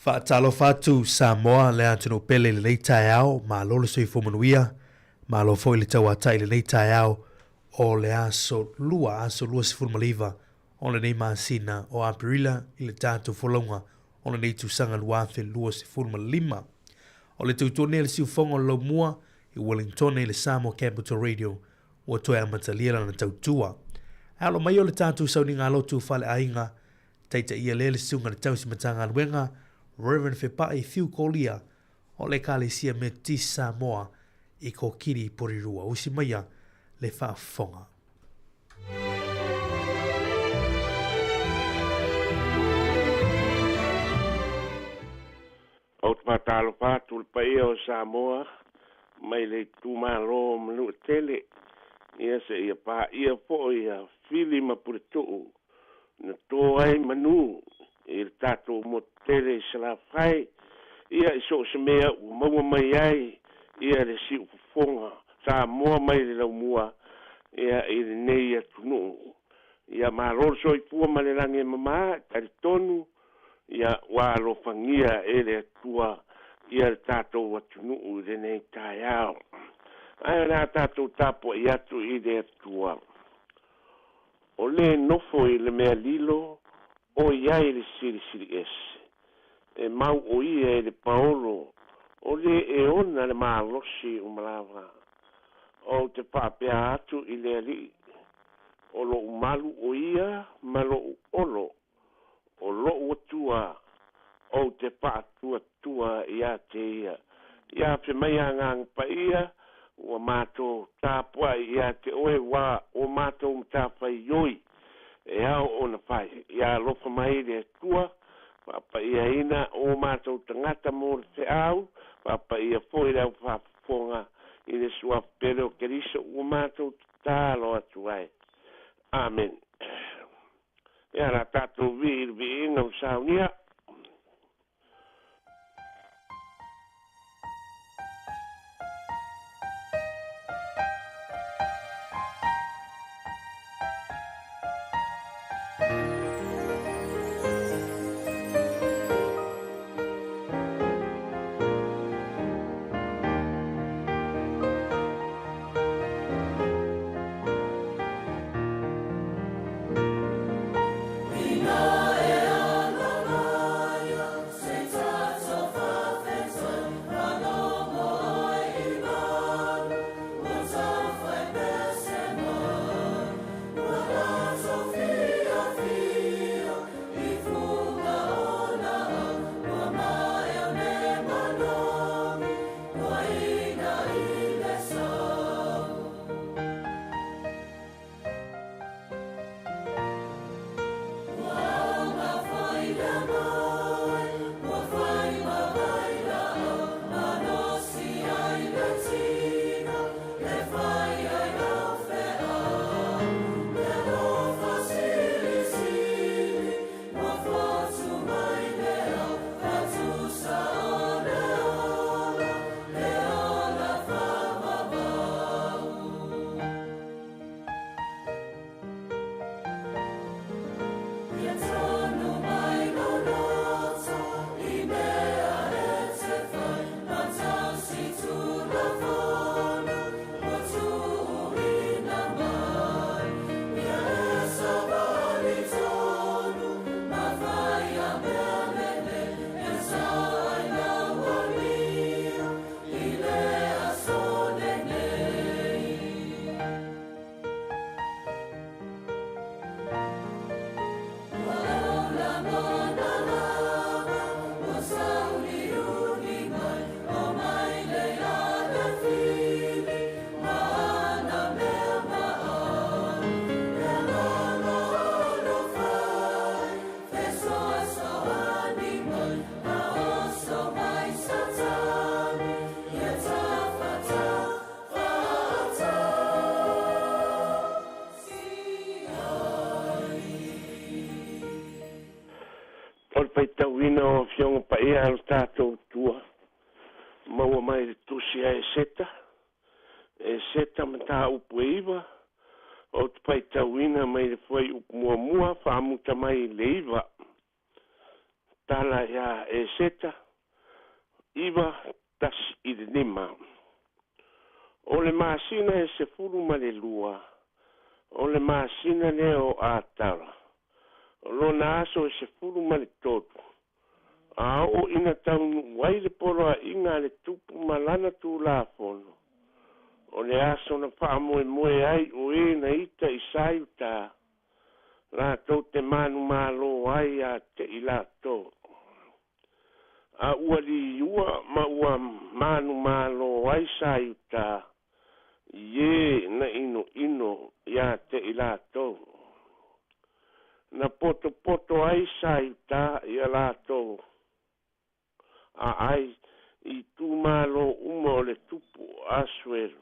Faatalofa atu Samoa le atunuu pele i lenei taeao, malo le soifua manuia, malo foi le tauatai i lenei taeao o le aso lua, aso 29 o lenei masina o Aperila i le tatou folauga o lenei tausaga 2025. O le tautua nei a le siufofoga o le laumua i Wellingtone i le Samoa Capital Radio ua toe amatalia lana tautua. Ae alo mai o le tatou sauniga lotu faaleaiga, taitaia lea le susuga i le tausi Matagaluega, Reverend Fepai Fiu Kolia o le Ekalesia Metotisi Samoa i Kokiri Porirua. Usi maia le faafofoga. Ou te faatalofa atu i le paia o Samoa mai le itumalo o Manuatele, ia seia paia foi ia Fili ma Puletuu na to ai manu i le tatou motu tele i Salafai, ia i so o se mea ua maua mai ai ia le siufofoga Samoa mai le laumua ia i lenei atunuu. Ia malo le soifua ma le lagi e mama, e talitonu Ia, ua alofagia e le Atua ia le tatou atunuu i lenei taeao. Ae o le a tatou tapuai atu i le Atua. O le nofo i le mea lilo, o i ai le Silisili Ese. E mau o ia i le paolo, o le e ona le malosi uma lava. Ou te faapea atu i le Alii, O loʻu malu o ia ma loʻu olo, O loʻu Atua, ou te faatuatua ia te ia. Ia afe mai Agaga Paia, ua matou tapuai ia te oe ua o matou matafaioi e ao ona fai. Ia alofa mai le Atua, faapaiaina o matou tagata mo le feau, faapaia foi le aufaafofoga i le Suafa Pele o Keriso ua matou tatalo atu ai. Amene. Ia la tatou vii i le viiga ua saunia. O le faitauina o Afioga Paia a lo tatou Atua, maua mai le Tusi a Eseta, Eseta mataupu e iva, ou te faitauina mai le fuaiupu muamua faamuta mai i le iva. Tala iā Eseta 9:1-5. O le masina e 12, o le masina lea o Atara, o lona aso e 13, a oo ina taunuu ai le poloaiga a le tupu ma lana tulafono, o le aso na faamoemoe ai o e na ita i sa i uta, latou te manumalo ai ia te i latou. A ua liua ma ua manumalo ai sa i uta, i e na inoino ia te i latou. Na potopoto ai sa i uta ia latou aai i itumalo uma o le tupu o Asuelu,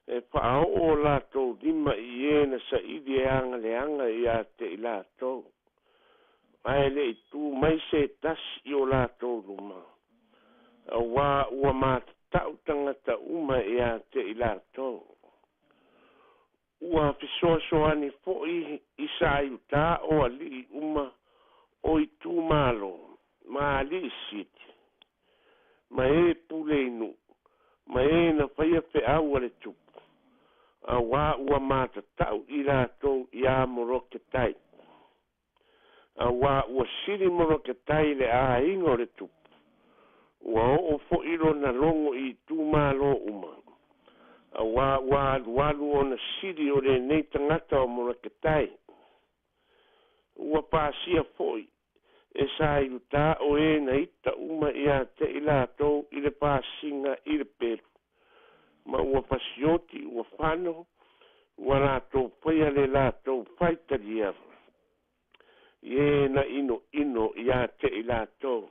e faaoo o latou lima i e na saili e agaleaga ia te i latou, ae le i tu mai se tasi i o latou luma, auā ua matatau tagata uma ia te i latou. Ua fesoasoani foi i sa i uta o alii uma o itumalo ma alii sili, ma e pule i nuu, ma e na faia feau a le tupu, auā ua matatau i latou iā Moroketai. Auā ua sili Moroketai i le aiga o le tupu, ua oo foi lona logo i itumalo uma, auā ua alualu ona sili o lenei tagata o Moroketai. Ua pasia foi e sa i uta o e na ita uma ia te i latou i le pasiga i le pelu, ma ua fasioti ua fano, ua latou faia le latou faitalia i e na inoino ia te i latou.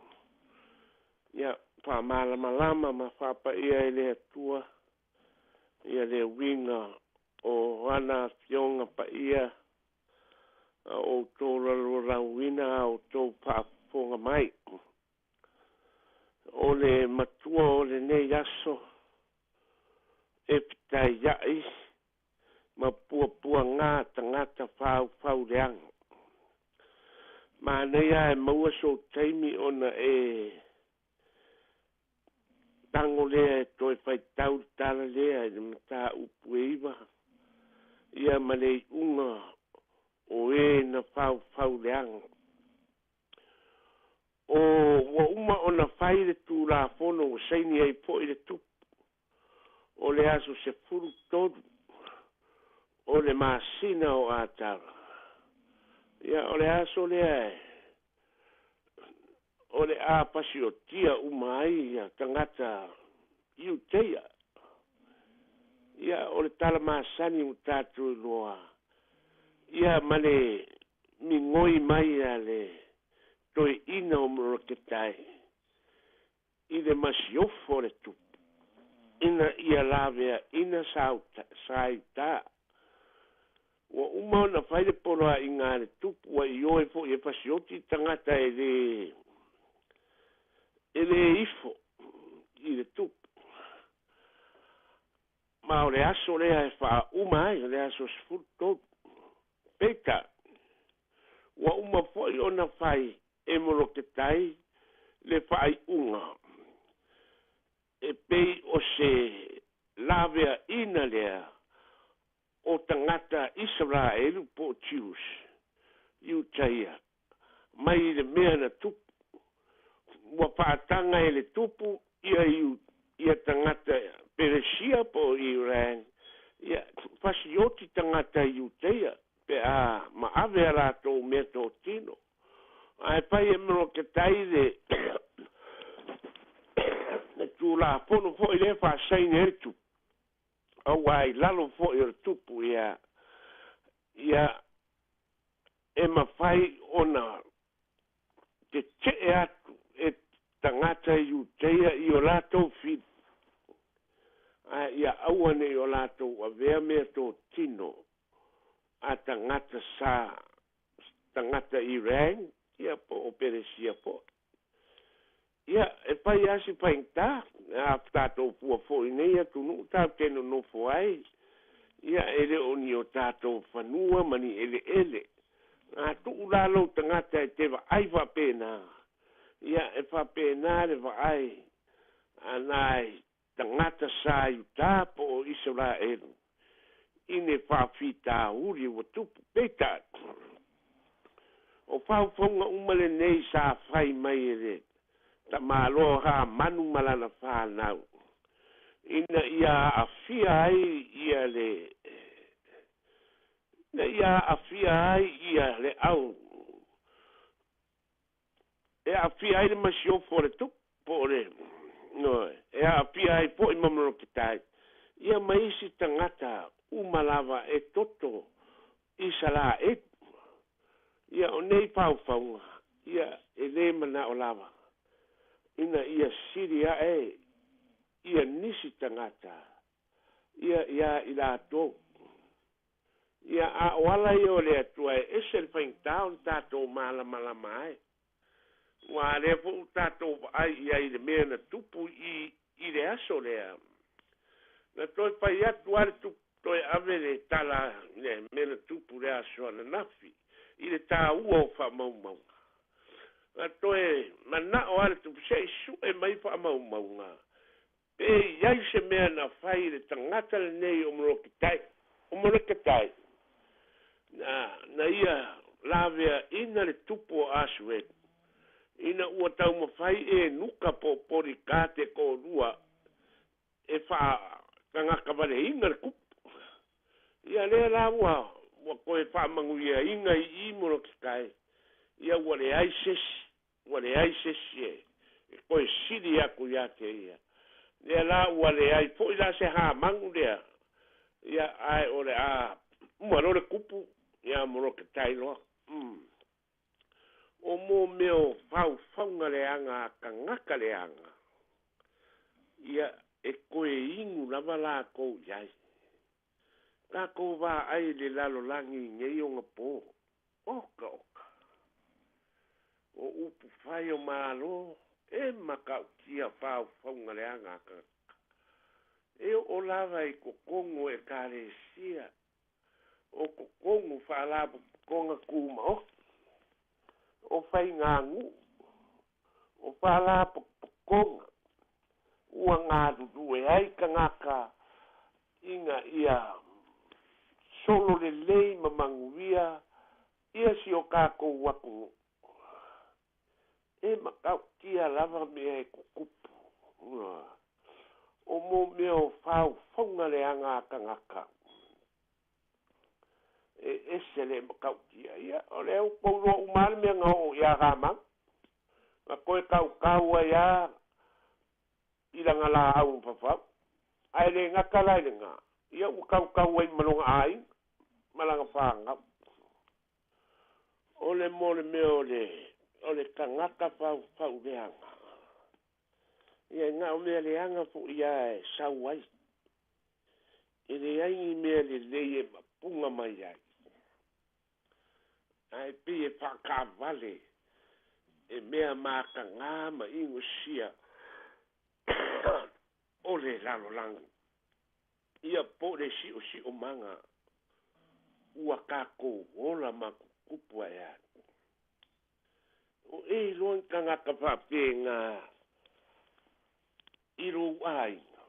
Ia faamalamalama ma faapaia e le Atua ia le uiga o ana afioga paia a outou lalolauina a outou faafofoga mai. O le matua o lenei aso e fetaiai ma puapuagā tagata faufauleaga. Manaia e maua sou taimi ona e tago lea e toe faitau le tala lea i le mataupu e 9, ia ma le iuga o e na faufauleaga. O ua uma ona fai le tulafono ua saini ai foi le tupu o le aso 13 o le masina o Atara. Ia o le aso lea e o le a pasiotia uma ai ia tagata Iuteia. Ia o le tala masani ua tatou iloa, ia ma le migoi mai a le toeaina o Moroketai i le masiofo o le tupu, ina ia laveaina sa i uta. Ua uma ona fai le poloaiga a le tupu, ua ioe foi e fasioti tagata e le ifo i le tupu. Ma o le aso lea e faauma ai, o le aso 13. Peitai, ua uma foi ona fai e Moroketai le faaiuga e pei o se laveaina lea o tagata Isaraelu po o Jews, Iutaia, mai i le mea na tupu. Ua faataga e le tupu ia tagata Peresia po o Iran, ia fasioti tagata Iutaia pe a maave a latou mea totino. Ae fai e Moroketai le tulafono foi lea faasaini ai le tupu, auā i lalo foi o le tupu ia e mafai ona tetee atu e tagata Iuteia i o latou fili, ae ia aua nei o latou avea mea totino a tagata sa tagata Iran ia po o Peresia foi. Ia e fai a si faigata, a tatou fua foi nei atunuu tatou te nonofo ai, ia e le o ni o tatou fanua ma ni eleele. A tuu la lou tagata e te vaai faapena, Ia e faapena le vaai a nai tagata sa i uta po o Isaraelu i ni faafitauli ua tupu. Peitai, o faufauga uma lenei sa fai mai e le tamaloa Hamanu ma lana fanau ina ia aafia ai ia le ina ia aafia ai ia le au e aafia ai le masiofo o le tupu po o le no e aafia ai foi ma Moloketai ia ma isi tagata uma lava e toto Isaraelu. Ia o nei faufauga ia e lē manao lava ina ia sili ae ia nisi tagata ia iā i latou. Ia a o ala ia o le Atua e ese le faigata ona tatou malamalama ai. Ua lea foi ua tatou vaai i ai i le mea na tupu i i le aso lea. Na toe fai atu lava le tupu toe ave le tala i le mea na tupu le aso ananafi i le taua o faamaumauga. Na toe manao lava le tupu se i sue mai faamaumauga pe i ai se mea na fai i le tagata lenei o Moloketai, o Moleketai, na, na ia laveaina le tupu o Asuelu, ina ua taumafai e nuka po o Polikate toalua e faatagakavaleina le tupu. Ia lea la ua, ua toe faamanuiaina i i Moloketai, ia ua leai sesi, ua leai sesi e, e toe sili atu ia te ia. Lea la ua leai foi la se Hamanu lea, ia ae o le a uma loa le tupu ia Moloketai loa. O mo mea o faufauga leaga a tagata leaga, ia e toe inu lava latou i ai. Tatou vaai i le lalolagi i nei ona po. Oka oka. O upu fai o Malo e matautia faufauga leaga a tagata. E oo lava i totonu o Ekalesia, o totonu faalapotopotoga tumaoti, o faiganuu, o faalapotopotoga ua galulue ai tagata ina ia solo lelei ma manuia ia si o tatou atunuu. E matautia lava mea e tutupu. O mo mea o faufauga leaga a tagata e ese le matautia. Ia, o lea ua tou iloa uma lava le mea na oo ia Hamanu. Na toe tautau ai lava i lana laau mafafau. Ae le gata la i lena, ia ua tautau ai ma lona aiga ma lana fanau. O le mo le mea o le o le tagata faufau leaga. Ia na o mea leaga foi lava e sau ai. E leai ni mea lelei e mapuga mai ai. Ae pei e faakaavale e mea mataga ma inosia o le lalolagi. Ia po o le siosiomaga ua tatou ola ma tutupu ae ai. O e iloa ni tagata faapena i lou aiga.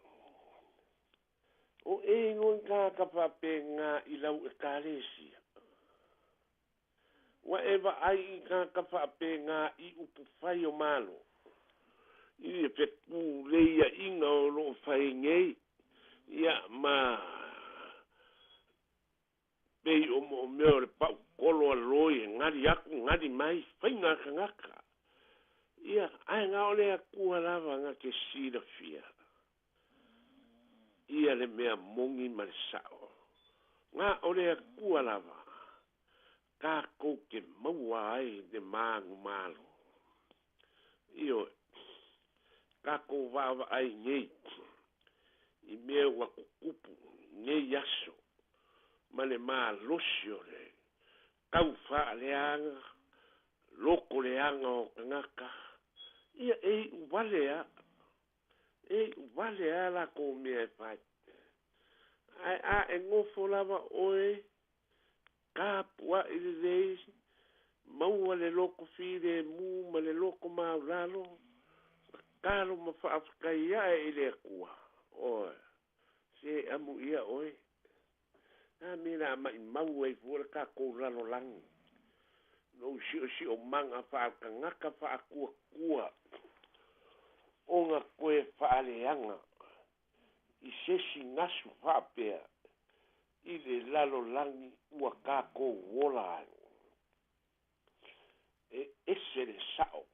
O e iloa ni tagata faapena i lau Ekalesia. Ua e vaai i tagata faapena i upufai o Malo, i le fetuleiaiga o lo o fai nei, ia ma pei o moomea o le paukolo a loi e gali atu gali mai, faiga a tagata. Ia, ae na o le Atua lava na te silafia ia le mea moni ma le sao. Na o le Atua lava tatou te maua ai le manumalo. Ioe, tatou vaavaai nei i mea ua tutupu i nei aso ma le malosi o le tau faaleaga, loko leaga o tagata, ia e iu vale lava, e iu vale lava latou mea e fai. Ae a e nofo lava oe, tapuai lelei Maua le loko filemu ma le loko maulalo, tatalo ma faafetai ae i le Atua. Ioe, se amuia oe. A mea o le a maimau ai fua le tatou lalolagi, lou siosiomaga faaletagata faatuatua ona toe faaleaga i se isi gasu faapea i le lalolagi ua tatou ola ai. E ese le sao,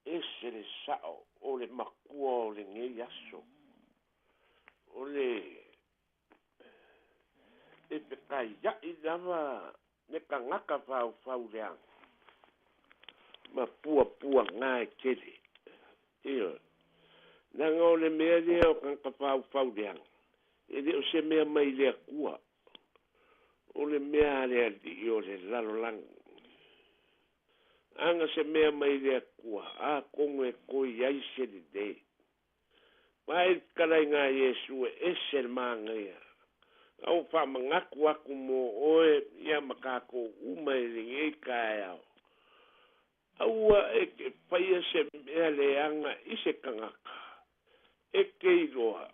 ese le sao o le matua o lenei aso. O le e fekaia'i lava le tagata faufauleaga ma puapuaga e tele. Ioe. Leaga o le mea lea o tagata faufauleaga, e le o se mea mai le Atua, o le mea a le alii o le lalolagi. Aga se mea mai le Atua, atonu e toe i ai se lelei. Vaai le fetalaiga a Iesu e ese le manaia. A ua faamanatu atu mo oe ia ma tatou uma i lenei taeao. Aua e te faia se mea leaga i se tagata e te iloa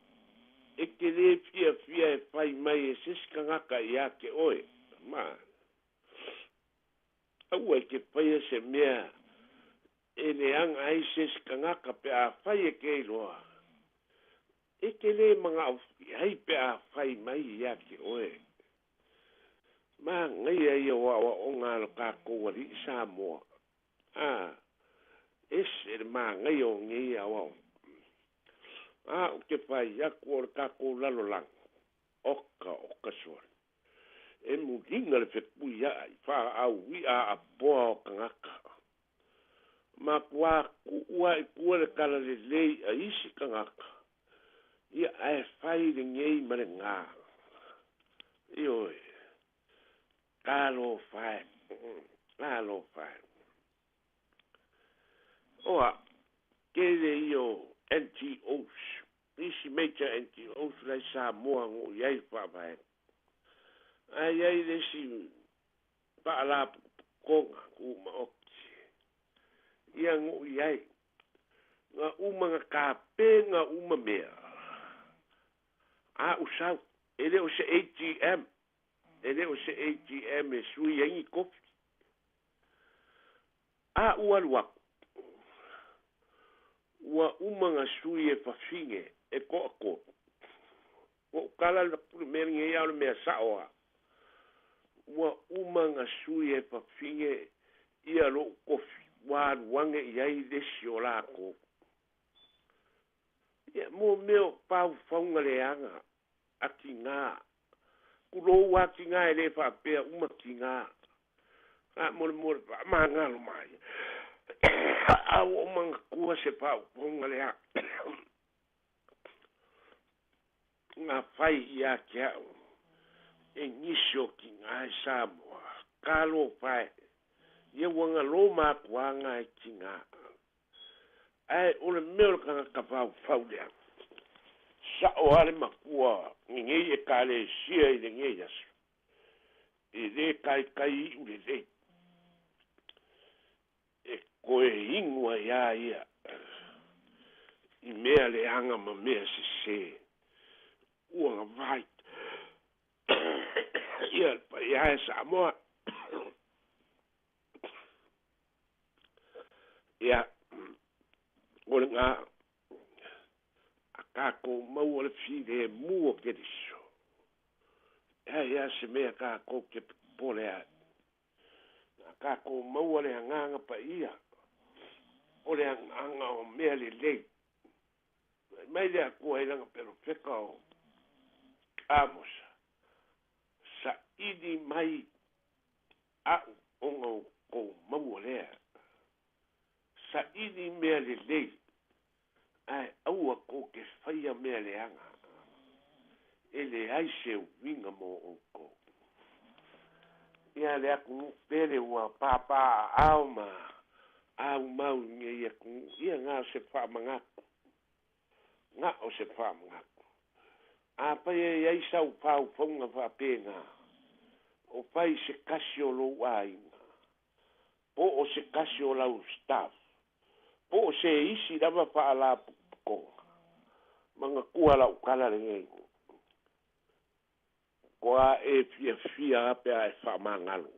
e te lē fiafia e fai mai e se isi tagata iā te oe. Ma aua e te faia se mea e leaga ai se isi tagata pe a fai e te iloa e te lē manaʻo ai pe a fai mai iā te oe. Manaia ia o aʻoaʻoga a lo tatou alii Samoa. A, ese le manaia o nei aoaoga. A ou te fai atu o le tatou lalolagi, oka oka sole. E muliga le fepui a'a i faaaau i'a aapoa o tagata. Matua ku'u a'i tua le talalelei a isi tagata, ia ae fai lenei ma legā. Ioe, talofa e, talofa e. Oa, tele ia o NGOs, isi major NGOs la i Samoa o i ai faavaega. Ae i ai le isi faalapotopotoga tumaoti. Ia no i ai, na uma na tapena uma mea. A usau, e le o se ATM, e le o se ATM e sui ai ni kofi. A ua alu aku, ua uma na sui e fafine e toatolu. Ua ou tala le mea lenei a o le mea sao lava. Ua uma na sui e fafine ia lo'u kofi, ua alu ane i ai le isi o lakou. Ia, mo mea o paufauga leaga a tigā. Tulou lava tigā e le faapea uma tigā. Faamolemole faamagalo mai. A ua ou manatua se faaupuga leaga na fai ia te au e nisi o tigā i Samoa. Talofa e, ia ua galo makuaga e tigā. Ae o le mea o le tagata faufau leaga, sao lava le matua lenei Ekalesia i lenei aso, e lē taitai iʻu lelei e toe inu ai lava ia i mea leaga ma mea sesē ua gavai. Ia le paia e Samoa. Ia, o lena a tatou maua le filemu o Keriso, e leai lava se mea tatou te popole ai. A tatou maua le Agaga Paia, o le agaga o mea lelei. Fai mai le Atua i lana perofeta o Amosa, Saili mai a'u ona outou maua lea. Saili mea lelei, ae aua tou te faia mea leaga, e leai se uiga mo outou. Ia le atunuu pele ua papaaao ma aumau i nei atunuu, ia na o se faamanatu, na o se faamanatu. Afai e i ai sau faufauga faapena, o fai i se tasi o lou aiga. Po o se tasi o lau staff, po o se isi lava faalapotopotoga. Manatua lau tala lenei, Toa e fiafia lava pe a e faamagalo.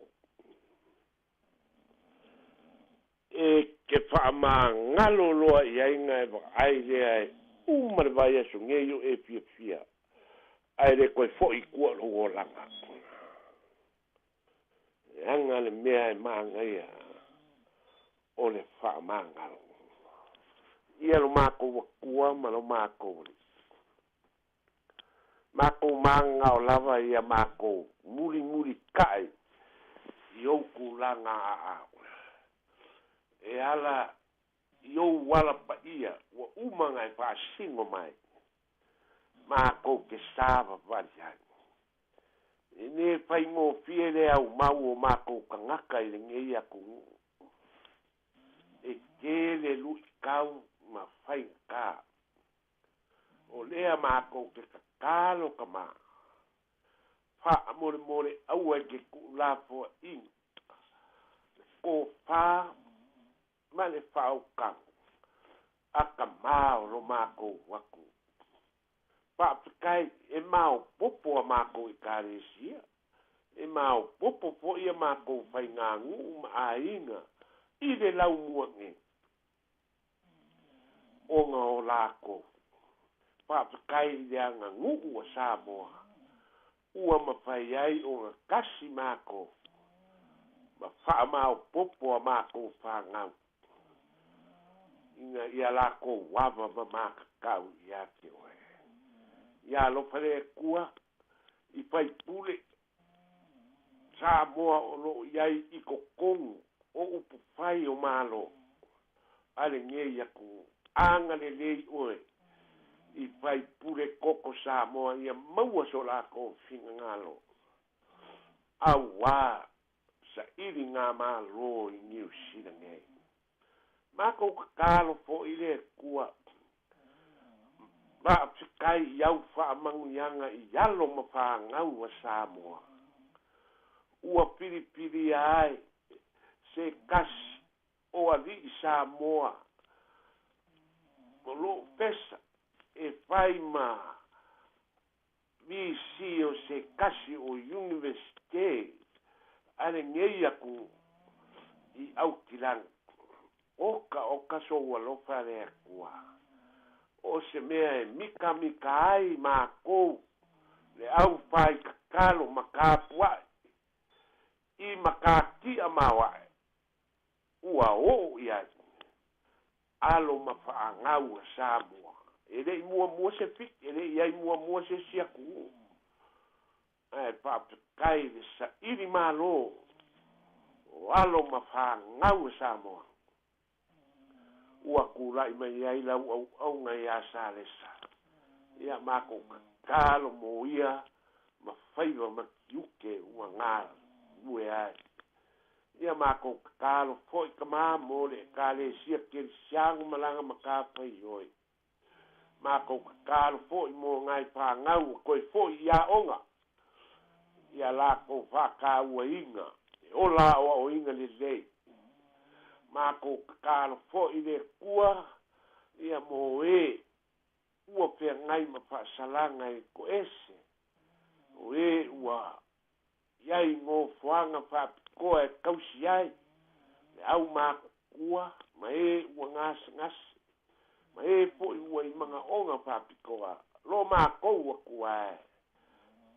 E te faamagalo loa i ai ona e vaai lea e uma le vaiaso nei o e fiafia, ae le toe foi i tua lou olaga. Leaga le mea e manaia o le faamagalo. Ia lo matou Atua ma lo matou Alii. Matou magagao lava ia matou mulimulitai i ou tulaga aao. E ala i ou ala paia ua uma ona e faasino mai, matou te savavali ai. E le faigofie le aumau o matou tagata i lenei atunuu. E tele luitau ma faigata. O lea matou te tatalo tama, faamolemole aua e te tuulafoaiina le tofa ma le faautaga a tama o lo matou atunuu. Faafetai e maopoopo a matou Ekalesia, e maopoopo foi a matou faiganuu ma aiga i le laumua nei. ona o lakou. Faafetai i le aganuu a Samoa ua mafai ai ona tasi matou ma faamaopoopo a matou fanau ina ia lakou ava ma matatau ia te oe. Ia alofa le Atua i faipule Samoa o lo o i ai i totonu o upufai o Malo a lenei atunuu. Agalelei oe i faipule koko Samoa ia maua so lakou finagalo auā saili ngā Malo i Niu Sila nei. Matou tatalo foi i le Atua, faafetai i au faamanuiaga i alo ma fanau a Samoa, ua filifilia ai se tasi o alii Samoa o loo pesa e fai ma VC o se tasi o Iunivesite a lenei atunuu i Aukilani. Oka oka sou alofa le Atua. O se mea e mikamika ai makou le au fai tatalo ma kapua'i i makatia maoae ua oo i ai alo ma faagau a Samoa. E le i muamua se Fiti, e le i ai muamua se isi atunuu, ae faafetai i le saili malo o alo ma fanau a Samoa ua tulai mai ai lau auauna iā Salesa. Ia matou tatalo mo ia ma faiva ma tiute ua galue ai. Ia matou tatalo foi tama mo le Ekalesia Kerisiano ma lana matafaioi. Matou tatalo foi mo nai fanau ua toe foi i aoga i a latou faatauaina e ola aoaoina lelei. Matou tatalo foi i le Atua ia mo e ua feagai ma faasalaga e toese, o e ua i ai nofoaga faapitoa e tausi ai le au matutua ma e ua gasegase, ma e foi ua i manaoga faapitoa, lo matou Atua e,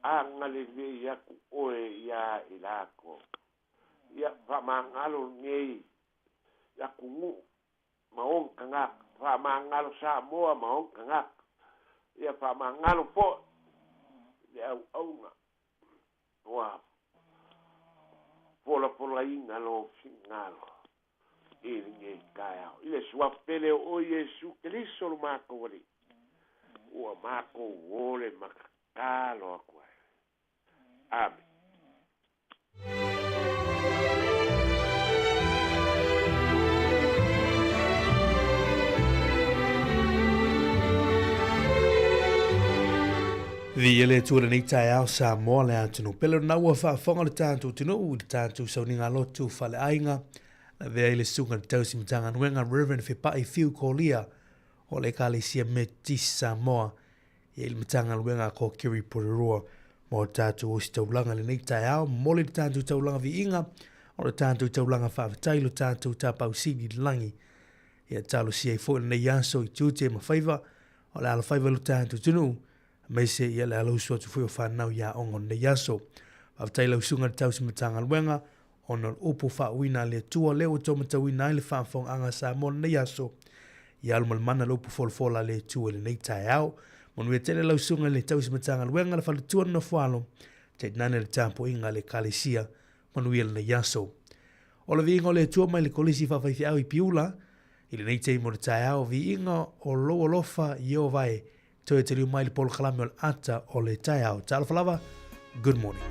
agalelei atu oe iā i latou. Ia faamagalo lenei atunuu ma ona tagata, faamagalo Samoa ma ona tagata, ia faamagalo foi le auauna ua folafolaina lou finagalo i lenei taeao. I le Suafa pele o oe Iesu Keriso lo matou Alii, ua matou ole ma tatalo atu ai. Amene. Viia le Atua i lenei taeao Samoa le atunuu pele ona ua faafofoga le tatou atunuu i le tatou sauniga lotu faaleaiga. Na avea ai le Susuga i le Tausi Matagaluega Rev. Fepai Fiu Kolia o le Ekalesia Metotisi Samoa i le Matagaluega a Kokeri Porirua mo le tatou ositaulaga i lenei taeao. Momoli le tatou taulaga viiga o le tatou taulaga faafetai lo tatou Tapaau Sili i le lagi. Ia talosia ai foi lenei aso i tiute ma faiva o le alofaiva i lo tatou atunuu, aemaise ia le alausu atu foi o fanau i aoga o lenei aso. Faafetai lau Susuga i le Tausi Matagaluega ona o le upu faauuina a le Atua lea ua taumatauina ai le faafofogaaga a Samoa i lenei aso. Ia alu ma le mana le upu folafola a le Atua i lenei taeao. Manuia tele lau Susuga i le Tausi Matagaluega, le faletua le nofoalo, tainane le tapuaiga a le Ekalesia. Manuia lenei aso. O le viiga o le Atua mai le Kolisi Faafaifeau i Piula, i lenei taimi o le taeao, viiga o lou alofa Ieova e Toe taliu mai le polokalame o le ata o le taeao. Talofa lava, good morning.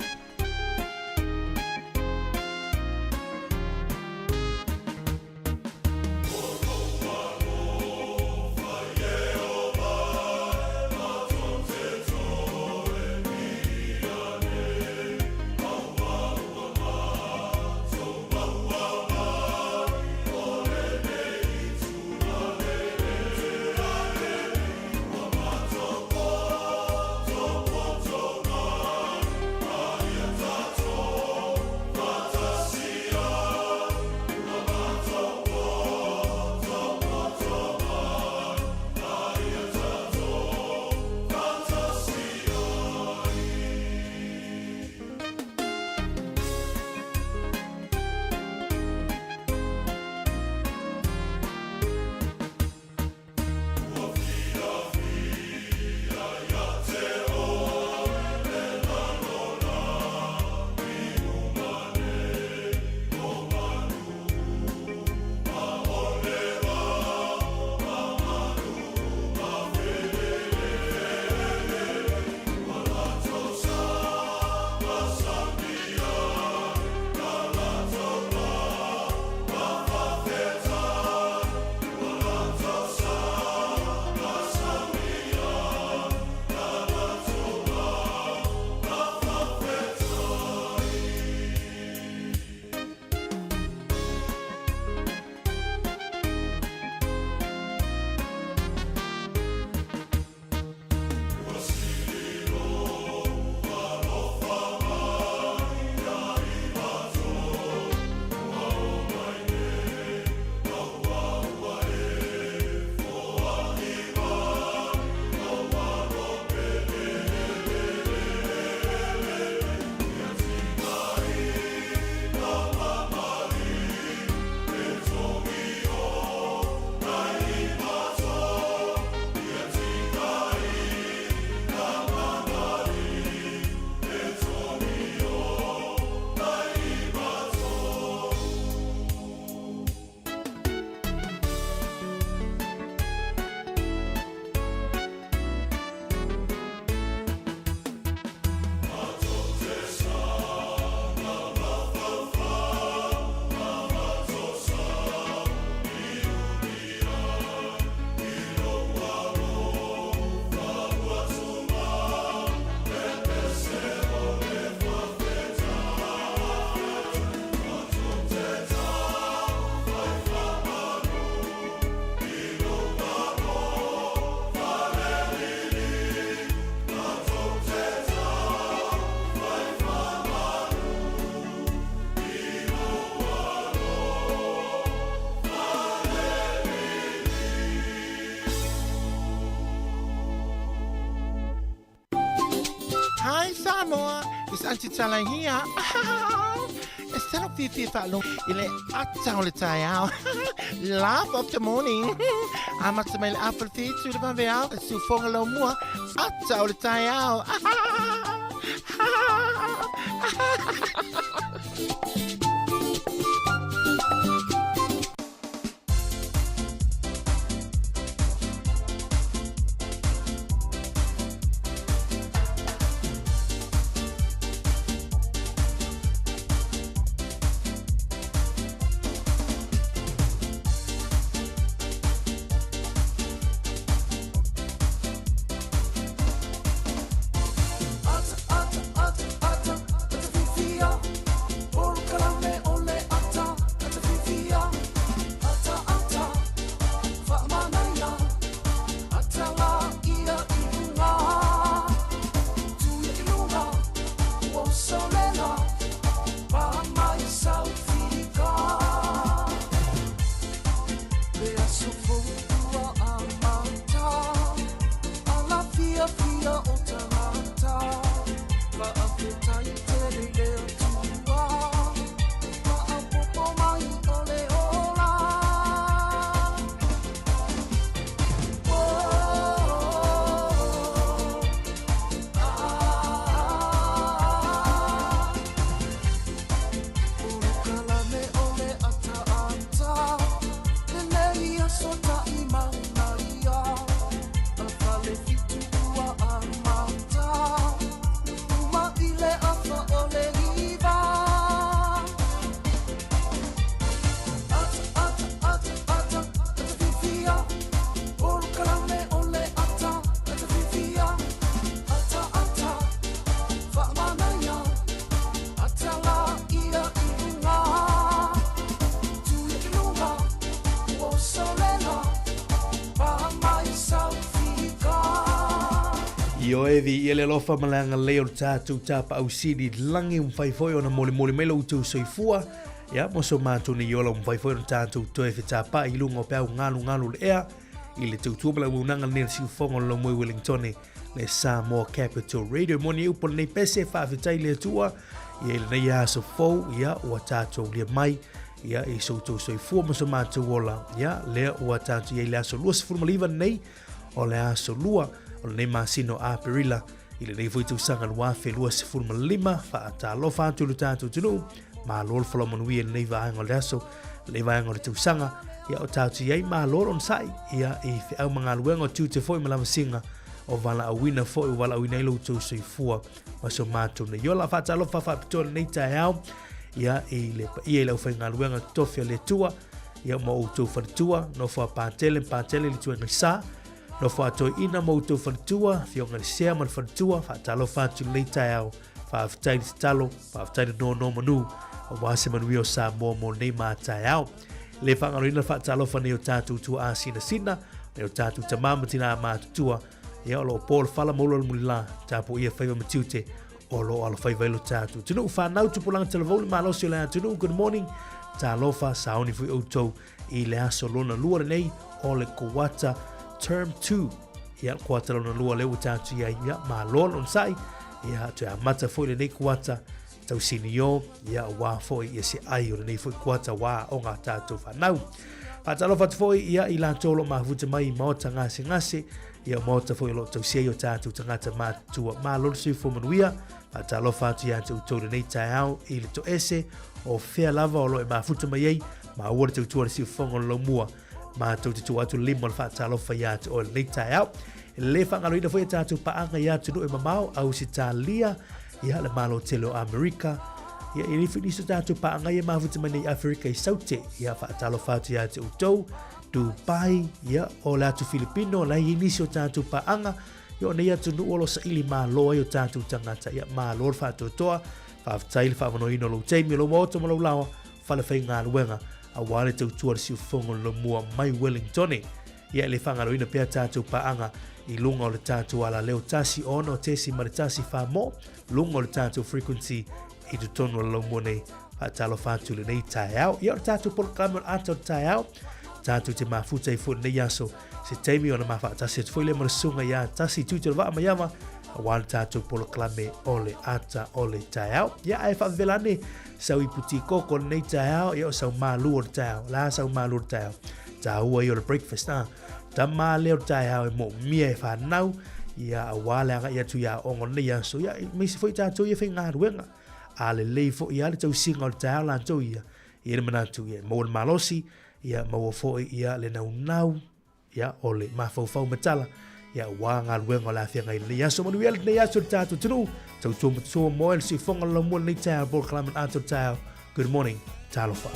Hi Samoa, it's Auntie Tala here. E salo fifi whaalogo i le ata o le taeao. Laugh of the morning. Amata mai le afa le whitu le vaveao. E sufoga lau mua. Ata o le taeao. o tagata Faafetai tele i le Atua Faaopoopo mai o le ola Oh, ah, Polokalame o le ataata Lenei aso taʻimaga ia A fale fitu ua amata Uma i le afa o le 9 Ata, ata, ata, ata, ata fifia Polokalame o le ata, ata fifia Ata, ata, faamanaia Ata la ia i luga Tui i luga O solela Pa mai sau fika Ioe viia le alofa ma le agalelei o le tatou Tapaau Sili i le lagi ua mafai foi ona molimoli mai lo outou soifua ia mo so matou nei ola ua mafai foi ona tatou toe fetapa'i i luga o peau galugalu o le ea i le tautua ma le auaunaga lenei o le siufofoga o le Laumoi Wellingtone le Samoa Capital Radio. Moni ai upu o lenei pese, faafetai i le Atua ia i lenei aso fou ia ua tatou lia mai ia i so outou soifua ma so matou ola ia lea ua tatou i ai le aso 29 lenei o le aso 2 o lenei masina o Aperila i lenei foi tausaga 2025. Faatalofa atu i lo tatou atunuu, malo le folau manuia i lenei vaega o le aso, lenei vaega o le tausaga ia o tatou i ai, malo le onosai ia i feau ma galuega o tiute foi ma lavasiga o valaauina foi ua valaauina ai lo outou soifua ma so matou nei ola. Faatalofa faapitoa lenei taeao ia i le paia i le aufaigaluega totofi a le Atua ia ma outou faletua, nofo a Patele Patele le tuaiga sa, nofo a Toeaina ma outou faletua, afioga i le Sea ma le faletua. Faatalofa atu i lenei taeao, faafetai le tatalo, faafetai le nono manu aua se manuia o Samoa mo nei ma taeao. Le faagaloina le faatalofa nei o tatou tuaasinasina, nei o tatou tamā ma tinā matutua ia o lo o po le fala ma ula le mulila, tapuaia faiva ma tiute o lo o alofaiva ai lo tatou atunuu. Whanau tupulaga talavou le malosi o le atunuu, good morning, talofa, sauni foi outou i le aso lona lua lenei o le kuata term 2. Ia, kuata lona lua lea ua tatou i ai, ia, malo le onosai, ia, toe amata foi lenei kuata tausinio, ia, ua foi ia se ai o lenei foi kuata wā o ngā tātou whanau. Whātalofa atu foi ia i latou o lo mafuta mai i maota gasegase, ia maota foi o lo tausia i o tātou tagata mātua. Malo le soifua manuia, whātalofa atu ia te outou lenei taeao i le toese o fea lava o lo e mafuta mai ai, ma ua le tautua le siufofoga o le laumua. Mātou te tua atu lima o le whātalofa ia te oe lenei taeao. Le whangaloina foi e tātou paanga i atunuu e mamao, Ausitalia, ia le Malo tele o Amerika, ia i foi nisi o tātou paanga ia mafuta mai nei Afrika i Saute, ia whaatalofa atu ia te outou, Dubai, ia o le atu Filipino, la i nisi o tātou paanga, ia o nei atunuu o lo saili malo ai o tātou tangata, ia malo le whaatotoa, whaafetai le whaavanoina o lou taimi, o lou maoto ma lou lawa, whale whai ngā auā le tautua le siufofoga o le laumua mai Wellingtone. Ia e le faagaloina pea tatou paaga i luga o le tatou alaleo 16.1 mo luga o le tatou frequency i totonu o le laumua nei. Faatalofa atu i lenei taeao. Ia o le tatou polokalame o le ata o le taeao, tatou te mafuta ai foi lenei aso se taimi ona mafaatasi atu foi lea ma le susuga iā Tasi Tui Te Vaa Maiava auā le tatou polokalame o le ata o le taeao. Ia ae faavevela ane sau ipu tikoko o lenei taeao, ia o sau malu o le taeao. La sau malu o le taeao. Tāua ia o le breakfast, ah. Tama lea o le taeao e moomia e whanau, ia auā le agai atu ia ongo lenei aso. Ia, aemaise foi tātou ia faigaluega. A lelei foi ia le tausiga o le taeao latou ia. Ia le manatu ia maua le malosi, ia maua foi ia le naunau, ia o le mafaufau matala, ia auā galuega o le afeaga i lenei aso. Manuia lenei aso i le tatou atunuu, tautua matua moe le siufofoga o le laumua lenei taeao, polokalame o le ata o le taeao. Good morning, talofa.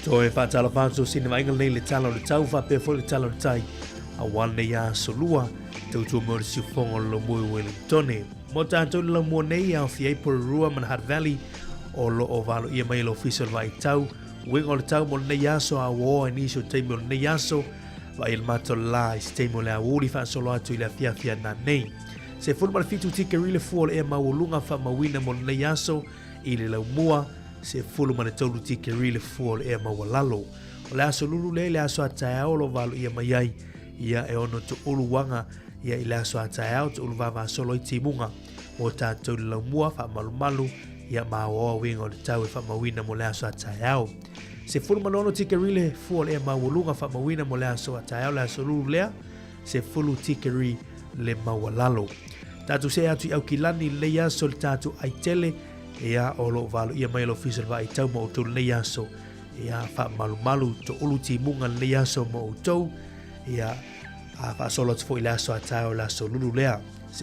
Toe faatalofa atu sina vaaiga lenei i le tala o le tau faapea foi le tala o le tai aua lenei aso lua tautua mai o le siufofoga o le laumua i Wellingtone. Mo tatou i le laumua nei e aofia ai Porirua ma Hutt Valley o lo o valoia mai e le Ofisa o le Vaai Tau uiga o le tau mo lenei aso a ua oa i nisi o taimi o lenei aso vaai le matou la i se taimi o le aoauli faasolo atu i le afiafi ananei. 17 tikeri le fua o le ea maualuga faamauina mo lenei aso i le laumua, 13 tikeri le fua o le ea maualalo. O le aso lulu lea i le aso a taeao o lo o valoia mai ai ia e ono toulu uaga ia i le aso a taeao toulu vavasolo ai timuga mo tatou i le laumua faamalumalu ia ma aoaoa uiga o le tau e faamauina mo le aso a taeao. 16 tikeri le fua o le ea maualuga faamauina mo le aso a taeao le aso lulu lea, 10 tikeri le maualalo. Tatou see atu i Aukilani i lenei aso le tatou aitele, ia o lo o valoia mai e le Ofisa o le Vaai Tau ma outou lenei aso. Ia faamalumalu toulu timuga lenei aso ma outou. Ia a faasolo atu foi i le aso a taeao le aso lulu lea.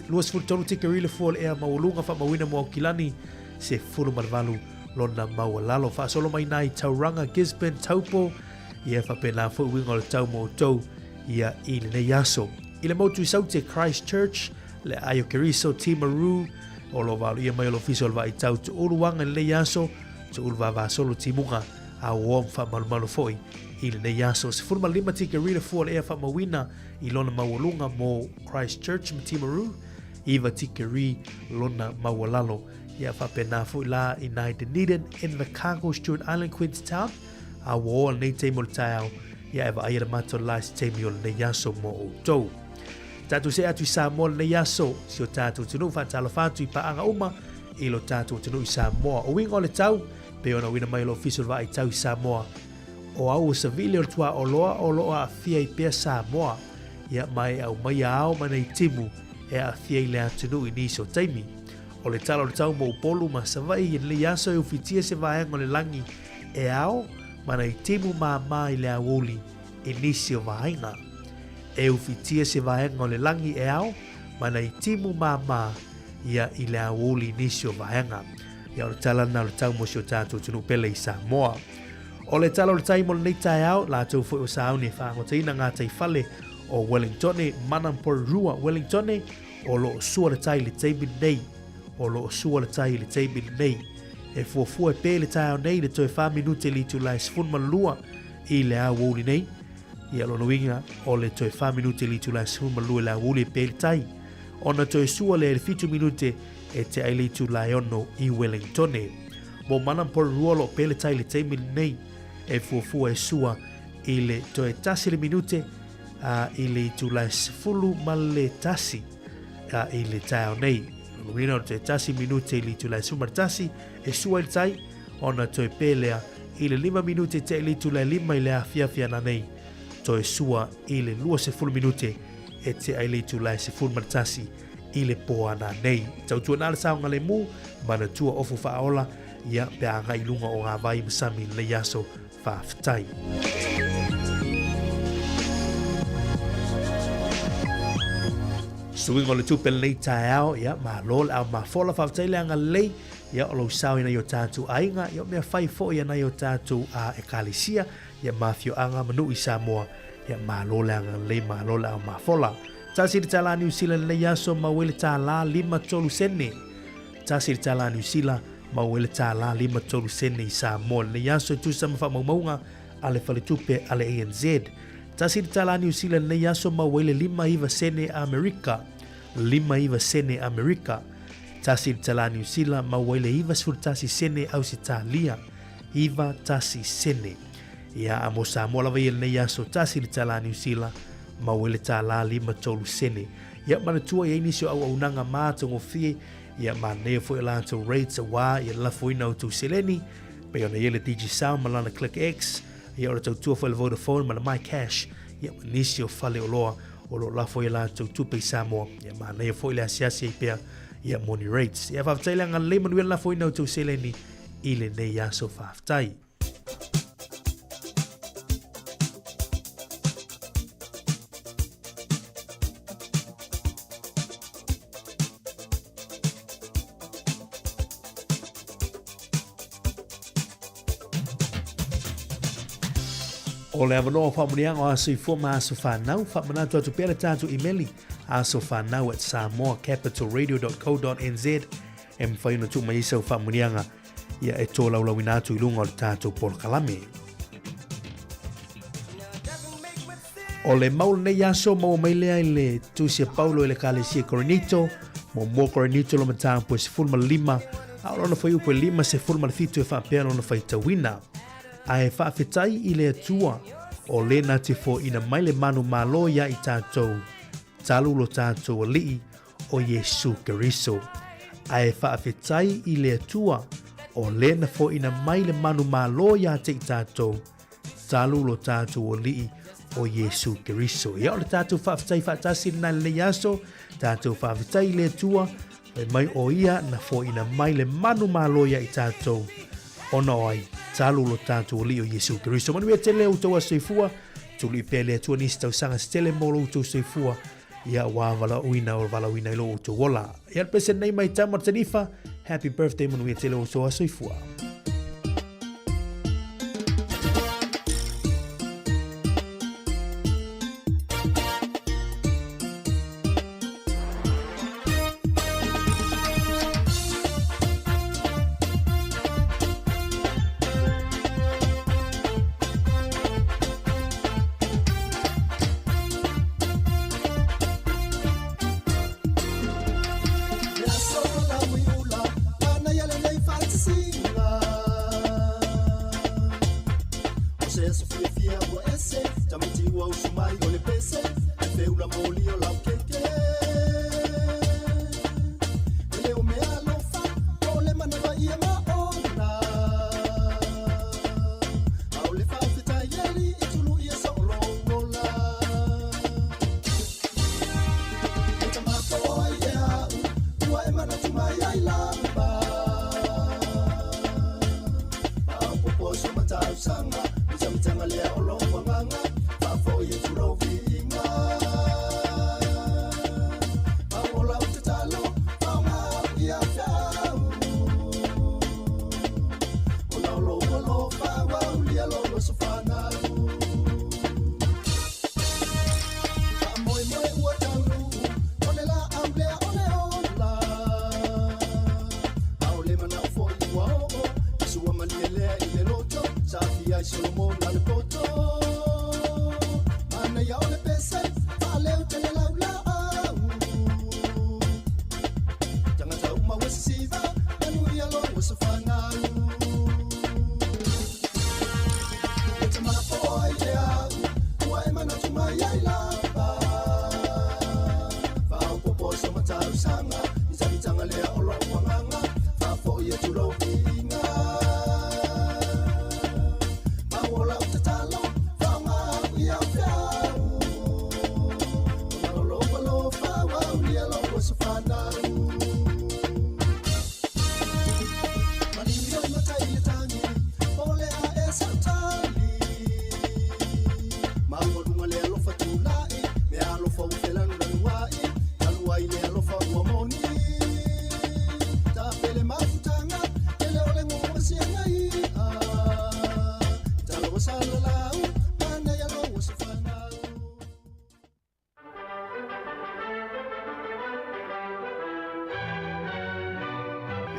23 tikeri le fua o le ea maualuga faamauina mo Aukilani, 18 lona maualalo. Faasolo mai nai Tauranga, Gisborne, Taupo, ia faapena foi uiga o le tau mo outou ia i lenei aso. I le motu i Saute, Christchurch, le Aio Keriso, Timaru, o lo valoia mai o le ofisa o le Vaai Tau Tuulu aga i lenei aso, tuulu vavasolo timuga, a ua ma faamalumalu foi i lenei aso. 15 tikeri le fua o le ea faamauina i lona maualuga mo Christchurch ma Timaru, 9 tikeri lona maualalo. Ia faapena foi la i nai Dunedin, Invercargill, Stewart Island, Queenstown, a ua oa lenei taimi o le taeao, ia e vaaia le matou la i se taimi o lenei aso mo outou. Tatou see atu i Samoa lenei aso, si o tatou atunuu faatalofa atu i paaga uma i lo tatou atunuu i Samoa. O uiga o le tau, pei ona uina mai e le Ofisa o le Vaai Tau i Samoa, o au o savili o le tuaoloa o lo o aafia ai pea Samoa, ia ma e aumaia ao ma nei timu e aafia ai le atunuu i nisi o taimi. O le tala o le tau mo Upolu ma Savaii i lenei aso e ufitia se vaega o le lagi e ao ma nai timu māmā i le aoauli i nisi o vaega. E ufitia se vaega o le lagi e ao ma nai timu māmā ia i le aoauli i nisi o vaega. Ia o le tala lena o le tau mo si o tatou atunuu pele i Samoa. O le tala o le tai mo lenei taeao, latou foi o sauni e faagotaina ngā taifale o Wellingtone, Mana Porirua, Wellingtone, o lo o sua le tai i le taimi lenei. O lo o sua le tai i le taimi lenei. E fuafua e pē le taeao nei i le toe 4 minute i le itula e 12 i le aoauli nei. Ia lona uiga, o le toe 4 minute i le itula e 12 i le aoauli e pē le tai. Ona toe sua lea i le 7 minute e tea ai le itula e 6 i Wellingtone. Mo Mana Porirua o lo o pē le tai i le taimi lenei. E fuafua e sua i le toe 1 le minute a i le itula e 11 a i le taeao nei. Lona uiga o le toe 1 minute i le itula e 11 e sua ai le tai, ona toe pē lea i le 5 minute tea i le itula e 5 i le afiafi ananei, toe sua i le 20 minute e tea i le itula e 11 i le pō ananei. Tautuana le saogalemu, manatua ofu faaola, ia pe a agai i luga o ngā vai ma sami i lenei aso. Faafetai. Suiga o le tupe lenei taeao, ia, malo le ao mafola, faafetai le agalelei, ia, o lou sao i nai o tatou aiga, ia, o mea fai foi a nai o tatou a ekalesia, ia, ma afioaga ma nuu i Samoa, ia, malo le agalelei, malo le ao mafola. Tasi le tālā Niu Sila lenei aso, mau ai le tālā 53 sene. Tasi le tālā Niu Sila, mau ai le tālā 53 sene i Samoa lenei aso e tusa ma faamaumauga a le Faletupe a le ANZ. Tasi le tālā Niu Sila lenei aso mau ai le 59 sene Amerika. 59 sene Amerika. Tasi le tālā Niu Sila mau ai le 91 sene Ausetalia. 91 sene. Ia, a mo Samoa lava ia lenei aso, tasi le tālā Niu Sila, mau ai le tālā 53 sene. Ia, manatua i ai nisi o auaunaga matagofie, ia manaia foi o latou rates auā ia le lafoina o tou seleni, pei ona i ai le Digicel ma lana Click X, ia o le tautua foi a le Vodafone ma le MyCash, ia ma nisi o fale oloa o lo o lafo ai a latou tupe i Samoa, ia manaia foi le asiasi ai pea ia mo ni rates. Ia faafetai le agalelei, manuia le lafoina o tou seleni i lenei aso. Faafetai. O le avanoa o faamanuiaga o aso soifua ma aso fanau, faamanatu atu pea le tatou imeli asofanau@samoacapitalradio.co.nz e mafai ona tuu mai ai sau faamanuiaga ia e tolaulauina atu i luga o le tatou polokalame. O le mau lenei aso maua mai lea i le tusi a Paulo i le Ekalesia Korinito, muamua Korinito lona mataupu e 15, a o lona fuaiupu e 57 e faapea lona faitauina. Ae faafetai i le Atua o le na te foaiina mai le manumalo iā i tatou, talu lo tatou Alii o Iesu Keriso. Ae faafetai i le Atua o le na foaiina mai le manumalo iā te i tatou, talu lo tatou Alii o Iesu Keriso. Ia o le tatou faafetai faatasi lena i lenei aso, tatou faafetai i le Atua, fai mai o ia na foaiina mai le manumalo iā i tatou, ona o ai, talu lo tatou Alii o Iesu Keriso. Manuia tele outou aso soifua, tului pea le Atua nisi tausaga se tele mo lo outou soifua, ia ua valaauina o valaauina i lo outou ola. Ia le pese nei mai tama Tanifa, happy birthday manuia tele outou aso soifua.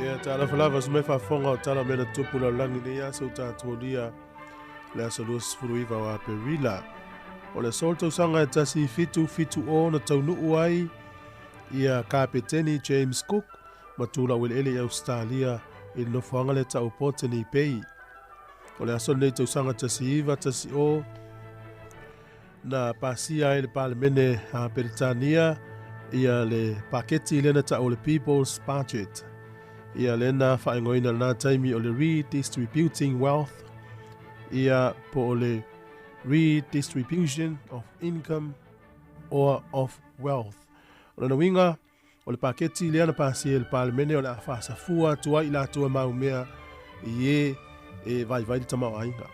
Ia, talofa lava se mai faafofoga o tala o mea na tutupu lalolagi nei aso ua tatou aulia le aso 29 o Aperila. O le aso o le tausaga e 1770 na taunuu ai ia Kapeteni James Cook ma tulaueleele i Ausetalia i le nofoaga lea tau o Botany Bay. O le aso lenei tausaga 1910 na pasia ai le Palemene a Peretania ia le paketi lea na tau o le People's Budget. Ia lea na faaigoaina lena taimi o le Redistributing Wealth ia po o le Redistribution of Income or of Wealth. O lona uiga, o le paketi lea na pasia e le Palemene o le a faasafua atu ai i latou e maumea i e e vaivai le tamaoaiga.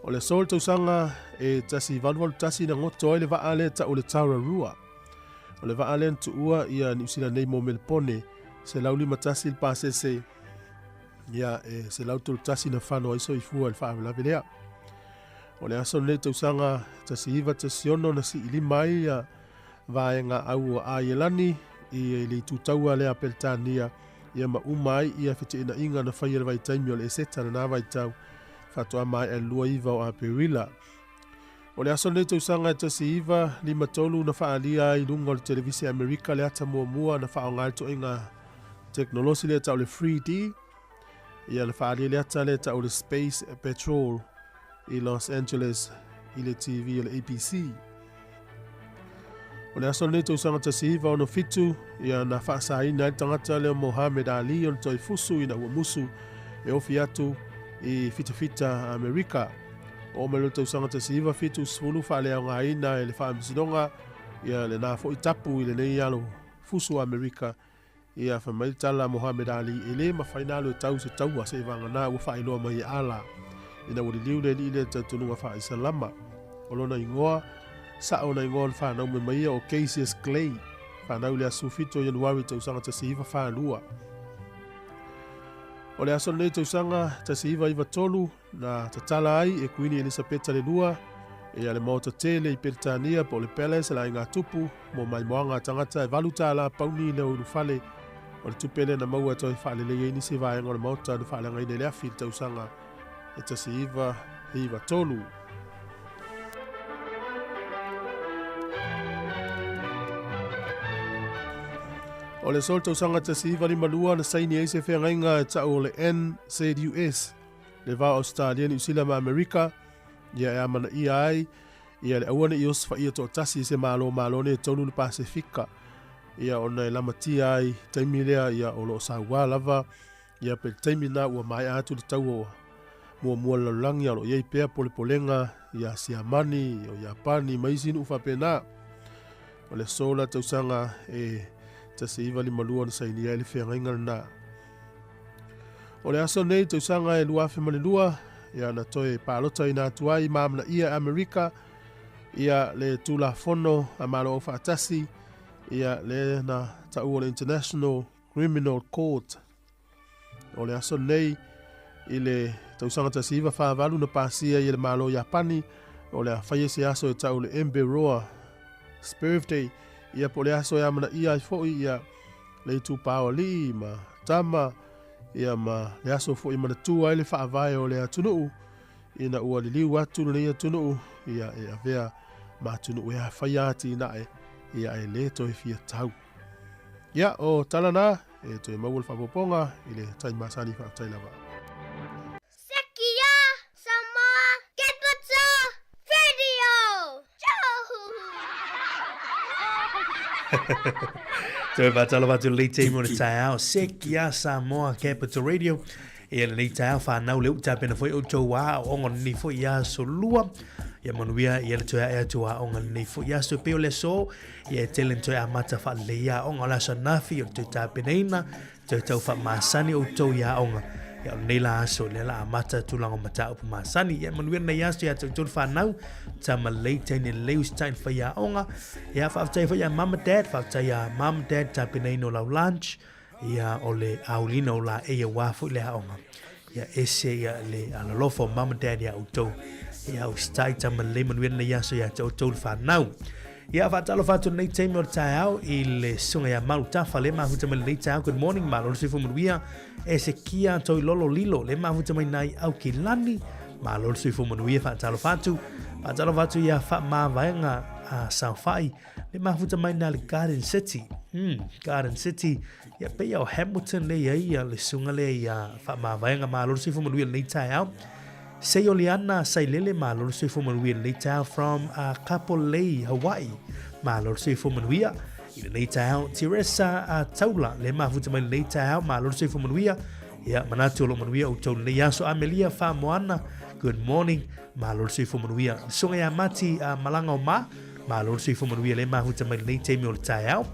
O le aso o le tausaga e 1881 na goto ai le vaa lea tau o le Tararua. O le vaa lea na tuua ia Niu Sila nei mo Melepone, 151 le pasese, ia e 131 na fano ai soifua i le faalavelave lea. O le aso lenei tausaga 1916 na siilima ai ia vaega au o Aielani i le itu taua lea a Peretania ia ma uma ai ia feteenaiga na faia i le vaitaimi o le Eseta lena vaitau faatoa maea i le 29 o Aperila. O le aso lenei tausaga e 1953 na faaalia ai i luga o le televise a Amerika le ata muamua na faaaoga ai le toaiga tekonolosi lea tau le 3D. Ia na faaalia le ata lea tau le Space Patrol i Los Angeles i le TV o le ABC. O le aso lenei tausaga 1967, ia na faasaina ai le tagata lea Mohamed Ali o le toe fusu ina ua musu e ofi atu i fitafita Amerika. Oo mai loa le tausaga 1970 faaleaogaina e le Faamasinoga ia lena foi tapu i lenei alo fusu Amerika. Ia, fai mai le tala a Mohamed Ali, e le mafai na alu e tau se taua seivagana ua faailoa mai e Allah ina ua liliu le alii lea i le talitonuga faa-Isalama. O lona igoa, sa'o na igoa o le fanau mai mai ia o Cassius Clay, fanau i le aso 17 o Ianuari tausaga 1942. O le aso lenei tausaga 1993 na tatala ai e Kuini Elisapeta le Lua ia le maota tele i Peretania po o le Palace le aiga tupu mo maimoaga a tagata e $8 pauni le ulufale o le tupe lea na maua e toe faalelei ai nisi vaega o le maota na faaleagaina i le afi i le tausaga e 1993. O le aso o le tausaga 1952 na saini ai se feagaiga e ta'u o le NZUS le va o Ausetalia, Niu Sila ma Amerika, ia e amanaia ai ia le aua ne i osofa'ia to'atasi e se malo malo nei e tolu le Pasefika, ia ona e lamatia ai taimi lea ia o lo o sauā lava ia pe le taimi na ua maea atu le taua muamua le lalolagi a o lo o i ai pea polepolega ia Siamani o Iapani ma isi nuu faapena. O le aso la tausaga e 1952 na sainia ai le feagaiga lena. O le aso nei tausaga e 2002, ia na toe palotaina atu ai ma amanaia e Amerika ia le Tulafono a Malo Aufaatasi ia le na taua o le International Criminal Court. O le aso nei i le tausaga 1948 na pasia ai e le Malo o Iapani o le a faia se aso e tau le Emperor Birthday ia po o le aso e amanaia ai foi ia le itupa o alii ma tama ia ma le aso foi manatua ai le faavae o le atunuu ina ua liliu atu lenei atunuu ia e avea ma atunuu e afaia atinae ia e le toe fia tau. Ia o tala na e toe maua le faaopoopoga i le taimi masani faafetai lava. Sekia Samoa Capital Radio! Toe whātalo atu le team o le taeao, Sekia Samoa Capital Radio. Ia lenei taeao whānau le uta pena foi o tau wā o onga lenei foi ia so lua. Ia manuia ia le toe ae atu a onga lenei foi ia so peo le so. Ia e tele toe a mata wha le ia onga o le aso nafi o le toe tāpeneina. Toe tau whaamasani outou i aoga. Ia o lenei la aso, lea la amata tulaga o mataupu masani. Ia manuia lenei aso ia te outou le whanau, tama lelei, teine lelei, usitai le whai aoga. Ia whaafetai foi ia mum and dad, whaafetai ia mum and dad tapenaina o lau lunch. Ia o le aulina o la e ia wā foi le aoga. Ia ese ia le alalofa o mum and dad ia outou. Ia usitai tama lelei manuia lenei aso ia te outou le whanau. Ia, faatalofa atu lenei taimi o le taeao i le susuga ia Malu Tafa, le mafuta mai lenei taeao. Good morning, malo le soifua manuia. Esekia Toilolo Lilo, le mafuta mai nai Aukilani. Malo le soifua manuia, faatalofa atu. Faatalofa atu ia Faamavaega a Saofai, le mafuta mai nai le Garden City. Garden City, ia pei o Hamilton le iai ia le susuga lea ia Faamavaega. Malo le soifua manuia lenei taeao. Seioliana Sailele malo le soifua manuia i lenei taeao from Kapolei, Hawaii. Malo le soifua manuia i lenei taeao. Teresa Taula le mafuta mai lenei taeao. Malo le soifua manuia. Ia, manatu o lo manuia outou lenei aso. Amelia Famoana, good morning. Malo le soifua manuia. Soga ia Mati Malanga o Ma. Malo le soifua manuia le mafuta mai lenei taimi o le taeao.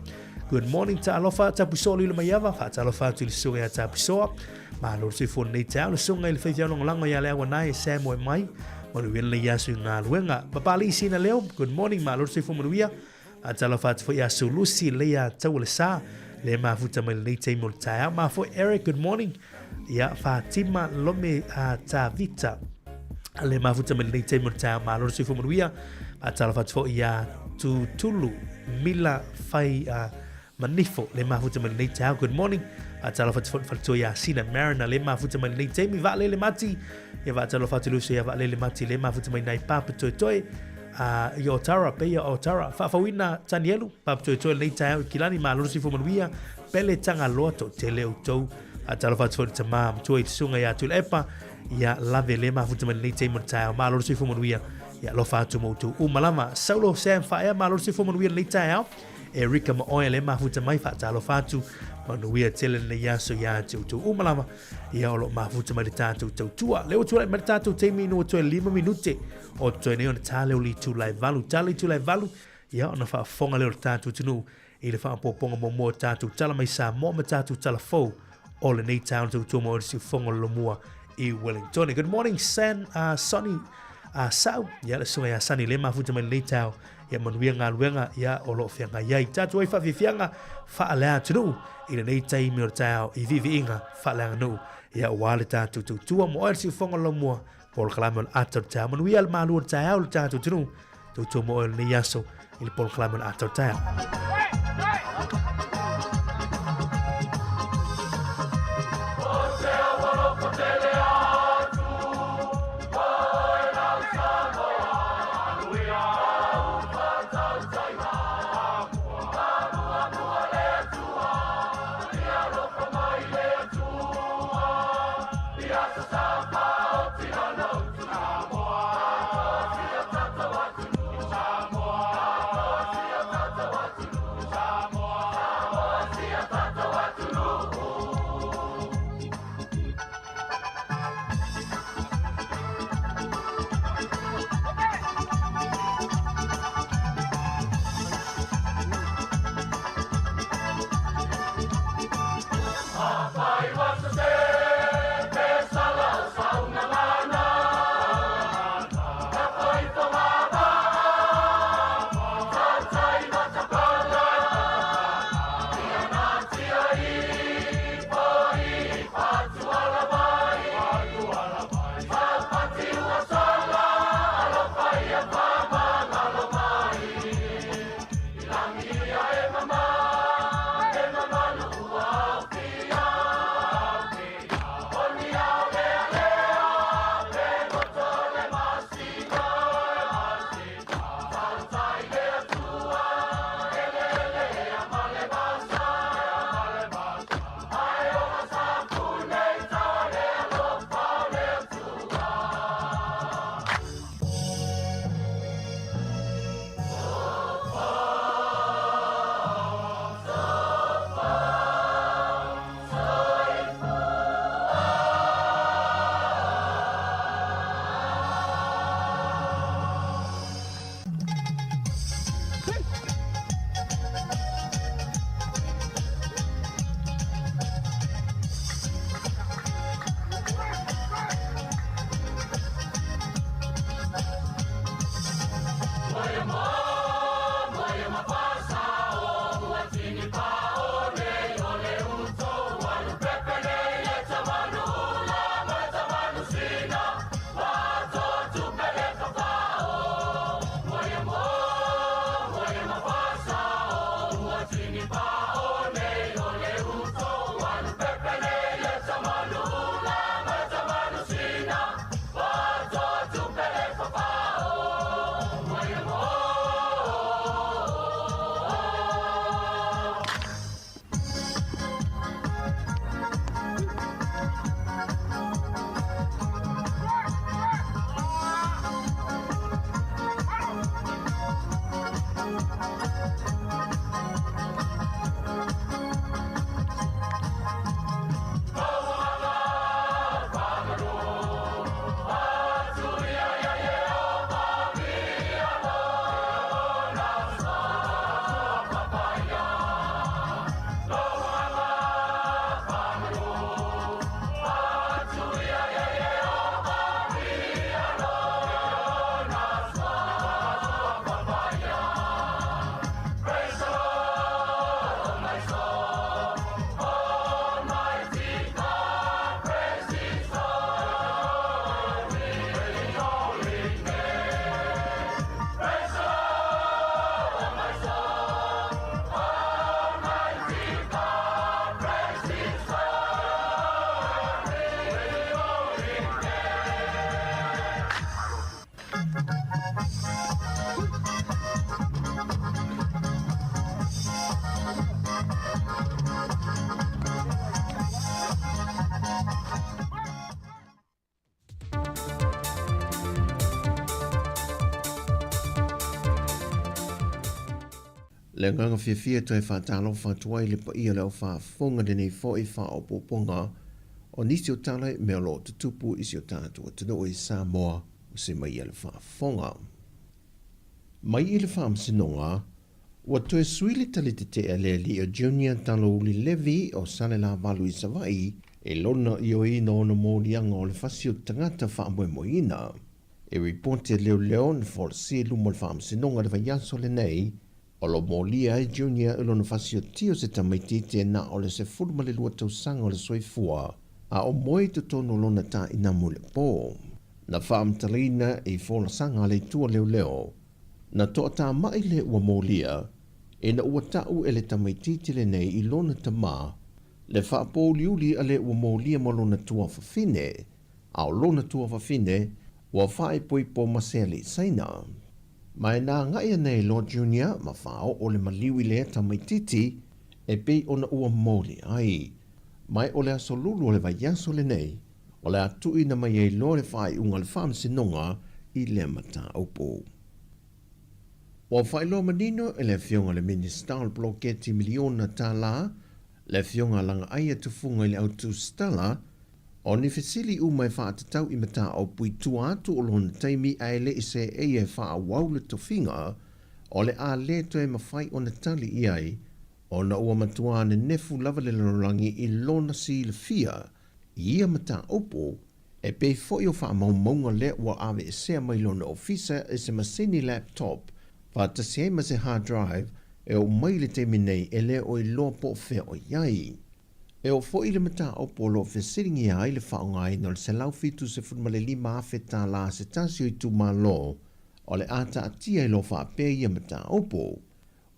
Good morning Ta'alofa Tapusoa Lilo Maiava, fa'atalofa atu i le susuga ia Tapusoa. Malo le soifua lenei taeao, le susuga i le faifeau lagolago ia Leaua Nae Sam Oe Mai. Manuia lenei aso i galuega. Papalii Sina Leo, good morning, malo le soifua manuia. Fa'atalofa atu foi ia Sulusi Leia Taualesa, le mafuta mai lenei taimi o le taeao. Ma foi Eric, good morning. Ia Fatima Lome Tavita. Le mafuta mai lenei taimi o le taeao, malo le soifua manuia. Faatalofa atu foi ia Tutulu Mila Fai Manifo le mafuta mai lenei taeao, good morning. Faatalofa atu foi le faletua ia Sina Mariner le mafuta mai lenei taimi. Vaalele Mati, ia faatalofa atu le uso ia Vaalele Mati le mafuta mai nai Papa Toetoe i Otara, peia Otara. Faafauina Tanielu, Papa Toetoe lenei taeao i Kilani, malo le soifua manuia. Pele Tagaloa, toatele outou. Faatalofa atu foi le tama matua i le susuga ia Tuilaepa, ia lave le mafuta mai lenei taimi o le taeao, malo le soifua manuia. Ia alofa atu ma outou uma lava. Saulo Sam Faea, malo le soifua manuia lenei taeao. Erika ma oe le mafuta mai, faatalofa atu, manuia tele lenei aso ia te outou uma lava. Ia o lo o mafuta mai le tatou tautua. Lea ua tulai mai le tatou taimi ina ua toe 5 minute o totoe nei ona ta lea o le itula e 8. Ta le itula e 8, ia ona faafofoga lea o le tatou atunuu i le faaopoopoga muamua o tatou tala mai Samoa ma tatou tala fou o lenei taeao na tautua mo le siufofoga o le Lomua i Wellington. Good morning, San, Sonny Sau. Ia, le susuga ia Sunny le mafuta mai lenei taeao. Ia manuia galuega ia o lo o feagai ai. Tatou ai faafiafiaga faaleatunuu i lenei taimi o le taeao i viiviiga faaleaganuu. Ia, aua le tatou tautua mo oe le siufofoga o le Lomua, polokalame o le ata o le taeao. Manuia le malu o le taeao le tatou atunuu. Tautua mo oe lenei aso i le polokalame o le ata o le taeao. Le agaga fiafia e toe faatalofa atu ai i le paia o le au faafofoga i lenei foi faaopoopoga o nisi o tala i mea o lo o tutupu i si o tatou atunuu i Samoa o se mai a le faafofoga. Mai i le Faamasinoga, ua toe sui le tali tetee a le alii o Junior Talouli Levy o Salelavalu i Savaii i lona ioeina o ona moliaga o le fasi o tagata faamoemoeina. E ripoti a leoleo na folasia i luma o le Faamasinoga i le vaiaso lenei, o lo o molia ai Junior i lona fasiotia o se tamaitiiti e na o le 12 tausaga o le soifua, a o moe i totonu o lona tainamu i le po. Na faamatalaina i folasaga a le itu a leoleo, na toatamai le ua molia, ina ua tau e le tamaitiiti lenei i lona tama le faapouliuli a le ua molia ma lona tuafafine, a o lona tuafafine ua faaipoipo ma se alii Saina. Ma e na agai ana e Lord Junior ma faaoo le maliu i lea tamaitiiti e pei ona ua moli ai. Mai o le aso lulu o le vaiaso lenei, o le a tuuina mai ai loa le faaiuga a le Faamasinoga i lea mataupu. Ua faailoa manino e le Afioga i le Minisita o le Poloketi Miliona Tala, le Afioga a Lagaaia Tufuga i le Autusitala, O ni fesili uma e faatatau i mataupu i tua atu o lona taimi ae le i seei e faaauau le tofiga, o le a le toe mafai ona tali i ai, ona ua matuā nenefu lava le lalolagi i lona silafia i ia mataupu, e pei foi o faamaumauga lea ua aveesea mai lona ofisa i se masini laptop faatasi ai ma se hard drive e oo mai i le taimi nei e le o iloa po o fea o i ai. E oo foi i le mataupu o lo o fesiligia ai le faaaogaina o le $175,000 a se tasi o itumalo o le a taatia i lo faapea ia mataupu.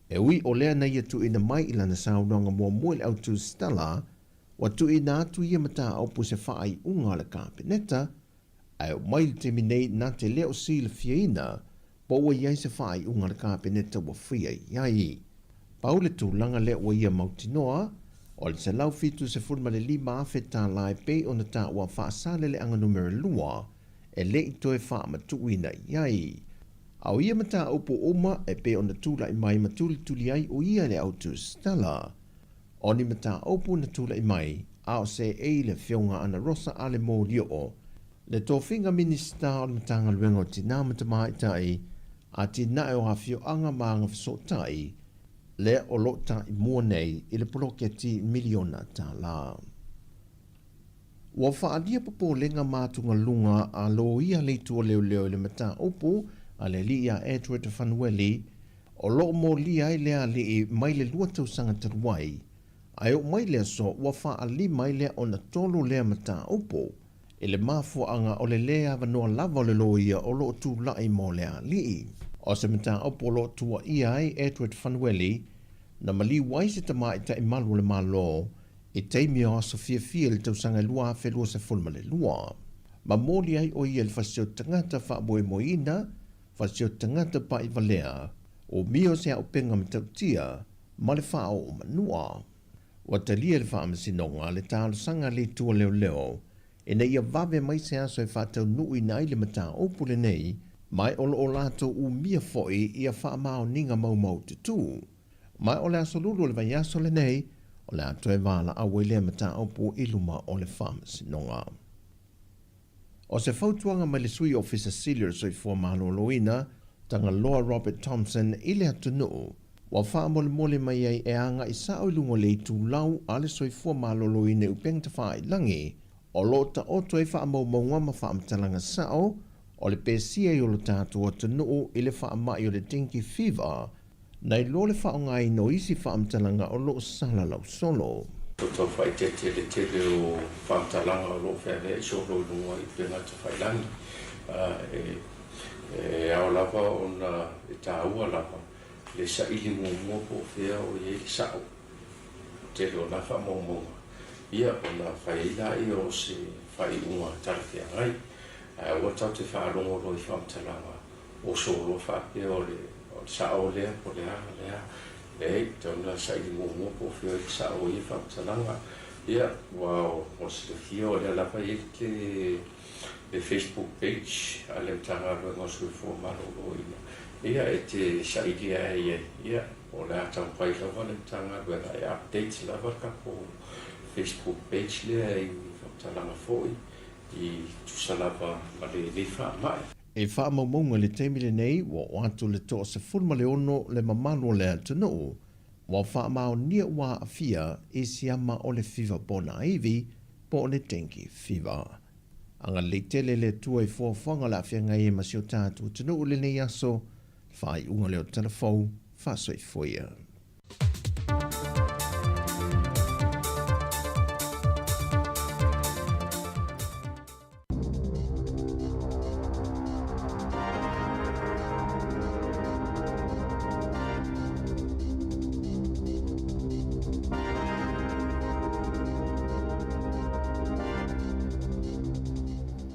E ui o lea na ia tuuina mai i lana saunoaga muamua i le autusitala, ua tuuina atu ia mataupu i se faaiuga a le Kapeneta, ae oo mai i le taimi nei na te le o silafiaina po ua i ai se faaiuga a le Kapeneta ua faia i ai. Pau le tulaga lea ua ia mautinoa, o le $175,000 e pei ona taua Faasaleleaga Numera 2 e le i toe faamatuuina i ai. A o ia mataupu uma e pei ona tulai mai ma tulituli ai o ia le autusitala. O ni mataupu na tulai mai, a o seei le Afioga Ana Rosa Ale Molioo, le tofiga Minisita o le Matagaluega o Tinā ma Tamaitai, Atinae o Afioaga ma Agafesootai, lea o lo o taimua nei i le poloketi miliona tala. Ua faaalia popolega ma atugaluga a loia le itu o leoleo i le mataupu a le alii ia Edward Fanueli, o lo o molia ai lea alii mai le 2 tausaga talu ai, ae oo mai le aso ua faalima ai lea ona tolu lea mataupu i le mafuaaga o le lē avanoa lava o le loia o lo o tulai mo le alii. O se mataupu o lo o tuuaia ai Edward Fanueli na maliu ai se tamaitai malu o le Malo i taimi o aso fiafia i le tausaga 2022. Ma moli ai o ia i le fasi o tagata faamoemoeina, fasi o tagata paʻivalea, umia o se auupega matautia ma le faaoo manua. Ua talia e le Faamasinoga le talosaga a le Itu o Leoleo ina ia vave mai se aso e faataunuuina ai le mataupu lenei, ma o lo o latou umia foi ia faamaoniga maumaututu. Ma o le aso lulu o le vaiaso lenei, o le a toe valaau ai lea mataupu i luma o le Faamasinoga. O se fautuaga mai le Sui Ofisa Sili o le Soifua Maloloina, Tagaloa Robert Thompson i le atunuu, ua faamolemole mai ai e agai sao i luga o le itulau a le Soifua Maloloina i upega tafailagi, o lo o taoto ai faamaumauga ma faamatalaga sao o le pesia i o lo tatou atunuu i le faamai o le dengue fever, nai lo le faaaogaina o isi faamatalaga o lo o salalau solo. Ua tau faaeteete le tele o faamatalaga o lo o feaveai solo i luga i upega tafailangi. E ao lava ona e taua lava le saili muamua po o fea o i ai le sa'o. O le tele o na faamaumauga, ia, ona fai ai laia o se faaiuga talafeagai. Ae aua tatou te faalogo loa i faamatalaga o soloa faapea o le sa'o lea po o le a le a. Leai, e tatau ona saili muamua po o fea le sa'o o ia faamatalaga. Ia, aua o le silafia o lea lava e i ai le Facebook page a le Matagaluega o Soifua Maloloina, ia, e te saili ae i ai, ia. O le a taumafai lava le Matagaluega e update lava le tatou Facebook page lea i faamatalaga foi e tusa lava ma lenei faamai. E faamaumauga i le taimi lenei ua oo atu le 16 le mamalu o le atunuu ua faamaonia ua aafia i siama o le fiva ponaivi po o le dengue fever. Agalelei tele le Atua i fuafuaga o le a feagai ai ma si o tatou atunuu i lenei aso, faaiuga lea o le Talafou, faasoifua ia.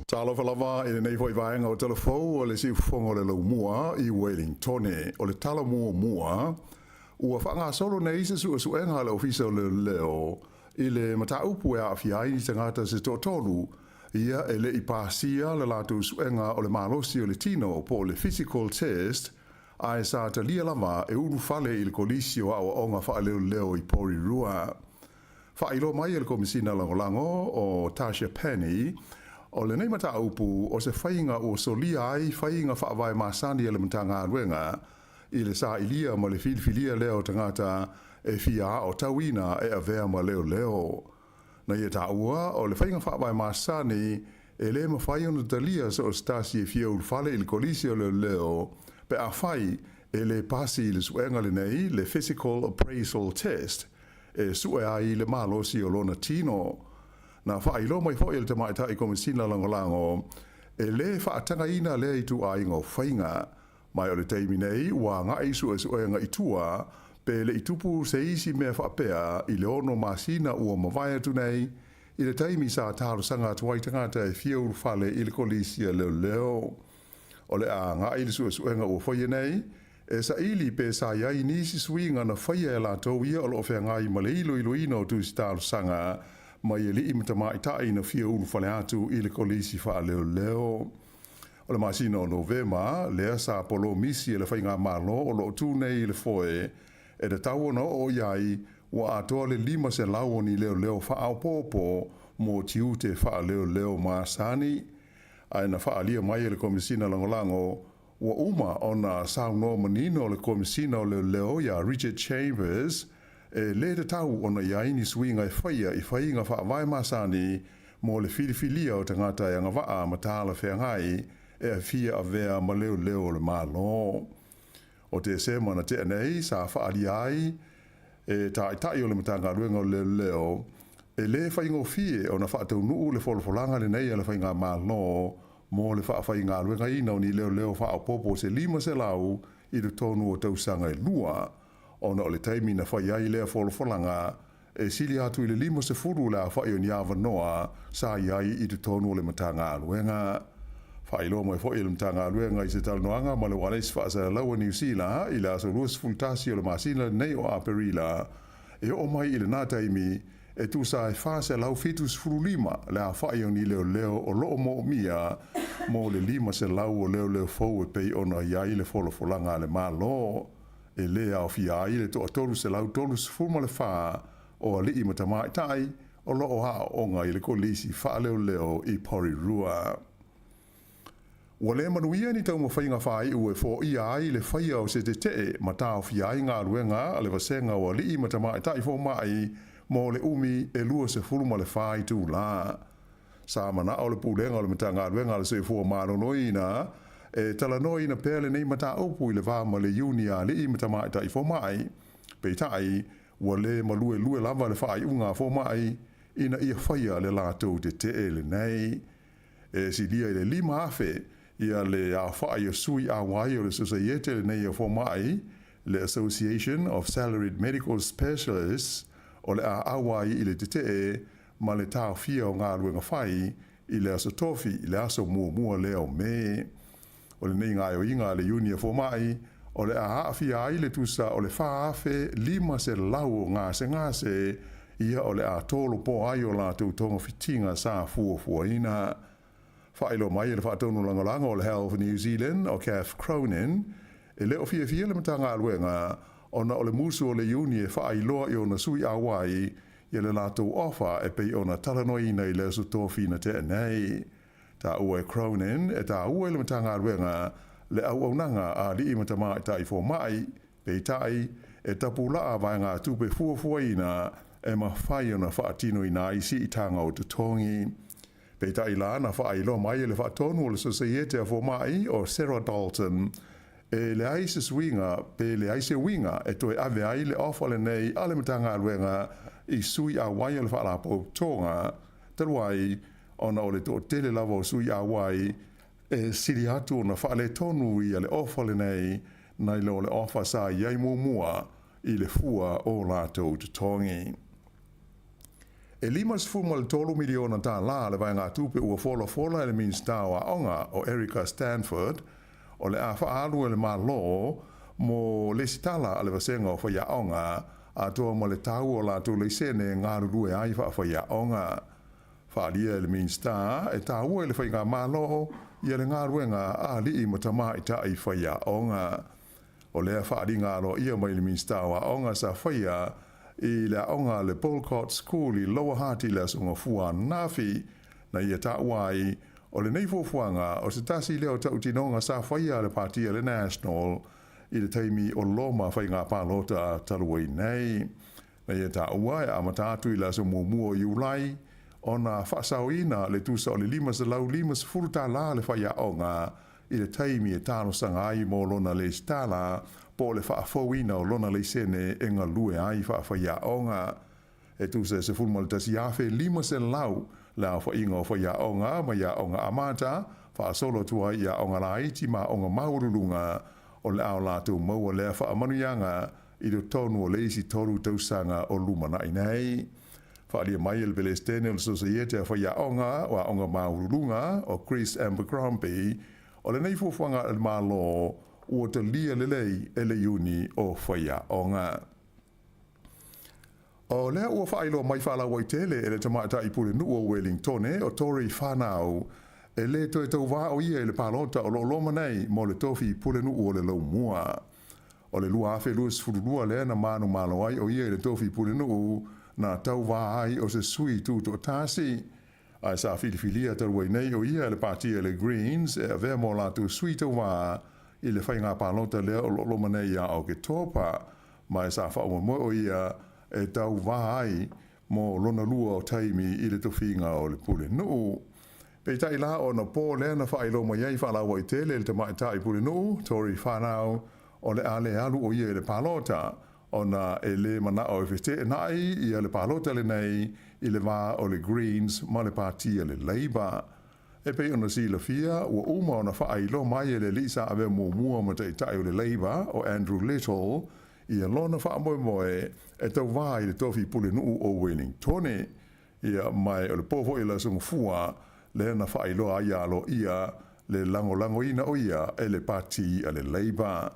Talofa lava i lenei foi vaega o Talafou o le siufofoga o le Laumua i Wellingtone. O le tala muamua, ua faagasolo nei se suesuega a le Ofisa o Leoleo i le mataupu e aafia ai ni tagata se toatolu ia e le i pasia le latou suega o le malosi o le tino po o le physical test ae sa talia lava e ulufale i le Kolisi o Aoaoga Faaleoleo i Porirua. Faailoa mai e le Komisina Lagolago o Tasha Penny, o lenei mataupu o se faiga ua solia ai faiga faavae masani a le Matagaluega i le sailia ma le filifilia lea o tagata e fia aotauina e avea ma leoleo. Na ia taua, o le faiga faavae masani e le mafai ona talia so o se tasi e fia ulufale i le Kolisi o Leoleo pe afai e le pasi i le suega lenei, le Physical Appraisal Test, e sue ai le malosi o lona tino. Na faailoa mai foi e le Tamaitai Komisina Lagolago, e le faatagaina lea ituaiga o faiga. Ma o le taimi nei ua agai suesuega i tua pe le i tupu se isi mea faapea i le 6 masina ua mavae atu nei i le taimi sa talosaga atu ai tagata e fia ulufale i le Kolisi a Leoleo. O le a agai le suesuega ua faia nei e saili pe sa i ai nisi suiga na faia e latou ia o loo feagai ma le iloiloina o tusi talosaga mai alii ma tamaitai na fia ulufale atu i le Kolisi Faaleoleo. O le masina o Novema, lea sa polomisi e le faigamalo o loo tu nei i le foe, e tatau ona oo i ai ua atoa le 500 o ni leoleo faaopoopo mo tiute faaleoleo masani. Ae na faaalia mai e le Komisina Lagolago, ua uma ona saunoa manino le Komisina o Leoleo iā Richard Chambers, e lē tatau ona i ai ni suiga e faia i faiga faavae masani mo le filifilia o tagata e agavaa ma talafeagai e fia avea ma leoleo o le Malo. O Tesema na tea nei sa faaalia ai e Taitai o le Matagaluega o Leoleo, e lē faigofie ona faataunuu le folafolaga lenei a le faigamalo mo le faafaigaluegaina o ni leoleo faaopoopo se 500 i totonu o tausaga e lua, ona o le taimi na fai ai lea folafolaga e sili atu i le 50 le aofai o ni avanoa sa i ai i totonu o le Matagaluega. Faailoa mai foi e le Matagaluega i se talanoaga ma le Ualesi Faasalalaua Niu Sila i le aso 21 o le masina lenei o Aperila, e oo mai i lena taimi e tusa e 475 le aofai o ni leoleo o loo moomia mo le 500 o leoleo fou e pei ona i ai le folafolaga a le Malo, e lē aofia ai le 334 o alii ma tamaitai o loo aooga i le Kolisi Faaleoleo i Porirua. Ua lē manuia ni taumafaiga faaiu e foia ai le faia o se tetee ma taofia ai galuega a le vasega o alii ma tamaitai fomai mo le umi e 24 itulā. Sa manao le Pulega o le Matagaluega a le Soifua Maloloina e talanoaina pea lenei mataupu i le va ma le Iuni a Alii ma Tamaitai Fomai, peitai ua lē maluelue lava le faaiuga a fomai ina ia faia le latou tetee lenei. E silia i le 5,000 ia le aofai o sui auai o le Sosaiete lenei o Fomai, le Association of Salaried Medical Specialists, o le a auai i le tetee ma le taofia o galuega fai i le aso Tofi i le aso muamua lea o Me. O lenei gaoioiga a le Iuni a Fomai, o le a aafia ai le tusa o le 4,500 o gasegase ia o le a tolopo ai o latou togafitiga sa fuafuaina. Faailoa mai e le Faatonu Lagolago o le Health New Zealand o Kath Cronin, e le o fiafia le Matagaluega ona o le musu o le Iuni e faailoa i ona sui auai ia le latou ofa e pei ona talanoaina i le Aso Tofi na tea nei. Taua e Cronin e taua i le Matagaluega le auaunaga a alii ma tamaitai fomai, peitai, e tapulaa vaegatupe fuafuaina e mafai ona faatinoina ai siitaga o totogi. Peitai la, na faailoa mai e le faatonu o le Sosaiete a Fomai o Sarah Dalton, e leai se suiga pe leai se uiga e toe ave ai le ofa lenei a le Matagaluega i sui auai o le Faalapotopotoga, talu ai ona o le toatele lava o sui auai e sili atu ona faaletonu ia le ofa lenei nai lo le ofa sa i ai muamua i le fua o latou totogi. E $53 miliona tālā le vaegatupe ua folafola e le Minisita o Aoga o Erica Stanford o le a faaalu e le Malo mo lesitala a le vasega o faiaoga atoa ma le tau o latou laisene e galulue ai faafaiaoga. Faaalia e le Minisita e taua i le faigamalo ia le galuega a alii ma tamaitai faiaoga. O lea faaaliga aloaia mai le Minisita o Aoga sa faia i le aoga a le Boulcott School i Lower Hutt i le Aso Gafua ananafi, na ia taua ai, o lenei fuafuaga o se tasi lea o tautinoga sa faia a le Pāti a le National i le taimi o loma faiga palota talu ai nei. Na ia taua e amata atu i le aso muamua o Iulai ona faasaoina le tusa o le $550 le faiaoga i le taimi e talosaga ai mo lona lesitala po o le faafouina o lona laisene e galue ai faafaiaoga. E tusa e 11,500 le aofaiga o faiaoga mai aoga amata faasolo atu ai i aoga laiti ma aoga maualuluga o le a o latou maua lea faamanuiaga i totonu o le isi 3 tausaga o lumanai nei. Faaalia mai e le Pelesitene o le Sosaiete a Faiaoga o Aoga Maualuluga o Chris Abercrombie, o lenei fuafuaga a le Malo ua talia lelei e le Iuni o Faiaoga. O lea ua faailoa mai faalauaitele e le tamaitai pulenuu o Welingtone o Tory Whanau e lē toe tauvā o ia i le palota o lo o loma nei mo le tofi pulenuu o le Laumua. O le 2022 lea na manumalo ai o ia i le tofi pulenuu na tauvā ai o se sui tutoatasi. Ae sa filifilia talu ai nei o ia e le pāti a le Greens e avea mo latou sui tauvā i le faiga palota lea o lo o loma nei ia Oketopa, ma e sa faamoemoe o ia e tauvā ai mo lona lua o taimi i le tofiga o le pulenuu. Peitai la, ona po lea na faailoa mai ai faalauaitele e le tamaitai pulenuu, Tory Whanau, o le a le alu o ia i le palota, ona e lē manao e feteenai ia le palota lenei i le va o le Greens ma le Pāti a le Labour. E pei ona silafia, ua uma ona faailoa mai e le alii sa avea muamua ma taitai o le Labour, o Andrew Little, ia lona faamoemoe e tauvā i le tofi pulenuu o Wellingtone. Ia, ma o le po foi o le Aso Gafua lea na faailoa ai aloaia le lagolagoina o ia e le Pāti a le Labour.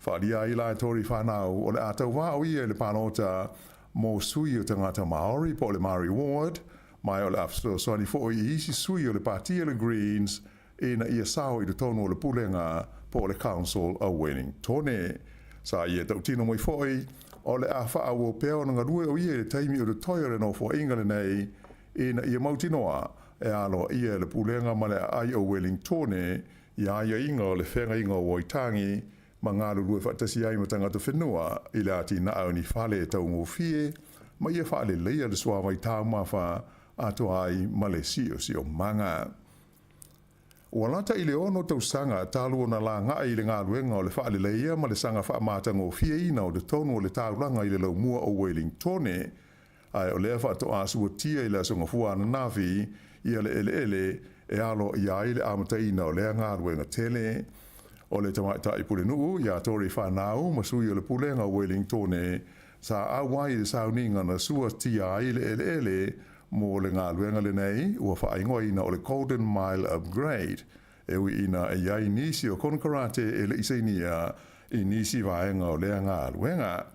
Faaalia ai la e Tory Whanau o le a tauvā o ia i le palota mo sui o tagata Māori po o le Māori Ward, ma o le a fesoasoani foi i isi sui o le Pāti a le Greens ina ia sao i totonu o le pulega po o le Council o Wellingtone. Sa ia tautino mai foi o le a faaauau pea ona galue o ia i le taimi o totoe o le nofoaiga lenei ina ia mautinoa e aloaia e le pulega ma le aai o Wellingtone ia aiaiga o le feagaiga o Waitangi ma galulue faatasi ai ma tagata whenua i le atinae o ni fale e taugofie ma ia faaleleia le suavai taumafa atoa ai ma le siosiomaga. Ua lata i le 6 tausaga talu ona lagai i le galuega o le faaleleia ma le saga faamatagofieina o totonu o le taulaga i le laumua o Wellingtone, ae o lea faatoa suatia i le Aso Gafua ananafi ia le eleele e aloaia ai le amataina o lea galuega tele. O le tamaitai pulenuu ia Tory Whanau ma sui o le pulega o Wellingtone sa auai i le sauniga na suatia ai le eleele mo le galuega lenei ua faaigoaina o le Golden Mile Upgrade, e ui ina e i ai nisi o konekarate e le i sainia i nisi vaega o lea galuega.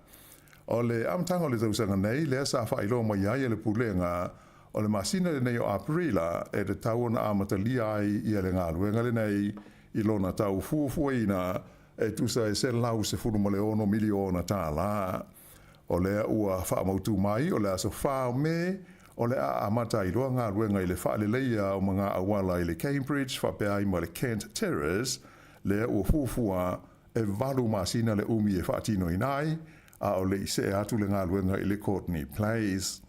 O le amataga o le tausaga nei lea sa faailoa mai ai e le pulega o le masina lenei o Aperila e tatau ona amatalia ai ia le galuega lenei i lona tau fuafuaina. e tusa e $116 miliona tālā. O lea ua faamautū mai o le aso 4 o Me, o le a amata ai loa galuega i le faaleleia o maga auala i le Cambridge faapea ai ma le Kent Terrace, lea ua fuafua e 8 masina le umi e faatinoina ai, a o le i see atu le galuega i le Courtenay Place.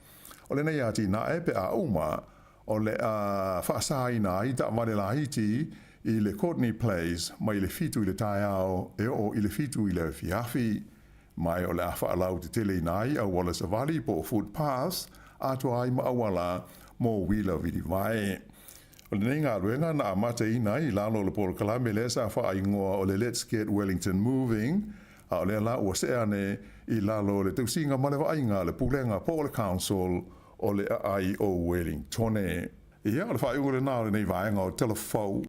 O lenei atinae pe a uma, o le a faasāina ai taavale laiti i le Courtenay Place mai le 7 i le taeao e oo i le 7 i le afiafi. Ma o le a faalauteteleina ai auala savali po o footpaths atoa ai ma auala mo uila vilivae. O lenei galuega na amataina ai i lalo o le polokalame lea sa faaigoa o le Let's Get Wellington Moving, a o lea la ua see ane i lalo o le tausiga ma le vaaiga a le Pulega po o le Council o le Aai o Wellingtone. Ia, o le faaiuga lena o lenei vaega o Tala Fou.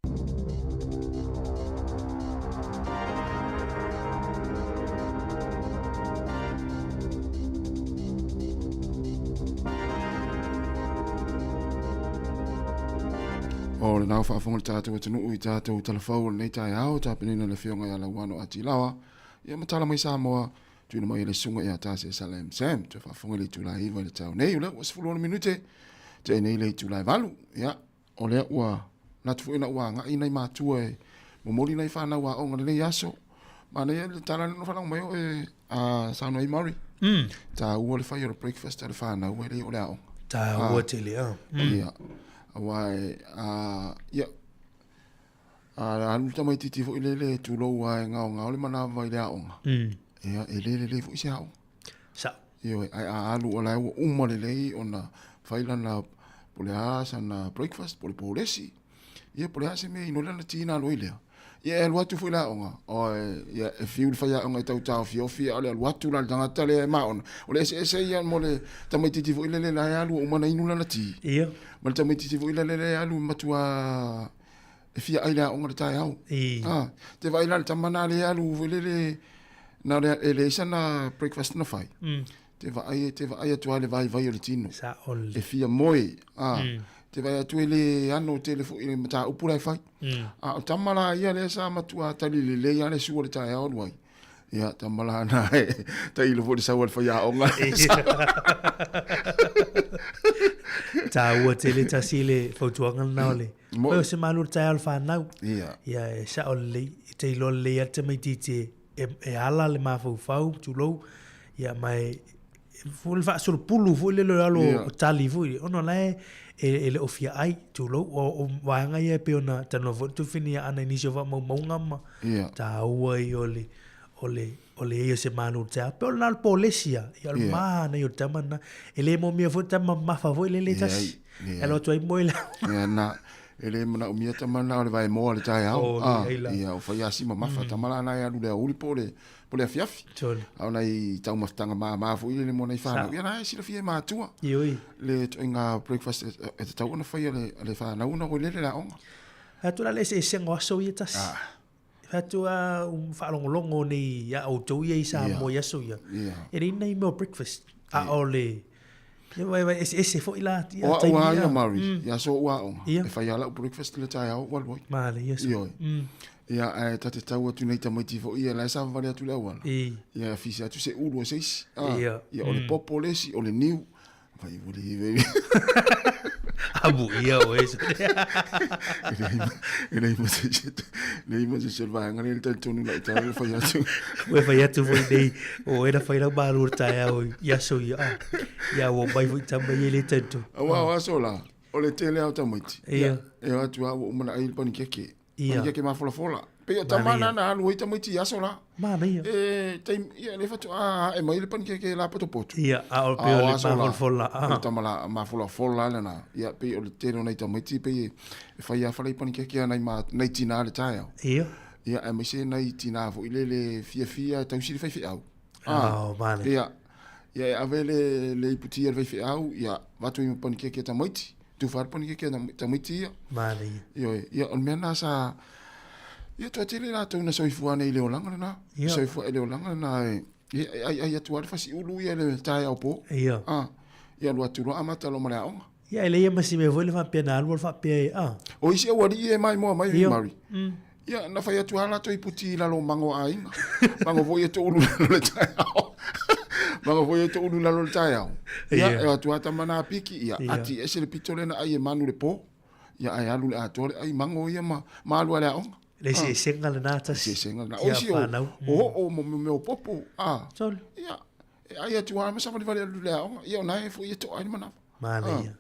O lena ua faafofoga le tatou atunuu i tatou talafou o lenei taeao, tapenaina le Afioga ia Lauano Atilawa, ia ma tala mai Samoa, tuuina mai e le susuga ia Tase Salem Sam, toe faafofoga i le itula e 9 i le taeao nei, o lea ua 16 minute, tea nei le itula e 8, ia, o lea ua manatu foi ina ua agai nai matua e momoli nai fanau aoga lenei aso. Manaia le tala lea na faalogo mai oe a saunoa ai Murray. Taua le fai o le breakfast a le fanau e le o le aoga. Taua tele a. Ia. Aua e a ia a alu le tamaitiiti foi lele tulou a e gaogao le manava i le aoga. Ia e le lelei foi se aoga. Sao. Ioe, ae a alu o la e ua uma lelei ona fai lana po o le a sana breakfast po o le polesi, ia po o le a se mea e inu ai lana ti ona alu ai lea. Ia e alu atu foi i le aoga, oi, ia e fiu le faiaoga e tau taofiofi, a o le alu atu la o le tagata lea e maona. O le eseese ia mo le tamaitiiti foi lele la e alu ua uma ona inu lana ti. Ia. Ma le tamaitiiti foi lele e alu e matua e fia ai le aoga le taeao. I. Ah, te vaai la le tama na le alu foi lele na le e leai sana breakfast na fai. Te vaai te vaai atu lava le vaivai o le tino. Sa ole. E fia moe. Ah, Te vaai atu e le ano tele foi le mataupu la e fai. A o tama la ia lea sa matua tali lelei lava le sua o le taeao alu ai. Ia, tama la na e tailo foi le sau a le faiaoga. Taua tele tasi le fautuaga lena o le Mo... o se malu le taeao le fanau. Ia. Ia, e sao lelei, e te iloa lelei lava le tamaitiiti e, e ala le mafaufau, tulou, ia, ma e, foi le faasolopulu foi lele o le alo o tali foi, ona o la e, e, e le o fia ai, tulou, o, o vaega ia e pei ona talanoa foi le Tufini ia Ana i nisi o faamaumauga ma yeah. taua ia o le, o le, o le ia o se malu o le taeao. Pe o le na o le polesi ia, ia o le yeah. mānaia o le tama lena. E le mōmia foi le tama mamafa foi lele tasi. Yeah. E alo atu ai moe le yeah, na, e le manaomia tama lena o le vaemoa le taeao. Oh, ah, ia, o fai asi mamafa mm. tama la na e alu le aouli po o le, po le afiafi. Tolu. A o nai taumafataga māmā foi lele mo nai whanau. Ia na e silafia e mātua. Ioi. Le ituaiga breakfast e, e tatau ona fai a le, a le whanau ona koe lele le aoga. Fai atu la le eseesega o aso ia tasi. Ah. Fai atu a um faalogologo nei ia outou ia i Samoa i aso ia. Yeah. E leai nai mea o breakfast. A o le Ia vai vai eseese foi la ia O au taimi a ia. ia Murray, i aso o aoga, Ia. e fai a lau breakfast i le taeao ua alu ai. Male ia so. Ioe. Ia, ae ta te tau atu nei tamaiti foi ia, la e savavali atu le auala. I. Ia, e fisi atu se ulu o se isi. Ah, Ia. Ia, o le popo le isi, o le niu. Vai, ua le, Amu ia o e so. E leai ma se isi, leai ma se isi o le vaega lea le talitonu lau tala le fai atu. Ua fai atu foi nei, o e na fai lau malu o le taeao i aso ia. Ah, ia ua mai foi tama ia le talitonu. Aua o aso la, o le tele lava o tamaiti. Ia. E o atu lava ua uma ona ai le panikeke. Ia. Panikeke mafolafola. Pei o tama na na alu ai tamaiti i aso la. Manaia. E taimi, ia le faatoa ae mai le panikeke lapotopoto. Ia, a o pei o le mafolafola. O le tama la mafolafola lena. Ia, pei o le tele o nai tamaiti pei e fai lava fale i panikeke a nai, ma, nai tinā i le taeao. Ia. Ia, aemaise nai tinā foi lele fiafia e tausi le faifeau. Ah, manaia. Ia, ia e ave le, le iputi a le faifeau, ia, avatu ai ma panikeke a tamaiti. Tufa le panikeke a tamaiti ia. Manaia. Ioe, ia, o le mea lena sa... Ia, toatele latou na soifua nei i le olaga lena. Ia. Soifua i le olaga lena e... Ia, e aiai atu lava le fasiulu ia i le taeao po. Ia. Ah, ia alu atu loa amata loa ma le aoga. Ia, e leai ma si mea foi le faapea na alu alu faapea e, ah. O isi aualii ia e maimoa mai, Ia. Murray. Ia, na fai atu lava latou i puti i lalo o mago a aiga. Mago foi e toulu i lalo o le taeao. Mago foi e toulu i lalo o le taeao. Ia, e o atu lava tama na piki, ia, ati ese le pito lea na ai e manu le po. Ia, ae alu le atoa le ai mago ia ma, ma alu a le aoga. Le eseesega lena tasi. Eseesega lena. O isi o, o oo mo mea o popo. Ah. Ia, e ai atu lava ma savalivali alu i le aoga. Ia, o na e foi e toa ai le manawa. Manaia. Ah.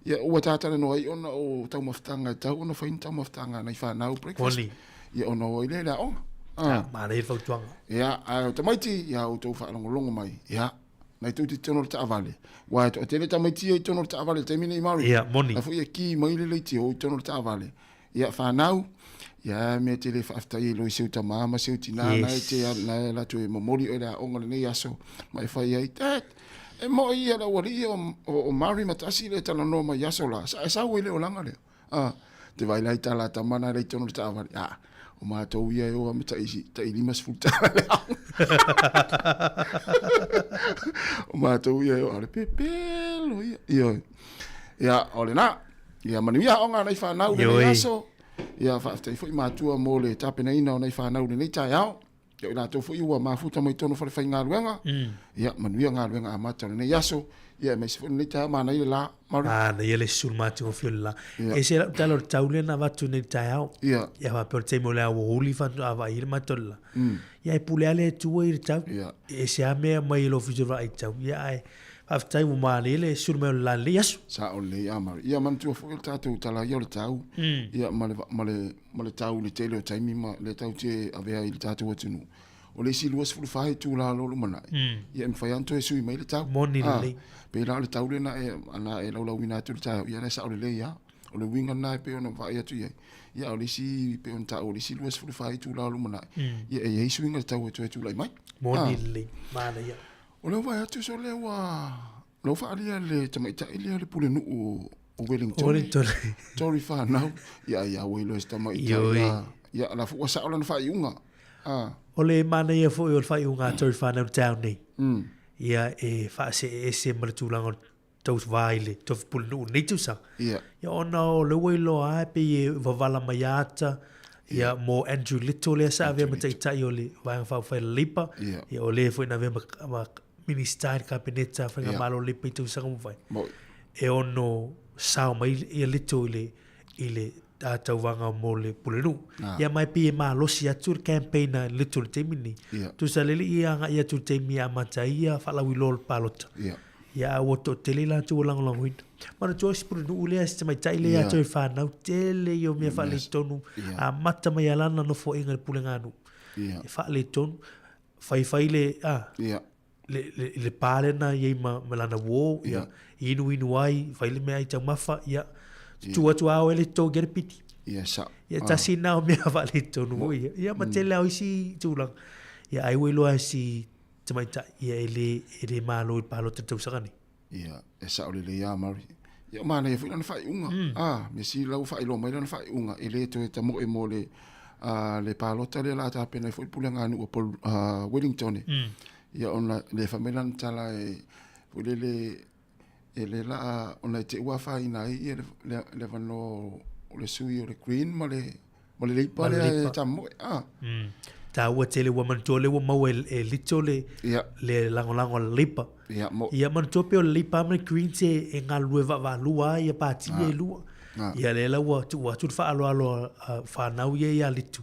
Ia, ua tātalanoa ai ona o taumafataga e tatau ona fai ni taumafataga a nai fanau breakfast. Moni. Ia, ona o ai lea i le aoga. Ah. Manaia le fautuaga. Ia, ae o tamaiti, ia outou faalogologo mai. Ia, nai tou te totonu o le taavale. Ua e toatele tamaiti ia i totonu o le taavale i le taimi nei Maori. Ia, moni. La foi e ki mai le leitio i totonu o le taavale. Ia, fanau, ia mea te le faafetai ai loa i seu tamā ma seu tinā, yes. Na e te, na e latou e momoli oe le aoga lenei aso, ma e fai ai, Dad, e moe ia le aualii o, o, o Mari ma Tasi le talanoa mai aso la, sa e sau ai le olaga lea. Ah, te vai lai tala tama na lei tonu le taavale. Ah, o mātou ia e oa me tai, tai 50 tala le aoga. O mātou ia e oa le pepelo ia. Ia, ia, o le nā. Ia manuia aoga a nai whanau lenei aso. Ia faafetai foi matua mo le tapenaina o nai whanau lenei taeao. Ia i latou foi ua mafuta mai tonu whare whaingaluenga. Ia manuia galuega amata o lenei aso. Ia aemaise foi lenei taeao manaia le la. Maru. Manaia le sulu matagofie o le la. Ia. E se lau tala o le tau lea na avatu nei i le taeao. Ia. Ia faapea o le taimi o le aoauli faatoa vaai ai le matou le la. Ia e pule lava le Atua i le tau. Ia. E ese lava mea mai e le Ofisa o le Vaai Tau. Ia ae faafetai ua manaia le sulu mai o le la i lenei aso. Sao lelei a Mari. Ia manatua foi o le tatou tala ia o le tau. Ia ma le ma le ma le tau i le tele o taimi ma le tau te avea i le tatou atunuu. O le isi 24 itula o lo lumanai, ia e mafai lava ona toe sui mai le tau. Moni lelei. Pei la o le tau lena e ana e laulauina atu i le taeao, ia lea e sao lelei lava. O le uiga lena e pei ona vaai atu i ai. Ia o le isi pei ona taua o le isi 24 itula o lumanai, ia e i ai suiga i le tau e toe tulai mai. Moni lelei. Manaia. O lea ua vaai atu sole ua lea ua faaalia le tamaitai lea o le pulenuu o Wellington. Wellington. Tory whanau. Ia ia ua iloa e se tamaitai la. Ia la foi ua sao lana faaiuga. Ah. O le manaia foi o le faaiuga a Tory whanau town nei. Ia e faaseeese ma le tulaga o le tauva i le tofi pulenuu i lenei tausaga. Ia. Ia ona o lea ua iloa lava e pei e wavala mai ata ia mo Andrew Little lea sa avea ma taitai o le Vaega Faaupufai a le Labour. Ia. Ia o le foi na avea ma, ma Minista i le Kapeneta Faigamalo yeah. Labour i tausaga ua mavae. Moi. E ono sao mai ia Little i le, i le tauvaga mo le pulenuu. Ah. Ia mai pei e malosi atu le campaign a Little i le taimi lenei. Ia. Tusa le alii e agai atu i le taimi e amata ai ia faalauiloa o le palota. Ia. Ia a ua toatele i latou ua lagolagoina. Manatua si pulenuu lea, si tamaitai lea ia te oe whanau, tele ia o mea faaletonu, amata mai a lana nofoaiga i le pulega nuu. Ia. E faaletonu, faifai le, a, Ia. le, le, le pā lena i ai ma, ma lana uō, ia, inuinu ai, fai le mea ai taumafa, ia, tutū atu a oe le totogi a le piti. Ia, sao. Ia, tasi na o mea faaletonu foi ia. Ia, ma tele lava o isi tulaga. Ia, ai ua iloa e si tamaitai, ia e le, e le malo i le palota i le tausaga nei. Ia, e sao lelei lava Mari. Ia, o manaia foi lana faaiuga. Ah, mea sili la ua faailoa mai lana faaiuga, e le toe tamoe mo le, ah, le palota lea o le a tapena ai foi le pulega a nuu o ah, Wellington. Ia, ona lea fai mai lana tala e, foi lele, e le la, ona e te i ua afaina ai ia le, le, le avanoa o le sui o le Green ma le, ma le Leipa lea e tamoe. Ah. Taua tele ua manatua lea ua maua e, e Little le, Ia. le lagolago a le Leipa. Ia, mo. Ia manatua pei o le Leipa ma le Greens e, e galulue vaavaalua ai ia pati ia e lua. Ia lea la ua tuu atu le faaaloalo a whanau ia ia Litu.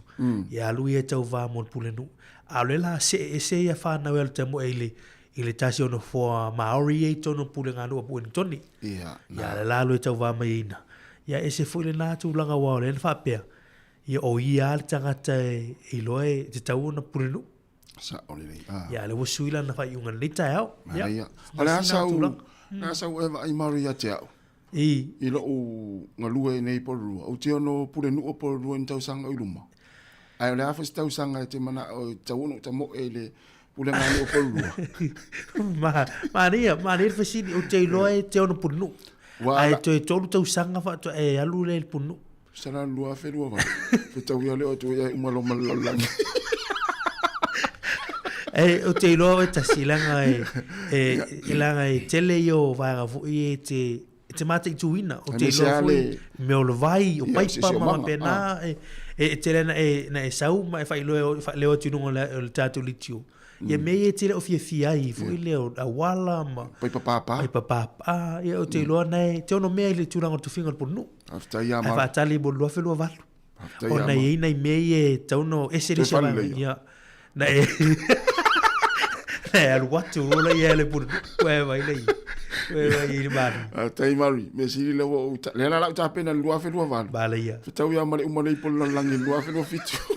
Ia alu ia e tauvā mo le pulenuu. A o lea la see ese ia whanau e alu tamoe i le, i le tasi o nofoa Māori ia i totonu o le pulega nuu a Puenitoni. Ia, Ia lea la alu e tauvā mai ai ina. Ia ese foi lena tulaga aua o lea na faapea, ia o ia lava le tagata e iloa e tatau ona pulenuu. Sao lelei. Ah. Ia lea ua sui lana faaiuga i lenei taeao. Ia, Manaia. O le a tasi lena sau, tulaga. le a sau e vaai Māori ia te au? I. I lou galue i nei Porirua, ou te ono pulenuu o Porirua i ni tausaga o i luma. Ae o le a foi se tausaga e te manao e tatau ona ou tamoe i le pulega nuu o Porirua? Ma, manaia, manaia le fesili, ou te iloa e te ono pulenuu. Ua Ae ala- toe tolu tausaga faatoa e alu lea i le pulenuu. Sala 2028, fetauia lea o atu ai uma loa ma le lalolagi. E, ou te iloa oe tasi, leaga e, e, leaga e tele ia o vaega foi e te, e te te mataituina. Ou te iloa foi mea o le vai, o paipa ma faapena, e tele na e, na e sau ma e faailoa, faaleo atu i luga o le tatou leitio. Ia mea ia e tele o fiafia ai foi lea o auala ma paipa pāpā. Paipa pāpā, ia ou te iloa na e te ono mea i le tulaga o le tofiga o le pulenuu. Faafetai ia Ae faatali mo le 2028. Ona e i ai nai mea ia e tatau ona ese le isi vaega. Ia, na e na e alu atu loa ia le pulenuu, ua e vaai lea i ua e vaai i le malo. Faafetai Mari, mea sili lea ua ou lea la lau tapena i le 2028. Manaia. Fetau ia ma le uma nei po le lalolagi i le 2027.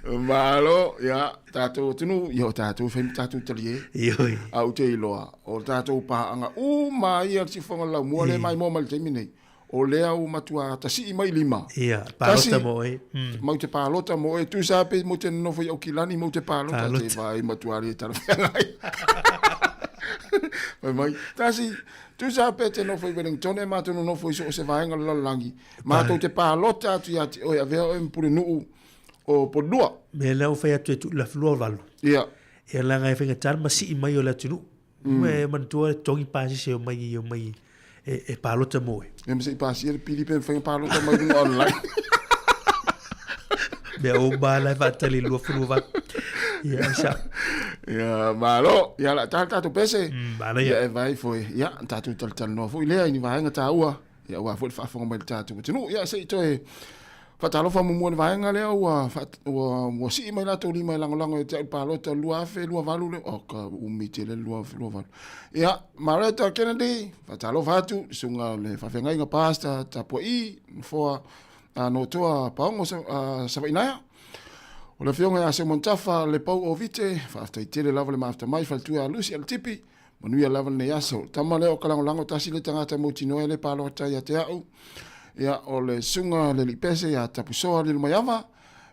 Malo, ia, tatou atunuu, ia o tatou e fai ma tatou talie. Ioe. A ou te iloa, o tatou paaga uma ia le siufofoga o le laumua lea e maimoa mai le taimi nei, o lea ua matua tasii mai lima. Ia, palota mo oe. Mau te palota mo oe, tusa pe mo te nonofo i Aukilani mau te palota, te vai matua le talafeagai. Fai mai, tasi, tusa pe te nofo i Wellington e matou nonofo i so o se vaega o le lalolagi, matou te palota atu ia te oe, avea oe ma pulenuu o Polua. Mea lea ua fai atu e tuu lafilua valu. Ia. Ia leaga e faigata le masii mai o le atunuu. E manatua le togi pasese o mai o mai e palota mo oe. Ia ma se i pasia le pili pe mafai ona palota mai luga online. Mea uma la e faatali 28. Ia sa. Ia malo, ia la tala tatou pese. Manaia. Ia e vai foi. Ia tatou talatalanoa foi lea i ni vaega taua. Ia aua foi le faafofoga mai le tatou atunuu. Ia se i toe faatalofa muamua i le vaega lea ua, ua, ua sii mai latou lima e lagolago ia te au i le palota 2028 le, oh, ka umi tele le 2028. Ia, Mareta Kennedy, faatalofa atu, le susuga le faafeagaiga Pastor Tapua'i, nofoa a Notoa Paogo Savainaea. O le afioga ia Simon Tafa, le pau o Vite, faafetai tele lava le mafuta mai, faletua ia Lucy Alitipi, Manuia lava lenei aso. Tama lea o Kalagolago tasi le tagata mautinoa e le palota ia te au. Ia, o le susuga le Lipese ia Tapusoa Lilomaiava.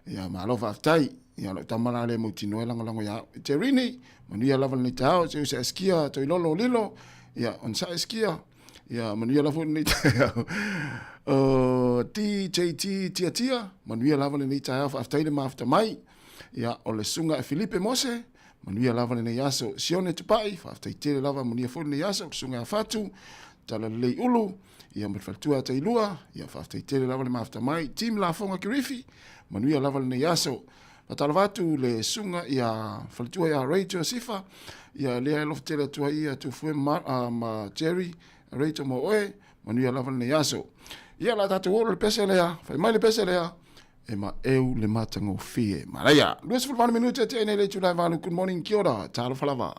Ia, malo faafetai. Ia, lou tama la le mautinoa e lagolago ia au. Terini, manuia lava lenei taeao. Se usa eskia Toilolo Lilo. Ia, onosai eskia. Ia, manuia lava foi lenei taeao. DJT Tiatia, manuia lava lenei taeao. Faafetai le mafuta mai. Ia, o le susuga e Filipe Mose. Manuia lava lenei aso. Sione Tupai, faafetai tele lava, manuia foi lenei aso. Susuga ia Fatu, Talalelei Ulu, ia ma le faletua ia Tailua, ia faafetai tele lava le mafuta mai. Team Lafoga Kirifi, manuia lava lenei aso. Faatalofa atu le susuga ia faletua ia Rachel Sifa, ia lea e alofa tele atu ai ia Tufue ma, ma Jerry, Rachel mo oe, manuia lava lenei aso. Ia la tatou oo le pese lea, fai mai le pese lea, E maeu le matagofie. Manaia! 28 minute e tea nei le itula e valu. Good morning, kia ora, talofa lava.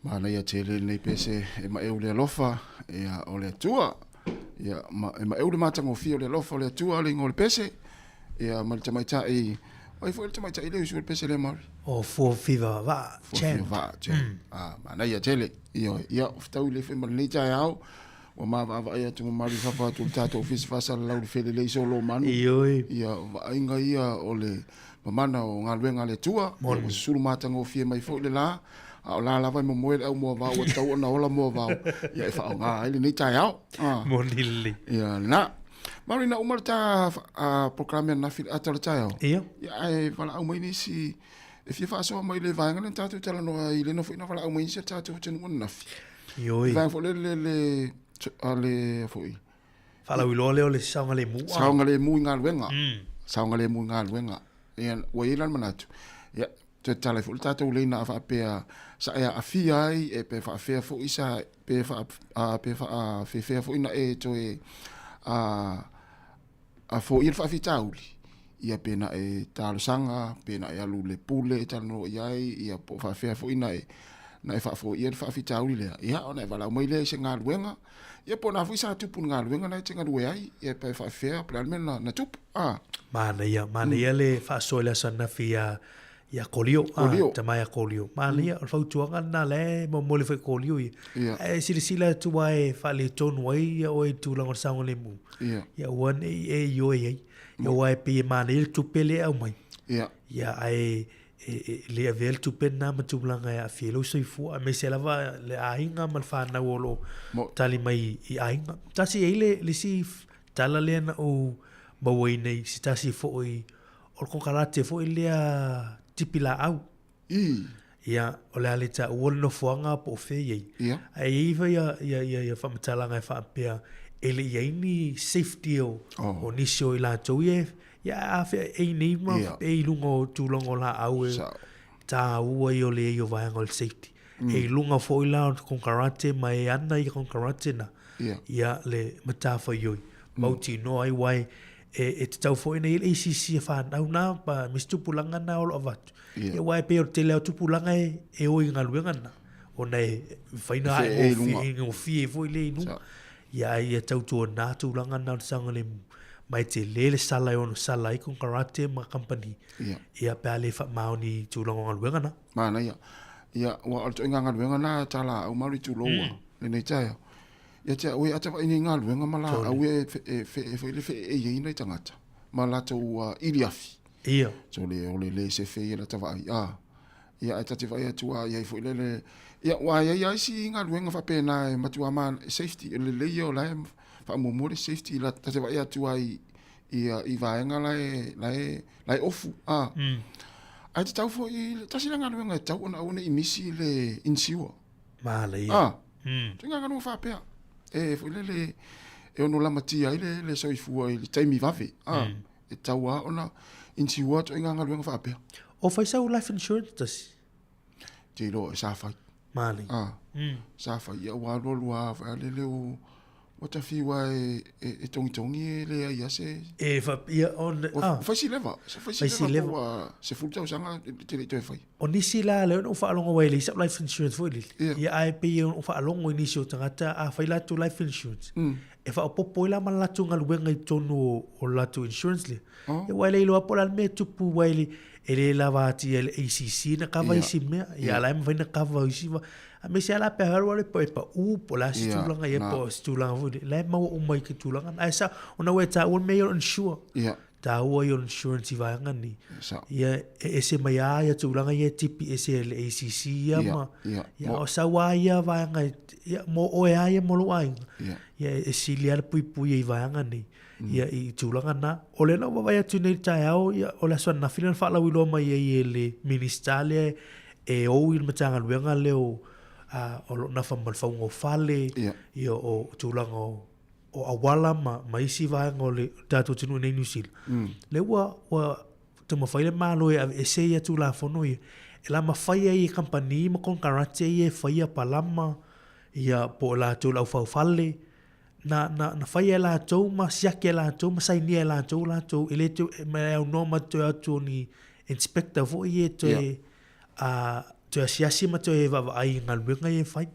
Manaia tele lenei pese e maeu le alofa ia o le Atua. Ia ma, e maeu le matagofie o le alofa o le Atua le ingoa o le pese. Ia ma le tamaitai, ai foi le tamaitai le usu le pese le Maori. O fua fiva va, Fua fiva va, Chan. Ah, manaia tele. Ia, ia, fetau le foi ma lenei taeao. Ua maavaavaai atu ma malu i fafo atu o le tatou ofisa faasalalau le felelei solo o manu. Ioe. Ia, o vaaiga ia o le mamana o galuega a le Atua. Ia, ua susulu matagofie mai foi le la, a o la lava e momoe le au moavao ua tatau ona ola moavao, ia e faaaoga ai lenei taeao. Ah. Moni lelei. Ia, lena. Malu ina uma le ta polokalame ananafi i le ata o le taeao. Ia. Ia, ae valaau mai nisi e fia faasoa mai le vaega lea na tatou talanoa ai, lena foi na valaau mai nisi o tatou atunuu ananafi. Ioe. Vaega foi lele le, a le foi. Faalauiloa lea o le saogalemu. Saogalemu i galuega. Saogalemu i galuega. Ia, ua i ai la le manatu. Ia, toe tatala ai foi le tatou leina a faapea sa e aafia ai, e pe faafefea foi sa, pe faa, pe faafefea foi na e toe a, a foia le faafitauli, ia pe na e talosaga, pe na e alu i le pule e talanoa i ai, ia po o faafefea foi na e, na e faafoia le faafitauli lea, ia ona e valaau mai lea i se galuega, ia po o na foi sa tupu i le galuega na e te galue ai, ia pe faafefea, po o le a le mea na, na tupu. Ah. Manaia, manaia le faasoa i le aso ananafi ia ia Kolio, Kolio. Ah, tama ia Kolio. Manaia, o le fautuaga lena la e momoli foi Kolio ia. Ia. Ae silasila atu lava e faaletonu ai ia oe i tulaga o le saogalemu. Ia. Ia aua ne i e ioe ai. Ia aua e pei e manaia le tupe lea e aumai. Ia. Ia ae e, e le avea le tupe lena ma tulaga e aafia ai lou soifua, aemaise lava le aiga ma le fanau o lo o tali mai i aiga. Tasi e i ai le, le isi tala lea na ou mauaina i se tasi foi O le kokarate foi lea tipi laau. I. Ia, o le a le taua le nofoaga po o fea i ai. Ia. Ae i ai foi ia, ia, ia, ia faamatalaga e faapea, e le i ai ni safety o, oh. o nisi o i latou ia, ia a fea e nei ma Ia. e i luga o tulaga o laau e Sao. tāua i o le ai o vaega o le safety. E i luga foi la o le kokarate ma e ana i kokarate na. Ia. Ia le matafaioi. Mautinoa ai wai e, e tatau foi ona i ai le ACC e whanau nā, ma me se tupulaga nā o lo avatu. Ia. Ia wai pei o le tele o tupulaga e, e o i galuega nā. Ona e mawhai na E whai e i lunga. e ngofie foi le i lunga. Sa. Ia ai ia tautua nā tulaga nā o le saogalemu. Ma e tele le sala e ono sala ai kokarate ma company. Ia. Ia pe a le whaamaoni i tulaga o galuega nā. Manaia. Ia, ua o le toʻiga galuega na tala au malu i tuloua, lenei taeao. Ia te au e ata vaai nei galuega ma laau e e e foi le feeeiei nai tagata ma latou uh, ili afi. Ia. So le o le le se fe ia lata vaai. Ah. Ia ai tate vaai atu a ia foi le le ia ua ia ia isi galuega faapena e matua ma safety le le ia o la e faamuamua le safety la tate vaai atu ai i i vaega la e la e la e ofu. Ah. Ai te tau foi tasi le galuega e tau ona aua ne i misi le insure. Manaia. Ah. Mm. Tuinga galuega faapea. E foi lele e ono lamatia ai le, le soifua i le taimi vave. Ah. Mm. E tau a ona insure tuinga galuega faapea. O fai sau life insurance tasi? Te iloa e sa fai. Manaia. Ah. Mm. Sa fai ia ua alu alu a fai lele o Ua tawhiwa e, e, e tongitongi e le ai a se... E fa, ia, on, ah. Fai si leva, fai si leva, leva. Se fulu tausaga te le toe fai. O nisi la lea ona ou faalogo ai i le isi au life insurance foi lele. Ia. Ia ae pei ona ou faalogo i nisi o tagata a fai latou life insurance. E faaopoopo ai la ma le latou galuega i totonu o, o le latou insurance lea. Oh. Ia aua e le iloa po o le a le mea e tupu aua e le, e le lava atia e le ACC na kava Ia. isi mea. Ia Ia. a la e mafai ona kava isi va. Aemaise lava la pe alu alu e pau po o le a se tulaga ia po o se tulaga foi lea, la e maua uma i ke tulaga na. Ae sao, ona ua e taua le mea ia o le insure. Taua ia o le insurance i vaega nei. Ia e ese mai lava ia tulaga ia e tipi ese e le ACC ia ma, ia o sau lava ia vaega ia mo oe lava ia mo lou aiga. Ia e sili lava le puipui i vaega nei. Ia i tulaga na. O lea na ou vaavaai atu nei i le taeao, ia o le aso ananafi lea na faalauiloa mai ai e le Minisita lea e ou i le Matagaluega lea o, o lo o nafa ma le fauga o fale, ia o tulaga o, o auala ma, ma isi vaega o le tatou atunuu i inei i Niu Sila. Lea ua, ua taumafai le Malo e aveese ia Tulafono ia, e la mafai ai e kamupani ma konekarate ia e faia palama, ia po o latou le aufaufale, na, na, na faia e latou ma siaki e latou ma sainia e latou latou, e le toe, ma e aunoa ma toe o atu o ni inspector foi ia e toe, yeah. a, toe asiasi ma toe vaavaai i galuega ia e fai.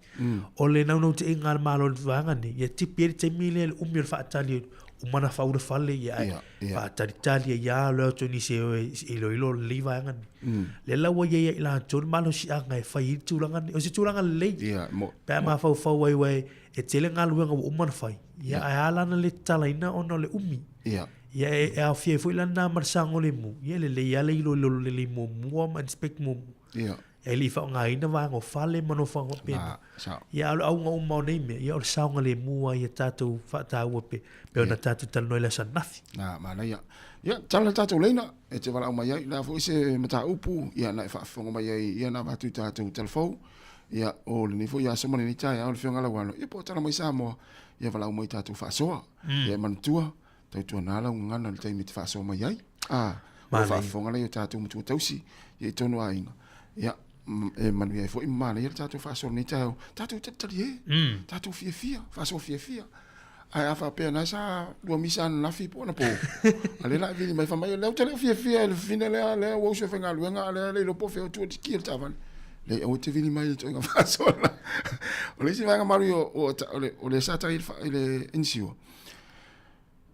O le naunautaiga a le Malo i le vaega nei, ia tipi ai le taimi lea i le umi o le faatali, uma ona fau le fale, ia ae yeah, yeah. faatalitali ai lava loa atu nisi e o e iloilo lelei vaega nei. Lea la ua i ai ia i latou le malosiaga e fai ai le tulaga nei. O se tulaga lelei, yeah, mo, pe a mafaufau ai ua e tele galuega ua uma ona fai, ia ae a la ona le tatalaina ona o le umi. Ia. Ia e aofia ai foi la lena ma le saogalemu, ia e lelei lava le iloilo lelei muamua ma inspect muamua. Ia. E le i faaaogaina vaega o fale ma nofoaga faapena. Sao. Ia a o le auga uma o nei mea, ia o le saogalemu lava ia tatou faataua pe pei ona tatou talanoa i le aso ananafi. Na, manaia. Ia, tala le tatou laina e te valaau mai ai, o le a foi se mataupu, ia na e faafofoga mai ai, ia na avatu i tatou talafou. Ia, o lenei foi aso ma lenei taeao, le Afioga Lauano, ia po o tala mai Samoa, ia valaau mai tatou faasoa. Ia e manatua, tautuana lau gagana i le taimi e te faasoa mai ai. A, o le faafofoga lea i o tatou matua tausi, ia i tonu aiga. Ia, e manuia ai foi ma manaia le tatou faasoa i lenei taeao. Tatou talitalie, tatou fiafia, faasoa fiafia. Ae a faapea na sa lua misa ananafi po anapo, a lea la e vili mai fai mai, o lea ou te le o fiafia i le fafine lea, lea ua usu e faigaluega, a lea e le iloa po o fea o tuu i le ki o le taavale. Leai, aua e te vili mai i le ituaiga faasoa lena. O le isi vaega malu o le sa tali i le insure,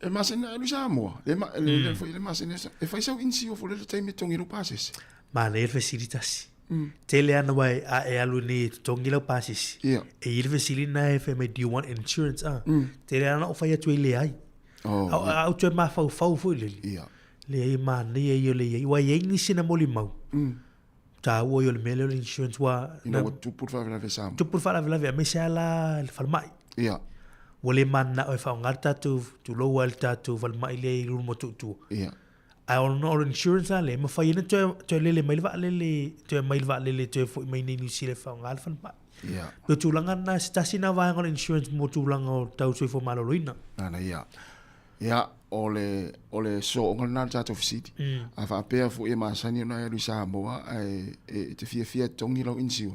e masani ona e alu i Samoa, le foi le masani e fai sau insure foi lele taimi e totogi ai lou pasese. Manaia le fesili tasi. Tele ana wai a e alu nei e totogi lau pasese. Ia. E i ai le fesili na e fai mai, do you want insurance? Ah. Tele ana o fai atu ai leai. Oh, A, a ou toe mafaufau foi lele. Ia. Leai, manaia ia o le iai. Ua iai nisi na molimau. Taua ia o le mea lea o le insurance ua... Ina ua tupu le faalavelave i Samoa. Tupu le faalavelave aemaise lava la le falemai. Ia. Ua le mananao e faaaoga le tatou, tulou lava le tatou falemai lea i Ulumotootua. Ia. Ae ona o le insurance la lea, e mafai ai ona toe, toe lele mai le vaalele, toe aumai le vaalele toe foi mai nei i Niu Sila e faaaoga le falemai. Ia. O tulaga lena, se tasi lena vaega o le insurance mo tulaga o tau soifua maloloina. Nana ia. Ia, o le, o le sooga lena o le tatou fesili. A faapea foi e masani ona e alu i Samoa ae e te fiafia e totogi lau inisiua,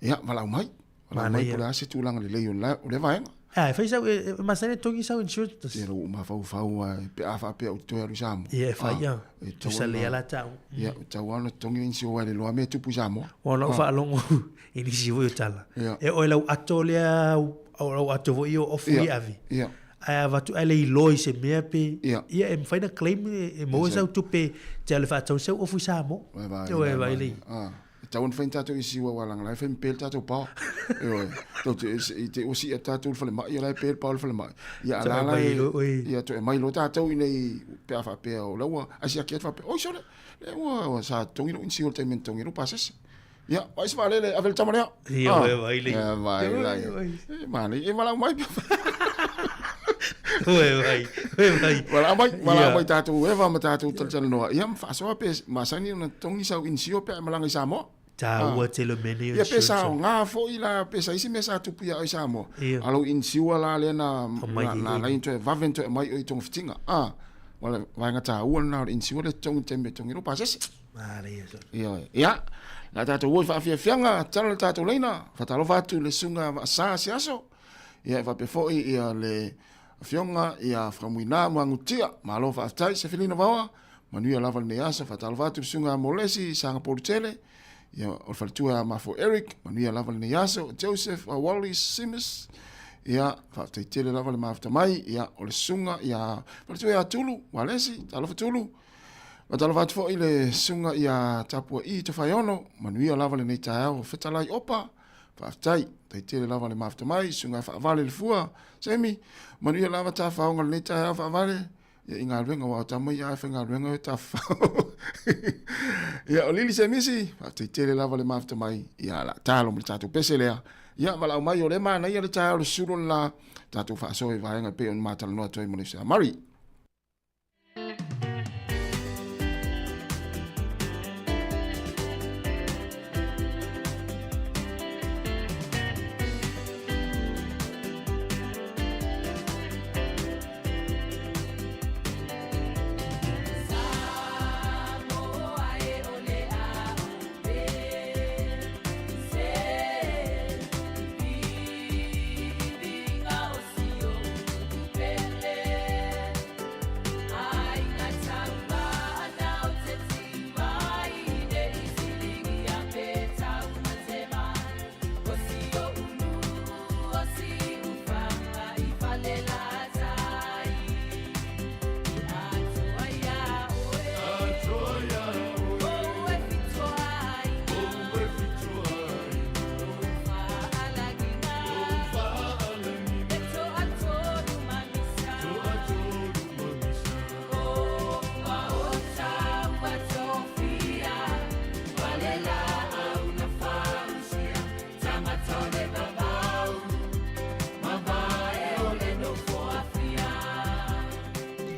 ia, valaau mai. Valaau mai po o le a se tulaga lelei o lea vaega. A, e fai sau, e masani e totogi sau insurance tasi. Ia, ua ou mafaufau lava pe a faapea ou te toe alu i Samoa. Ia, e fai, ia. Tusa lelei lava la tau. Ia, e tatau lava ona totogi le inisiua aua e le iloa mea e tupu i Samoa. Aua o lau faalogo i nisi foi o tala, e oo i lau ato lea, o lau ato foi o ofu ia e ave. Ia. Ae avatu ae le iloa i se mea pe Ia. ia e mafai ona claim e maua sau tupe te alu e faatau sau ofu i Samoa. Vai vai. Ioe, vai lei. Ah. E tatau ona fai ni tatou isi aua leaga la e fai ma pe le tatou paoa. Ioe. Tou te i te ua sii atu tatou i le falemai, ia la e pe le paoa i le falemai. Ia a la la e ia toe aumai loa tatou i inei pe a faapea o la ua asiaki atu faapea, oi sole, lea ua sa totogi lou inisiua i le taimi na totogi ai lou pasese. Ia, vaai se vaalele, ave le tama lea. Ia, Ah. oe, vai lei. Ia, vai lai. E, manaia. E, valaau mai. Oe, vai. Oe, vai. Valaau mai, valaau Ia. mai tatou eva ma tatou talatalanoa. Ia, ma faasoa pe masani ona totogi sau insio pe a e malaga i Samoa. Taua tele o mea nei o Ia, pe sa insurance. aoga foi la, pe sa isi mea sa tupu ia oe i Samoa. Ia. A lou inisiua la lea na, Aumai na, i na i. alai ona toe vave ona toe aumai oe i togafitiga. Ah, o le vaega taua lena o le inisiua lea e totogi i le taimi e totogi ai lou pasese. Manaia sona. Ioe. Ia, la tatou o i faafiafiaga, tatalo le tatou laina, faatalofa atu i le susuga Vaasa Asiaso, ia e faapea foi ia le afioga ia Famuina Muagutia. Malo faafetai Sefelina Vaoa, manuia lava lenei aso. Faatalofa atu i le susuga Molesi Sagapolutele, ia o le faletua ia Mafo Eric, manuia lava lenei aso. Joseph Wallis Simis, ia faafetai tele lava le mafuta mai, ia o le susuga ia faletua ia Tulu Walesi, talofa Tulu. Faatalofa atu foi i le susuga ia Tapua'i Tofaeono, manuia lava lenei taeao, fetalai Opa, Faafetai, tai tele lava le mafuta mai, susuga faavale le fua. Semi, manuia lava tafaoga lenei taeao faavale. Ia i galuega aua o tama ia e faigaluega e tafafao. Ia o Lili Semisi, faafetai tele lava le mafuta mai. Ia la talo ma le tatou pese lea. Ia valaau mai o lea manaia le taeao le susulu o le la. Tatou faasoa i vaega e pei ona matalanoa atu ai ma le uso ia Murray.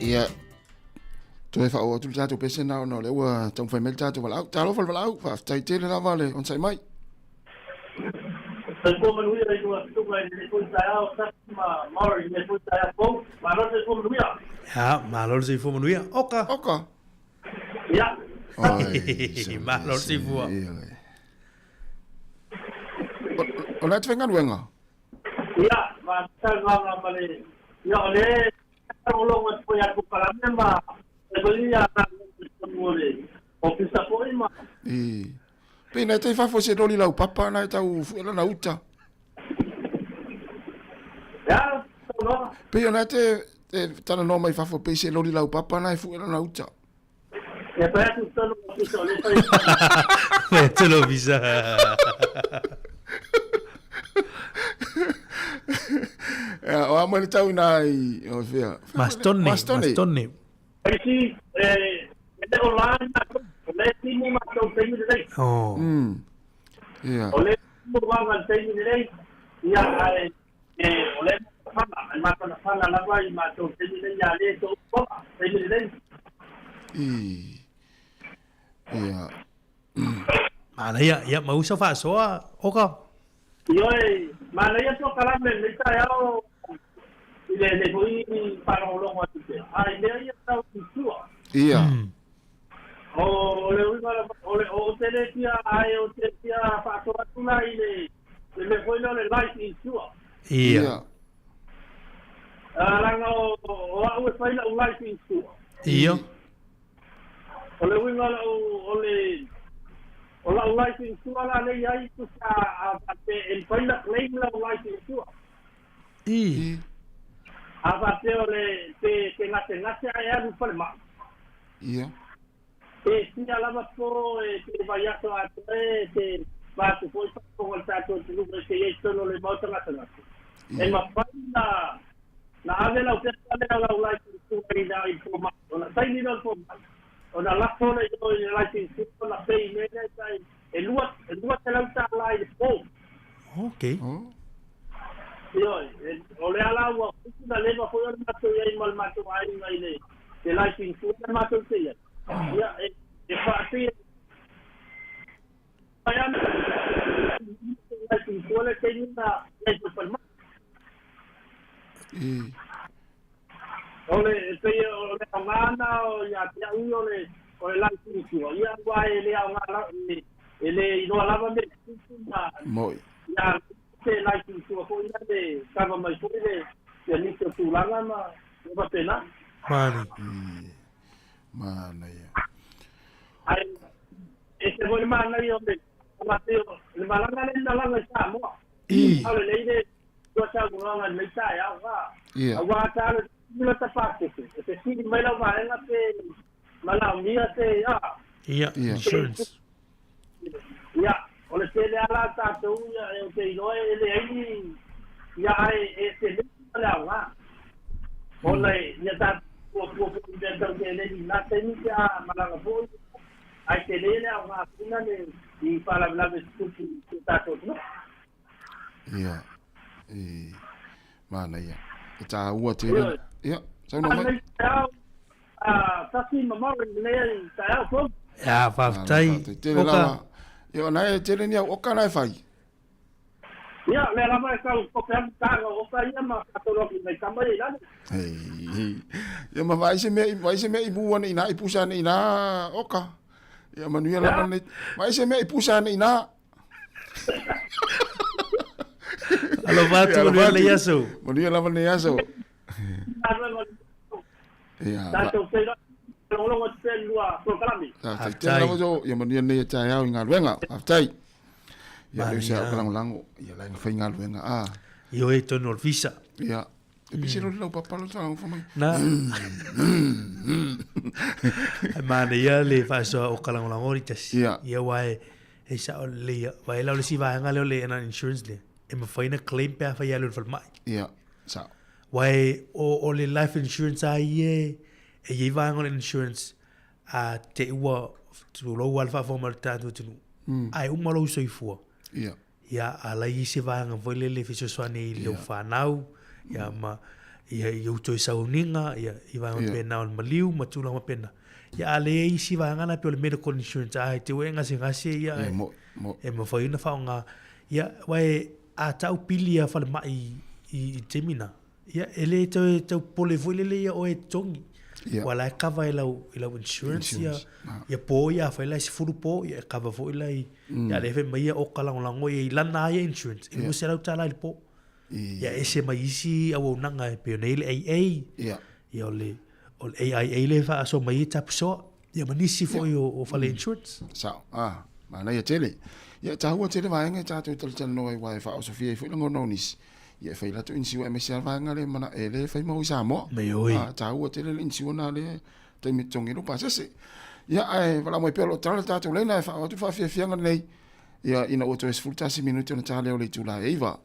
Ia, toe faaoo atu le tatou pese na ona o lea ua taumafai mai le tatou valaau. Talofa le valaau, faafetai tele lava le onosai mai. Soifua manuia i lua susuga i lenei foi taeao, Sasi ma Maori i lenei foi taeao fou. Malo le soifua manuia. Ia, malo le soifua manuia. Oka! Oka! Ia. Oi, Malo le soifua. O le atu faigaluega? Ia, ma saunoaga ma le... Ia, o le logologo atu foi atu kalame ma e foi ia o le ofisa foi ma... I. Pe na te fafo se loli lau papa na e tau fuela na uta. Ia, saunoaga. Pe na te te talanoa mai fafo pe se loli lau papa na e fuela na uta. Ia fai atu tonu o ofisa o le fai. Fai atu le ofisa. Ia, o a mai le tau ina i, o fea. Mastone, Mastone. Mastone. Isi, e, e le o la matou, o le timu matou taimi lenei. Oh. Ia. O le timu wanga le taimi lenei, ia, ae, e, o le matafana, e matanafana lava i matou taimi lenei, ia le to upoga, taimi lenei. I. Ia. Manaia, ia, ma uso faasoa, oka. Ioe, manaia polokalame lenei taeao i le le foi faalogologo atu pea. A i mea ia tau i tua. Ia. O le uiga lava, o le o te le fia ai o te fia faasoa atu la i le le mea foi lea o le life insure. Ia. Ia. A leaga o o au e fai lau life insure. Ia. O le uiga o lau o le o lau life insure la lea i ai tusa a faapea e mafai ona claim lau life insure. I. I. A faapea o le pe te gasegase ae alu i falemai. Ia. Pe sia lava po e te vaiaso atoa e te va atu foi faafofoga le tatou atunuu e te i ai i totonu o le Maota gasegase. E mafai na na ave lau pepa lea o lau life insure i le i fomai. Ona saini lea o le fomai. Ona lafo lea i o i le life insure ona pay mea lea e tai e lua e $200 i le po. Okay. Oh. Ioe, o lea la ua fitu na leva foi o le matou i ai ma le matou aiga i le le life insure le matou te i ai. Ia, e, e faapea mai ana life insure le taimi na i ai foi falemai. I. O le, e pei o le aoga na o ia te au o le, o le life insure. Ia, ua e le aoga la, e, e le iloa lava me tupu ma Moi. ia te life insure foi la le kava mai foi le ia nisi o tulaga ma ma faapena. Mani. I. Manaia. Ai, e se foi le manaia o le o o le malaga le na laga i Samoa. I. Au le lei le tua saunoaga i lenei taeao ga. Ia. Aua ta le mula ta pakete. E te sili mai lau vaega pe manaomia te a. Ia, Ia. insurance. Ia, o O le tele lava la o tatou ia e ou te iloa e leai ni ia ae e tele ma le aoga. Ona ia tatou fuafua foi i mea tau seleni i lena taimi pe a malaga foi ae tele le aoga foi lale i faalavelave tutupu i si o tatou atunuu. Ia, e manaia. E tāua tele. Ia, saunoa mai. Tasi mamao i lenei taeao fou. Ia, faafetai. Tele lava. Ia, ona e tele ni au oka na e fai. Ia, lea lava e tau kope atu taga o oka ia ma tatolo atu i nai tama ia i lalo. Ia, ma vaai se mea, vaai se mea i mu ane i nā, i pusa ane i nā oka. Ia, manuia lava nei. Vaai se mea i pusa ane i nā. Alofa atu, manuia lenei aso. Manuia lava lenei aso. Ia. Tatou feiloai logologo atu pea i le lua polokalame. Faafetai tele lava jo, ia manuia lenei taeao i galuega. Faafetai. Ia leo se au kalagolago, ia la ina faigaluega a. Ioe tonu o le visa. Ia. E pisi lo lau papa lo tala ufa mai. Na. Ai manaia le faasoa o kalagolago i tasi. Ia. Ia aua e e sao lelei ia. Vaai la o le isi vaega lea o le ena insurance lea, e mafai ona claim pe afai e alu i le falemai. Ia, sao. Aua e o le life insurance lava ia e e i ai vaega o le insurance a te i ua tulou lava le faafofoga mai o le tatou atunuu, ae uma lou soifua. Ia. Ia, a la i ai se vaega foi lele e fesoasoani ai i lau fanau, ia ma ia i ou toe sauniga, ia i vaega faapena o le maliu ma tulaga faapena. Ia a leai isi vaega na pei o le medical insurance, a e te i ua e gasegase ia e mafai ona faaaoga. Ia, aua a tau pili a falemai i le taimi lena, Ia, e le toe tau popole foi lele ia oe e totogi. Ia. Ua la e cover e lau, i lau insurance, ia, Insurance, ah. ia po ia, afai la e 10 po, ia e cover foi la i, ia lea fai mai ia oka lagolago ia i lana lava ia insurance, e $200 i le po. Ia ese mai isi auaunaga e pei ona i ai le AA, Ia. ia o le, o le AIA lea e faasoa mai ai tapusoa, ia ma nisi foi o, o fale insurance. Sao, ah, manaia tele. Ia, e taua tele vaega e tatou talatalanoa ai, aua e faaosofia ai foi lagona o nisi. Ia e fai latou inisiua aemaise lava vaega lea mana e lea e fai mau i Samoa. Me oi. Ah, taua tele le inisiua na lea taimi e totogi ai lou pasese. Ia ae valaau mai pea o lo o tala le tatou laina e faaoo atu faafiafiaga lenei. Ia ina ua toe 11 minute ona ta lea o le itula e 9.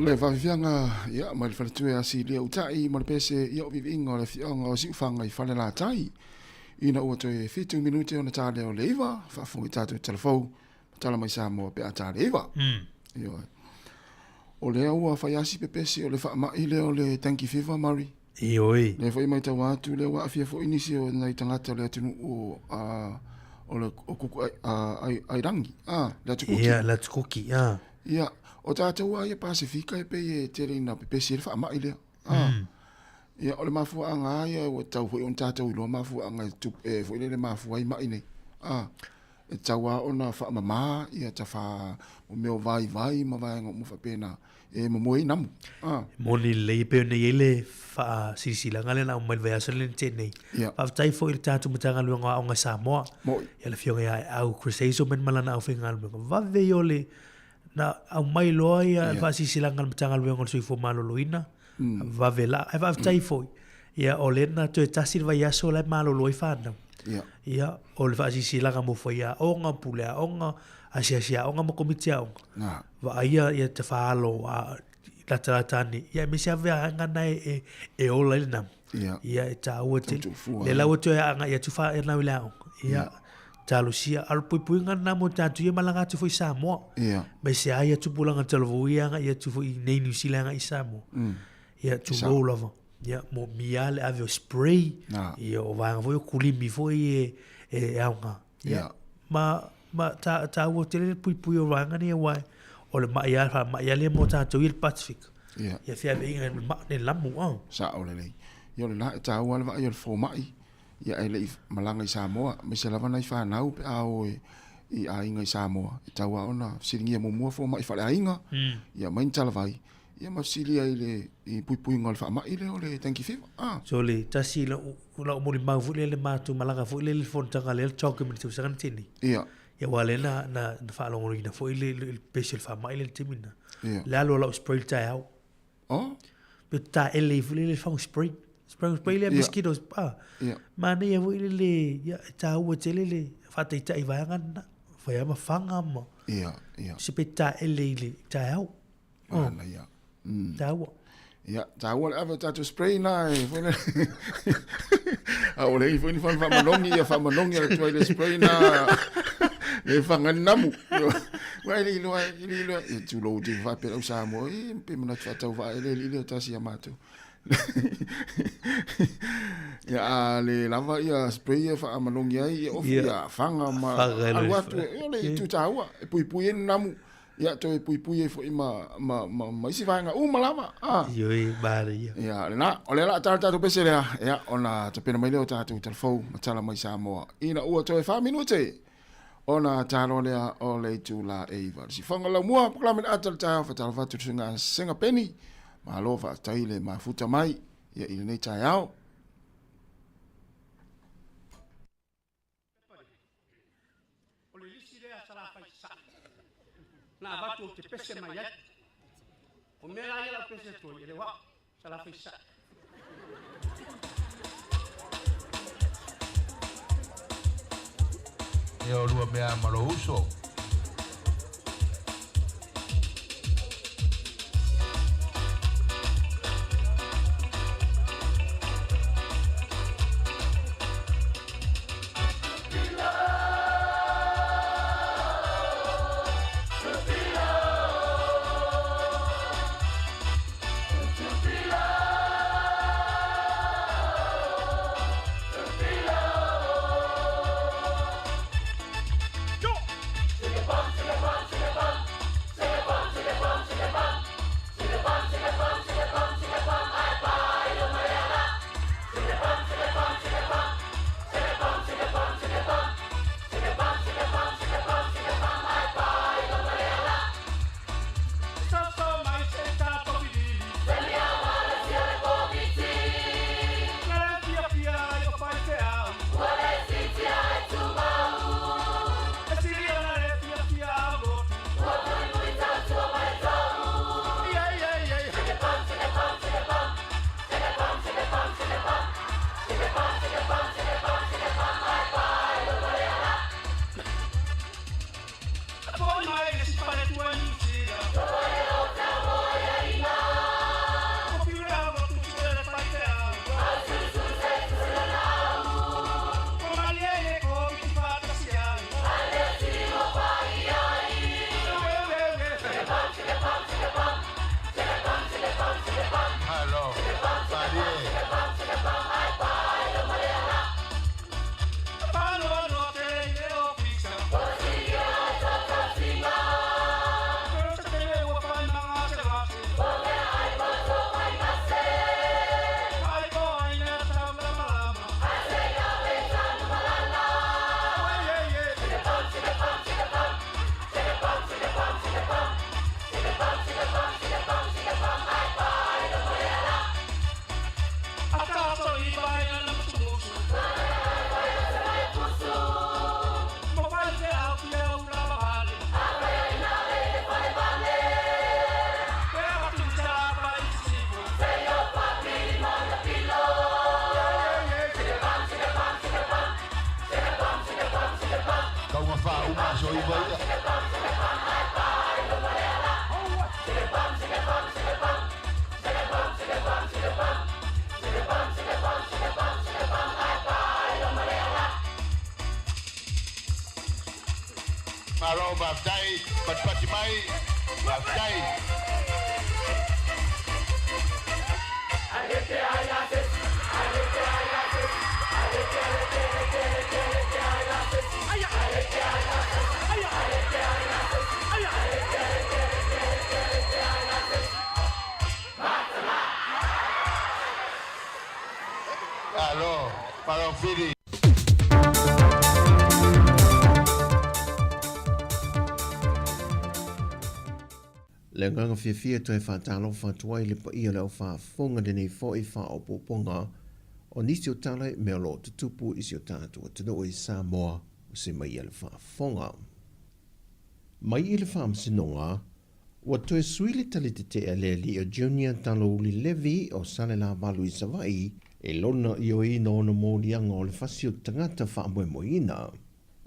Le faafiafiaga ia mai le faletue a Silia Uta'i ma le pese ia o viviiga o le afioaga o Siufaga i Falelatai. Ina ua toe 7 minute ona ta lea o le 9, faafofoga i tatou talafou ma tala mai Samoa pe a ta le 9. Ioe. O lea ua fai lava si pepesi o le faamai lea o le dengue fever, Murray. Ioe. Lea foi e matau atu lea ua aafia foi nisi o nai tagata o le atunuu o o le o Kuku Airangi, le atu Kuki. Ia, le atu Kuki, a. Ia, o tatou lava ia Pasefika e pei e tele ina pepesi ai le faamai lea. Ia, o le mafuaaga lava ia ua tatau foi ona tatou iloa mafuaaga e tupu, e foi lele mafua ai mai nei. E tatau lava ona faamama ia tafa o mea o vaivai ma vaega uma faapena e momoe ai namu. Moni lelei e pei ona i ai le faasilasilaga lea na aumai i le vaiaso lea na tea nei. Faafetai foi i le tatou Matagaluega o Aoga i Samoa, ia le Afioga ia Aeau Chris Hazelman ma lana aufaigaluega. Vave ia o le na aumai loa ia le faasilasilaga a le Matagaluega o le Soifua Maloloina, vave la. Ae faafetai foi, ia o lea na toe tasi le vaiaso la e malolo ai fanau. Ia, o le faasilasilaga mo faiaoga, pule aoga, asiasi aoga ma komiti aoga. Vaaia ia tafaalo a latalata ane, ia aemaise lava vaega na e ola ai le namu. Ia e taua tele. Lea la ua toe agai atu fanau i le aoga. Ia, talosia. A o le puipuiga lena mo tatou ia malaga atu foi i Samoa. Aemaise lava ia tupulaga talavou ia agai atu foi i inei Niu Sila agai i Samoa. Ia, tulou lava. Ia, moomia lava le ave o spray. Ia, o vaega foi o kulimi foi e aoga. Ia, ma, ma taua tele le puipui o vaega nei aua o le mai lava, faamai lava lea mo tatou ia le Pasifika. Ia feaveaiga i le mai le lamu. Sao lelei. Ia o lena e taua le vaai o le fomai, ia ae le i malaga i Samoa, aemaise lava nai fanau pe a o i aiga i Samoa, e tatau lava ona fesiligia muamua fomai faaleaiga, ia aumai ni talavai, ia ma fesili ai i le i puipuiga o le faamai lea o le dengue fever. So le tasi lau lau molimau foi lea i le matou malaga foi lea i le fonotaga lea le CHOGM i le tausaga na tea nei. Ia. Ia aua lea na na na faalogologoina foi le le pese o le faamai lea i le taimi lena. Ia. Le alu o lau spray i le taeao. Oh. Pe taele ai foi lea le fagu spray. Spray spray lea mosquitoes. Ah. Ia. Manaia foi lele ia e taua tele le faataitai vaega lena. Fai lava ma faga ma. Ia, ia. Se pe taele i le taeao. Manaia. Taua. Ia, taua le ave o tatou spray na e foi le. A o le i foi ni fana faamanogi ia faamanogi ala tuai le spray na. Le fanga ni namu. Wa le iloa le iloa e tulou te faapea lau Samoa e pe manatu faatauvaa e le alii lea o tasi ia matou. Ia a le lava ia spray e faamanogi ai ia ofi ia fanga ma alu atu e o le itu taua e puipui ai ni namu. Ia, toe puipui ai foi ma, ma, ma, ma isi vaega uma lava. Ah. Ioe, manaia. Ia, lena, o lea la tala tatou pese lea, ia, ona tapena mai lea o tatou talafou ma tala mai Samoa. Ina ua toe 4 minute, ona talo lea o le itula e 9. Le sifoga laumua, polokalame le ata le taeao, faatalofa atu i le suiga Sega Peni. Malo faafetai le mafuta mai, ia, i lenei taeao. O le lisi lea a Salafai Sasae na avatu ou te pese mai ai. O mea la ia lau pese atu ai, e le o au, Salafai Sasae. Ia o lua mea ma lou uso. Taugafa uma aso 9 ia. Malo faafetai, patipati mai, faafetai. Malo, malo Fili. Le agaga fiafia e toe faatalofa atu ai i le paia o le au faafofoga lenei foi faaopoopoga o nisi o tala i mea o lo o tutupu i si o tatou atunuu i Samoa o se mai ia le faafofoga. Mai i le Faamasinoga, ua toe sui le tali tetee a le alii o Junior Talouli Levy o Salelavalu i Savaii i lona ioeina o ona moliaga o le fasi o tagata faamoemoeina.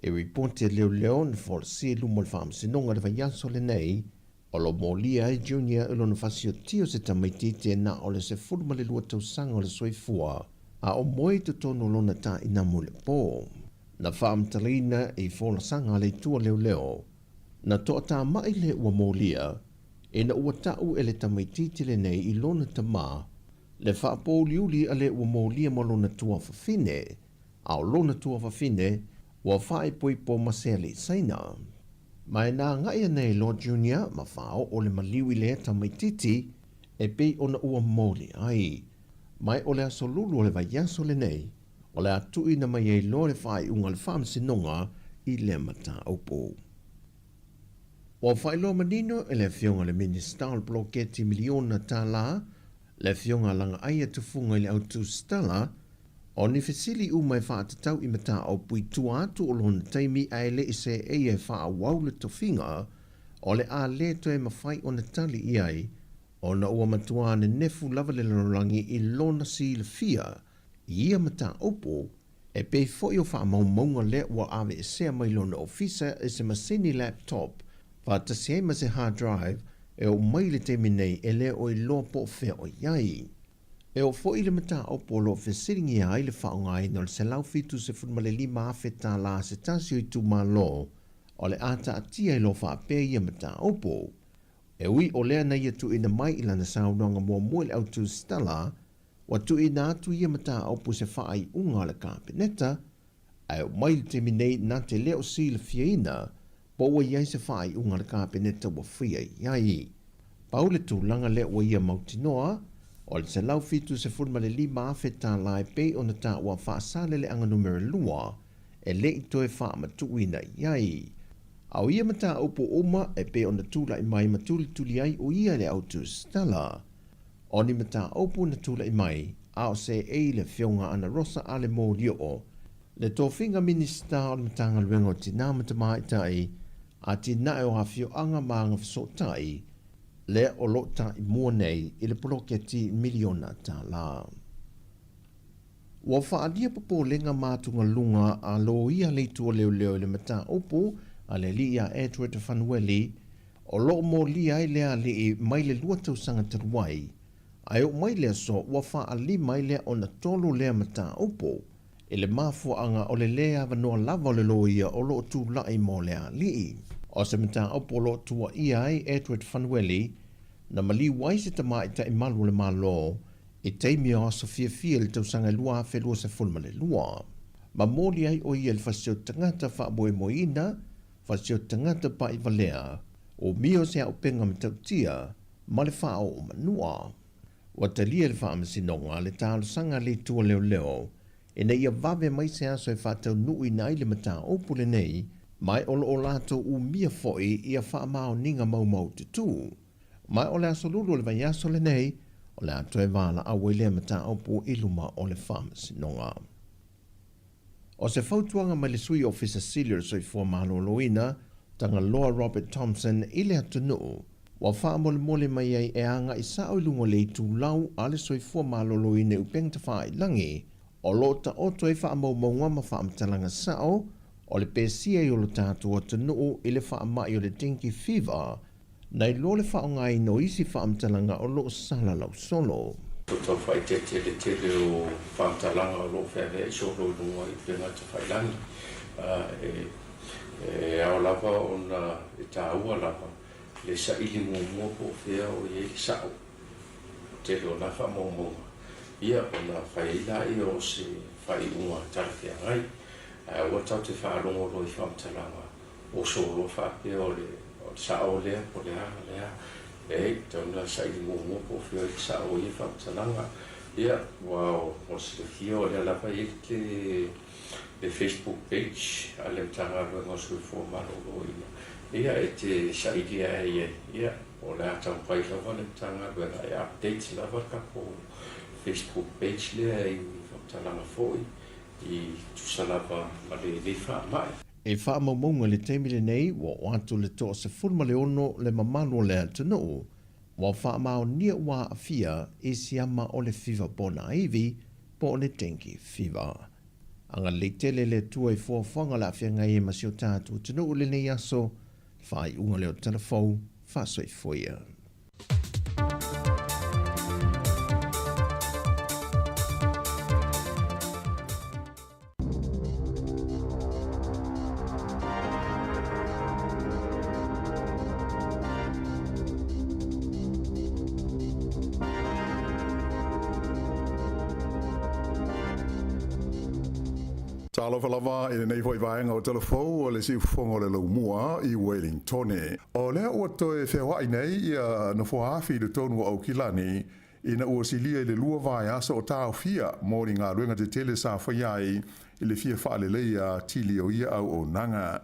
E ripoti a leoleo na folasia i luma o le Faamasinoga i le vaiaso lenei, o lo o molia ai Junior i lona fasiotia o se tamaitiiti e na o le 12 tausaga o le soifua, a o moe i totonu o lona tainamu i le po. Na faamatalaina i folasaga a le itu a leoleo, na toatamai le ua molia, ina ua tau e le tamaitiiti lenei i lona tama le faapouliuli a le ua molia ma lona tuafafine, a o lona tuafafine ua faaipoipo ma se alii Saina. Ma e na agai ana e Lord Junior ma faaoo le maliu i lea tamaitiiti e pei ona ua moli ai. Mai o le aso lulu o le vaiaso lenei, o le a tuuina mai ai loa le faaiuga a le Faamasinoga i lea mataupu. Ua faailoa manino e le Afioga i le Minisita o le Poloketi Miliona Tala, le Afioga a Lagaaia Tufuga i le Autusitala, O ni fesili uma e faatatau i mataupu i tua atu o lona taimi ae le i seeia e faaauau le tofiga, o le a le toe mafai ona tali i ai, ona ua matuā nenefu lava le lalolagi i lona silafia i ia mataupu, e pei foi o faamaumauga lea ua aveesea mai lona ofisa i se masini laptop faatasi ai ma se hard drive e oo mai i le taimi nei e le o iloa po o fea o i ai. E oo foi i le mataupu o lo o fesiligia ai le faaaogaina o le $175,000 a se tasi o itumalo, o le a taatia i lo faapea ia mataupu. E ui o lea na ia tuuina mai i lana saunoaga muamua i le autusitala, ua tuuina atu ia mataupu i se faaiuga a le Kapeneta, ae oo mai i le taimi nei na te le o silafiaina po ua i ai se faaiuga a le Kapeneta ua faia i ai. Pau le tulaga lea ua ia mautinoa, o le $175,000 e pei ona taua faasaleleaga numera lua e le i toe faamatuuina i ai. A o ia mataupu uma e pei ona tulai mai ma tulituli ai o ia le autusitala. O ni mataupu na tulai mai, a o seei le Afioga Ana Rosa Ale Molioo, le tofiga Minisita o le Matagaluega o Tinā ma Tamaitai, Atinae o Afioaga ma Agafesootai, lea o lo o taimua nei i le poloketi miliona tala. Ua faaalia popolega ma atugaluga a loia le itu o leoleo i le mataupu a le alii ia Edward Fanueli, o lo o molia ai lea alii mai le 2 tausaga talu ai, ae oo mai le aso ua faalima ai lea ona tolu lea mataupu i le mafuaaga o le lē avanoa lava o le loia o lo o tulai mo le alii. O se mataupu o lo o tuuaia ai Edward Fanueli na maliu ai se tamaitai malu o le Malo i taimi o aso fiafia i le tausaga 2022. Ma moli ai o ia i le fasioti tagata faamoemoeina, fasioti tagata paʻivalea, umia o se auupega matautia ma le faaoo manua. Ua talia e le Faamasinoga le talosaga a le Itu o Leoleo ina ia vave mai se aso e faataunuuina ai le mataupu lenei, ma o lo o latou umia foi ia faamaoniga maumaututu. Ma o le aso lulu o le vaiaso lenei, o le a toe valaau ai lea mataupu i luma o le Faamasinoga. O se fautuaga mai le Sui Ofisa Sili o le Soifua Maloloina, Tagaloa Robert Thompson i le atunuu, ua faamolemole mai ai e agai sao i luga o le itulau a le Soifua Maloloina i upega tafailagi, o lo o taoto ai faamaumauga ma faamatalaga sao. O le pesia ai o lo tatou atunuu i le faamai o le dengue fever, nai lo le faaaogaina o isi faamatalaga o lo o salalau solo. Ua tau faaeteete le tele o faamatalaga o lo o feaveai solo i luga i upega tafailagi. E ao lava ona e taua lava le saili muamua po o fea o i ai le sa'o. O le tele o na faamaumauga, ia ona fai ai laia o se faaiuga talafeagai. Ae aua tatou te faalogo loa i faamatalaga o soloa faapea o le sa'o lea po o le a le a. Leai, e tatau ona saili muamua po o fea o i ai le sa'o o ia faamatalaga. Ia, aua o le silafia o lea lava e i ai le Facebook page a le Matagaluega o le Soifua Maloloina, ia e te saili ae i ai, ia o le a taumafai lava le Matagaluega e update lava le tatou Facebook page lea i faamatalaga foi i tusa lava ma lenei faamai. E faamaumauga i le taimi lenei ua oo atu le 16 le mamalu o le atunuu ua faamaonia ua aafia i siama o le fiva ponaivi po o le dengue fever. Agalelei tele le Atua i fuafuaga o le a feagai ai ma si o tatou atunuu i lenei aso, faaiuga lea o Tala Fou, faasoifua ia. Talofa lava i lenei foi vaega o Talafou o le siufofoga o le Laumua i Wellingtone. O lea ua toe feoai nei ia nofoa afi i le tonu o Aukilani ina ua silia i le 2 vaiaso o taofia mo ni galuega tetele sa faia ai i le fia faaleleia atili o ia auaunaga.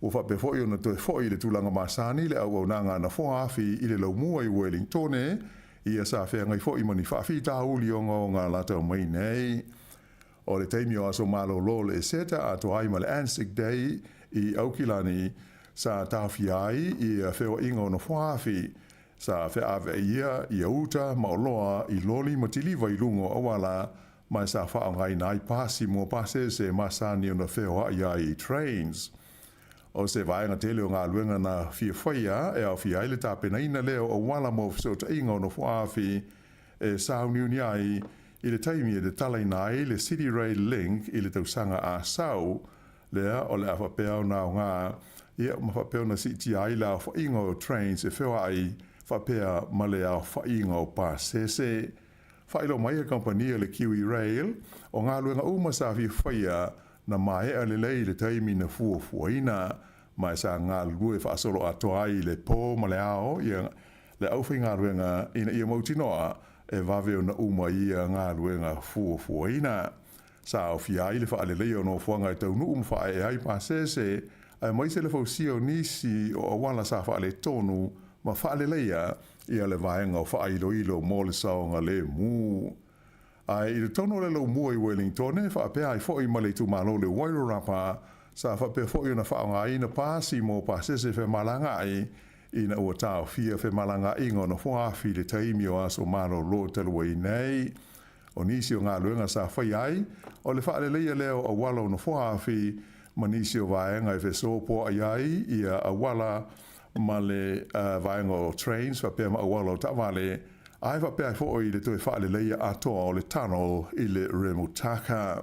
Ua faapea foi ona toe foi i le tulaga masani le auaunaga a nofoa afi i le laumua i Wellingtone, ia sa feagai foi ma ni faafitauli ogaoga latau mai nei. O le taimi o aso malolo o le Eseta atoa ai ma le Anzac Day i Aukilani, sa taofia ai ia feoaiga o nofoa afi, sa feaaveaia ia uta ma oloa i loli ma tiliva i luga o auala, ma sa faaaogaina ai pasi mo pasese masani ona feoai ai i trains. O se vaega tele o galuega na fia faia e aofia ai le tapenaina lea o auala mo fesootaiga o nofoaafi e sauniuni ai i le taimi e tatalaina ai le City Rail Link i le tausaga a sau, lea o le a faapea ona aoga ia ma faapea ona siitia ai le aofaiga o trains e feoai faapea ma le aofaiga o pasese. Faailoa mai e kamupani a le Kiwi Rail, o galuega uma sa fia faia na maea lelei i le taimi na fuafuaina, ma e sa galulue faasolo atoa ai i le po ma le ao ia le aufaigaluega ina ia mautinoa e vave ona uma ia galuega fuafuaina. Sa aofia ai le faaleleia o nofoaga e taunuu ma faaee ai pasese, aemaise le fausia o nisi o auala sa faaletonu ma faaleleia ia le vaega o faailoilo mo le saogalemu. Ae i totonu o le laumua i Wellingtone, faapea ai foi ma le itumalo o le Wairarapa, sa faapea foi ona faaaogaina pasi mo pasese femalagaai ina ua taofia femalagaaiga o nofoaafi i le taimi o aso malolo talu ai nei. O nisi o galuega sa faia ai, o le faaleleia lea o auala o nofoaafi ma nisi o vaega e fesopoai ai ia auala ma le vaega o trains faapea ma auala o taavale, ae faapea ai foi le toe faaleleia atoa o le tunnel i le Remutaka.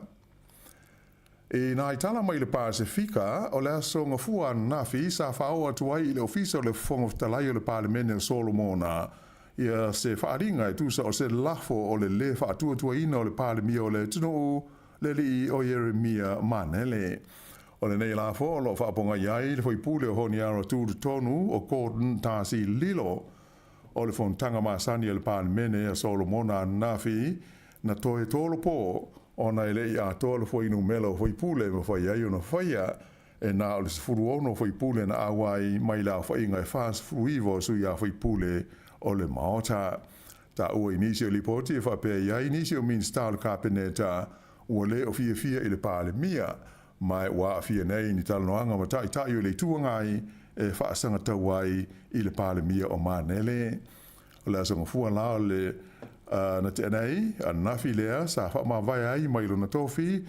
I nā tala mai le Pasefika, o le aso Gafua ananafi sa faaoo atu ai i le Ofisa o le Fofoga Fetalai o le Palemene o Solomona ia se faaaliga e tusa o se lafo o le lē faatuatuaina o le Palemia o le atunuu, le alii o Ieremia Manele. O lenei lafo o lo o faapogai ai le faipule o Honiara Tutotonu o Gordon Darcy Lilo. O le fonotaga masani a le Palemene a Solomona ananafi na toe tolopo ona e le i atoa le fuainumera o faipule e mafai ai ona faia, e na o le 16 faipule na auai mai le aofaiga e 49 o sui a faipule o le Maota. Taua i nisi o lipoti e faapea i ai nisi o Minisita o le Kapeneta ua le o fiafia i le Palemia, ma ua aafia nei ni talanoaga ma taitai o le Itu Agai e faasagatau ai i le Palemia o Manele. O le aso Gafua la o le na tea nei, ananafi lea sa faamavae ai mai lona tofi.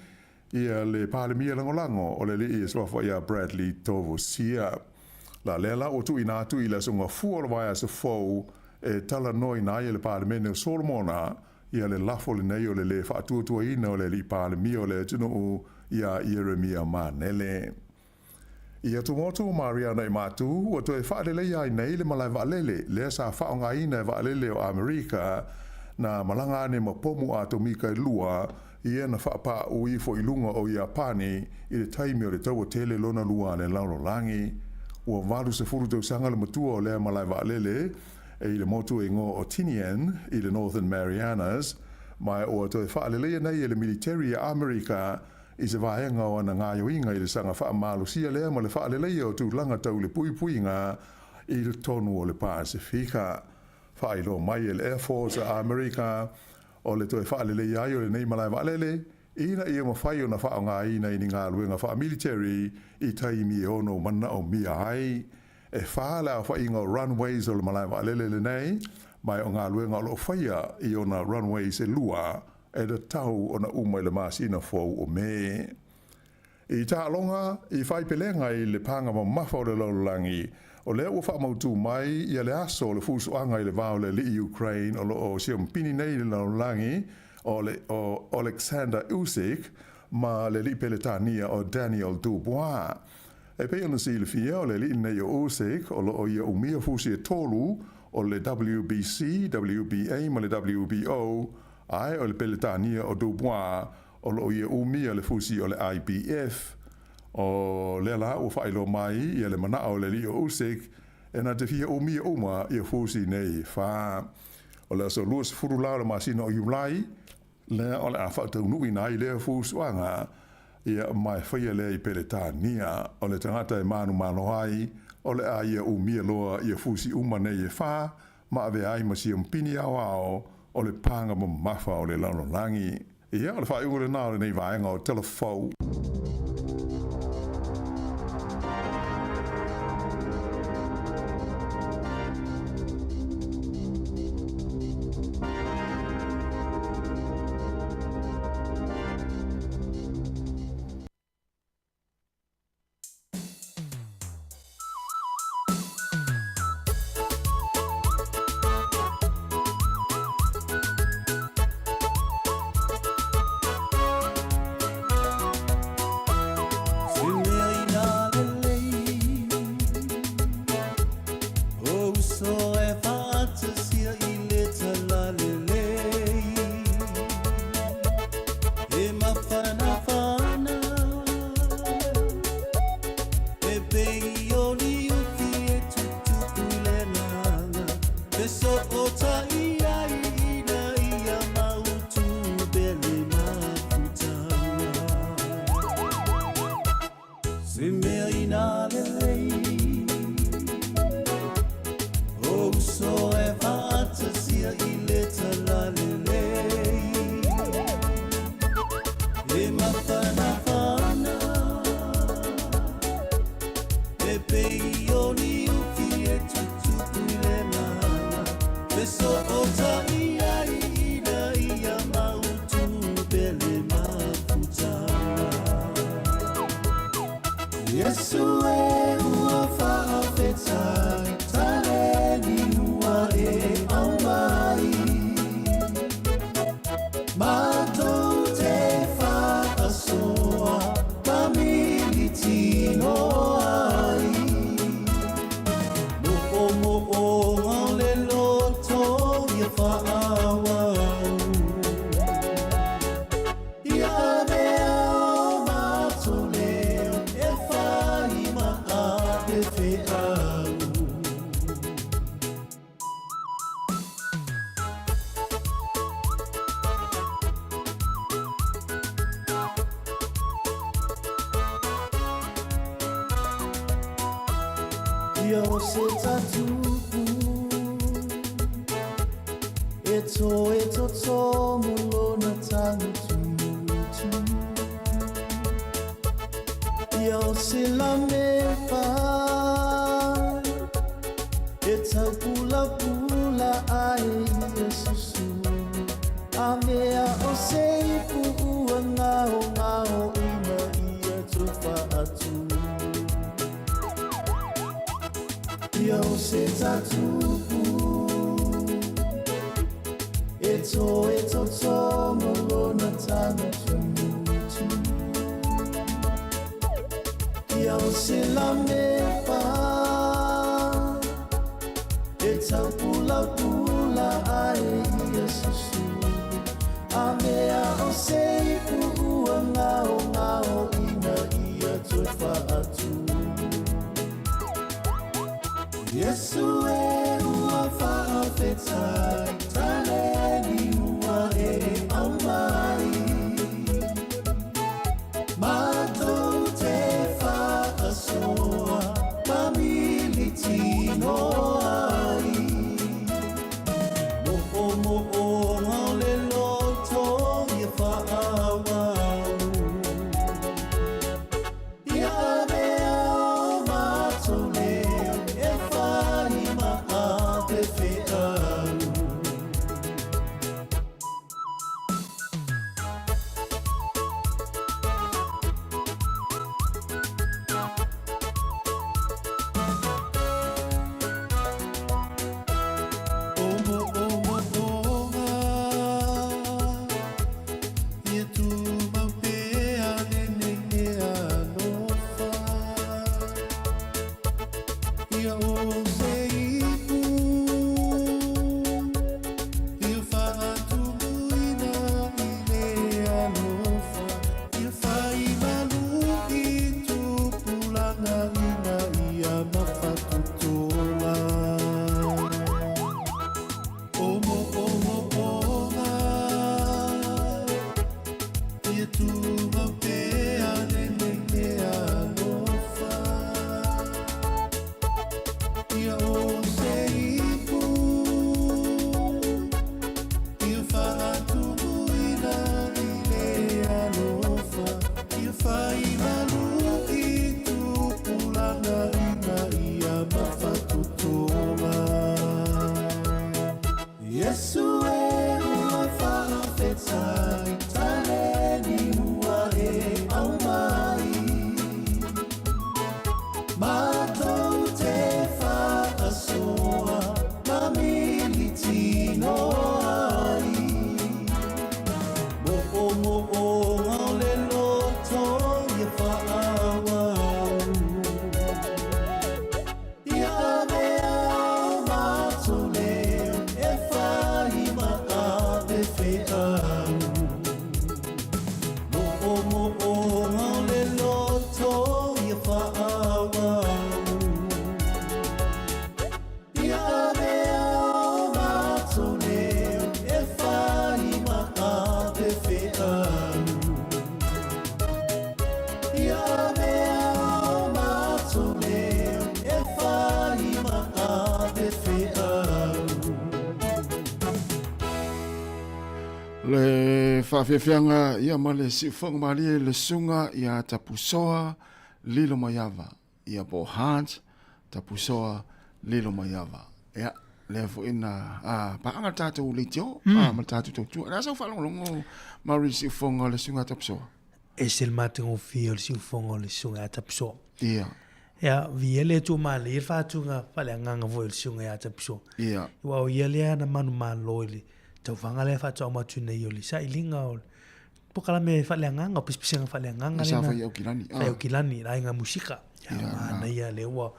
ia le Palemia Lagolago o le alii e suafa ia Bradley Tovosia. La lea la ua tuuina atu i le aso Gafua o le vaiaso fou e talanoaina ai e le Palemene o Solomona ia le lafo lenei o le lē faatuatuaina o le alii Palemia o le atunuu iā Ieremia Manele. I atumotu Mariana i Matu, ua toe faaleleia ai nei le malae vaalele lea sa faaaogaina e vaalele o Amerika na malaga ane ma pomu atomika e lua ia na faapaaʻu ifo i luga o Iapani i le taimi o le Taua Tele Lona Lua a le Lalolagi. Ua 80 tausaga le matua o lea malae vaalele e i le motu e igoa o Tinian i le Northern Marianas, ma ua toe faaleleia nei e le militeri a Amerika i se vaega o ana gaoioiga i le saga faamalosia lea ma le faaleleia o tulaga tau le puipuiga i totonu o le Pasefika. Faailoa mai e le Air Force a Amerika o le toe faaleleia ai o lenei malae vaalele ina ia mafai ona faaaogaina i ni galuega faamiliteri i taimi e ono manaomia ai. E fa le aofaiga o runways o le malae vaalele lenei, ma o galuega o lo o faia i ona runways e lua e tatau ona uma i le masina fou o Me. I taaloga, i faipelega i le paga mamafa o le lalolagi, o lea ua faamautū mai ia le aso o le fusuaga i le va o le alii Ukraine o lo o siamupini nei i le lalolagi o le o Oleksandr Usyk ma le alii Peletania o Daniel Dubois. E pei ona silafia, o le alii lenei o Usyk o lo o ia umia fusi e tolu o le WBC, WBA ma le WBO, ae o le Peletania o Dubois o lo o ia umia le fusi o le IBF. O lea la ua faailoa mai ia le manao o le alii o Usyk e na te fia umia uma ia fusi nei e fa. O le aso 20 la o le masina o Iulai, lea o le a faataunuuina ai lea fusuaga ia ma e faia lea i Peletania. O le tagata e manumalo ai, o le a ia umia loa ia fusi uma nei e fa, ma avea ai ma siamupini aoao o le paga mamafa o le lalolagi. Ia, o le faaiuga lena o lenei vaega o Telefou. faatu. Ia o se tatupu E to e totogo lona tagatumutu. Ia o se lamepa E taupulapula ai ia susu. A mea o se ipu ua gaogao ina ia toe faatu. Iesu e ua faafetai taleni ua e aumai. Matou te faasoa ma militino ai. Moomooga o le loto ia faaauau. Ia avea o matou leo e fai ma ave feau. O moomooga ia tumau pea le nene alofa. Ia o se ipu ia faatumuina i le alofa. Ia faimalu i tupulaga ina ia mafatotoga. O moomooga ia tumau pea le nene alofa. Ia o se ipu ia faatumuina i le alofa. Ia faimalu i tupulaga ina ia mafatotoga. Iesu e ua faafetai taleni ua e aumai. Matou te faasoa ma militino ai. Moomooga o le loto ia faaauau. Ia avea o matou leo e fai ma ave feau. Moomooga o le loto ia faaauau. Ia avea o matou leo e fai ma ave feau. Ia avea o matou leo e fai ma ave feau. Le faafiafiaga ia ma le siufoga malie le susuga ia Tapusoa Lilomaiava ia po o Hans Tapusoa Lilomaiava. Ia, lea foi na a, paaga le tatou leitio a, ma le tatou tautua. Le a sau faalogologo Mauri i le siufoga o le susuga Tapusoa? Ese le matagofie o le siufoga o le susuga ia Tapusoa. Ia. Ia, viia le Atua manaia le faatuga faaleagaga foi o le susuga ia Tapusoa. Ia. Aua o ia lea na manumalo i le tauvaga lea faatoa uma atu nei o le sailiga o le polokalame faaleagaga, o pisapisiga faaleagaga Sa fai Aukilani. Fai Aukilani, le aiga musika. Ia, manaia lea ua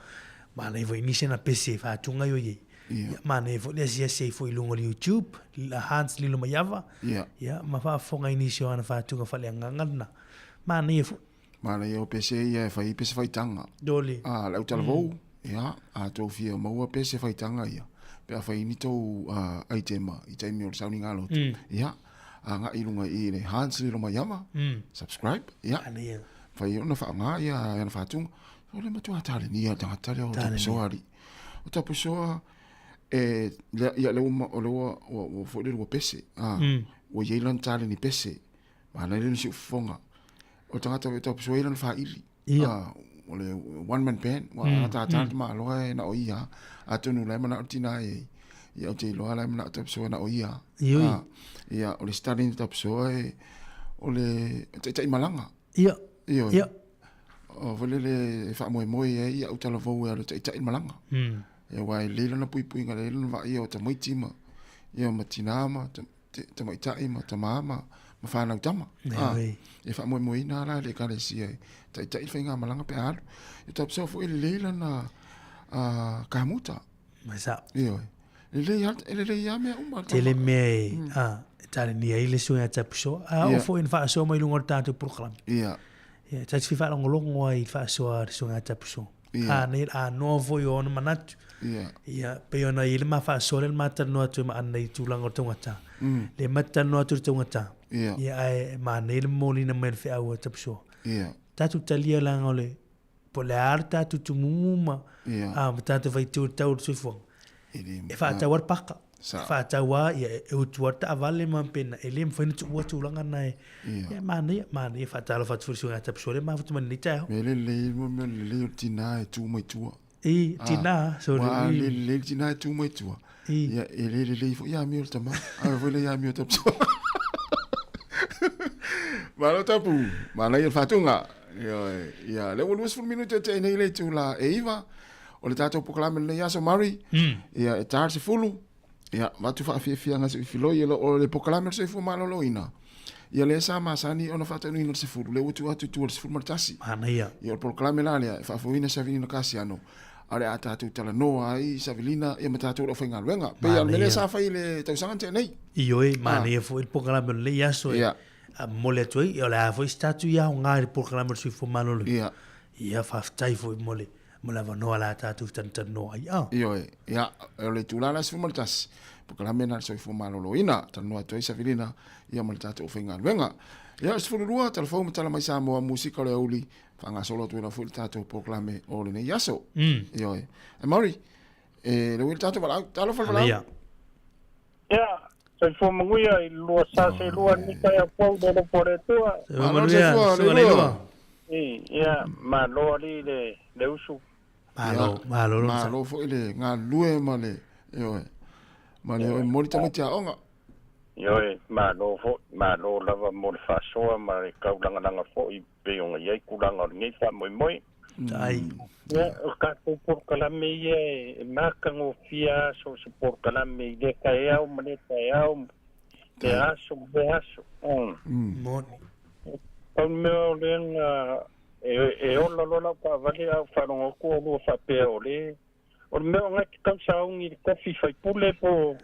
manaia foi nisi ana pese e faatuga i o i ai. Ia, manaia foi le asiasi ai foi i luga o le YouTube, Hans Lilomaiava. Ia. Ia, ma faafofoga i nisi o ana faatuga faaleagaga lena. Manaia foi. Manaia o pese ia e fai pese faitaga. Dole. A, le autalavou, ia, a tou fia maua pese faitaga ia, pe a fai ni tou aitema i taimi o le sauniga lotu, ia, agai i luga i le Hans Lilomaiava, subscribe, ia, fai ona faaaoga ia ana faatuga. O le matua talenia le tagata lea o Tapusoa alii. O Tapusoa, e, lea, ia, lea ua, o lea ua, ua, ua foi le lua pese, a, ua i ai lana taleni pese, Manaia le siufofoga. O le tagata e tau ai lana faili. Ia. Ah, o le one man band. Wa mm. ta ma loa e na o ia. Atonu la mana o tina e. Ia o te iloa la mana o tau na o ia. Ioi. Ah, ia o le starting tau e o le taitai malanga. Ia. Ioi. Ia. O foi lele e faamoemoe ai ia utalavou e alu e taʻitaʻi le malaga. Ia aua e lelei lana puipuiga lelei lona vaaia o tamaiti ma ia ma tinā ma tamaitaʻi ma tamā ma ma fanau tama. A, e faamoemoeina lava la le ekalesia e taʻitaʻi le faigamalaga pe a alu. Ia tapusaga foi e lelei lana kamuta. Mai sao. Ioe. Lelei lava, e lelei lava mea uma. Tele mea e, a, e talenia ai le suiga tapusoa. A oo foi ina faasoa mai luga o le tatou polokalame. Ia. Ia, ta te fia faalogologo ai i le faasoa a le suiga tapusoa. Ia. A nei, a noa foi o ona manatu. Ia. Ia, pei ona i ai le ma faasoa lea le ma talanoa atu ai ma Anna i tulaga o le taugata. Le ma talanoa atu i le taugata. Ia. Ia, ae manaia le momoliina mai o le feau a tapusoa. Ia. Tatou talia leaga o le Po o le a le tatou tumumu ma, yeah. a, ma tatou faitio i le tau o le soifuaga. E faatau a le paka. Sa. E faatau a, ia, e utu a le taavale ma pena. E le mafai ona tuua tulaga na e. Yeah. Ia, manaia, manaia faatalofa atu foi i le suiga tapusoa lea mafuta mai lenei taeao. Mea lelei, mo mea lelei o le tinā e tu mai tua. I, tinā, sorry. Ua le lelei le tinā e tu mai tua. I. Ia, e le lelei foi amio le tama. Ave foi lea amio tapusoa. Malo tapu, manaia le faatuga. Ioe, ia, lea ua 20 minute e tea nei le itula e 9 o le tatou polokalame lenei aso Murray. Ia, e ta le 10. Ia, avatu faafiafiaga se i filoi e o le polokalame o le soifua maloloina. Ia lea sa masani ona faataunuina i le 10, lea ua tuu atu i tua i le 11. Manaia. Ia, o le polokalame la lea e faafoeina Savilina Kasiano, a o le a tatou talanoa ai Savilina ia ma tatou le aufaigaluega. Pei lava o le mea lea sa fai i le tausaga na tea nei. Ioe, manaia foi le polokalame o lenei aso e Ia. momoli atu ai, o le a foi se tatou ia aoga i le polokalame o le soifua maloloina. Ia. Ia, faafetai foi mo le mo le avanoa la tatou talatalanoa ai. Ah. Ioe, ia, o le itula la 11, polokalame na le soifua maloloina, talanoa atu ai Savilina ia ma le tatou aufaigaluega. Ia, o le 12, talafou ma tala mai Samoa, musika o le aoauli, faagasolo atu ai lava foi le tatou polokalame o lenei aso. Ioe. E Mauri, e le ui le tatou valaau, talofa le valaau. Aleia. Ia, soifua manuia i le lua sa se lua ni kai a pau le lopo o le Atua. Soifua Malo manuia, soifua, susuga le le lua. lua. I, ia, malo alii le, le usu. Malo, malo lona sa. Malo foi le galulue ma le, ioe, ma le oi momoli tamaiti aoga. Ioe, malo foi, malo lava mo le faasoa ma le kaulagalaga foi pei ona i ai tulaga o lenei faamoemoe. Tai. Ia, o tatou polokalame ia e matagofie lava so o se polokalame i lea taeao ma lea taeao, lea aso ma lea aso. Moni. Pau le mea o lea na e ola loa lau taavale ae ou faalogo atu o lua faapea o le o le mea o na e te tausauni i le kofi faipule po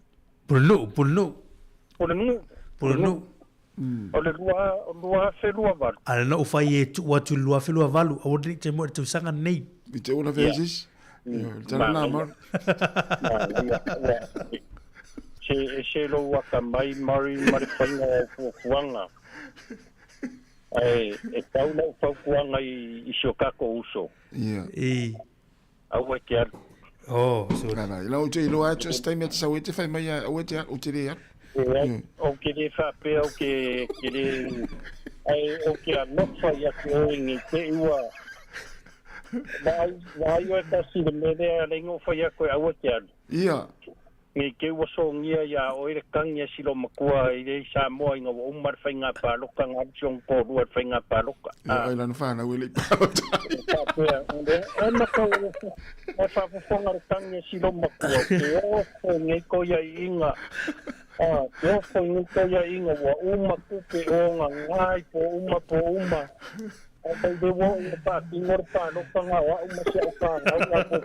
Pulenuu, pulenuu. Po le nuu. Pulenuu. O le 2028. A na ou fai e tuu atu i le 2028, aua ne i te moe i le tausaga lenei. I te ula vea sisi. Le tala na Murray. Se ese lou atamai Murray ma le faiga o au fuafuaga. Ae e tau lau fautuaga i si o tatou uso. Ia. I. Aua e te alu. Oh, sorry. Ala, ila ou te iloa atu se taimi e te sau e te whai mai a aua e te alu, ou te le alu. Leai, ou te le faapea ou te, te le, ae ou te alofa ia te oe nei te i ua, vaai, vaai oe tasi i le mea lea a le fai atu e aua e te alu. Ia. Nei te ua sogia iā oe le kagi a si lou matua i le i Samoa ina ua uma le faiga paloka na alu si ona toalua i le faiga paloka. Ia oe lana whanau e le i palota. E faapea, e matau e faafofoga le kagi a si lou matua, ke ofo nei ko ia iiga, ke ofo nei ko ia iiga ua uma tupe o nga ngai po uma po uma. A mai le ua o ia faatino le paloka nga o au ma si au fanau nga po.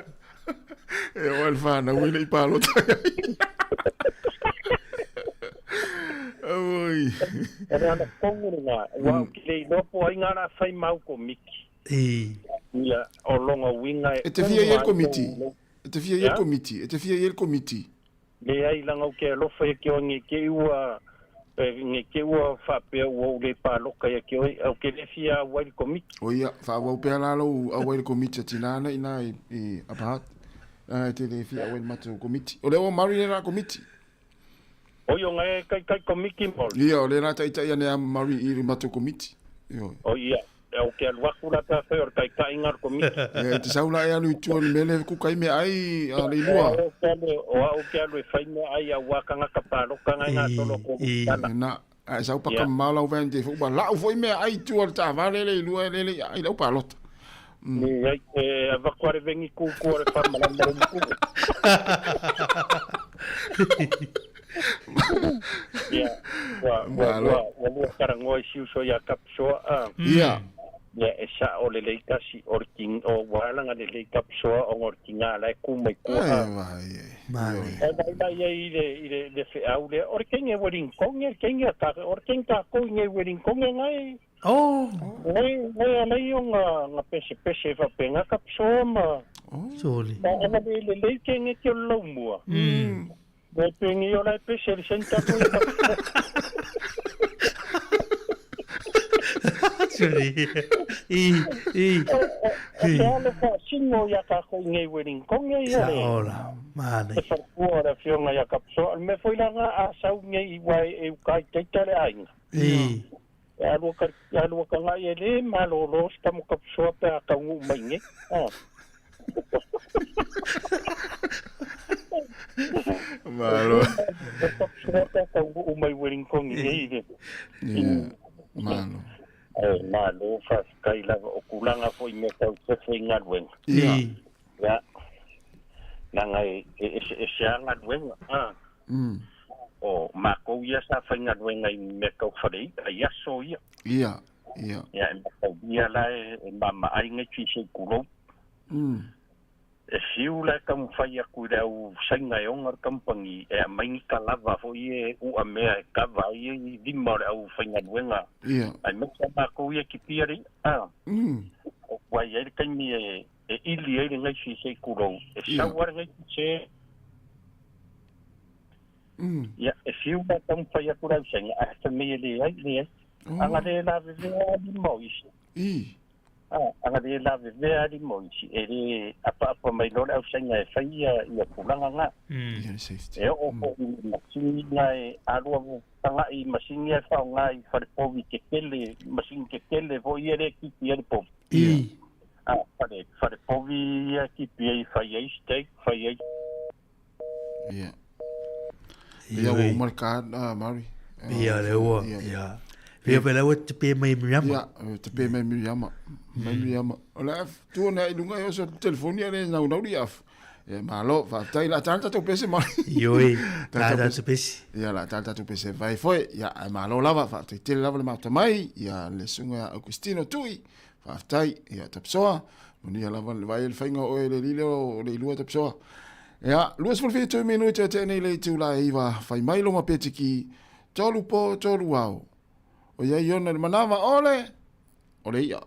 E oe le whanau e le i palota ai. Oi. O le ana tonu lena, ua au ki le iloa po ai ngā rā whai mau komiti. I. Ia, o longa uiga e E te fia i uma le ai komiti. lou. E te fia i le komiti. E te fia i le komiti. Leai langa ou ke alofa ia ke oe nge ke ua nge ke ua faapea ua ou le paloka ia ke oe au ke le fia auai le komiti. O ia, faaauau pea la lou auai le komiti a tina ana ina i, i Upper Hutt. Lana e te le fia auai le matou komiti. O lea ua Murray le la komiti. Oi o ngae kaikai komiti mol. Ia, o lea la taitai ane a Murray i le matou komiti. Ioe. O ia, au ke alu atu la pe afai o le taitaiga o le komiti. Ia, e te sau la e alu i tua i le mea lea e kuka ai meaai a le ilua. O au ke alu e fai meaai auā tagata paloka ngai ngatolo ko tala. Na, a e sau paka mamao lau van te foi, ua lau foi meaai i tua o le taavale le ilua e lele ia ai lau palota. Leai, e avatu a le vengi kuku o le faamalama le matua. Ia, ua, ua, ua, ua lua talanoa i si uso ia Kapisoa, a. Ia. Ia, e sa'o lelei tasi, o le ting, o, ua ala ona lelei Kapisoa ona o le tigā la e kū mai tua, a. Ae vaai la i ai i le, i le, le feau lea, o le kenge Welingtonge, le kenge a ta, o le kenge tākou i nei Welingtonge ngai. Oh. Ngai, ngai alai o nga, nga pesepese faapena Kapisoa ma. Soli. Ma ona le lelei kenge ki o le laumua. Ngai pengi o la e pese le saini tatou ia Kapisoa. Soli. I, i. O se alo faasino ia tākou i nei Wellingtonge ia le. Sa ola. Mane. Le faletua o le afioga ia Kapisoa. O le mea foi la nga a sau nei i wae e uka i taita le aiga. I. E alua ka, alua ka ngai e le malolo se tamo Kapisoa pe a taunuu mai nei. A. Malo. Kapisoa pe a taunuu mai Wellington i nei le. Ia. Malo. Ae malo faafetai lava o tulaga foi i mea tau fefe i galuega. Ia. Ia. Leaga e eseese lava galuega, a. O makou ia sa faigaluega i mea tau fale i'a i aso ia. Ia, ia. Ia e mataulia la e maamaai nei fise i kulou. E fiu la e taumafai atu i le au saina e ona le kamupani e aumai ni kalava foi e u'a mea e kava ai i lima o le au faigaluega. Ia. Aemaise a makou ia kipia le i'a, a. Ua i ai le taimi e e ili ai le gaisi se i kulou, e sau lava le gaisi se Ia, e fiu la taumafai atu le ausaina, ae fai mai e leai, leai. Ana le lavevea lava lima o isi. Ana le lavevea lava lima o isi, e le apaapa mai loa le ausaina e fai ia, ia tulaga na. E oo foi i masini na e alua tagai i masini ia e faaaoga i falepovi tetele, masini tetele foi ia lea e tipi ai le povi. A, fale, fale povi ia tipi ai fai ai steak, fai ai. Ia. Ia ua uma le card, Mari. Ia, le ua, ia. Ia pe ua te pe mai Miriama. Ia, te pe mai Miriama. Mai Miriama. O le af, tu na i lunga i oso telefoni ale nau nau li af. Ia, malo, faafetai la tala tatou pese Mari. Ioi, la tatou pese. Ia, la tala tatou pese vai foi. Ia, ai malo lava, faafetai tele lava le mafuta mai. Ia, le susuga ia Augustino Tui. Faafetai, ia Tapisoa, manuia lava le vaai le faiga o oe le lile o le ilua Tapisoa. Ia, 27 minute o tenei le itula e iwa, fai mai longa petiki, tolu po, tolu ao. O ia iona le manawa ole, o le ia.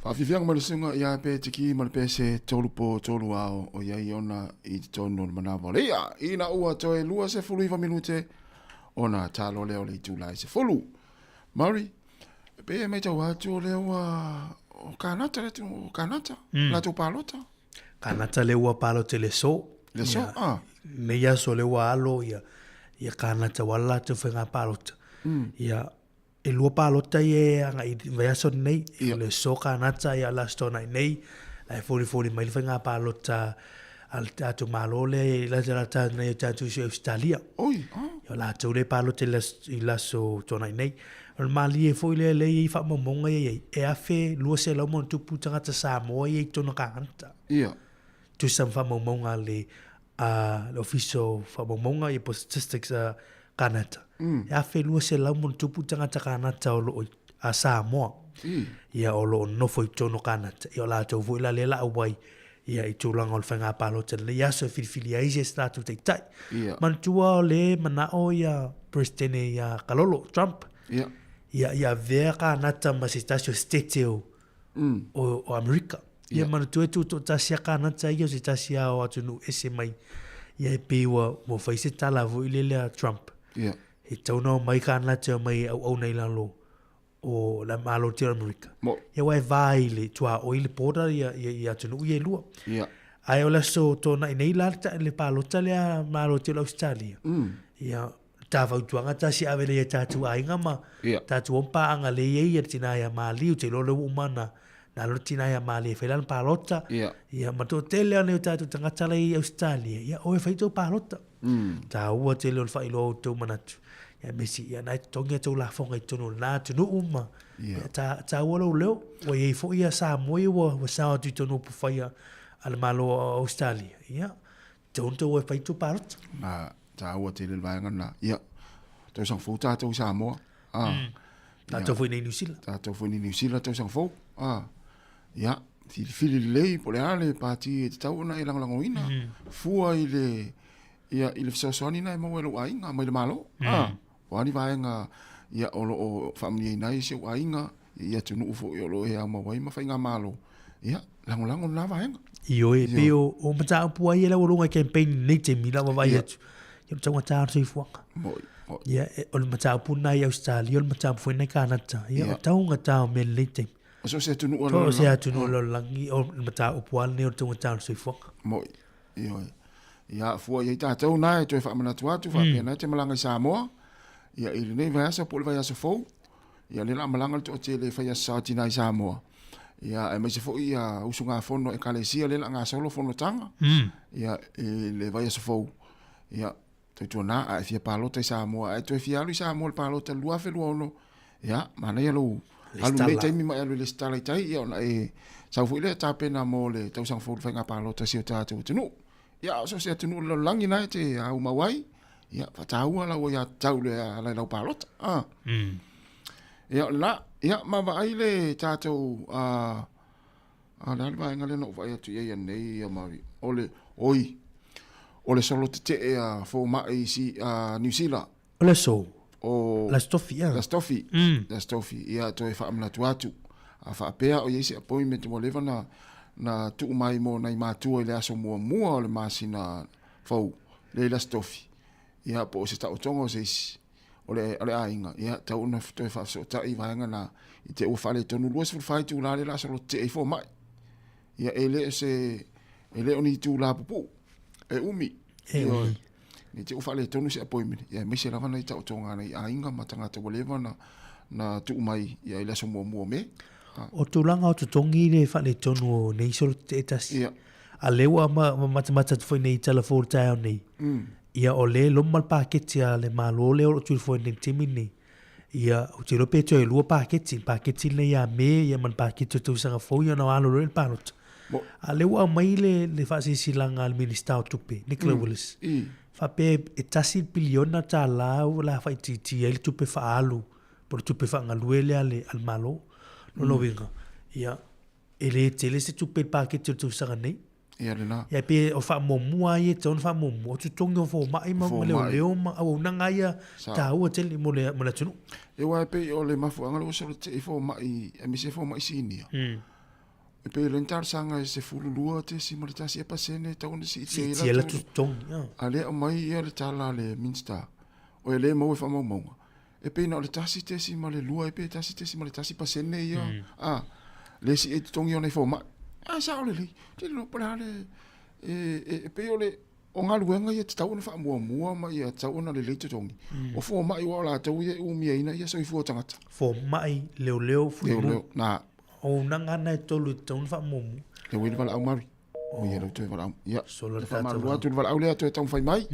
Faafiafiaga mai le susuga ia pe tiki ma le pese tolu po tolu ao o iai ona i totonu o le manawa o le ia. Ina ua toe 29 minute ona talo lea o le itula e 10. Murray, e pei e matau atu o lea ua o Kanata le atu o Kanata, latou palota. Kanata lea ua palota i le aso. Le aso, ah. Nei aso lea ua alo ia, ia Kanata ua alo latou faiga palota. Ia, e lua palota ia e agai i vaiaso lenei, o le aso Kanata ia o le Aso Toonai nei, la e folifoli mai le faiga palota a le tatou Malo lea i la tatou nei o tatou i Ausetalia. Oi, ah. Ia o latou lea e palota i le Aso Toonai nei. O le malie foi lea lea e i ai faamaumauga ia e i ai, e 1,200+ tagata Samoa ia i totonu o Kanata. Ia. Tusa ma faamaumauga a le a le Ofisa o Faamaumauga ia po o Statistics a Kanata. E 1,200+ tagata Kanata o lo o a Samoa. Ia o lo o nofo i totonu o Kanata. Ia o latou foi la lea la auai ia i tulaga o le faiga palota lenei aso e filifili ai se isi latou taitai. Ia. Manatua o le manao ia Peresetene ia Kalolo, Trump. Ia. Ia ia avea Kanata ma se tasi o setete o o, o Amerika. Ia manatua e tutoatasi a Kanata ia o se tasi a o atunuu ese mai. Ia e pei ua, ua fai se tala foi lele a Trump. Ia. E tatau ona omai Kanata e omai e auauna i lalo o le Malo tele o Amerika. Mo. Ia aua e va i le tuaoi le border ia, ia, ia atunuu ia e lua. Ia. Ae o le aso Toonai nei la le, le palota lea Malo tele o Ausetalia. Ia, ta fautuaga tasi ave lea i tatou aiga ma Ia. tatou o paaga lea i ai ia le tina ia Maliu, te iloa lea ua uma ona na alu le tina ia Malie e fai lana palota. Ia. Ia ma toatele lava nei o tatou tagata la i Ausetalia, ia o e fai tou palota. Taua tele o le faailoa o outou manatu. Ia aemaise ia na e totogi a tou lafoga i totonu o lena atunuu ma Ia. ia ta, taua lou leo. Ua i ai foi ia Samoa ia ua, ua sao atu i totonu o upufai a, a le Malo o Ausetalia. Ia, tatau ona tou o e fai tou palota. Na taua tele le vaega lena. Ia, tausaga fou tatou i Samoa. Ah. Tatou foi nei Niu Sila. Tatou foi nei Niu Sila tausaga fou. Ah. Ia, filifili lelei po o le a le pati e tatau ona e lagolagoina. Fua i le ia i le fesoasoani na e maua e lou aiga mai le Malo. Ah. O a ni vaega ia o lo o faamanuiaina ai si ou aiga i atunuu foi o lo o e aumau ai ma faigamalo, ia, lagolago lena vaega. Ioe, e pei o, o mataupu ai e lau luga i campaign i lenei taimi lau vaavaai atu. Ia, o le taugata o le soifuaga. Moi, moi. Ia, o le mataupu lena i Ausetalia, o le mataupu foi lena i Kanata. Ia, o taugata o mea i lenei taimi. O so o se atunuu o le lalolagi. So o se atunuu o le lalolagi, o le mataupu lava lenei o le taugata o le soifuaga. Moi, ioe. Ia, fua i ai tatou na e toe faamanatu atu, faapea na e te malaga i Samoa, ia, i lenei vaiaso po o le vaiaso fou, ia, lea o le a malaga le toatele e fai aso sao tina i Samoa. Ia, aemaise foi ia usugafono a Ekalesia lea o le a gasolo fonotaga, ia, i le vaiaso fou. Ia, tautuana, a e fia palota i Samoa, a e toe fia alu i Samoa i le palota i le 2026, ia, manaia lou alu i lenei taimi ma e alu e lesitala i tai, ia, ona e sau foi lea e tapena mo le tausaga fou i le faiga palota a si o tatou atunuu. Ia, so o se atunuu o le lalolagi na e te aumau ai, ia, faataua lau aiatatau le ala i lau palota. Ah. Ia, o lena, ia, ma vaai le tatou, a, a le a le vaega lea na ou vaai atu i ai anei, ia Maori, o le, oi, o le solo tetee a fomai i si, a Niu Sila. O le aso? O Le Aso Tofi, ia. Le Aso Tofi. Le Aso Tofi, ia, toe faamanatu atu. A faapea o i ai se appointment ua leva na, na tuu mai mo nai matua i le aso muamua o le masina fou, lea i le Aso Tofi, ia, po o se taotoga o se isi o le, o le aiga, ia, tatau ona toe faafesootai vaega na i te i ua faaletonu 24 itula lea o le a solo tetee ai fomai. Ia, e le o se, e le o ni itula pupuu, e umi. E umi. Ne i te i ua faaletonu se appointment, ia aemaise lava nai taotoga a nai aiga ma tagata ua leva ona na tuu mai ia i le aso muamua o Me. O tulaga o totogi le faaletonu o nei solo tetee tasi. Ia. A lea ua matamata atu foi nei i tala fou o le taeao nei. Ia o lea e loma le paketi a le Malo lea o lo o tulifoe nei i le taimi lenei. Ia, ou te iloa pe toe lua paketi, le paketi lenei ia Me ia ma le paketi o le tausaga fou ia ona alo loa lea i le palota. A o lea ua aumai le, le faasilasilaga a le Minisita o Tupe, Nicola Willis, faapea e tasi le piliona tala o le a faaitiitia ai le tupe faaalu po o le tupe faagalue lea a le, a le Malo. Lona uiga, ia, e le tele se tupe i le paketi o le tausaga nei. Ia lena. Ia pe o faamuamua lava ia e tatau ona faamuamua, o totogi o fomai ma leoleo ma auaunaga ia taua tele mo le atunuu. Ia aua e pei o le mafuaaga lea ua solo tetee ai fomai, aemaise fomai sinia. E pei o le talosaga e 12.1 pasene e tatau ona siitia ai Siitia latou totogi, ia. A lea e aumai ia le tala a le Minista, o e le maua i faamaumauga, e pei na o le 1.2 ai pe 1.1% ia, a, le sii ai totogi o nai fomai. Ae sao lelei, ou te le iloa po o le a le, e pei o le, o galuega ia e tatau ona faamuamua ma ia tatau ona lelei totogi. O fomai aua o latou ia e umiaina ia soifua o tagata. Fomai, leoleo, fuimu. Leoleo, na. O auaunaga na e tolu e tatau ona faamuamua. Lea ua i le valaau Mari. O ia lea ua toe valaau. Ia, Sola le e faamalulu tatou. atu i le valaau lea toe taumafai mai.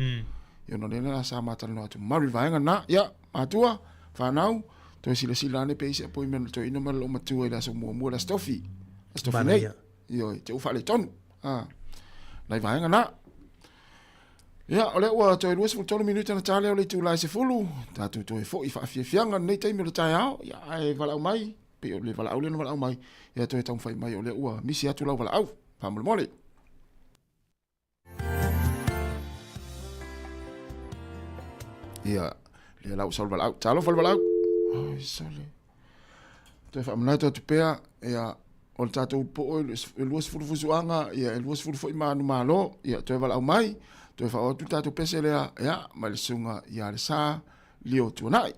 Ia ona o lea la sa ma talanoa atu ma Mari i le vaega lena. Ia, matua, fanau, toe silasila ane pe i ai se appointment o le toeaina ma le loomatua i le aso muamua, le Aso Tofi. Aso Tofi nei. Manaia. Ioe, te u faaletonu. Ah, nai vaega na. Ia, o lea ua toe 23 minute na ta lea o le itula e 10, tatou toe foi faafiafiaga lenei taimi o le taeao, ia, ae valaau mai, pei o le valaau lea na valaau mai, ia toe taumafai mai o lea ua misi atu lau valaau, faamolemole. Ia, lea la ua sau le valaau. Talofa le valaau. Ai, sole. Toe faamanatu atu pea, ia, o le tatou poo e 20 fusuaga, ia, e 20 foi manumalo, ia, toe valaau mai, toe faaoo atu le tatou pese lea, ia, mai le susuga ia Alesa Lio Tuanai.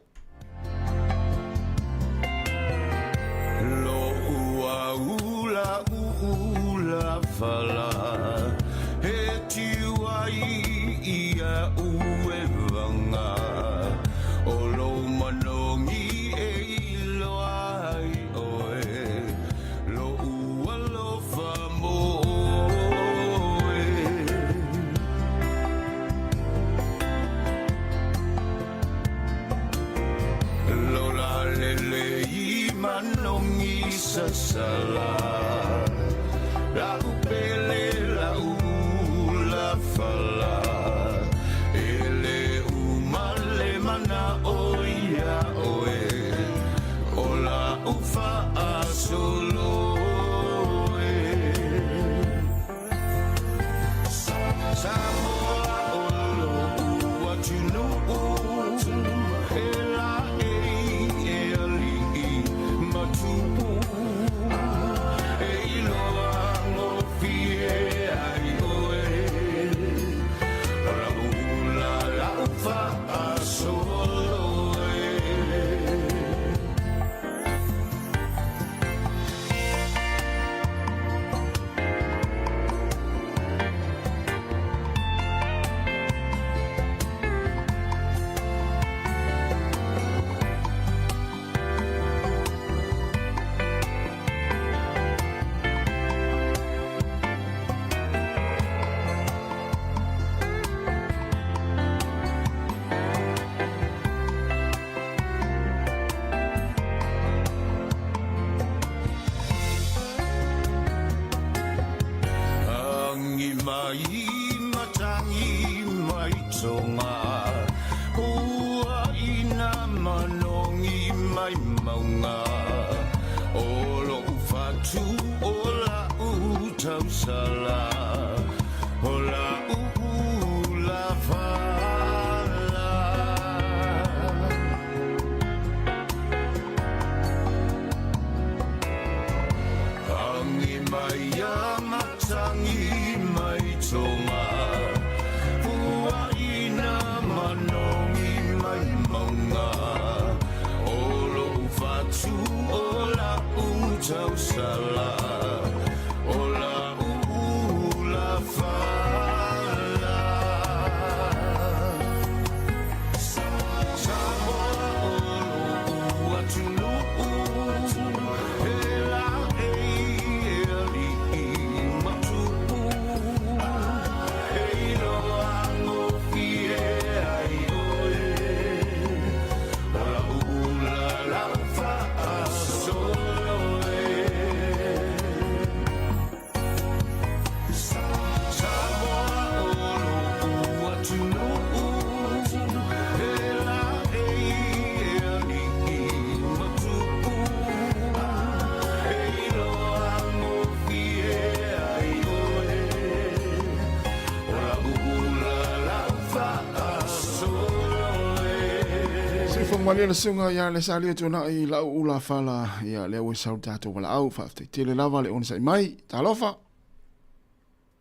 Soifua malie le susuga ia le salia tuanai i lau ula fala ia lea ua sau le tatou valaau faafetai tele lava le onosai mai talofa.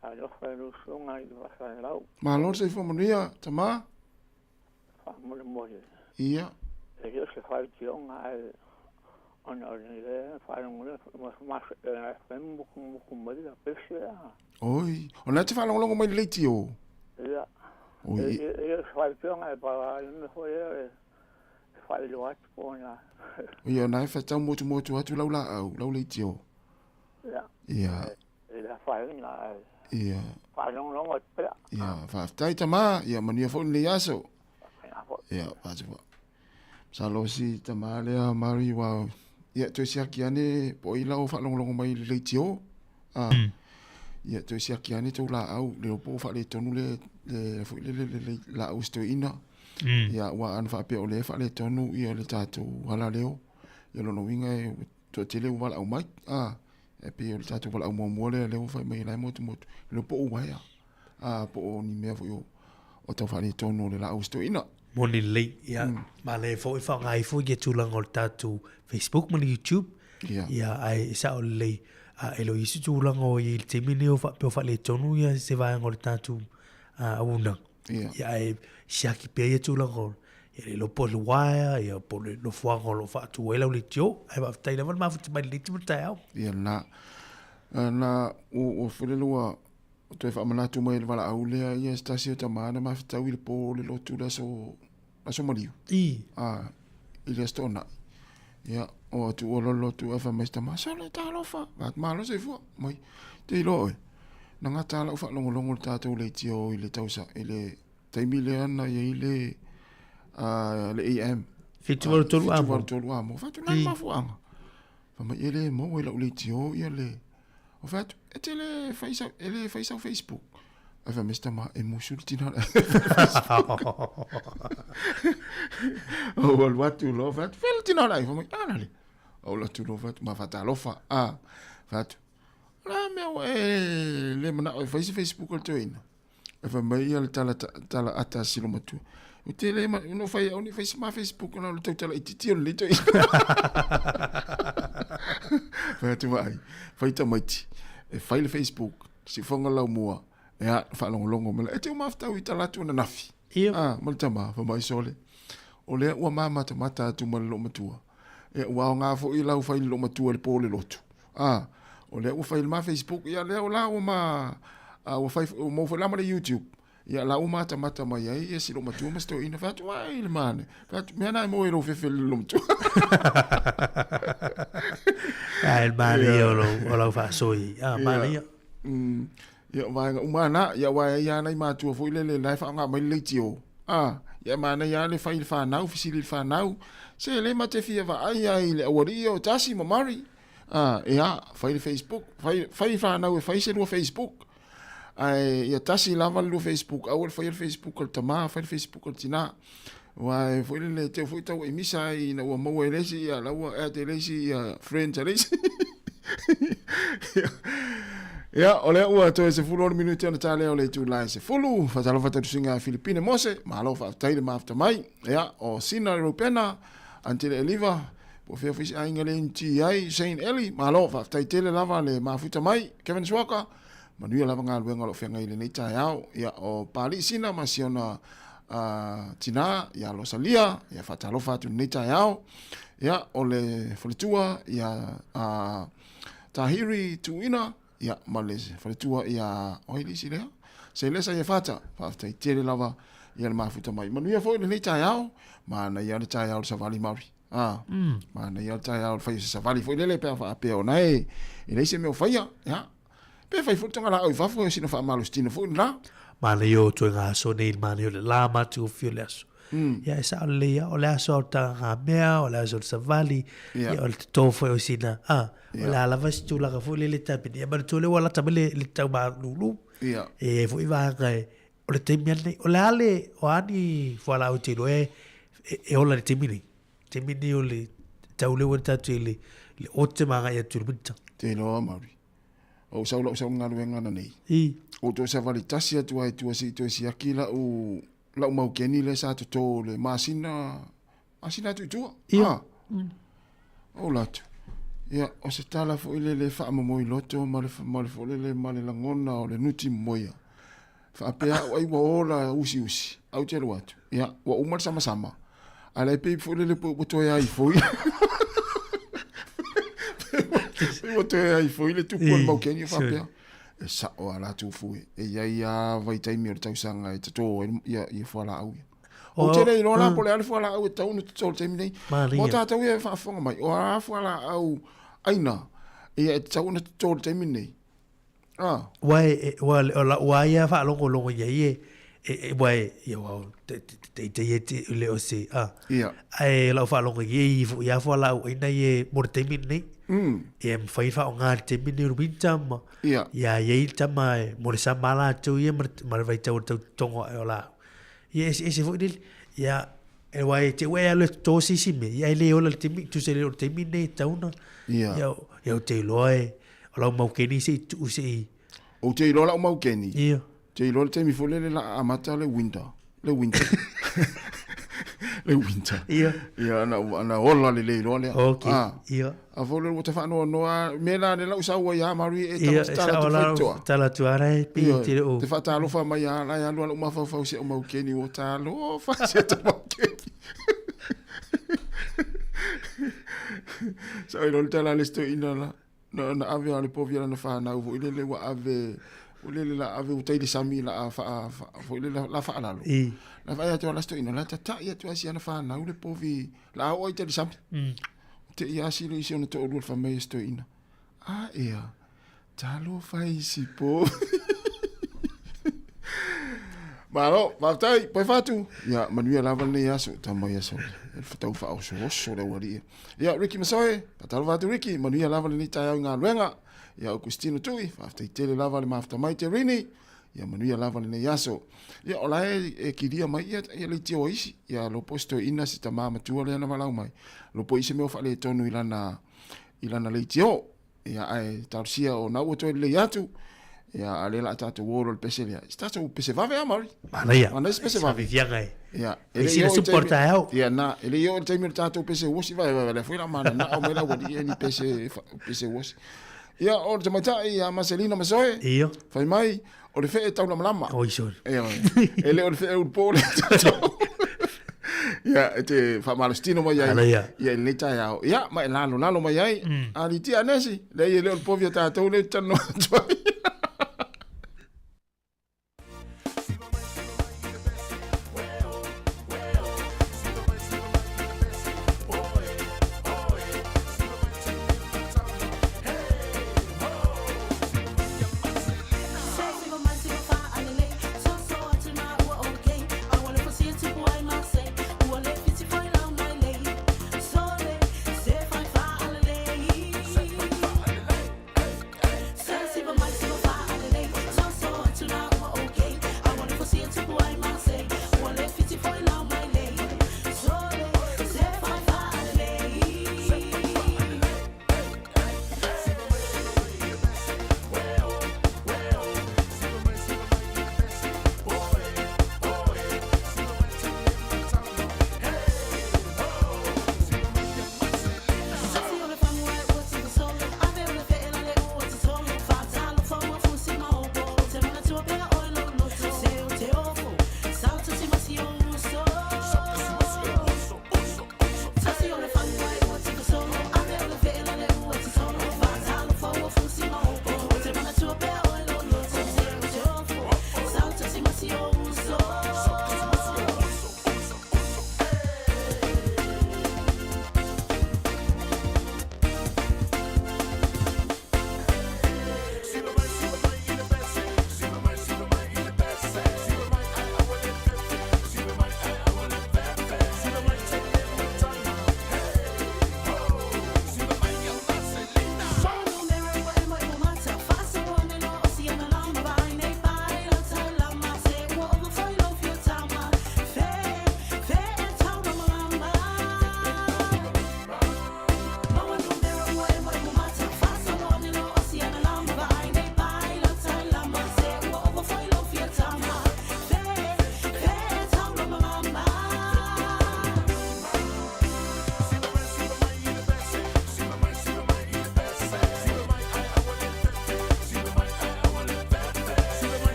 Talofa i lau susuga i le Vaafaelau. Malo le soifua manuia tama. Faamolemole. Ia. E le o se faitioga ae ona o le faalogologo FM mukumuku mai la pese a. Oi, o lena e te faalogologo mai i le leitio? Ia. Oi. E le o se faitioga ae pau lava le mea foi lea e faailoa atu po o na. Ia, o lena e tau motumotu atu lau laau, lau leitio. Ia. Ia. E le afaina ae. Ia. Faalogologo atu pea. Ia, faafetai tama, ia manuia foi lenei aso. Ia, faafetai. Masalo si tama lea Mari ua ia toe siaki ane po o ai lau faalogologo mai i le leitio. Ah. Ia toe siaki ane tou laau le iloa po o faaletonu le le foi le le le laau a si toeaina. Ia aua ana faapea o lea e faaletonu ia le tatou alaleo, ia lona uiga e toatele ua valaau mai. Ah, e pei o le tatou valaau muamua lea lea ua fai mai la e motumotu, le iloa po o uaea. A po o ni mea foi o tau faaletonu o le laau a si toeaina. Moni lelei, ia, ma lea foi e faaaoga ai foi ia tulaga o le tatou Facebook ma le YouTube, ia, ae e sao lelei, e le o i ai se tulaga o i ai i le taimi lenei o faapea o faaletonu ia se vaega o le tatou auaunaga. Ia, ae siaki pea ia tulaga o ia le iloa po o le wire, ia po o le nofoaga o lo o faatu ai lau leitio, ae faafetai lava le mafuta mai i lenei taimi o le taeao. Ia lena. Na, ua foi lele ua toe faamanatu mai e le valaau lea ia se tasi o tama na mafetau i le po o le lotu le aso aso maliu. I. A, i le aso toonai. Ia, o atu ua lolo atu ae fai mai se tama, sole talofa, va atu malo soifua, mai, te iloa oe, na gata lava lau faalogologo i le tatou leitio i le tausa, i le taimi lea na i ai le, le AM. 783 amo. 783 amo. Fai atu, na le mafuaaga. Fai mai, e le maua i lau leitio ia le, O fai atu, e te le fai sau, e le fai sau Facebook. Ae fai mai si tama, e musu le tina le Facebook. Ou alu atu loa, fai atu, fai le tina le fai mai, a la le. Ou alu atu loa, fai atu, ma faatalofa, a, fai atu, o le a mea ua e le manao e fai se Facebook a le toeaina? Ae fai mai ia le tala, tala ata a si matua. Ou te le, no fai au ni fai se ma Facebook na o le tautala itiiti o lenei toeaina. Fai atu vaai, fai tamaiti, e fai le Facebook, siufoga lau mua, ia, faalogologo mai la, e te uma mafutau i tala atu ananafi. Ia. Ah, ma le tama, fai mai sole. O lea ua ma matamata atu ma le loomatua. Ia, ua aoga foi lau fai le loomatua i le po o le lotu. Ah, o lea ua fai le ma Facebook, ia lea o la ua ma, uh, ua fai, ua maua foi la ma le YouTube. Ia la ua matamata mai ai ia si loomatua ma si toeaina. Fai atu, ai le mane. Fai atu, mea na e maua i lou fefe i le loomatua. Ai, le manaia ia o lau faasoi. Ah, manaia. Ia, o vaega uma lava na. Ia, aua e i ai lava nai matua foi lele la e faaaoga mai le leitio. A, ia e manaia lava le fai i le fanau, fesili i le fanau, se le ma te fia vaai lava i le aualii o Tasi ma Mari. A, ia, fai le Facebook, fai, fai i fanau e fai se lua Facebook. Ae ia tasi lava le lua Facebook, aua le faia le Facebook a le tama, fai le Facebook a le tina. Aua e foi lele, te foi tau e misa ai ina ua maua e le isi, ia, la ua add e le isi, ia, friends a le isi. Ia, o lea ua toe 16 minute ona ta lea o le itula e 10. Faatalofa atu i le suiga a Filipine Mose, malo faafetai le mafuta mai. Ia, o Sina le Rupena, Antele Eliva, po o fea foi se aiga le NT ai, Shane Eli, malo faafetai tele lava le mafuta mai. Kevin Swaka, manuia lava galuega o lo o feagai i lenei taeao. Ia, o Palii Sina ma si ona tina, ia Losalia, ia faatalofa atu i lenei taeao. Ia, o le faletua, ia Tahiri Tuina, ia, ma le faletua, ia, o ai le isi lea? Selesa Iefata, faafetai tele lava ia le mafuta mai. Manuia foi lenei taeao, manaia le taeao o le savali Maori. Ah, manaia le taeao o le fai o se savali foi lele pe a faapea ona e leai se mea o faia. Ia, pe fai foi le togalaau i fafo e sina faamalositino foi lena. Manaia o ituaiga aso nei, manaia o le la matagofie o le aso. Ia e sao lelei lava, o le aso o le tagagamea, o le aso o le savali, ia o le toto foi o sina, a, o le a lava se tulaga foi lele tapena. Ia manatua lea ua lata mai le tau malulu, e i ai foi vaega e, o le taimi lava lenei. O le a le, o a ni fualaau e te iloa e, e ola i le taimi nei? Taimi nei o le tau lea ua tatou i le, le autumn agai atu i le winter. Te iloa Mauri. Ou sau lau sau galuega ananei. I. Ou toe savali tasi atu ai tua se i toe siaki lau lau maukeni lea sa toto le masina Asina atu i tua. Ia. Ah. O latu. Ia, o se tala foi lele faamomoi loto ma le, ma le foi lele ma le lagona o le nuti momoia. Faapea au ai ua ola usiusi, au te alu atu. Ia, ua uma le samasama. A le pei foi lele po ua toe ai foi. Pei ua toe ai foi le tupu o le maukeni o faapea. E sa'o a latou fue. E i ai a vaitaimi o le tausaga e tatō ai ia, ia fualaau ia. Ou te le iloa la po o le a le fualaau e tatau ona tatō i le taimi nei. Mo tātou ia e faafofoga mai, o a fualaau aina ia e tatau ona tatō i le taimi nei. Ah. Ua e, ua, ua ia faalogologo i ai e, e, ua e, ia ua, te, te, te, te, te, te, le o se, ah. Ia. Ae lau faalogo i ai fo ia fualaau aina ia mo le taimi lenei. Ia mafai faaaoga i le taimi lenei o le winter ma, Ia. ia i ai le tama e mo le sama latou ia ma le, ma le vaitau o le tau totogo ae o laau. Ia eseese foi lele. Ia, e wai e te ua e alu e toto se isi mea, ia e le ola i le taimi, tusa le o le taimi lenei e tatau ona, Ia. ia, ia ou te iloa e, o lau maukeni se i tuu se i. Ou te iloa lau maukeni. Ia. Te iloa le taimi foi lele la amata le winter. Le winter. le winter. Ia. Ia, ana, ana ola lelei loa lea. Okay. Ah. Ia. A foi lele ua tafaanoanoa, me la le lau sau ai a maru e Ia, tama e tala sao tu la, faitoa. tala atu ara e pi Ia, te le o. Te whaatalofa mai a lai alu alu mafaufau se o maukeni o talofa se ta maukeni. Sa oi lole tala le sto ina la. Na, na ave a le povi ala na whanau fo ile le ua ave o le la ave o taile sami la a fa fo ile la la whaalalo. I. La whaia atu ala sto ina la tatai atu asi ana whanau le povi la o ai taile sami. Te i asi le isi ona to olua whamai e sto ina. A ea, talofa isi povi. Malo, faafetai, pai fatu. Ia, manuia lava lenei aso, tama ia sole. E whatau whaoso oso le uaria. Ia, Ricky Masoe, patalo atu Ricky, manuia lava lenei taeao i ngā Ia, Augustino Tui, faafetai tele lava le mafuta mai te rini. Ia, manuia lava lenei aso. Ia, o la e, e kiria mai ia, ia le tio isi. Ia, lopo sto ina si tama matua le ana walau mai. Lopo isi meo whaale tonu i lana, i lana leitio. Ia, ae talosia o na ua toe lelei atu. Ia, a le la tātou olo le pese lea. Se tātou pese vave a, Mauri? Manaia. Manaia se pese vave. Fiaga e. Ia, E sina support tae au. Ia, na, e le i o le taimi o le tātou pese uosi, vai, vai, vai, le foi la mana, na au mai la wali e ni pese, pese uosi. Ia, o le tamaitai, ia Marcelina Masoe. Ia. Fai mai, o le fee taulamalama. Oi, sorry. E, e le o le fee ulupo le tātou. Ia, e te whaamalostino mai ai. Ala ia. Ia, i lenei taeao. Ia, ma e lalo lalo mai ai. A li tia nesi, le ia le o le povi a tātou le tano atu ai.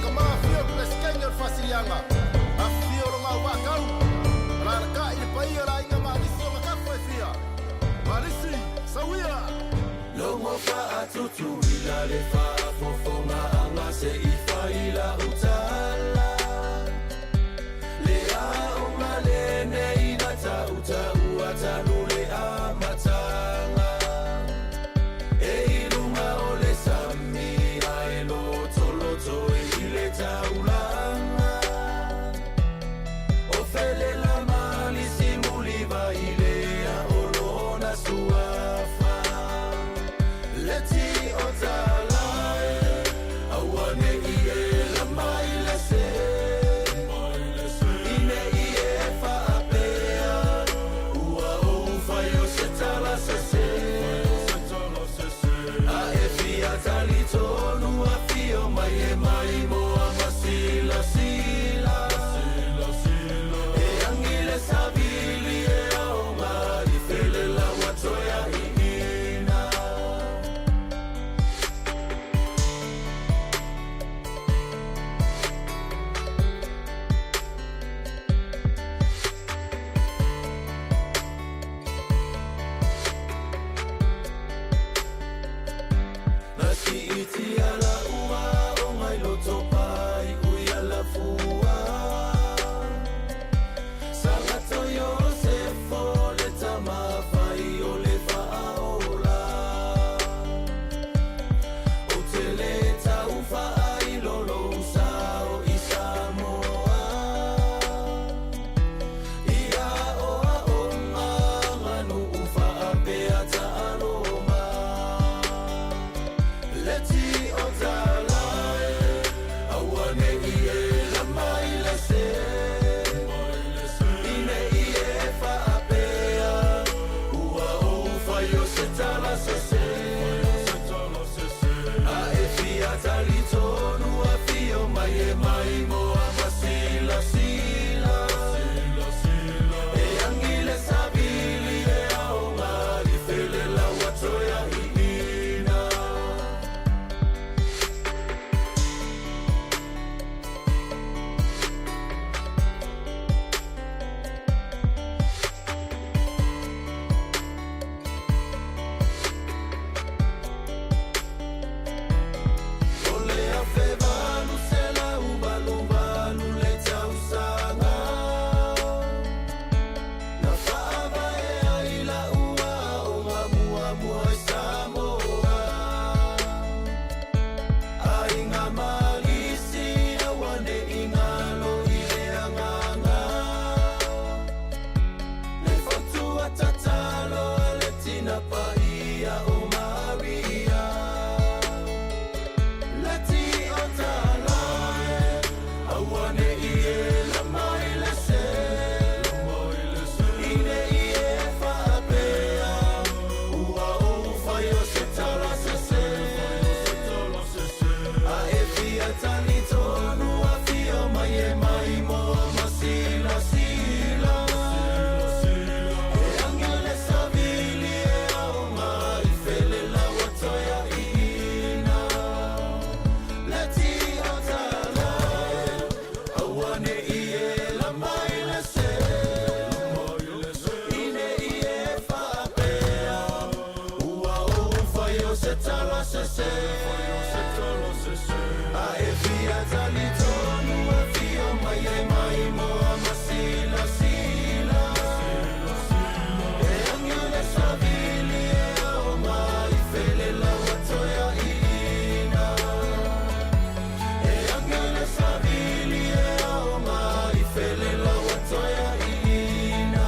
tama, afio le Peresetene o le Faasiliaga, afifio Logaovaakau, alaalatai le paia o le aiga Maalisi o Gakafo e fia. Maalisi, sauia! Logo faatutuila le faafofogaaga se i fai lau tala. Le aoga lenei na tautaua talu le amataga. E i luga o le sami ae lotoloto i le taulaga. O felela malisi mulivai lea o lona suafa. Le ti o tala e, aua ne i e lama i le se. Ine i e faapea, ua ou fai o se tala sese. A e fia talitonu afio mai e maimoa ma silasila. E agi le savili e aoga i felela ua toe aiina. Na siitia lau aoga i Lotopa i Uialafua. Sagato Iosefo le tama fai o le faaola. Ou te le taufaailo lou sao i Samoa. Ia oaoga aganuu faapea taaloga. Le ti o tala e, aua ne i e lama i le se. Ine i e faapea, ua ou fai o se tala sese. A e fia talitonu afio mai e maimoa ma silasila. E agi le savili e aoga i felela ua toe aiina. O le 1888 le tausaga. Na faavae ai lau aoga muamua i Samoa. Aiga Maalisi aua ne i galo i le agaga. Le fautua tatalo a le Tina Paia o Maria. Le ti o tala e, aua ne i e lama i le se. Ine i e faapea, ua ou fai o se tala sese. A e fia talitonu afio mai e maimoa ma silasila. E agi le savili e aoga i felela ua toe aiina. Le ti o tala e, aua ne i e lama i le se. Ine i e faapea, ua ou fai o se tala sese. A e fia talitonu afio mai e maimoa ma silasila. E agi le savili e aoga i felela ua toe aiina. E agi le savili e aoga i felela ua toe aiina.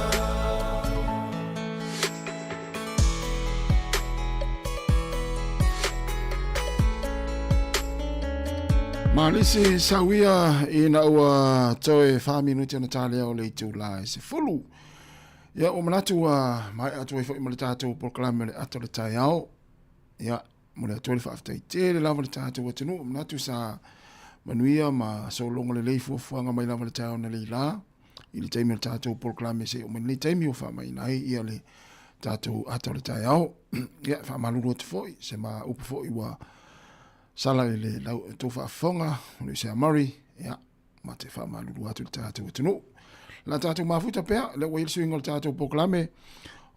Maalisi sauia ina ua toe 4 minuti ona talea o le itula e 10. Ia, ua manatu ua maea atu ai foi ma le tatou polokalame o le ata o le taeao. Ia, momoli atu ai le faafetai tele lava le tatou atunuu. Manatu sa manuia ma sologo lelei fuafuaga mai lava le taeao na leila i le taimi o le tatou polokalame seia oo mai lenei taimi ua faamaina ai ia le tatou ata o le taeao. Ia, faamalulu atu foi se ma upu foi ua Sala i le lau tou faafofoga o le Sea Murray, ia, ma te faamalulu atu i le tatou atunuu. La tatou mafuta pea, lea ua i ai le suiga o le tatou polokalame,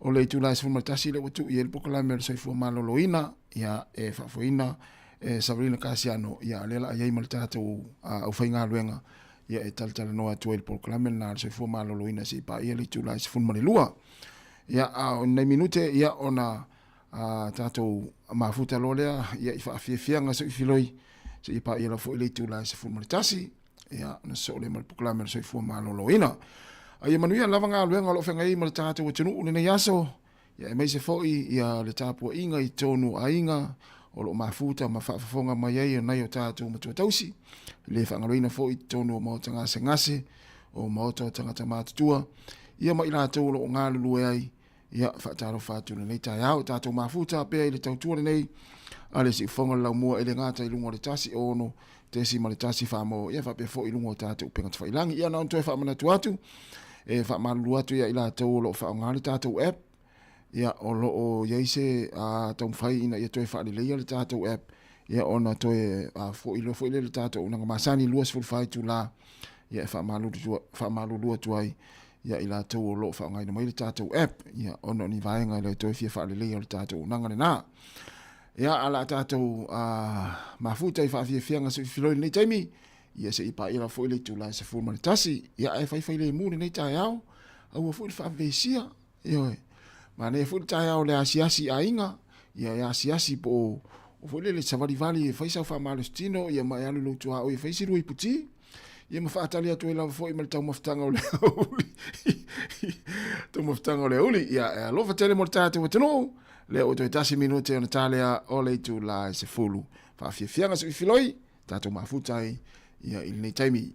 o le itula e 11 lea ua tuu i ai le polokalame o le soifua maloloina, ia, e faafoeina e Savelina Kasiano, ia, lea la a i ai ma le tatou aufaigaluega, ia, e talatalanoa atu ai le polokalame lena o le soifua maloloina se i paia le itula e 12. Ia, a o ni nai minute, ia, ona a tatou mafuta loa lea ia i faafiafiaga soifiloi seia paia lava foi le itula e 11 ia ona sosoo lea ma le polokalame o le soifua maloloina. A ia manuia lava galuega o lo o feagai ai ma le tatou atunuu i lenei aso, ia aemaise foi ia le tapuaiga i totonu o aiga o lo o mafuta ma faafofoga mai ai nai o tatou matua tausi, e le faagaloina foi i totonu o maota gasegase, o maota o tagata matutua, ia ma i latou o lo o galulue ai. Ia, faatalofa atu i lenei taeao, tatou mafuta pea i le tautua lenei a le siufofoga o le laumua e le gata i luga o le 106.1 Samoa, ia faapea foi i luga o tatou upega tafailagi. Ia, na ona toe faamanatu atu, e faamalulu atu ia i latou o lo o faaaoga le tatou app, ia, o lo o i ai se taumafai ina ia toe faaleleia le tatou app, ia, ona toe foi loa foi lea le tatou auaunaga masani 24 itula, ia, e faamalulu atu ai ia i latou o lo o faaaogaina mai le tatou app, ia, ona o ni vaega e le toe fia faaleleia o le tatou auaunaga lena. Ia, a la tatou mafuta i faafiafiaga soifiloi i lenei taimi, ia se i paia lava foi le itula e 11. Ia, ae faifai lemu lenei taeao, aua foi le faavevesia, ioe. Manaia foi le taeao o le asiasi i aiga, ia e asiasi po o o foi lele savalivali e fai sau faamalositino, ia ma e alu i lou tuaoi e fai si lua iputi, ia ma faatali atu ai lava foi ma le taumafataga o le aoauli. Taumafataga o le aoauli. Ia, e alofa tele mo le tatou atunuu, lea ua toe tasi minute ona ta lea o le itula e 10. Faafiafiaga soifiloi, tatou mafuta ai ia i lenei taimi.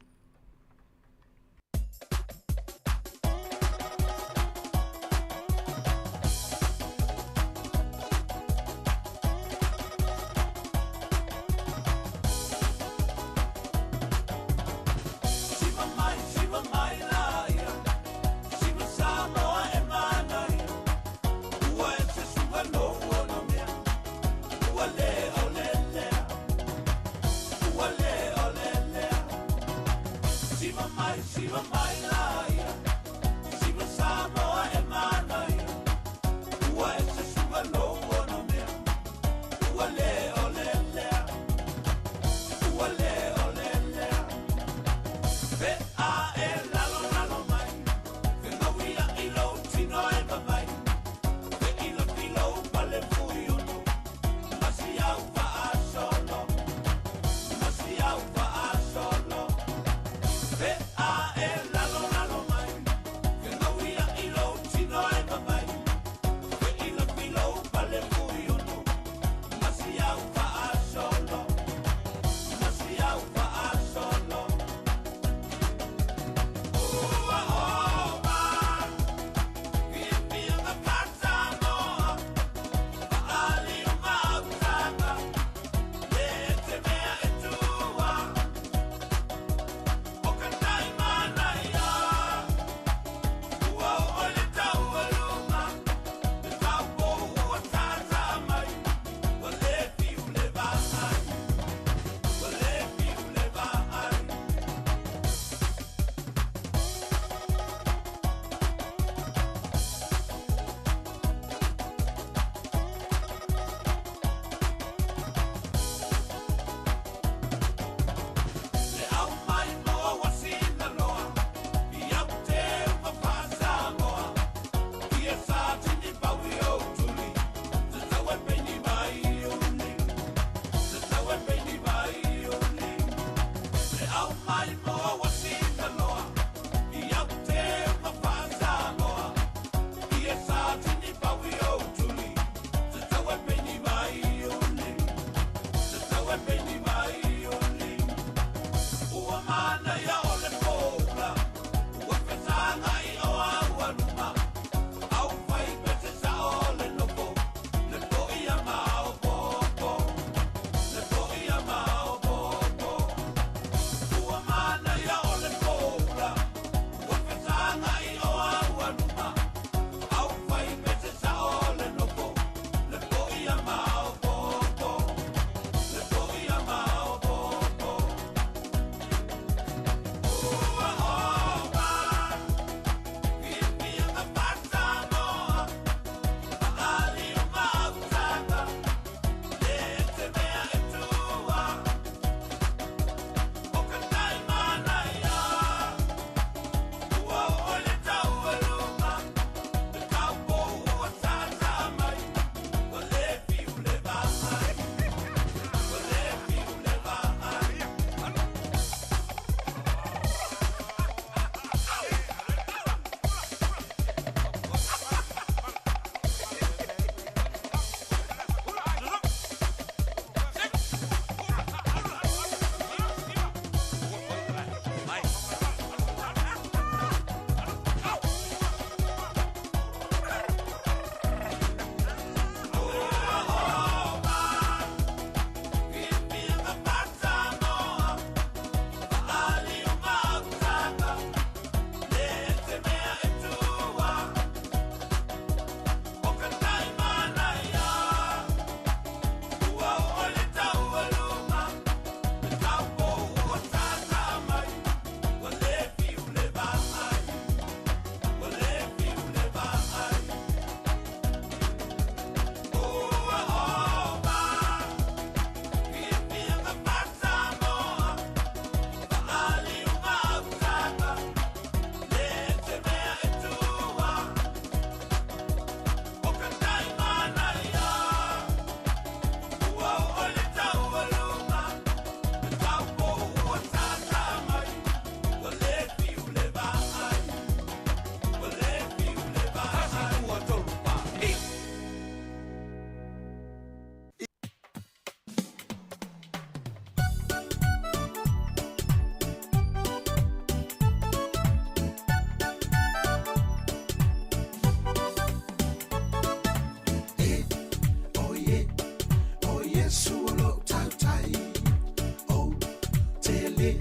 le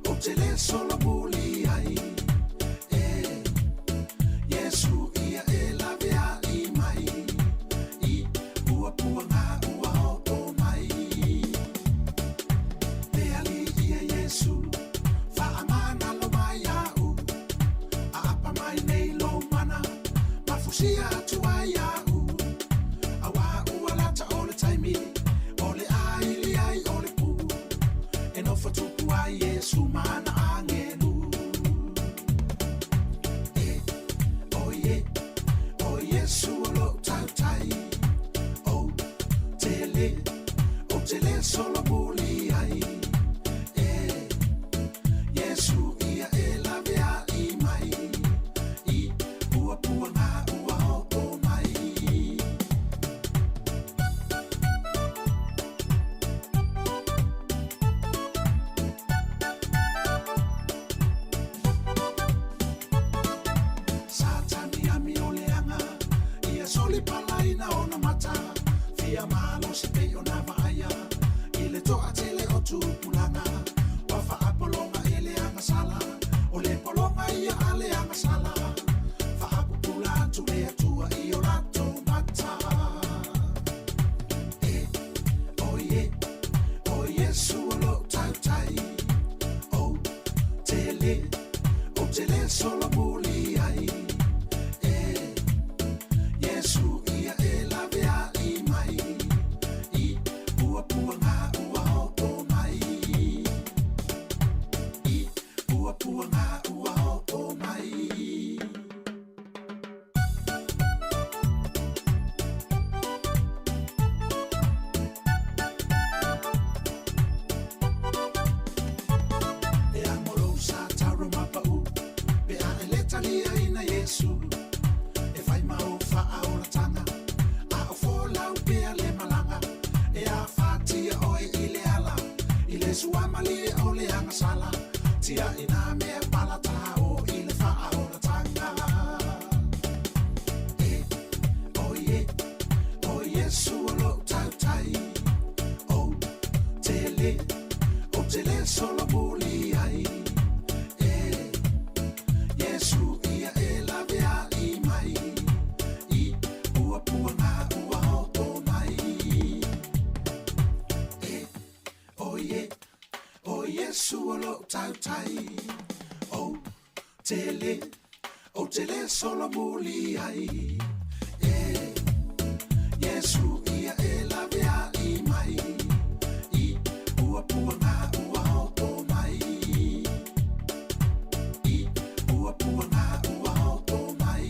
ou te le solomuli ai. E Iesu ia e lawe ai mai i puapuaga ua oo mai. Le Alii ia Iesu faamanalo mai a'u, aapa mai nei lou mana mafusia atu ai a'u. Auā ua lata o le taimi o le aili ai o le pu e nofo tupu ai Iesu ma ana agelu. E oie o Iesu o lo'u tautai, ou te le ou te le solomuli ai. E Iesu ia e lawe ai mai i puapuaga ua oo mai. Satani amioleaga ia solipalaina ona mata fia malosi pei ona vaaia i le toatele o tupulaga ua faapologa e le agasala o le pologa ia a le agasala faapupula atu le Atua i o latou mata. E oie o Iesu o lo'u tautai, ou te le ou te le solomuli ai. E Iesu ia e lawe ai mai i puapuaga ua oo mai i puapuaga ua oo mai. E amo lou sa taro mapa'u pe a e le taliaina Iesu e fai ma ou faaolataga a o folau pea le malaga e afatia oe i le ala i le suamalie o le agasala tiaʻina mea palata o i le faaolataga. E oie o Iesu o lo'u tautai, ou te le ou te le solomuli ai. E Iesu ia e lawe ai mai i puapuaga ua oo mai. E oie o Iesu o lo'u tautai, ou te le ou te le solomuli ai. E Iesu ia e lawe ai mai i puapuaga ua oo mai i puapuaga ua oo mai.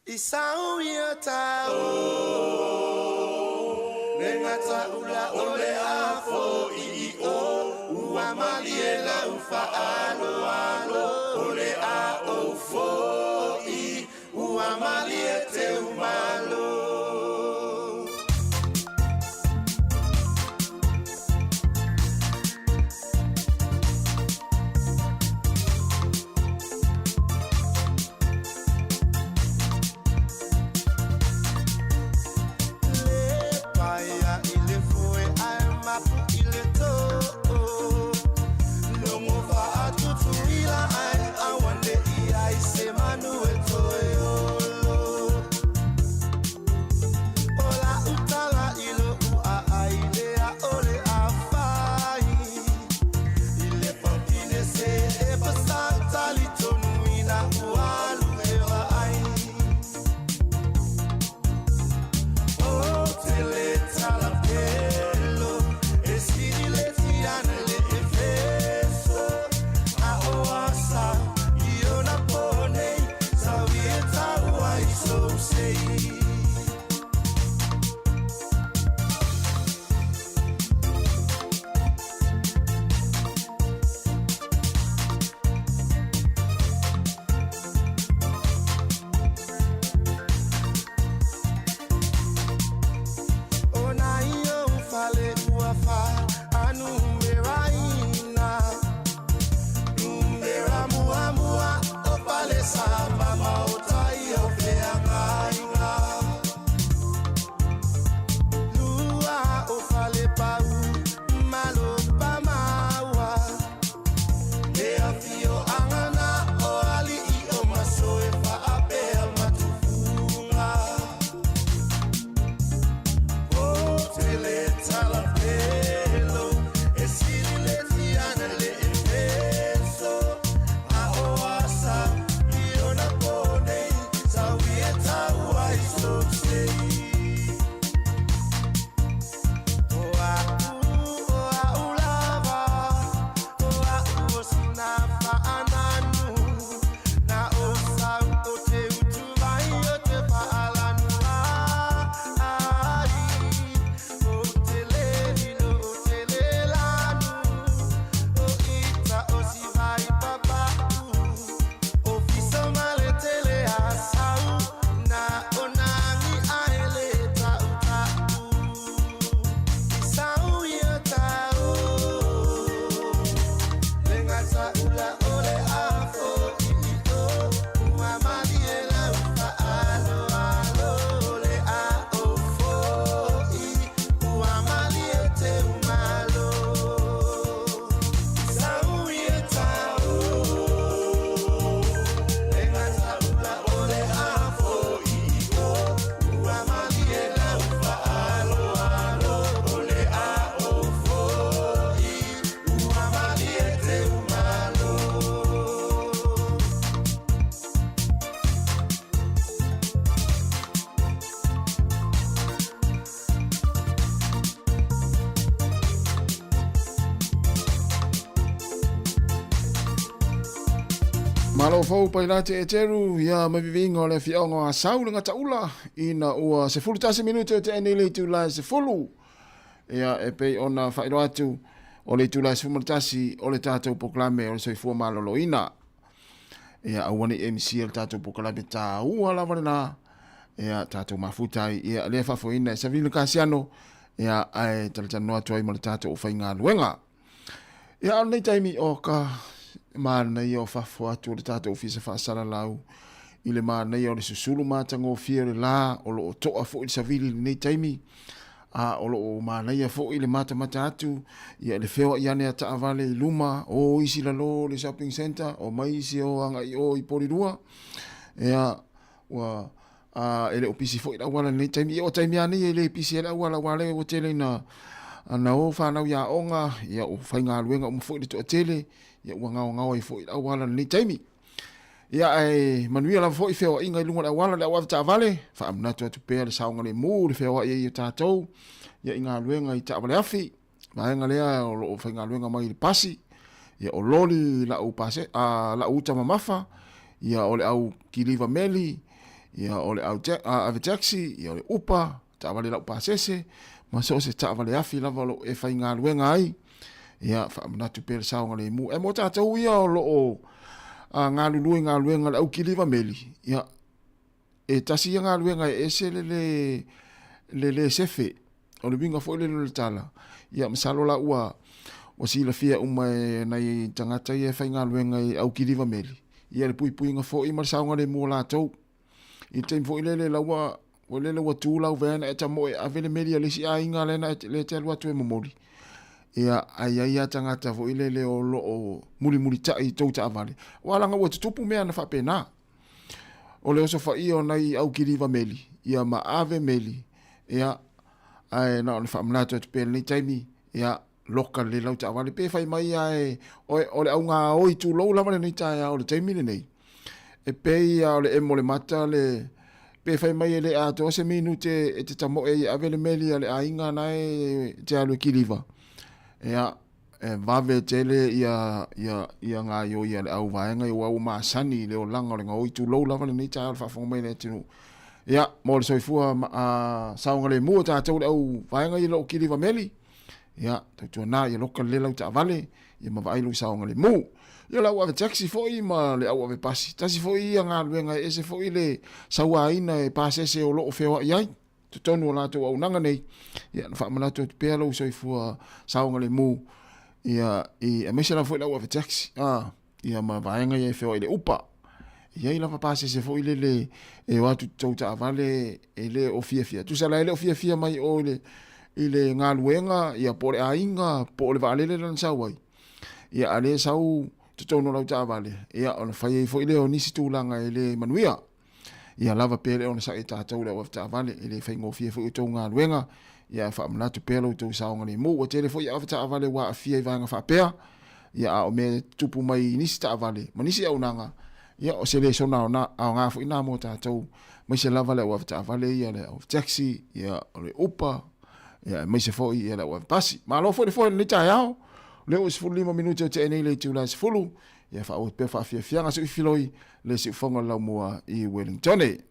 I sau ia tau le gata ula o le afo i o ua malie lau faaloalo o le a ou fo'i ua malie teumalo. Le paia i le foe ae mapu i le Malo fou Pailate Eteru ia ma viviinga o le afioaga o Asau le Gataula ina ua 11 minute o tea nei le itula e 10. Ia e pei ona faailoa atu o le itula e 11 o le tatou polokalame o le soifua maloloina. Ia aua ne i e misia le tatou polokalame taua lava lena. Ia tatou mafuta ai ia lea faafoeina e Savino Kasiano ia ae talatalanoa atu ai ma le tatou aufaigaluega. Ia a o lenei taimi o ka manaia o fafo atu o le tatou ofisa faasalalau i le manaia o le susulu matagofie o le la o lo o toa foi le savili i lenei taimi a o lo o manaia foi le matamata atu ia le feoai ane a taavale i luma o isi lalo o le shopping centre o mai isi o agai o i Polilua ia ua a e le o pisi foi le auala i lenei taimi. Ia o taimi lava nei e le pisi ai le auala aua o lea ua tele ina na o fanau i aoga, ia ua faigaluega uma foi le toatele, ia ua gaogaoa ai foi le auala i lenei taimi. Ia ae manuia lava foi feoaiga i luga o le auala, le au avetaavale, faamanatu atu pea le saogalemu, le feoai ai o tatou, ia i galuega i taavale afi, vaega lea o lo o faigaluega mai i le pasi, ia o loli lau pase, a, lau uta mamafa, ia o le au kiliva meli, ia o le au ave taxi, ia o le upa, taavale lau pasese, ma so o se taavale afi lava o lo o e faigaluega ai, ia faamanatu pea le saogalemu. E mo tatou ia o lo o galulue i galuega le au kiliva meli, ia e tasi ia galuega e ese le le le le sefe. O le uiga foi lele o le tala, ia masalo la ua ua silafia uma e nai tagata ia e faigaluega i au kiliva meli, ia le puipuiga foi ma le saogalemu o latou. I le taimi foi lele la ua foi lele ua tu lau van ae tamoe e ave le meli a le isi aiga lea na lea e te alu atu e momoli. Ia, ae i ai lava tagata foi lele o lo o mulimulitai i tou taavale, aua leaga ua tutupu mea na faapena. O le osofaia o nai au kiliva meli, ia ma ave meli, ia, ae na ona faamanatu atu pea i lenei taimi, ia, loka lelei lau taavale, pe fai mai lava e, oe, o le au gaoi tulou lava lenei taeao i le taimi lenei, e pei lava o le emo o le mata le, pe fai mai e le atoa se minute e te tamoe ai e ave le meli a le aiga na e te alu e kiliva, ia, e vave tele ia, ia, ia gaoioi a le au vaega ia aua ua masani i le olaga o le gaoi, tulou lava lenei taeao i le faafofoga mai a le atunuu. Ia, mo le soifua saogalemu o tatou le au vaega ia o lo o kiliva meli, ia, tautuana ia loka lelei lau taavale, ia ma vaai lou saogalemu. Ia o le au ave taxi foi ma le au ave pasi, tasi foi ia galuega e ese foi le sauaina e pasese o lo o feoai ai. totonu o latou auaunaga nei, ia na faamanatu atu pea lou soifua saogalemu, ia, i, aemaise lava foi le au ave taxi, a, ia ma vaega ia e feoai i le upa. E i ai lava pasese foi lele e o atu i tou taavale e le o fiafia. Tusa la e le o fiafia mai o i le, i le galuega, ia po o le aiga, po o le vaalele lea na sau ai. Ia a le sau totonu o lau taavale, ia ona fai ai foi lea o nisi tulaga e le manuia. Ia lava pea le onosai e tatou le au avetaavale, e le faigofie foi outou galuega, ia ae faamanatu pea lo outou saogalemu. Ua tele foi avetaavale ua aafia i vaega faapea, ia a o mea e tutupu mai i nisi taavale ma nisi auaunaga, ia o se lesona aoga foi na mo tatou, aemaise lava le au avetaavale ia, le au taxi, ia o le upa, ia aemaise foi ia le au avepasi. Malo foi le foe i lenei taeao, o lea ua 15 minute o tea nei le itula e 10, ia faaauau pea faafiafiaga se i filoi le siufoga o le laumua i Wellingtone.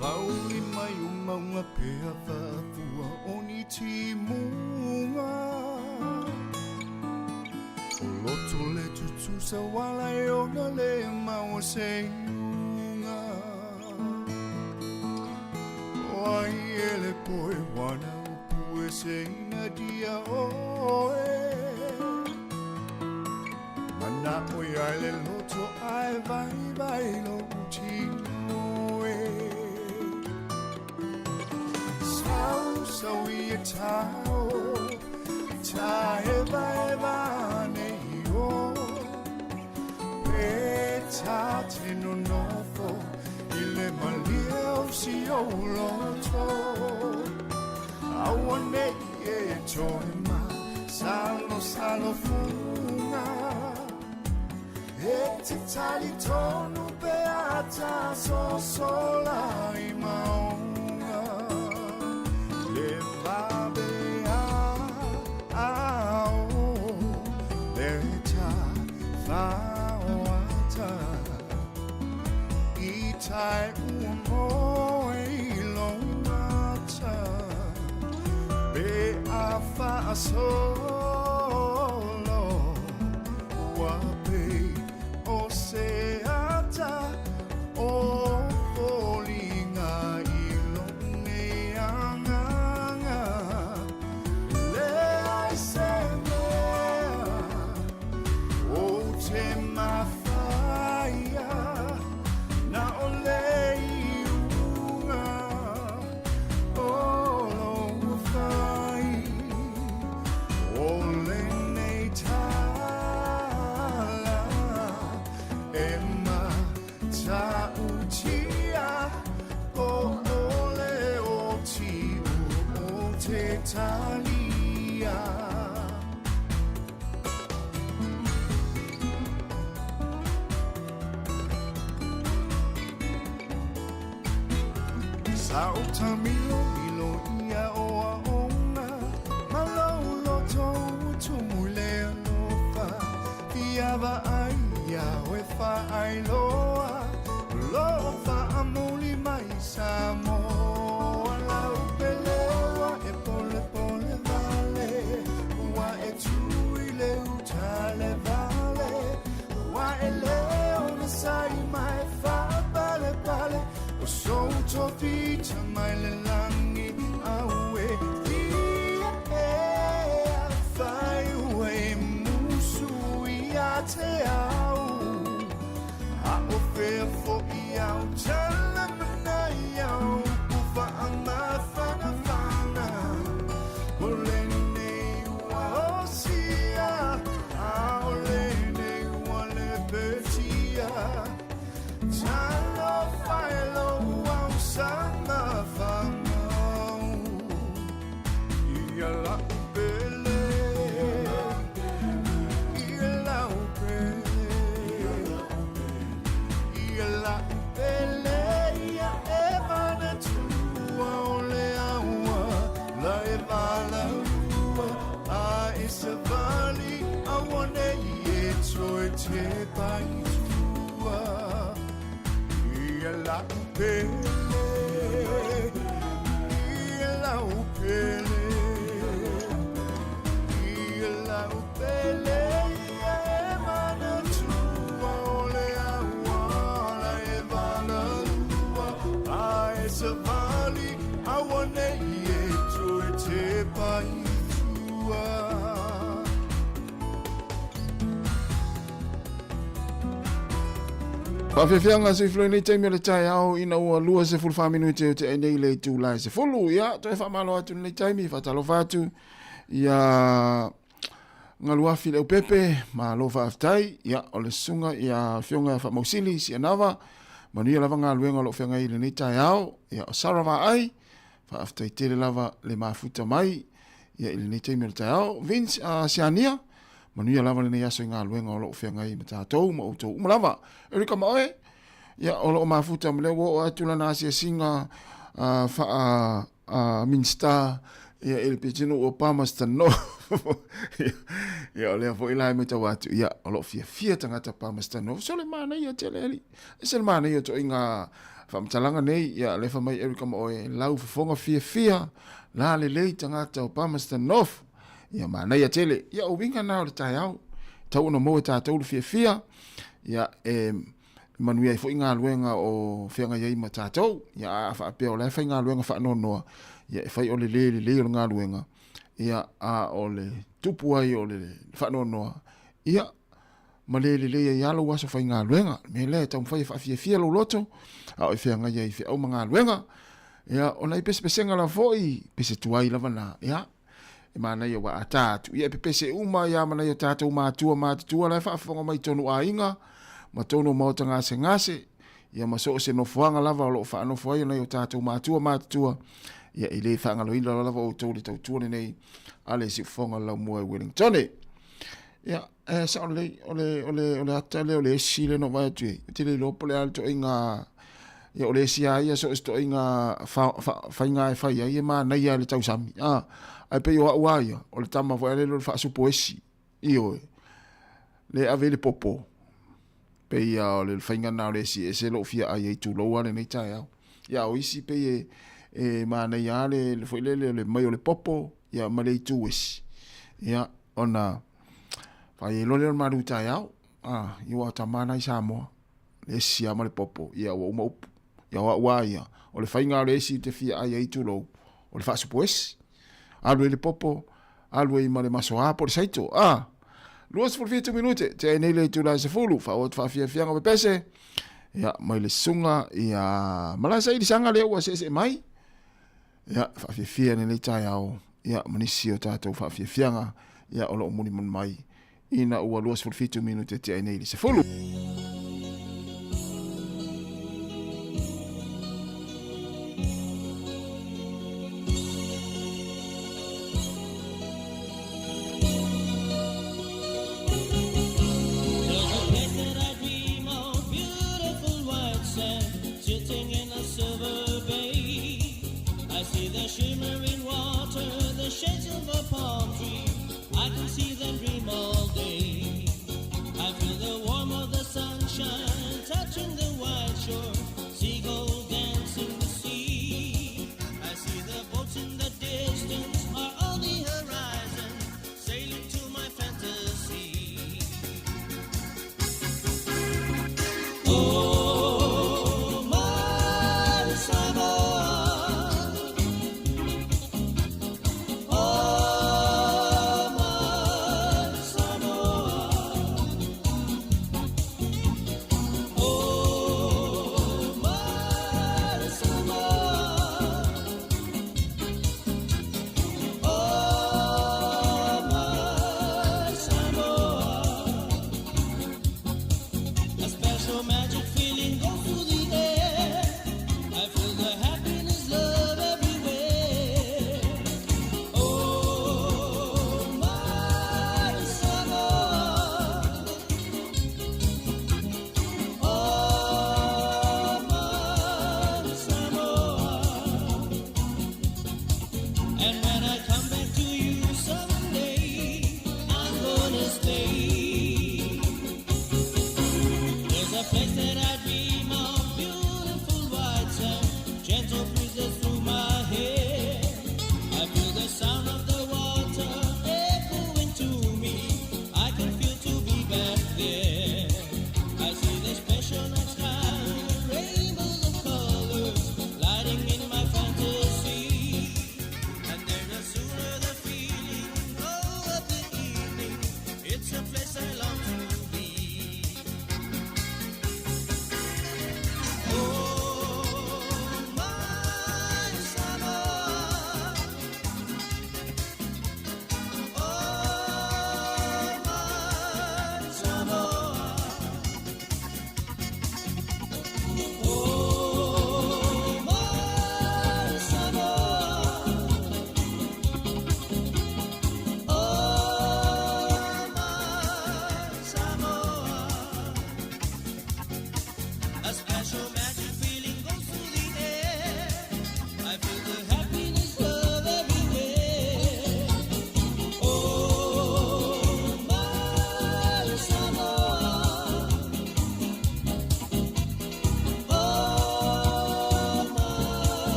Fauli mai o maunga pea whafua o ni timunga. O loto le tutusa wala e ona le maua se iunga. O ai ele poe wana upu e se ina dia oe. Mana o ia le loto ai vai vai lo utino e. Sau sau i e tau, ta e vai vai nei o. Pe ta te no nofo, i le malia o si o loto. Aua nei e toe ma, salo salo funga. E te tali tonu pe ata so sola i maunga. Le vabe a ao, le ta whaoata. I tai ua moe i lo mata. Pe a whaasolo, ua pe o se ata o foliga i lo nei anganga. Le ai se mea o te mawhaia, na o le iunga o lo whai. O le nei tala e mata utia, o ole o tiu o te talia. Sa o ta milo milo ia o a onga, ma lo lo to tumu le alofa. Ia va ai ia o e fa ai loa, lo fa a muli mai sa moa. Lau pelewa e pole pole vale, ua e tui le utale vale. Ua e leo na sai mai fa pale pale, o so to fita mai le langi aue. Fia e a fai ue musu ia te au, a o fea fo i au tala mana i au, ufa a mawhana whana. O le nei ua o sia, a o le nei ua le petia. Talo whai lo au sa mawhangau. Ia la upele, ia la upele, tepa i tua Ia lau pele Ia lau pele Ia lau pele Ia e manatua O le auala e valalua A e savali Aua nei e toe tepa i tua. Faafiafiaga soifua i lenei taimi o le taeao ina ua 24 minute o te ai nei le itula e 10. Ia, toe faamalo atu i lenei taimi, faatalofa atu ia Galuafi Leaupepe, malo faafetai. Ia, o le susuga ia Afioga ia Faamausili Sianava, manuia lava galuega o lo o feagai i lenei taeao. Ia, o Sarah Vaai, faafetai tele lava le mafuta mai ia i lenei taimi o le taeao. Vince Siania, manuia lava lenei aso i galuega o lo o feagai ma tatou ma outou uma lava. Erika Maoe, ia o lo o mafuta ma lea ua oo atu lana asiasiga faa Minista ia i le pitonuu o Palmerston North. Ia o lea foi la e matau atu, ia o lo o fiafia tagata Palmerston North. So le manaia tele alii. Ese le manaia o toaiga faamatalaga nei, ia lea fai mai Erika Maoe, lau fofoga fiafia, la lelei tagata o Palmerston North. Ia manaia tele. Ia o uiga na o le taeao. Tau ona maua e tatou le fiafia. Ia e manuia ai foi galuega o feagai ai ma tatou. Ia a faapea o la e fai galuega faanoanoa, ia e fai o le le lelei o le galuega, ia a o le tupu ai o le faanoanoa, ia ma le lelei ai lava lou aso faigaluega. O le mea lea e taumafai e faafiafia lou loto, a o e feagai ai i feau ma galuega. Ia, o nai pesepesega lava foi, pese tuai lava na, ia, e manaia ua a ta atu, ia e pepese uma ai lava ma nai o tatou matua matutua la e faafofoga mai i tonu aiga, ma tonu o maota gasegase, ia ma so o se nofoaga lava o lo o faanofo ai o nai o tatou matua matutua, ia e le faagaloina lava outou le tautua lenei a le siufofoga o le laumua i Wellingtone. Ia, e sao lelei, o le, o le, o le ata lea o le esi lea na ou vaai atu i ai. Ou te le iloa po o le a le ituaiga, ia o le esi lava ia, so o se ituaiga faiga e fai ai e manaia i le tausami. A, ae pei o au lava ia, o le tama foi lea o le faasupo esi, ioe, lea e ave ai le popo. Pei lava o le faiga lena o le esi e ese lou fia ai ai tulou lava lenei taeao. Ia a o isi pei e, e manaia lava le, le foi lele o le mai o le popo, ia ma le itu esi. Ia, ona fai ai loa lea o le malu taeao. Ah, ia ua tama na i Samoa. Le esi lava ma le popo, ia ua uma upu. Ia o au lava ia, o le faiga o le esi ou te fia ai ai tulou, o le faasupo esi. Alu ai le popo, alu ai ma le masoa po o le saito. Ah, 27 minute, tea ai nei le itula e 10, faaauau atu faafiafiaga o pepese. Ia, mai le susuga, ia, Malaesa Ilisaga lea ua seesee mai. Ia, faafiafia i lenei taeao, ia, ma nisi o tatou faafiafiaga, ia, o lo o mulimuli mai ina ua 27 minute tea ai nei le 10. There's a place that I dream of, beautiful white sand, sitting in a silver bay. I see the shimmering water, the shades of a palm tree. I can see them dream all day. I feel the warmth of the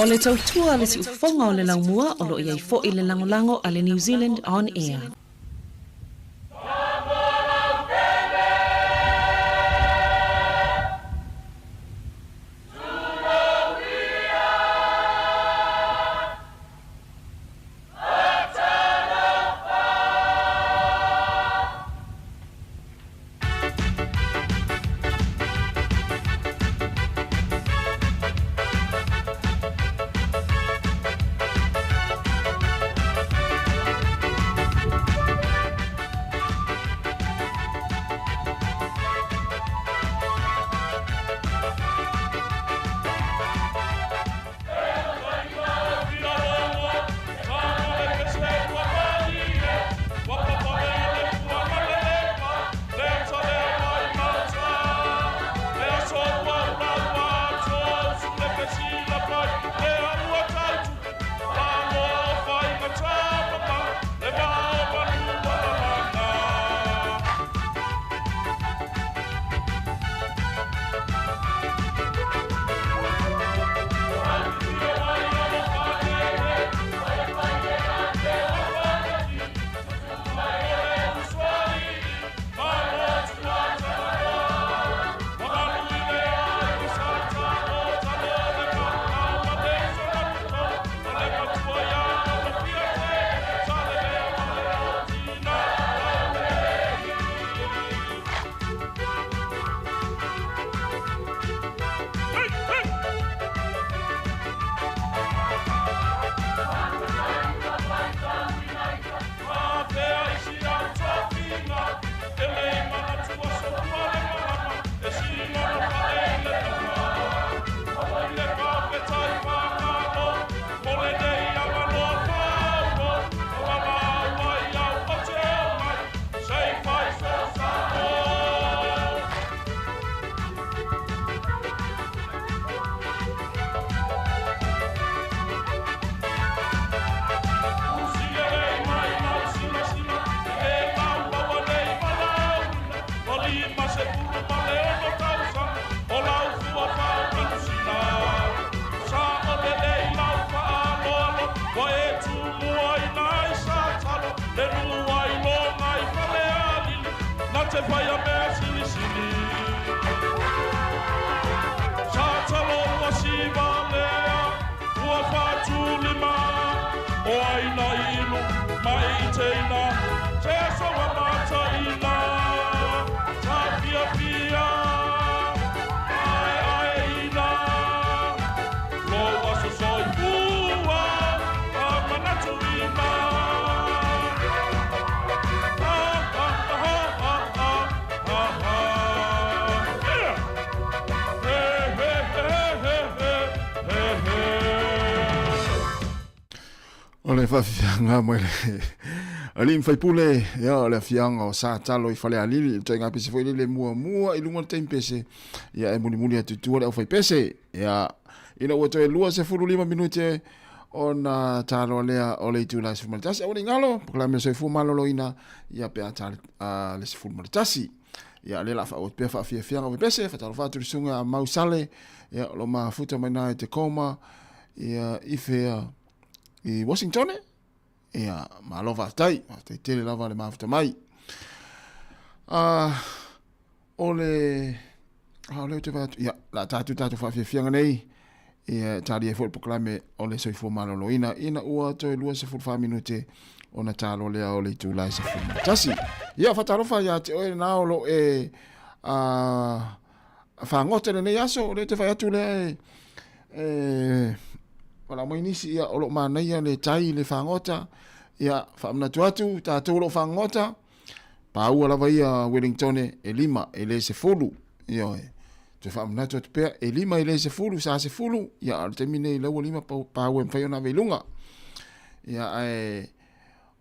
O le tautua a le siufofoga o le laumua o lo o i ai foi le lagolago a le New Zealand On Air. O le faafiafiaga mai le alii ma faipule, ia o le afiaga o Satalo i Falealili, le ituaiga pese foi lele muamua i luga o le taimi pese, ia e mulimuli atu i tua le aufaipese. Ia, ina ua toe 25 minute ona taloa lea o le itula e 11, aua ne i galo, polokalame o le soifua maloloina, ia pe a ta le 11. Ia, o lea o le a faaauau atu pea faafiafiaga o faipese, faatalofa atu i le susuga ia Mau Sale, ia, o lo o mafuta mai na i Tacoma, ia, i fea, i Washington, ia, malo faafetai, faafetai tele lava le mafuta mai. O le, a o lea ou te vaai atu, ia, o le a tatou tatou faafiafiaga nei, ia, e talia ai foi le polokalame o le soifua maloloina, ina ua toe 24 minute ona talo lea o le itula e 11. Ia, faatalofa ia te oe lena o lo o e fagota i lenei aso, o lea ou te vaai atu lea e, e valaau mai nisi, ia, o lo o manaia le tai i le fagota, ia, faamanatu atu, tatou o lo o fagota, Paua lava ia Wellingtone e lima e le 10. Ioe. Toe faamanatu atu pea, e lima e le 10, sa 10, ia a o le taimi nei la ua lima paua e mafai ona ave i luga. Ia ae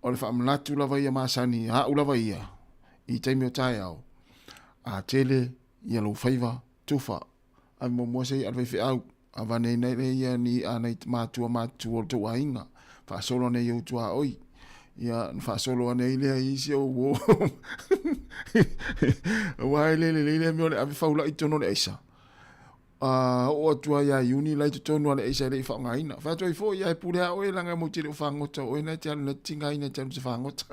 o le faamanatu lava ia masani, a au lava ia, i taimi o taeao, a tele ia lou faiva tufa, ave muamua se i'a a le faifeau, avane ai nei ia ni i'a a nai matua matutua o le tou aiga, faasolo ane i ou tuaoi, ia ona faasolo ane ai lea i isi ou uo. Aua e le lelei lea mea o le ave faulai i totonu o le aisa. Oo atu ai ia Iuni la i totonu a le aisa e le i faaaogaina. Fai atu ai foi, ia e pule lava oe leaga e mou te le o fagota, o oe na e te alu na te tigaina e te alu i se fagota.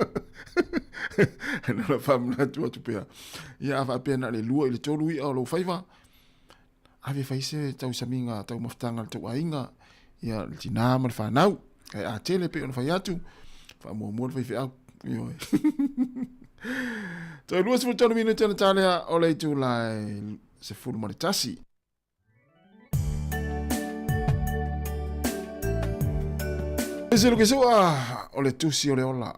Na ona faamanatu atu pea. Ia a faapea na o le 2 i le 3 i'a o lou faiva, ave fai se tausamiga taumafataga a le tou aiga, ia le tinā ma le fanau. Ae a tele pei ona fai atu, faamuamua le faifeau. Ioe. Toe 23 minute ona ta lea o le itula e 11. Ese lo ke sua o le tusi o le ola.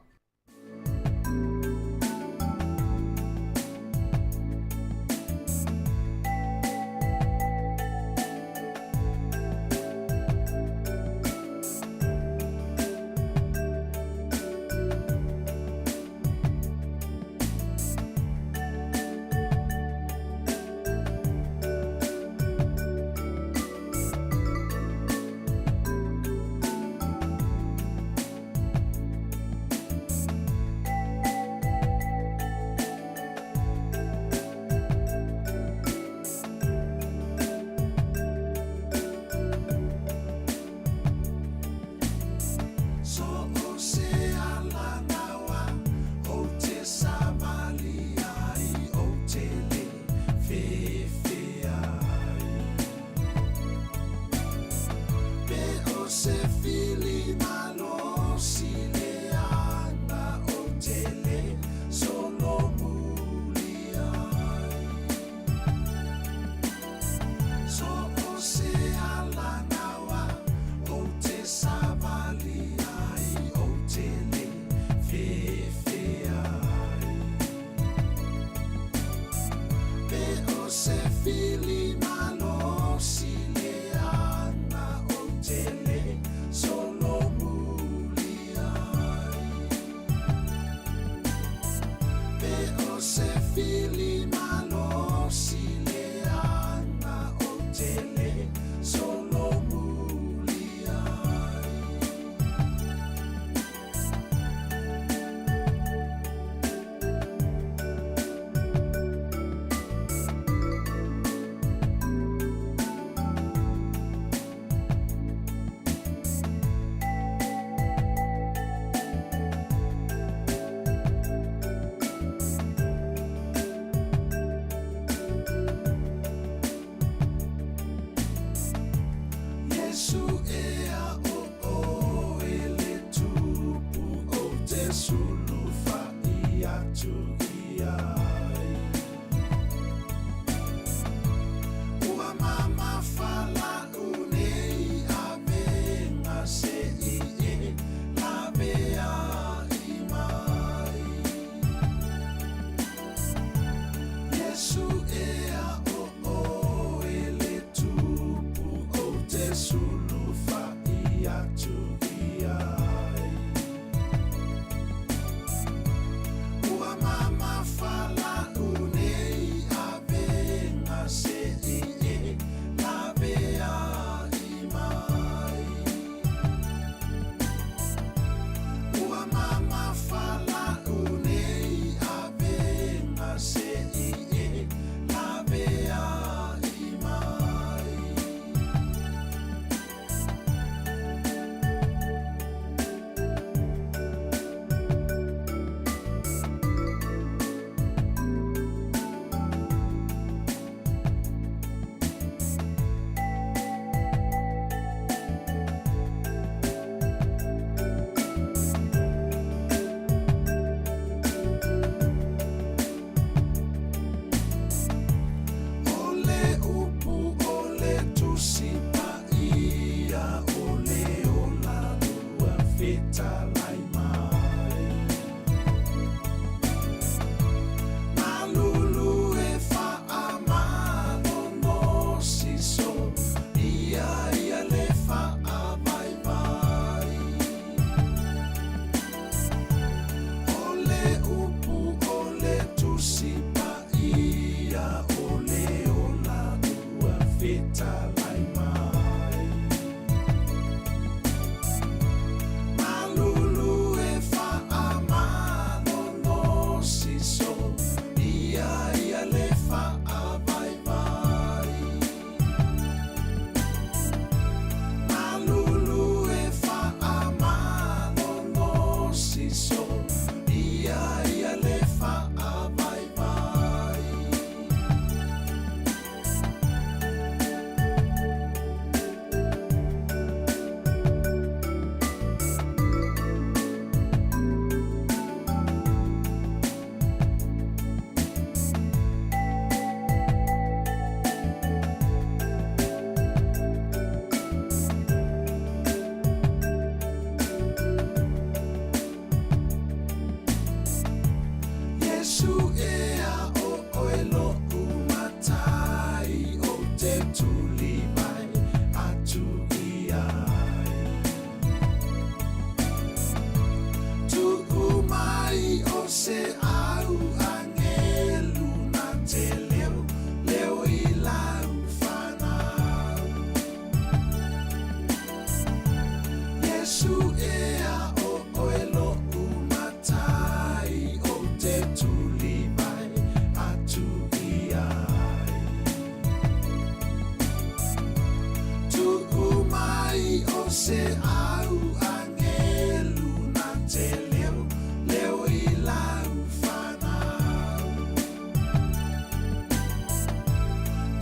se au angelu na te leo leo i lau whanau.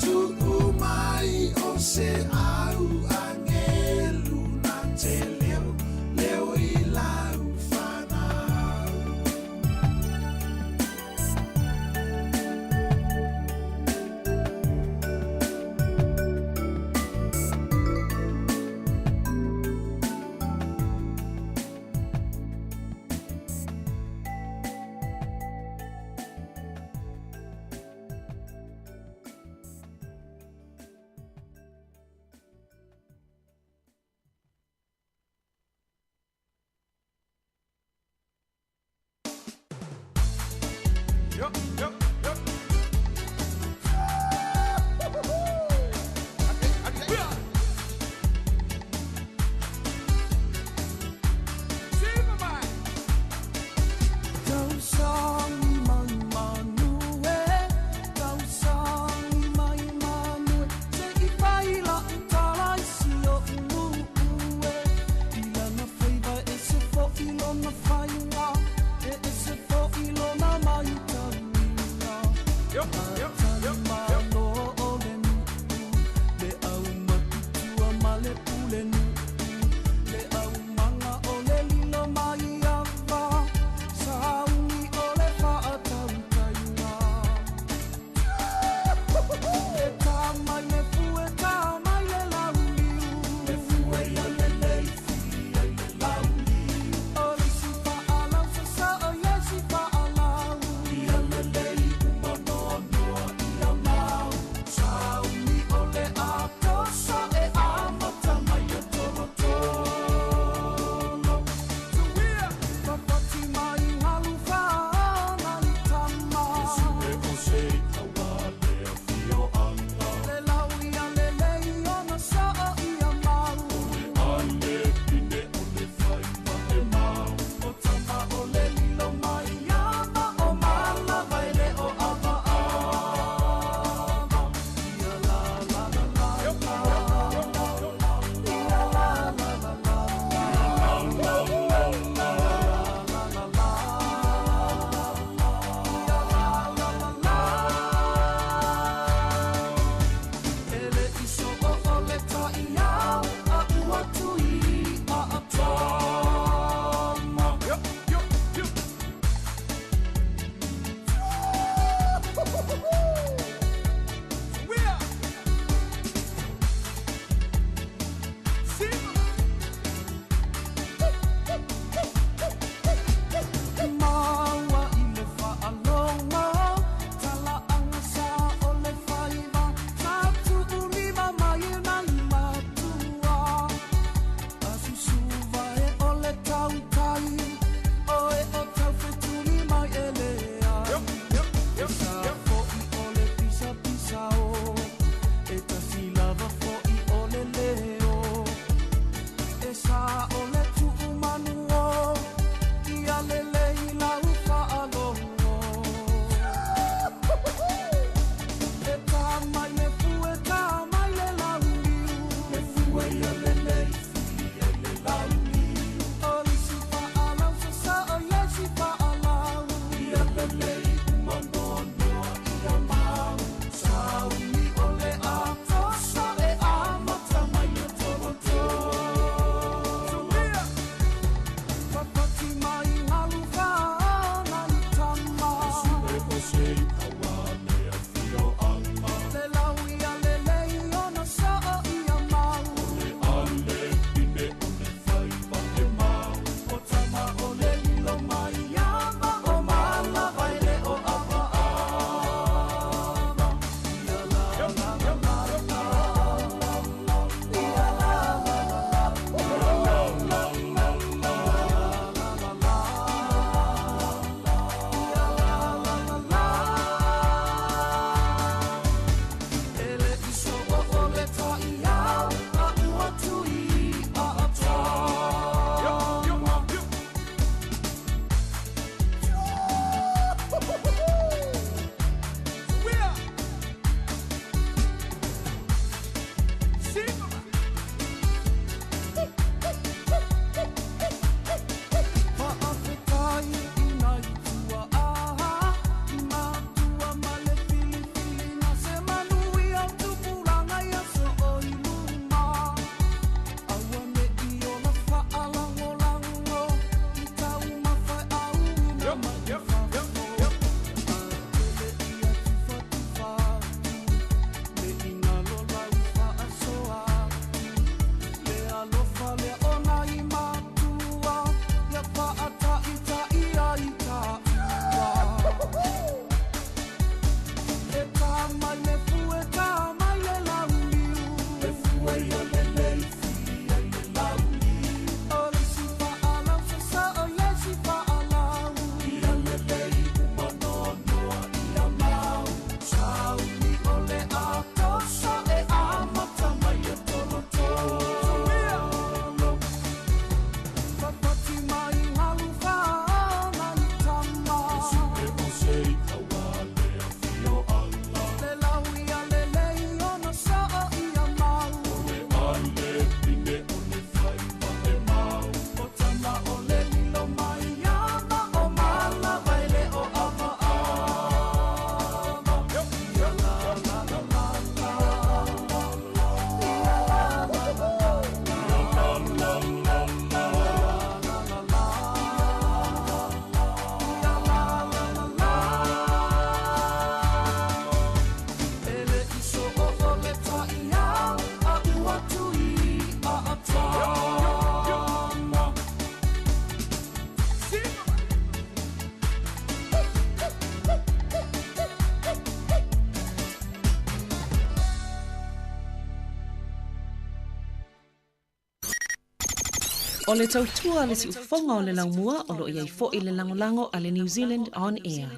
Tuu mai o se au angelu na te leo leo i lau whanau. Yo, yo, yo. O le tautua le siufofoga o le laumua o loo iai fo'i le lagolago a le New Zealand On Air.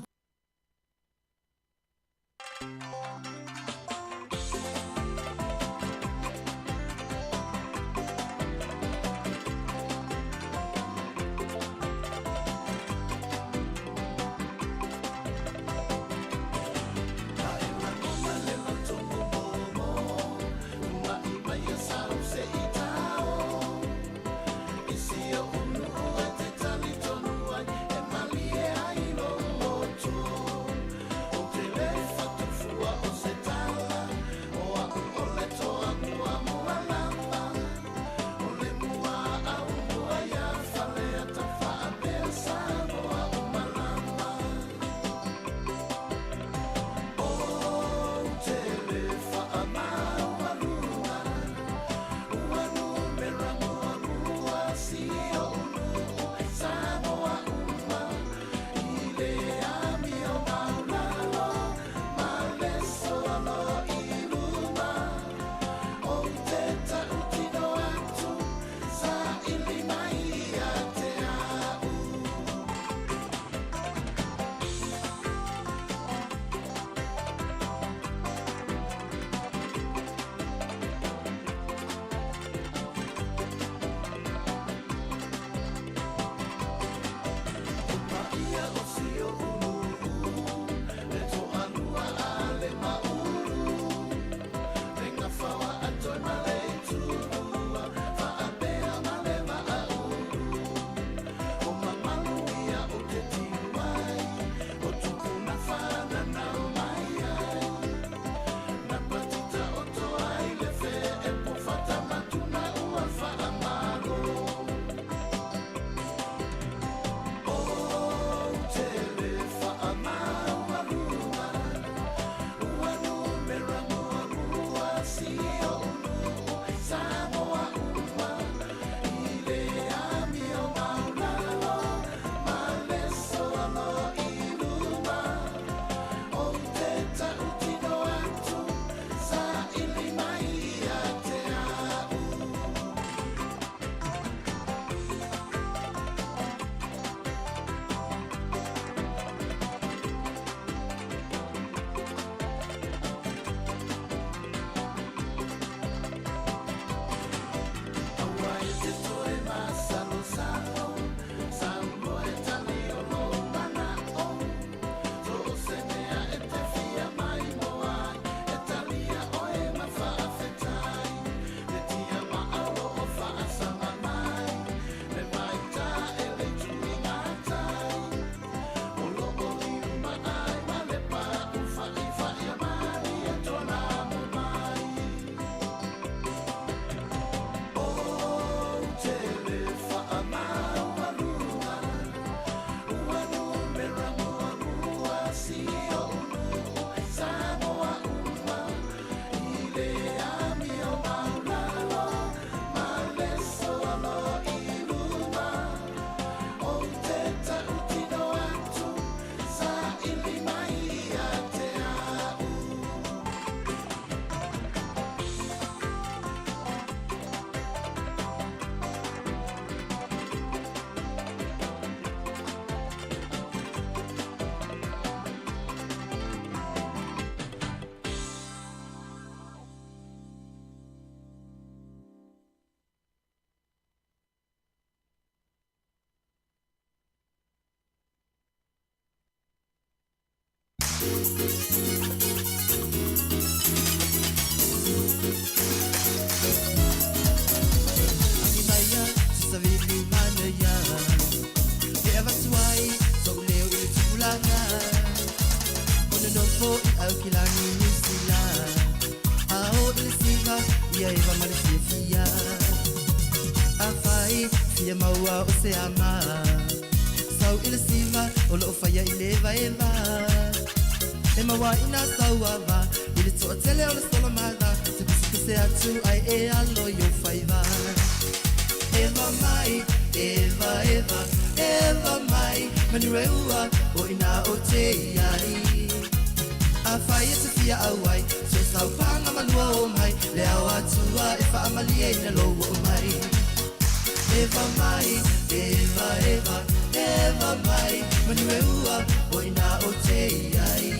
Eva mai, eva, eva, eva mai, manu e ua, o ina o te iai.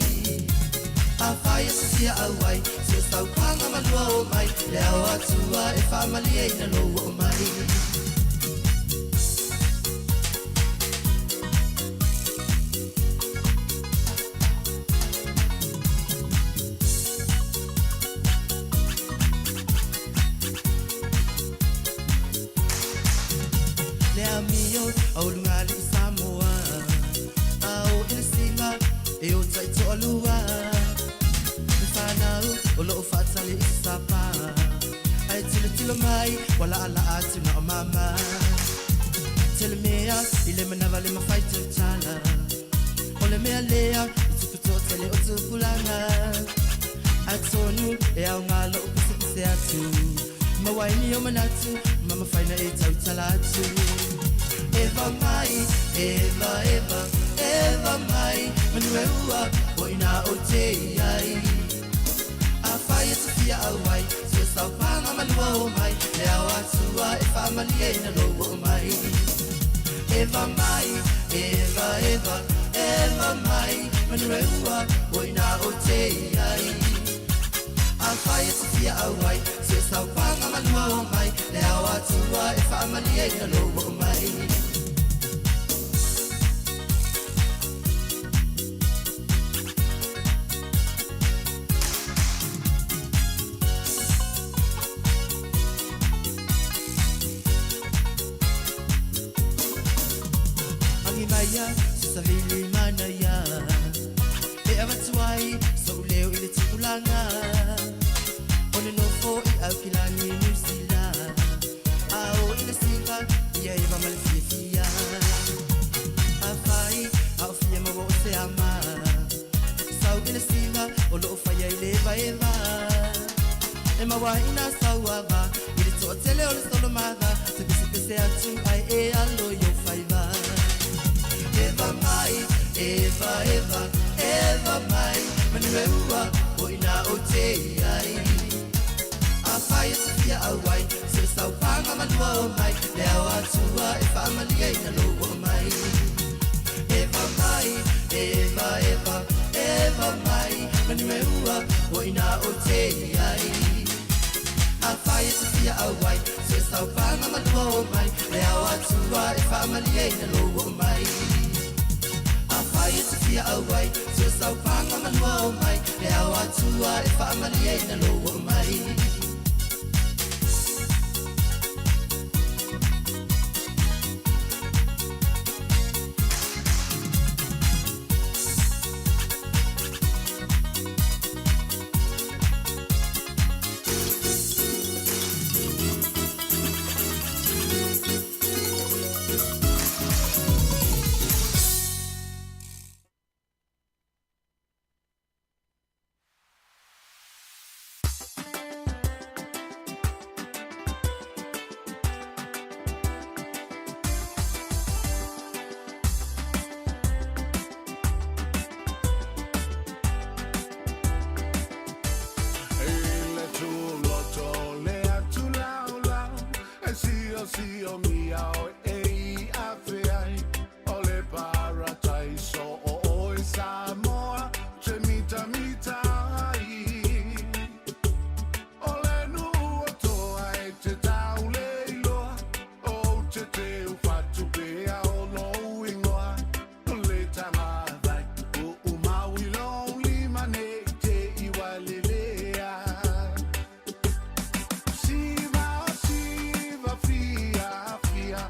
A whai e sasia au ai, se o saupanga malua o mai, le ao atua e whaamalie ina lou o mai. Le amio au lunga li Samoa, au i le singa e o tai toalua. Le whanau o loo whaatali i sapa, ai tilo tilo mai wala ala atu na o mama. Tele mea i le manawa le mawhai tautala, o le mea lea i tupu tō tele o tupulanga. Atonu e au ngā loo pise pise atu, mawaini o manatu, mama whaina e tautala atu. Eva mai, eva, eva, eva mai, manu e ua, o ina o te iai. A whai e te fia au ai, se saupanga malua o mai, le ao atua e whaamalie ina lou o mai. Eva mai, eva, eva, eva mai, manu e ua, o ina o te iai. A whai e te fia au ai, se saupanga malua o mai, le ao atua e whaamalie ina lou o mai. Maya, sasavili manaya. E avatuai, so leo i le tupulanga. O le nofo i au kilani New Zealand. Ao i le siva, ia eva ma le fiafia. A fai, a o fia maua o se ama. Sau i le siva, o loo faia i le vaeva. E maua ina sauava, i le toatele o le solomava. Te pese pese atu ai e alo i o faiva. Eva mai, eva, eva, eva mai, manu e ua, o ina o te iai. A whai e te fia au ai, se saupanga malua o mai, le ao atua e whaamalie ina lou o mai. Eva mai, eva, eva, eva mai, manu e ua, o ina o te iai. A whai e te fia au ai, se saupanga malua o mai, le ao atua e whaamalie ina lou o mai. A whai e te fia au ai, se saupanga malua o mai, le ao atua e whaamalie ina lou o mai. Siva, siva, fia, fia.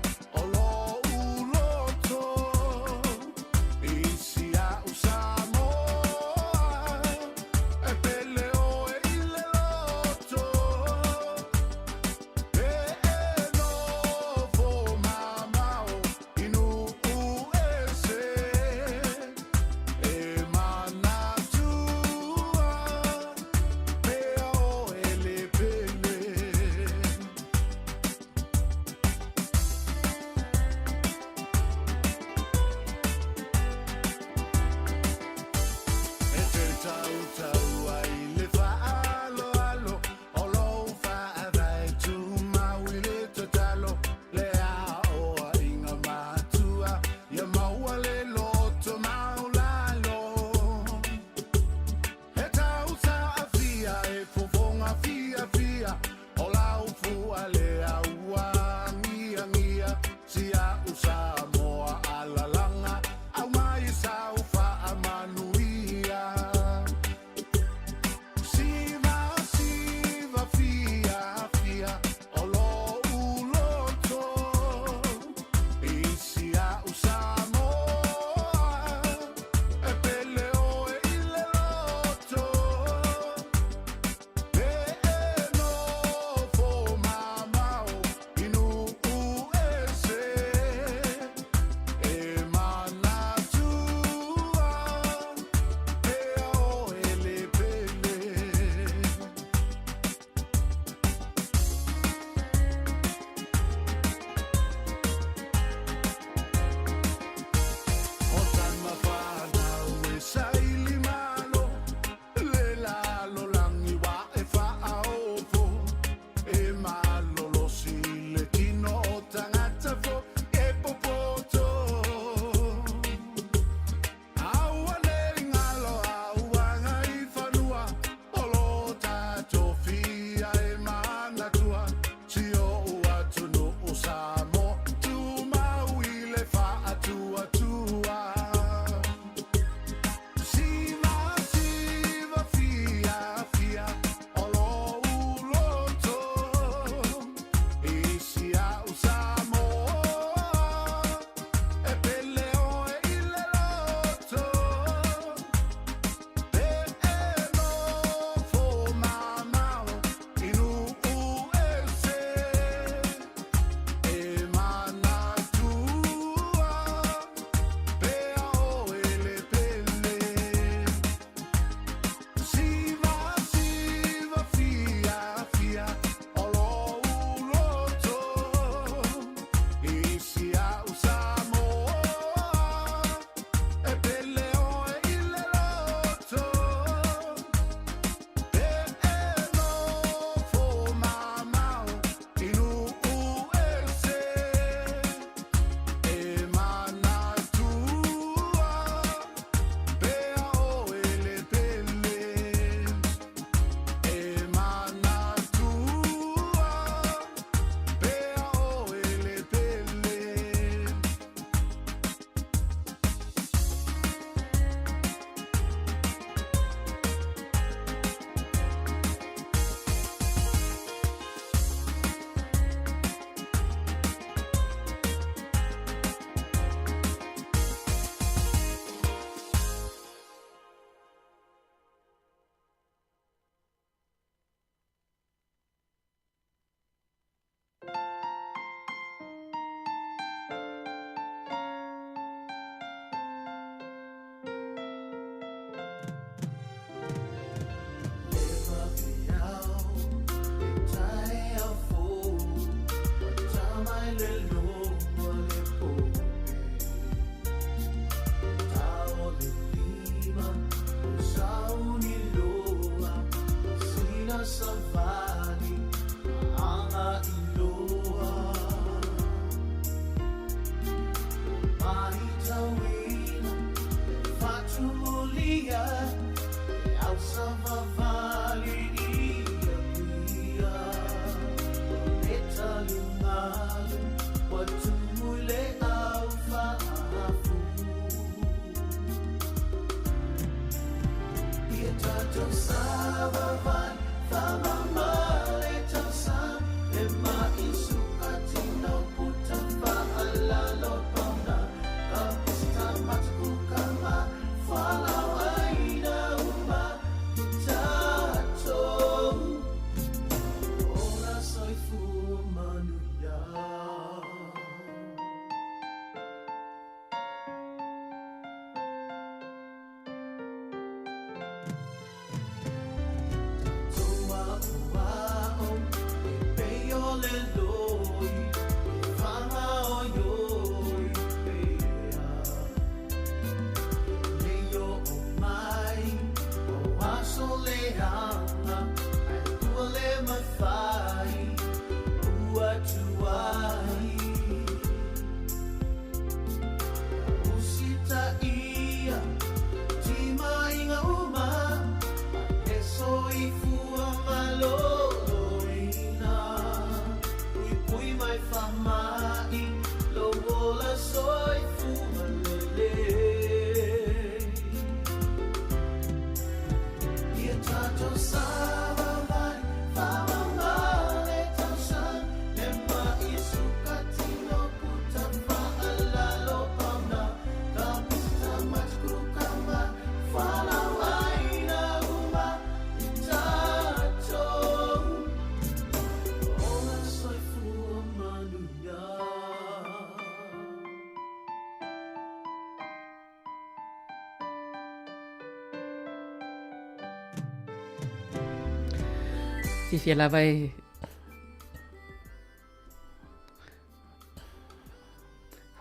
Fiafia lava e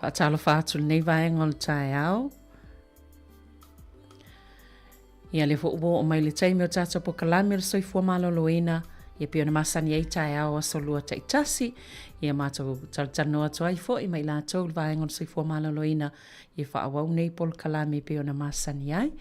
faatalofa atu i lenei vaega o le taeao. Ia lea foi ua oo mai le taimi o tatou polokalame o le soifua maloloina, ia pei ona masani ai taeao aso lua taitasi, ia matou talatalanoa atu ai foi ma i latou i le vaega o le soifua maloloina e faaauau nei polokalame e pei ona masani ai.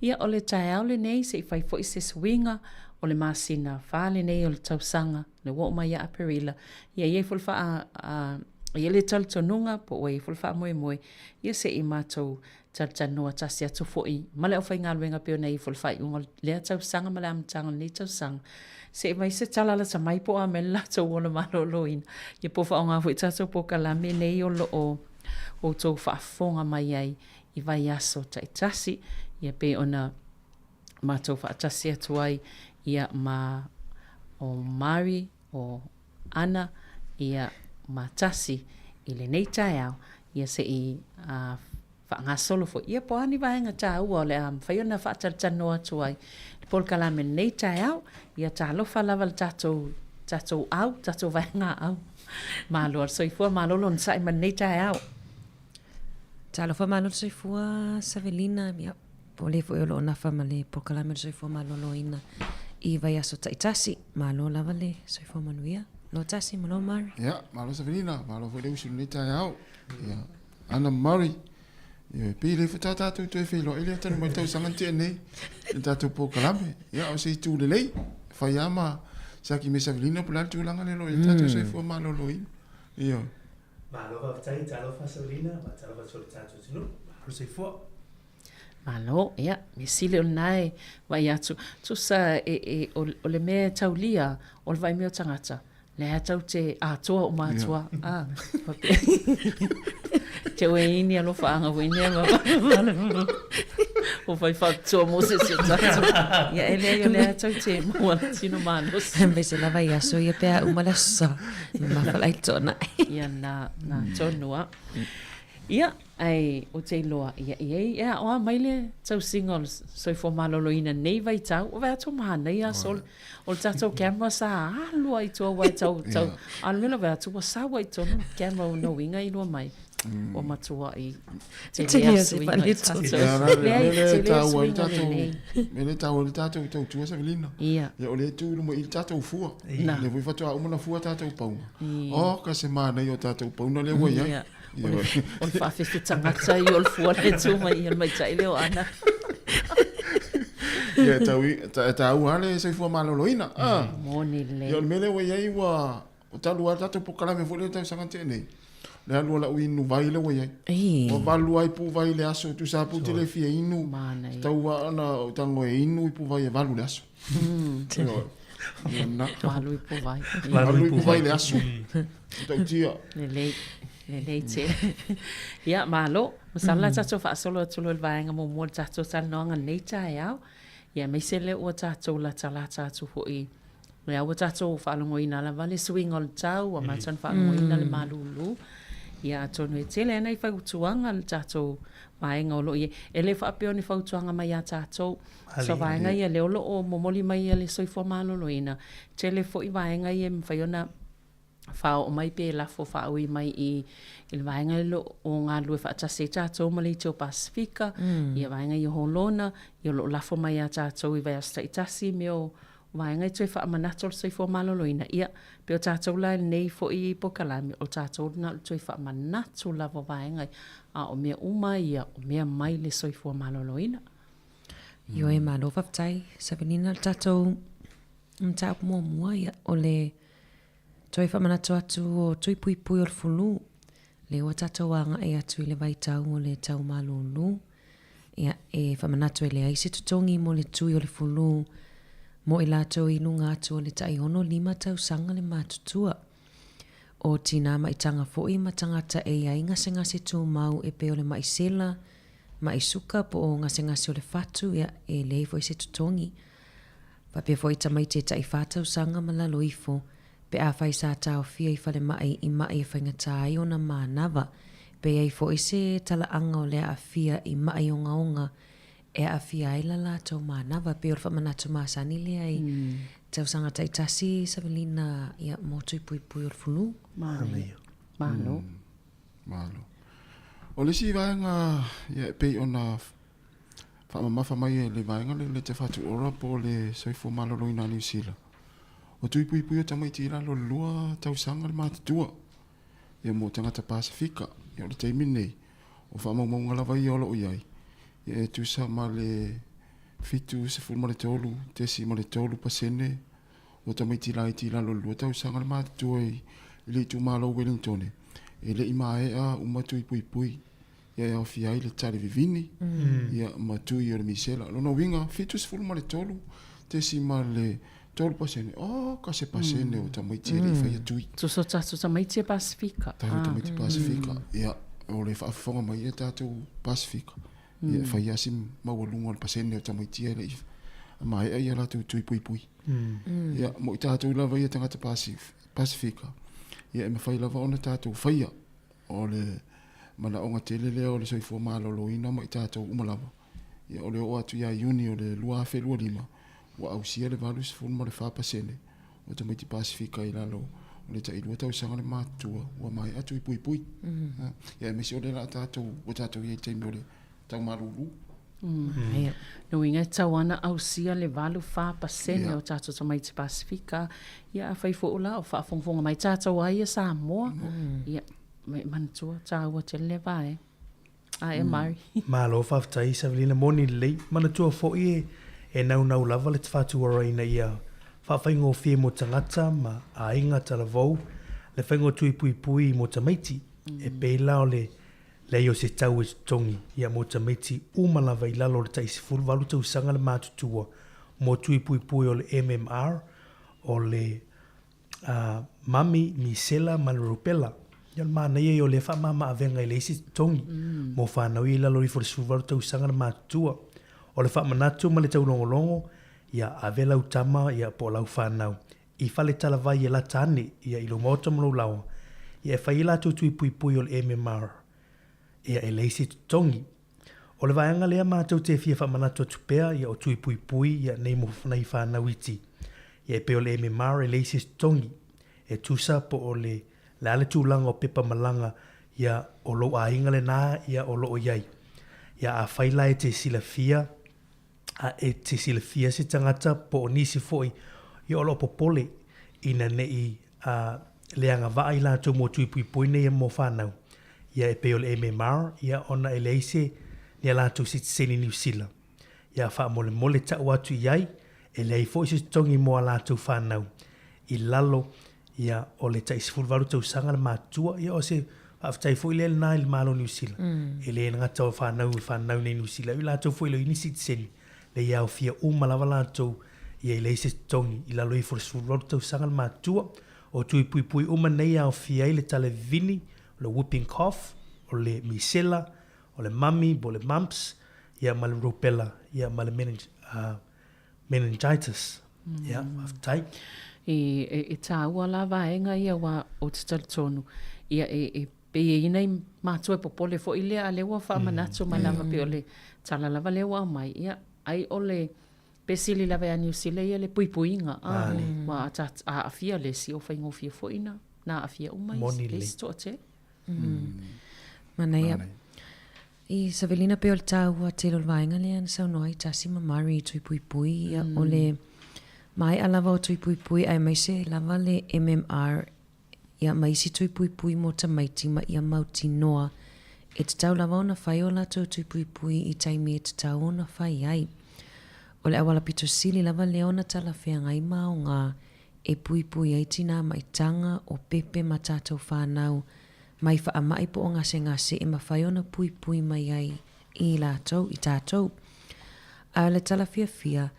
Ia o le taeao lenei se i fai foi se suiga o le masina fa lenei o le tausaga, le ua oo mai ia Aperila, ia i ai foi le faa, a, i ai le talitonuga po ua i ai foi le faamoemoe, ia se i matou talatalanoa tasi atu foi ma le aufaigaluega pei ona i ai foi le faaiuga o lea tausaga ma le amataga o lenei tausaga, se i aumai se tala lata mai po o a mea le latou ola maloloina, ia po o faaaoga foi tatou polokalame nei o lo o outou faafofoga mai ai i vaiaso taitasi, ia pei ona matou faatasi atu ai ia ma o Mari, o Ana, ia ma Tasi i lenei taeao, ia se i faagasolo foi ia po o a ni vaega taua o le a mafai ona faatalatalanoa atu ai le polokalame i lenei taeao. Ia talofa lava le tatou tatou au, tatou vaega au. Malo le soifua, malo le onosai mai lenei taeao. Talofa malo le soifua Savelina, ia po o le foi o lo o nafa ma le polokalame o le soifua maloloina i vaiaso taitasi. Malo lava le soifua manuia. Lo Tasi ma lo Murray. Ia, malo Savelina, malo foi le usu i lenei taeao. Ia, Ana Murray, ia, e pei le foi tā tātou toe feiloai lea talu mai le tausaga na tea nei i le tatou polokalame. Ia, o se itu lelei, e fai lava ma siaki me Savelina po o le a le tulaga lea o lo o i ai le tatou soifua maloloina. Ioe. Malo faafetai, talofa Savelina, faatalofa atu i le tatou atunuu. Malo le soifua. Malo, ia, mea sili o lena e vaai atu. Tusa e, e, o, o le mea e taulia, o le vaai mai o tagata, lea tau te atoa uma atu a. Ah, te ue ini alofaaga foi nea ma o fai faapitoa mo se isi o tatou. Ia, e leai o lea tau te maua le tino malosi. Aemaise lava i aso ia pe a uma le aso sa, mamafa lai toanai. Ia, na, na tonu a. Ia, ae ou te iloa, ia, e i ai, e aoa mai le tausiga o le soifua maloloina i lenei vaitau, ua vaai atu ua manaia aso o le, o le tatou camera sa alu lava i tua aua e tau, tau, a o le mea la vaai atu ua sau lava i totonu le camera o lona uiga e iloa mai ua matuai tele lava suiga i tatou. Leai, tele lava suiga lenei. Mea lea e taua ai le tatou tautua Savelina. Ia. Ia o lea e tu i luma i le tatou fua. Lea foi faatoa uma ona fua tatou pauna. Oh, ka se manaia o tatou pauna lea ua i ai. O le, o le faafefe tagata ia o le fua lea e tu mai i le maitai lea o Ana. Ia, e tau, e taua lava le soifua maloloina. Ah. Moni lelei. Ia, o le mea lea ua i ai ua, ua talu lava le tatou polokalame foi lea i le tausaga na tea nei, le alu o lau inu vai lea ua i ai. Ua valu ai pu vai i le aso, tusa lava pe ou te le fia inu, tatau lava ona ou tago e inu i pu vai e valu i le aso. Ioe. Ia na. Valu i pu vai. Valu i pu vai i le aso. Matautia. Lelei. Lelei tele. Ia, malo. Masalo la tatou faasolo atu loa i le vaega muamua o le tatou talanoaga i lenei taeao. Ia, aemaise lea ua tatou latalata atu foi, lea ua tatou faalogoina lava le suiga o le tau, ua amata ona faalogoina le malulu. Ia, atonu e tele lava nai fautuaga a le tatou vaega o lo o i ai. E le faapea o ni fautuaga mai ia tatou, so vaega ia lea o lo o momoli mai e le Soifua Maloloina, tele foi vaega ia e mafai ona faaoo mai pe lafo faaui mai i i le vaega lea o galulue faatasi ai tatou ma le Itu o Pasefika, ia vaega ia Holona, ia o lo o lafo mai ia tatou i vaiaso taitasi mea o vaega e toe faamanatu o le soifua maloloina, ia, pei o tatou la i lenei foi polokalame, o tatou na o le toe faamanatu lava o vaega ia, a o mea uma ia, o mea mai le soifua maloloina. Ioe, malo faafetai Savelina. O le tatou mataupu muamua, ia, o le Toe faamanatu atu o tui puipui o le fulu, lea ua tatou agai atu i le vaitau o le tau malūlū. Ia, e faamanatu e leai se totogi mo le tui o le fulu mo i latou i luga atu o le tai 65 tausaga le matutua. O tinā maitaga foi ma tagata e i ai gasegase tumau e pei o le maʻi sela, maʻi suka po o gasegase o le fatu, ia, e leai foi se totogi. Faapea foi tamaiti e tai whā tausaga ma lalo ifo, pe afai sa taofia i falemai i maʻi e faigata ai ona manava, pe i ai foi se talaaga o le aafia i maʻi ogaoga e aafia ai la latou manava. E pei o le faamanatu masani lea i tausaga taitasi Savelina ia mo tui puipui o le flu. Manaia. Malo. Malo. O le isi vaega ia e pei ona faamamafa mai e le vaega lea o le Te Whatu Ora po o le Soifua Maloloina a Niu Sila, o tui puipui o tamaiti i lalo o le lua tausaga le matutua ia mo tagata Pasefika. Ia o le taimi lenei, o faamaumauga lava ia o lo o i ai, ia e tusa ma le 73.3% o tamaiti laiti i lalo o le lua tausaga le matutua i le itumalo o Wellingtone, e le i maea uma tui puipui ia e aofia ai le tali vivini ia ma tui o le misela. O lona uiga, 73.3%, oka se pasene o tamaiti e le i faia tui. Tusa o tatou tamaiti e Pasifika. Tatou tamaiti Pasifika, ia, o le faafofoga mai ia tatou Pasifika, ia e fai lava si maualuga o le pasene o tamaiti ia e le i maea ia latou tui puipui. Ia, mo i tatou lava ia tagata Pasifika, ia e mafai lava ona tatou faia o le manaoga tele lea o le soifua maloloina ma i tatou uma lava. Ia, o le oo atu ia Iuni o le 2025, ua ausia le 84% o tamaiti Pasifika i lalo o le tailua tausaga le matutua ua maea tui puipui. Ia, aemaise o lea la a tatou, ua tatou i ai i le taimi o le tau malulu. Lona uiga e tatau lava ona ausia le 84% o tatou tamaiti Pasifika. Ia afai foi la o faafogafoga mai tatou a ia Samoa, ia e manatua, taua tele lea vaega. Ae mm. Mari. Malo faafetai Savelina moni lelei. Manatua foi e, e naunau lava le tafatuara ina ia faafaigofie mo tagata ma aiga talavou le faiga o tui puipui mo tamaiti. E pei la o le leai o se tau e totogi ia mo tamaiti uma lava i lalo o le tai 18 tausaga le matutua mo tui puipui o le MMR, o le a mami, misela ma le rupela. Ia o le manaia ia o lea faamama-avega i le isi totogi mo fanau ia i lalo ifo o le 18 tausaga le matutua. O le faamanatu ma le taulogologo, ia ave lau tama ia po o lau fanau i fale talavai e lata ane ia i lou maota ma lou laoa, ia e fai ai latou tui puipui o le MMR ia e leai se totogi. O le vaega lea matou te fia faamanatu atu pea ia o tui puipui ia nei mo nai fanau iti. Ia e pei o le MMR e leai se totogi e tusa po o le le a le tulaga o pepa malaga ia o lou aiga lena ia o lo o i ai. Ia afai la e te silafia a e te silafia se tagata po o nisi foi ia o lo o popole ina ne i a le agavaa i latou mo tui puipui nei mo fanau ia e pei o le MMR ia ona e leai se ni a latou sitiseni Niu Sila ia faamolemole tau atu i ai e leai foi se totogi mo a latou fanau i lalo ia o le tai 18 tausaga le matutua ia o se faafetai foi lea lena i le Malo o Niu Sila e le gata o fanau e fanau nei i Niu Sila i latou foi e le o i ai ni sitiseni lea ia aofia uma lava latou ia e leai se totogi i lalo ifo o le 18 tausaga le matutua. O tui puipui uma nei e aofia ai le tala vivini, o le whooping cough, o le misela, o le mami po o le mumps, ia ma le rubella, ia ma le meningitis. Ia, faafetai. E, e, e tāua la vaega ia aua ou te talitonu, ia e, e pei e i ai nai matua e popole foi lea, a lea ua faamanatu mai lava pei o le tala lava lea ua aumai, ia, ai o le pe sili lava ia Niu Sila ia le puipuiga, a, aua a ta, a aafia le isi, o faigofie foi na, na aafia uma isi, le isi toatele. Manaia. I Savelina pei o le taua tele o le vaega lea na saunoa ai Tasi ma Murray i Tui Puipui, ia o le maea lava o Tui Puipui aemaise lava le MMR ia ma isi tui puipui mo tamaiti ma ia mautinoa e tatau lava ona fai o latou tui puipui i taimi e tatau ona fai ai. O le auala pito sili lava lea ona talafeagai ma aoga e puipui ai tinā maitaga o pepe ma tatou whanau mai faamai po o gasegase e mafai ona puipui mai ai i latou, i tatou. A o le tala fiafia,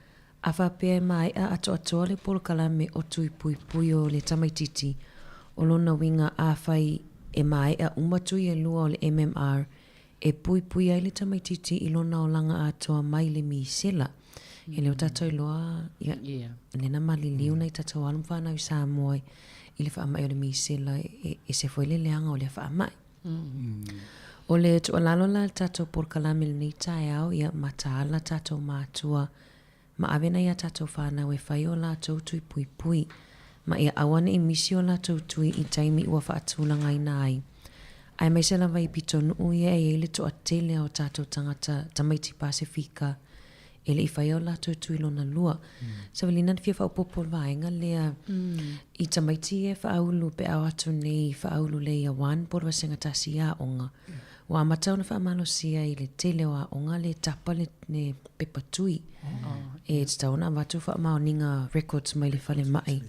A faapea e maea atoatoa le polokalame o Tui Puipui o le Tamaitiiti, o lona uiga afai e maea uma tui e lua o le MMR e puipui ai le tamaitiiti i lona olaga atoa mai le misela. E le o tatou iloa, ia, lea na maliliu nai tatou alo ma fanau i Samoa i le faamai o le misela, e ese foi le leaga o lea faamai. O le tuualalo la i le tatou polokalame i lenei taeao, ia mataala tatou matua. ma ave nai a tātou whānau e whai o lātou tui puipui, ma ia aua neʻi misi o lātou tui i taimi ua faatulagaina ai. Aemaise lava i pitonuʻu ia e i ai le toatele o tātou tagata tamaiti Pasefika e le i faia o lātou tui lona lua. Savalina na fia faaopoopo le vaega lea i tamaiti ia e faaulu pe a o atu nei i faaulu le Year One po o le vasega tasi i aoga. Ua amata ona faamalosia i le tele o aoga le tapa le, le pepa tui. E tatau ona avatu faamaoniga records mai le falemai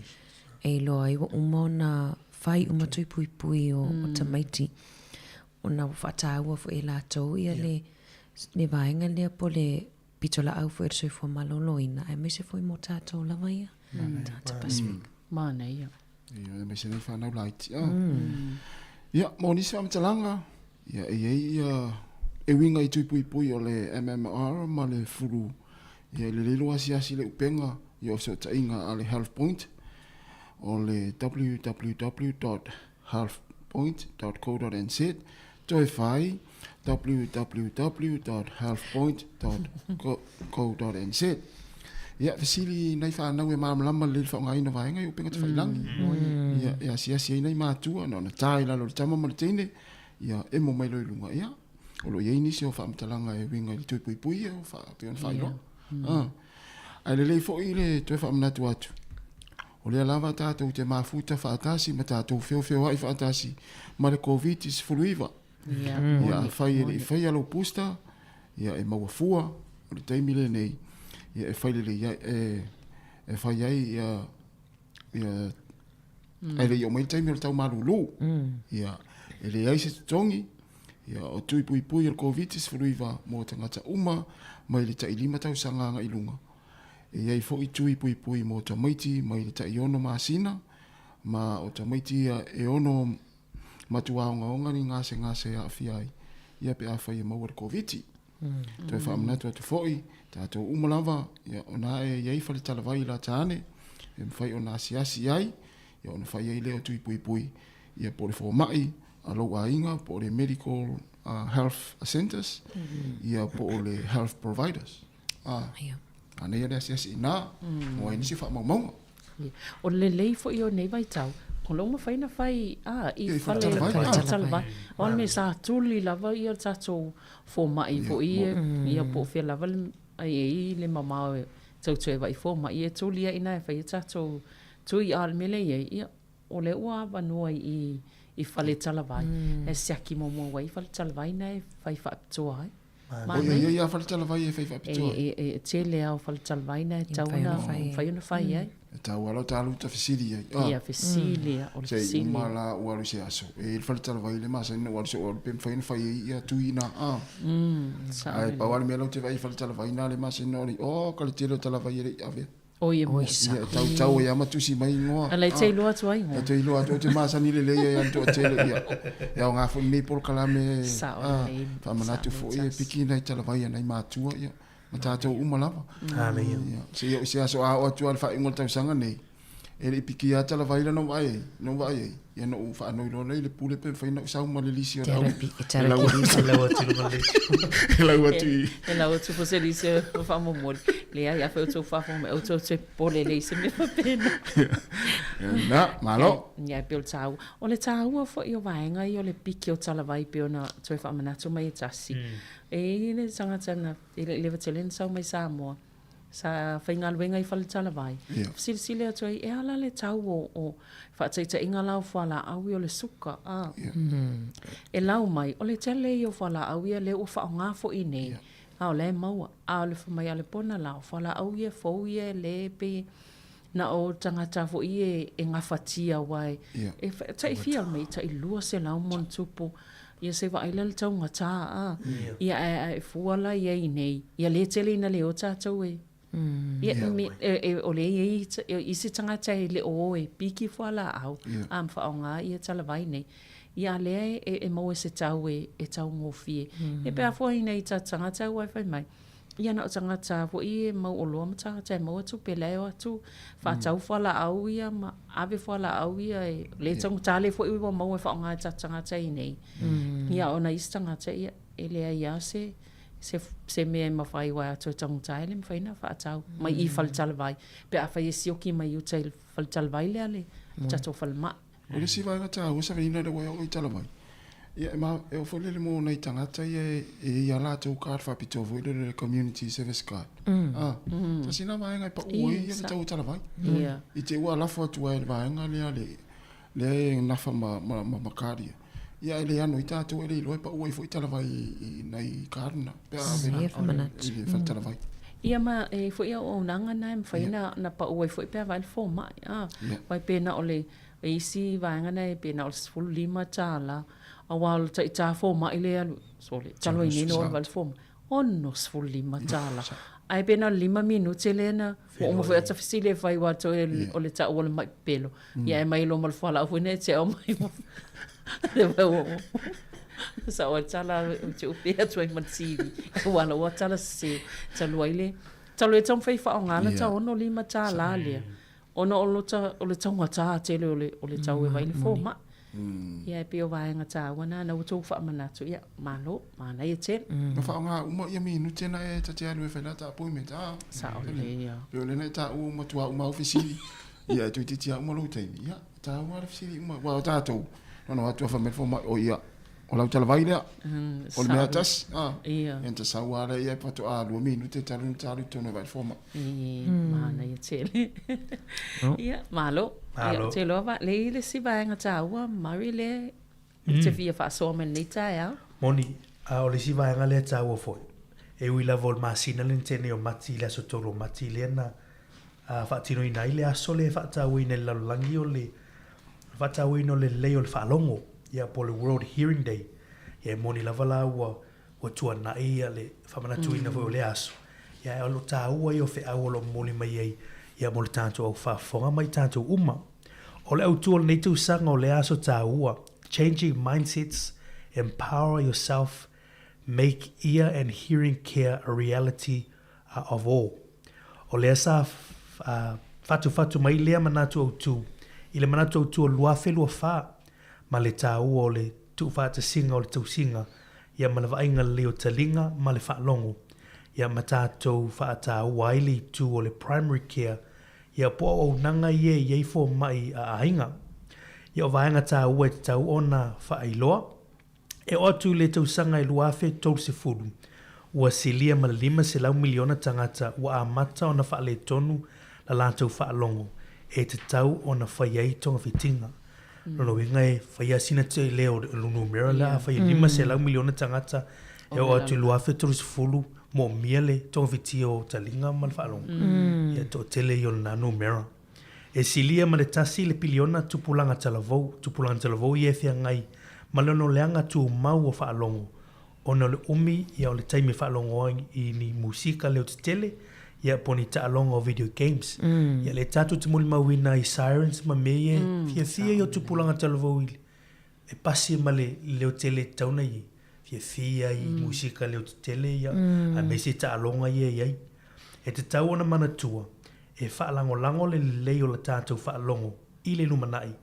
e iloa ai ua uma ona fai uma tui puipui o, o tamaiti. Ona ua faataua foi e latou ia le, le vaega lea po o le pitolaau foi a le soifua maloloina, aemaise foi mo tatou lava ia, tagata Pasifika. Manaia. Ia, aemaise nei whanau laiti. Ah. Ia, mo nisi whamatalaga, ia, e iai ia, e uiga i tuipuipui o le MMR ma le fulu, ia, i le lilo asiasi le upenga, ia, o fesootaiga a le Health Point, o le www.healthpoint.co.nz, toe whai, www.healthpoint.co.nz. Ia, fesili nai whanau e malamalama lelei le faaaogaina o vaega ia upega tafailangi. Ia, e asiasi ai nai matua, na ona tā i lalo o le tama ma le teine, ia, emo mai loa i luga. Ia, o lo o i ai nisi o faamatalaga e uiga i le toe puipui ia, pei ona faailoa. Ah. Ae lelei foi le toe faamanatu atu, o lea lava tatou te mafuta faatasi ma tatou feofeoai faatasi ma le Koviti-19. Ia, afai e le i faia lou booster, ia e maua fua o le taimi lenei, ia e fai lelei ai, e fai ai ia, ia ae le i oo mai le taimi o le tau malūlū. Ia, e leai se totogi, ia o tui puipui o le Koviti-19 mō tagata uma mai le tai 5 tausaga agai i luga. E i ai foi tui puipui mō tamaiti mai le tai 6 masina, ma o tamaiti ia e ono matua ogaoga ni gasegase e aafia ai ia pe afai e maua le Koviti. Toe faamanatu atu foi, tatou uma lava, ia, ona e i ai fale talavai i Lataane, e mafai ona asiasi i ai, ia ona fai ai lea o tui puipui, ia po o le fomai a lou aiga, po o le medical health centers, ia po o le health providers. A, manaia le asiasi i ina, maua ai nisi faamaumauga. O le lelei foi o nei vaitau, o lo o mafai ona fai a, i fale talavai. O le mea sa tuli lava ia le tatou fomai foi ia, ia po o fea lava le, ai e i le mamao e tau toe vaai fomai, e tuli ai ina e fai a tatou tui. A o le mea lea e i ai, ia, o lea ua avanoa i i fale talavai, e siaki muamua ua i fale talavai na e fai faapitoa ai. Oi, e i ai lava fale talavai e fai faapitoa ai. E tele lava o fale talavai na e tatau ona mafai ona fai ai. E tatau lava ta alu ta fesili ai. Ia, fesili, o le fesili. Se i uma la ua alu i se aso. E i ai le fale talavai le masani na ou alu se ou alu pe mafai ona fai ai ia tui na. Ae pau lava le mea la ou te vaai i fale talavai na le masani na ou alu ai, oh ka le tele o talavai e le i avea. Oi e moni. Ia, e tautau ai lava ma tusi mai igoa. Ala e te iloa atu ai igoa. E te iloa atu, ou te masani lelei ai lava i le toatele. Ia, e aoga foi lenei polokalame, faamanatu foi e piki nai talavai a nai matua, ia, ma tatou uma lava. Ia, se i oo i se aso a oo atu lava i le faaiuga o le tausaga nei, e le i pikia lava talavai la na ou vaai ai, na ou vaai ai, ia na ou faanoi loa lea i le pule pe mafai ona ou sau ma le lisi o le au. E lau atu i luma lisi. E lau atu i. E lau atu po se lisi o faamomoli. Leai, afai o tou faafofoga mai, outou toe popole lelei i se mea faapena. Na, malo. Ia, e pei o le taua. O le taua foi o vaega ia o le piki o talavai pei ona toe faamanatu mai e tasi. E i ai le tagata na, e le i leva tele ona sau mai Samoa, Sa faigaluega i Faletalavai. Ia. Silasila atu ai, e a la le tau o, o faataitaiga la o fualaau ia o le suka, a. Ia. E lau mai, o le tele ia o fualaau ia lea ua faaaoga foi nei, Ia. a o la e maua. A o le fai mai a le pona la, o fualaau ia fou ia lea e pei na o tagata foi ia e gafatia aua e, Ia. e tai fia mai, tai 200 ma ona tupu. Ia se vaai la le taugata a. Ia ae ae fua la i ai nei. Ia le tele ina le o tatou e. Ia me e o lea i ai isi tagata e le o o e piki fualaau a ma faaaoga ia talavai nei. Ia a lea e e maua i se tau e e taugofie. Ia pe a fua ina i ta tagata ua e fai mai. Ia na o tagata foi e mau oloa ma tagata e maua tupe la e o atu faatau fualaau ia ma ave fualaau ia e le taugata le foi ua maua e faaaoga e tatou tagata i nei. Ia ona isi tagata ia e leai lava se se se mea e mafai aua a toe taugata e le mafai ona faatau mai i faletalavai pe afai e sioki mai i uta i le faletalavai lea le tatou falemai. O le isi vaega taua Savelina lea ua e oo i Talavai, ia e ma, e oo foi lele mo nai tagata ia e i ai a latou card faapitoa foi lele le community service card. A, tasi lena vaega e pau ai ia le tau o Talavai. I te i ua lafo atu ai e le vaega lea le lea e nafa ma ma ma card ia. Ia e le ano ai tatou e le iloa e pau ai foi Talavai i nai card na pe a ave i le fale Talavai. Ia ma e i ai foi auaunaga na e mafai ona pau ai foi pe a vaai le fomai. A, aua e pei na o le E isi vaega na e pei na o le $15 aua o le taita fomai lea e alu, sole, talu ai nei na ou alu vaai i le fomai, $65. Ae pei na o le lima minute lea na, ua uma foi ata fesili e fai aua toe o le tau o le mai pepelo. Ia ae mai loa ma le fualaau foi lea e te aumai. Sao ai tala ou te upe atu ai ma le TV. Aua la ua tala sese talu ai le, talu ai taumafai e faaaoga le tau $65 lea. Ona o lota, o le taugata tele o le, o le tau e vaai le fomai. Ia e pei o vaega taua na, na ua tou faamanatu, ia, malo, manaia tele. Na faaaoga uma ia minute na e ta te alu e fai la ta appointment, a. Sao lelei ia. Pei o lea na e taua ua matua uma au fesili, ia e toeitiiti lava uma lou taimi, ia, e taua lava le fesili uma, aua o tatou, na ona o atu lava fai mai le fomai, oi ia, O lau talavai lea. O le mea tasi. Ah. Ia. Ia ta sau lava lea ia faatoa 2 minute talu ona ta alu i totonu e vaai le fomai. Ia, manaia tele. Ia, malo. Ia, ou te iloa va, lea le isi vaega taua, Murray, lea e te fia faasoa mai lenei taeao. Moni, a o le isi vaega lea taua foi, e ui lava o le masina lea na tea nei o Mati i le aso 3 o Mati lea na faatinoina ai le aso lea e faatauaina i le lalolagi o le faatauaina o le lelei o le faalogo, ia po o le World Hearing Day. Ia e moni lava la ua ua tuanai ia le faamanatuina foi o lea aso, ia ae o lo taua ia o feau o lo o momoli mai ai ia mo le tatou au faafofoga ma i tatou uma. O le autu o lenei tausaga o lea aso taua, Changing Mindsets, Empower Yourself, Make Ear and Hearing Care a Reality of All. O lea sa fatufatu mai lea manatu autū i le manatu autū o le 2024 ma le tāua o le tuufaatasiga o le tausiga ia ma le vaaiga lelei o taliga ma le faalogo ia ma tatou faataua ai le itu o le primary care ia po o auaunaga ia e i ai fomai a aiga. Ia o vaega tāua e tatau ona faailoa. E oo atu i le tausaga e 2030, ua silia ma le 500 miliona tagata ua amata ona faaletonu la latou faalogo e tatau ona fai ai togafitiga. Lona uiga e fai lava sina tele o le numera lea, afai e 500 miliona tagata e oo atu i le 2030 moomia le togafitia o taliga ma le faalogo, ia toatele ia o lena numera. E silia ma le tasi le piliona tupulaga talavou, tupulaga talavou ia e feagai ma le ono leaga tumau o faalogo, ona o le umi ia o le taimi e faalogo ai i ni musika leo tetele ia po o ni taaloga o video games. Ia lea tatou te molimauina ai sirens ma mea ia e fiafia ia o tupulaga talavou i e pasi ma le leo tele e tatau ona i ai. Fiafia i musika leo tetele ia aemaise taaloga ia e i ai. E tatau ona manatua E faalagolago le lelei o la tatou faalogo i le lumanai,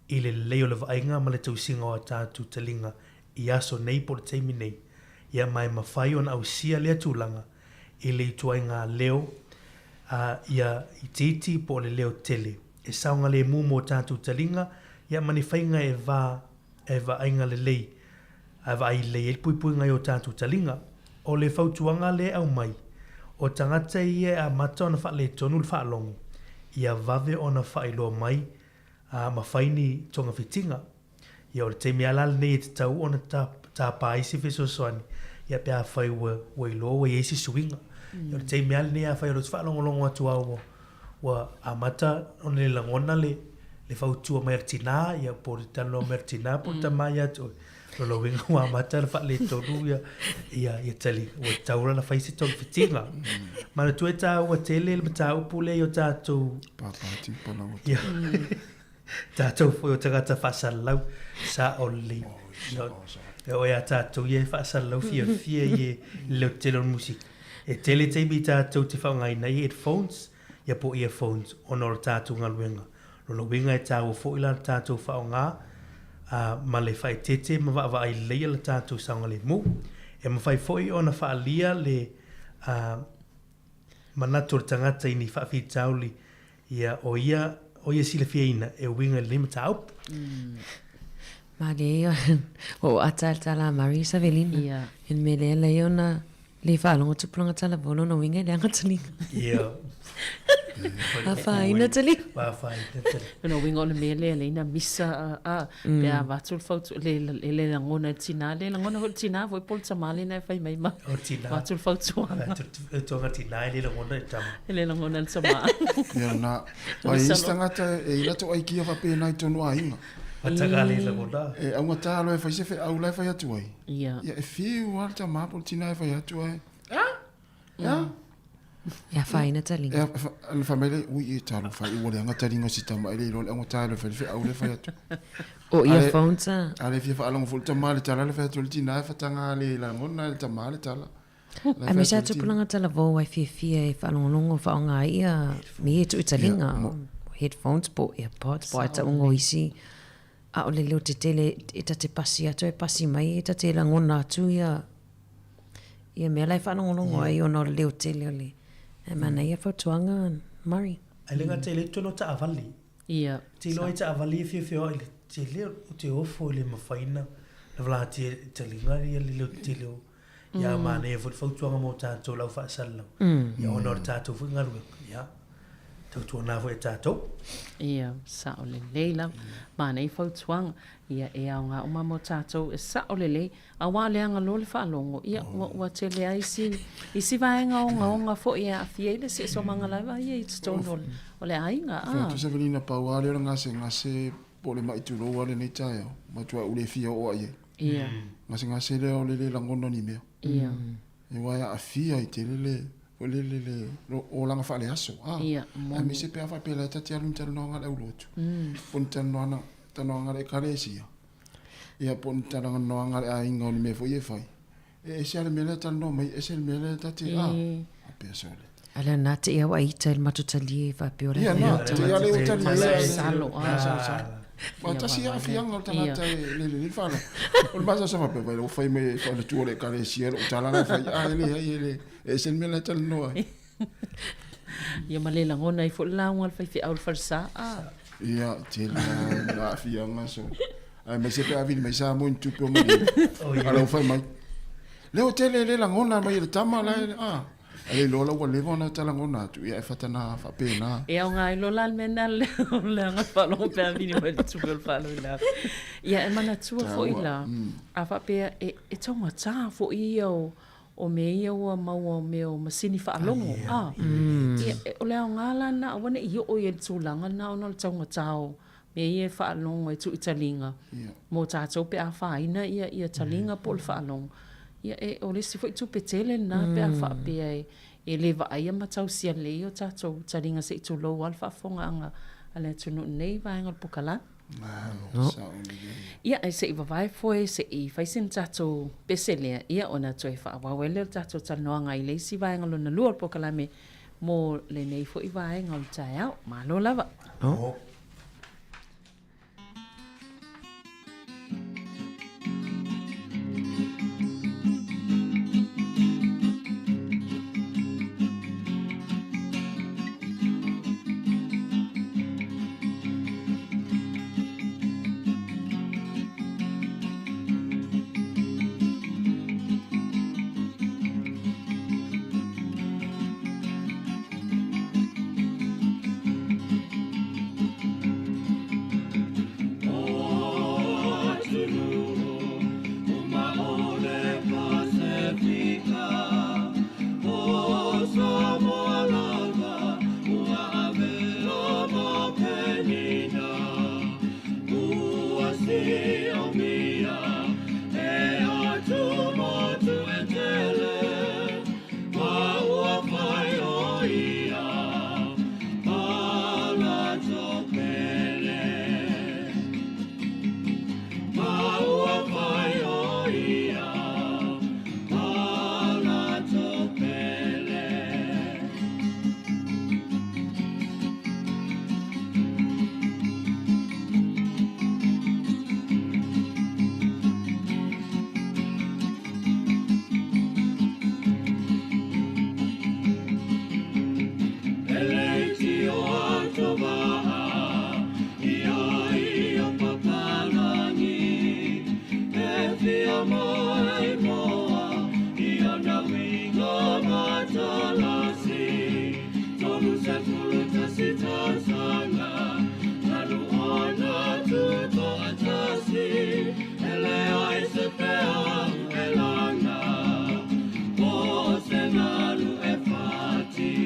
i le lelei o le vaaiga ma le tausiga o a tatou taliga i aso nei po o le taimi nei, ia ma e mafai ona ausia lea tulaga i le ituaiga leo a ia itiiti po o le leo tele e saogalemu mo tatou taliga ia ma ni faiga e va e vaaiga lelei a e vaai lelei ai le puipuiga i o tatou taliga. O le fautuaga lea e aumai, o tagata ia e amata ona faaletonu le faalogo, ia vave ona faailoa mai a ma fai ni togafitiga. Ia o le taimi lava la lenei e tatau ona tapa ai se fesoasoani ia pe afai ua ua iloa ua i ai se suiga. Ia o le taimi lava lenei afai o lea ou te faalogologo atu lava ua ua amata ona le lagona le le fautua mai a le tinā, ia po o le talanoa mai a le tinā po o le tamā ia te oe. O lona uiga ua amata ona faaletonu ia, ia, ia tali, ua tatau la ona fai se togafitiga. Manatua e tāua tele le mataupu lea i o tātou... Pāpā tipala ua Ia. Tātou foi o tagata faasalalau, sao lelei. E oo ia tātou ia e faasalalau fiafia i le leo tele o le musika. E tele taimi tātou te faaaogaina ai headphones, ia po o earphones ona o le tātou galuega. Lona uiga e tāua foi la le tātou faaaoga, ā, ma le faaeteete ma vaavaai lelei le tātou saogalemu. E mafai foi ona faaalia le manatu o le tagata i ni faafitauli, ia, o ia, o ia silafiaina e uiga i lenei mataupu. Malie ia, ua ou ata i le tala a Murray Savelina. Ia. I le mea lea lea ona le faalogo tupulaga talavou lona uiga e leaga taliga. Ia. Afaina taliga. Afaina taliga. Lona uiga o le mea lea lea na misa a, pe a avatu le fautu, le, e le lagona e le tina, le lagona foi le tina foi po o le tama lena e fai mai ma O le tina. avatu le fautuaga. Avatu le fautuaga a le tina e le lagona e le tama. E le lagona e le tama. Ia na, O ai le isi salo. tagata e i latou aikia faapena i totonu o aiga. Mataka le lagona. E augata loa e fai se feau la e fai atu ai. Ia. Ia e fiu lava le tama po o le tina e fai atu ai. A? A? E afaina taliga. E ona fai mai lea, ui e talofa e ua leaga taliga o si tama e le iloa le augata loa e fai le feau lea e fai atu. O earphones a. A le fia faalogo foi le tama i le tala le fai atu ai le tina e fataga le lagona e le tama le tala. Aemaise lava tupulaga talavou ai fiafia e faalogologo faaaoga ai ia mea ia tuu i taliga, headphones po o airpods po o a tauga o isi a o le leo tetele e ta te pasi atu e pasi mai e ta te lagona atu ia ia mea la e faalogologo ai ona o le leo tele o le ae manaia fautuaga Murray. Ai le gata i le tonu o taavale. Ia. Te iloa ai taavale ia fiafia ai le tele o te ofo i le mafaina na valatia e taliga ia le leo tetele o Ia manaia foi le fautuaga mo tatou lau faasalalau. Ia ona o le tatou foi galuega. Ia tautuana foi e tatou. Ia, sao lelei lava. Manaia fautuaga. Ia, e aoga uma mo tatou e sao lelei. Aua leaga loa le faalogo, ia, ua, ua tele ai isi, isi vaega ogaoga foi e aafia ai le siosiomaga lava ia i totonu o le aiga. Fai atu Savelina pau lava lea o le gasegase po o le mai tulou lava lenei taeao, matua ou le fia oo lava i ai. Ia. Gasegase lea o le le lagona o ni mea. Ia. Aua e aafia ai tele le, foi lele le olaga faale-aso, a. Ia, moni. Aemaise pe a faapea la e ta te alu i ni talanoaga a le aulotu, po o ni talanoaga, talanoaga a le Ekalesia, ia po o ni talanoaga a le aiga o ni mea foi e fai. E ese lava le mea lea e talanoa mai, ese le mea lea ta te, a, faapea sole. A lea na te i au a ita i le matou talie e faapea o le Ia, na, te i a le ua talie. Salo, a. Salo. Ma tasi ia aafiaga o le tagata e le lelei le faalogo. O le masaosa faapea, vai ua fai mai e faletua o le Ekalesia lou tala la e fai, a e leai, e le, e ese le mea la e talanoa ai. Ia ma le lagona ai foi le lauga a le faifeau i le falesa, a. Ia, tele lava aafiaga sole. Aemaise pe a vili mai Samoa i ni tupe o malie. A la ua fai mai, Leo tele e le lagona mai e le tama la e, a. A le iloa la ua leva ona ta lagona atu, ia e fatana faapena. E aoga ai loa la le mea lena o le leaga faalogo pe a vili mai le tupe o le faalavelave. Ia e manatua foi la, a faapea e, e taugata foi ia o, o mea ia ua maua o mea o masini faalogo, a. Ia, o le aoga la lena aua ne i oo i ai le tulaga lena ona o le taugata o mea ia e faalogo e tuu i taliga mo tatou pe a afaina ia taliga po o le faalogo. Ia e, o le isi foi tupe tele lena pe a faapea e le vaaia ma tausia lelei o tatou taliga se i tulou lava le faafofogaaga a le atunuu nei vaega o le pokalame. Ia, ae se i vavae foe se i fai sina tatou pese lea, ia ona toe faaauau ai lea o le tatou talanoaga i le isi vaega lona lua o le pokalame mo lenei foi vaega o le taeao. Malo lava. fia mai moa i ona uiga matalasi. 31 tausaga talu ona tutoatasi, e leai se peau e laga, po o se galu e fati.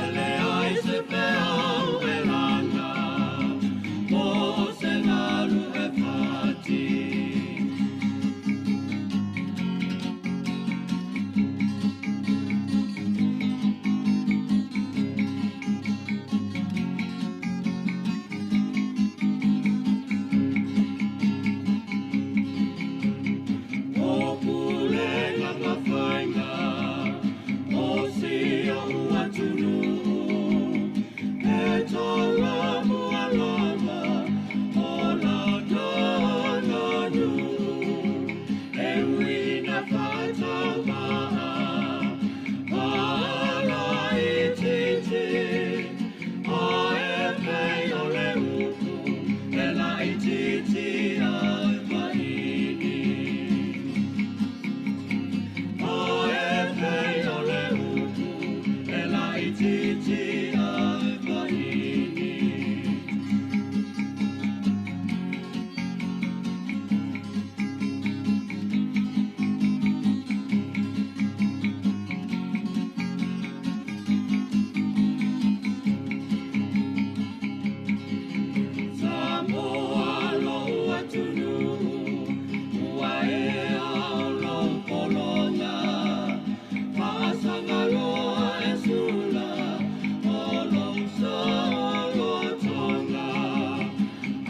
E leai se peau e laga, po o se galu e fati. O pulega ma faiga o si ou atunuu, e tolamua lava o lana aganuu. E ui ina faataumaa paalaitiiti, ae pei o le upu e laitiiti ai maini. Ae pei o le upu e laitiiti ai maini. Samoa lou atunuu, ua ea o lou pologa, faasagaloa e sula o lou saolotoga.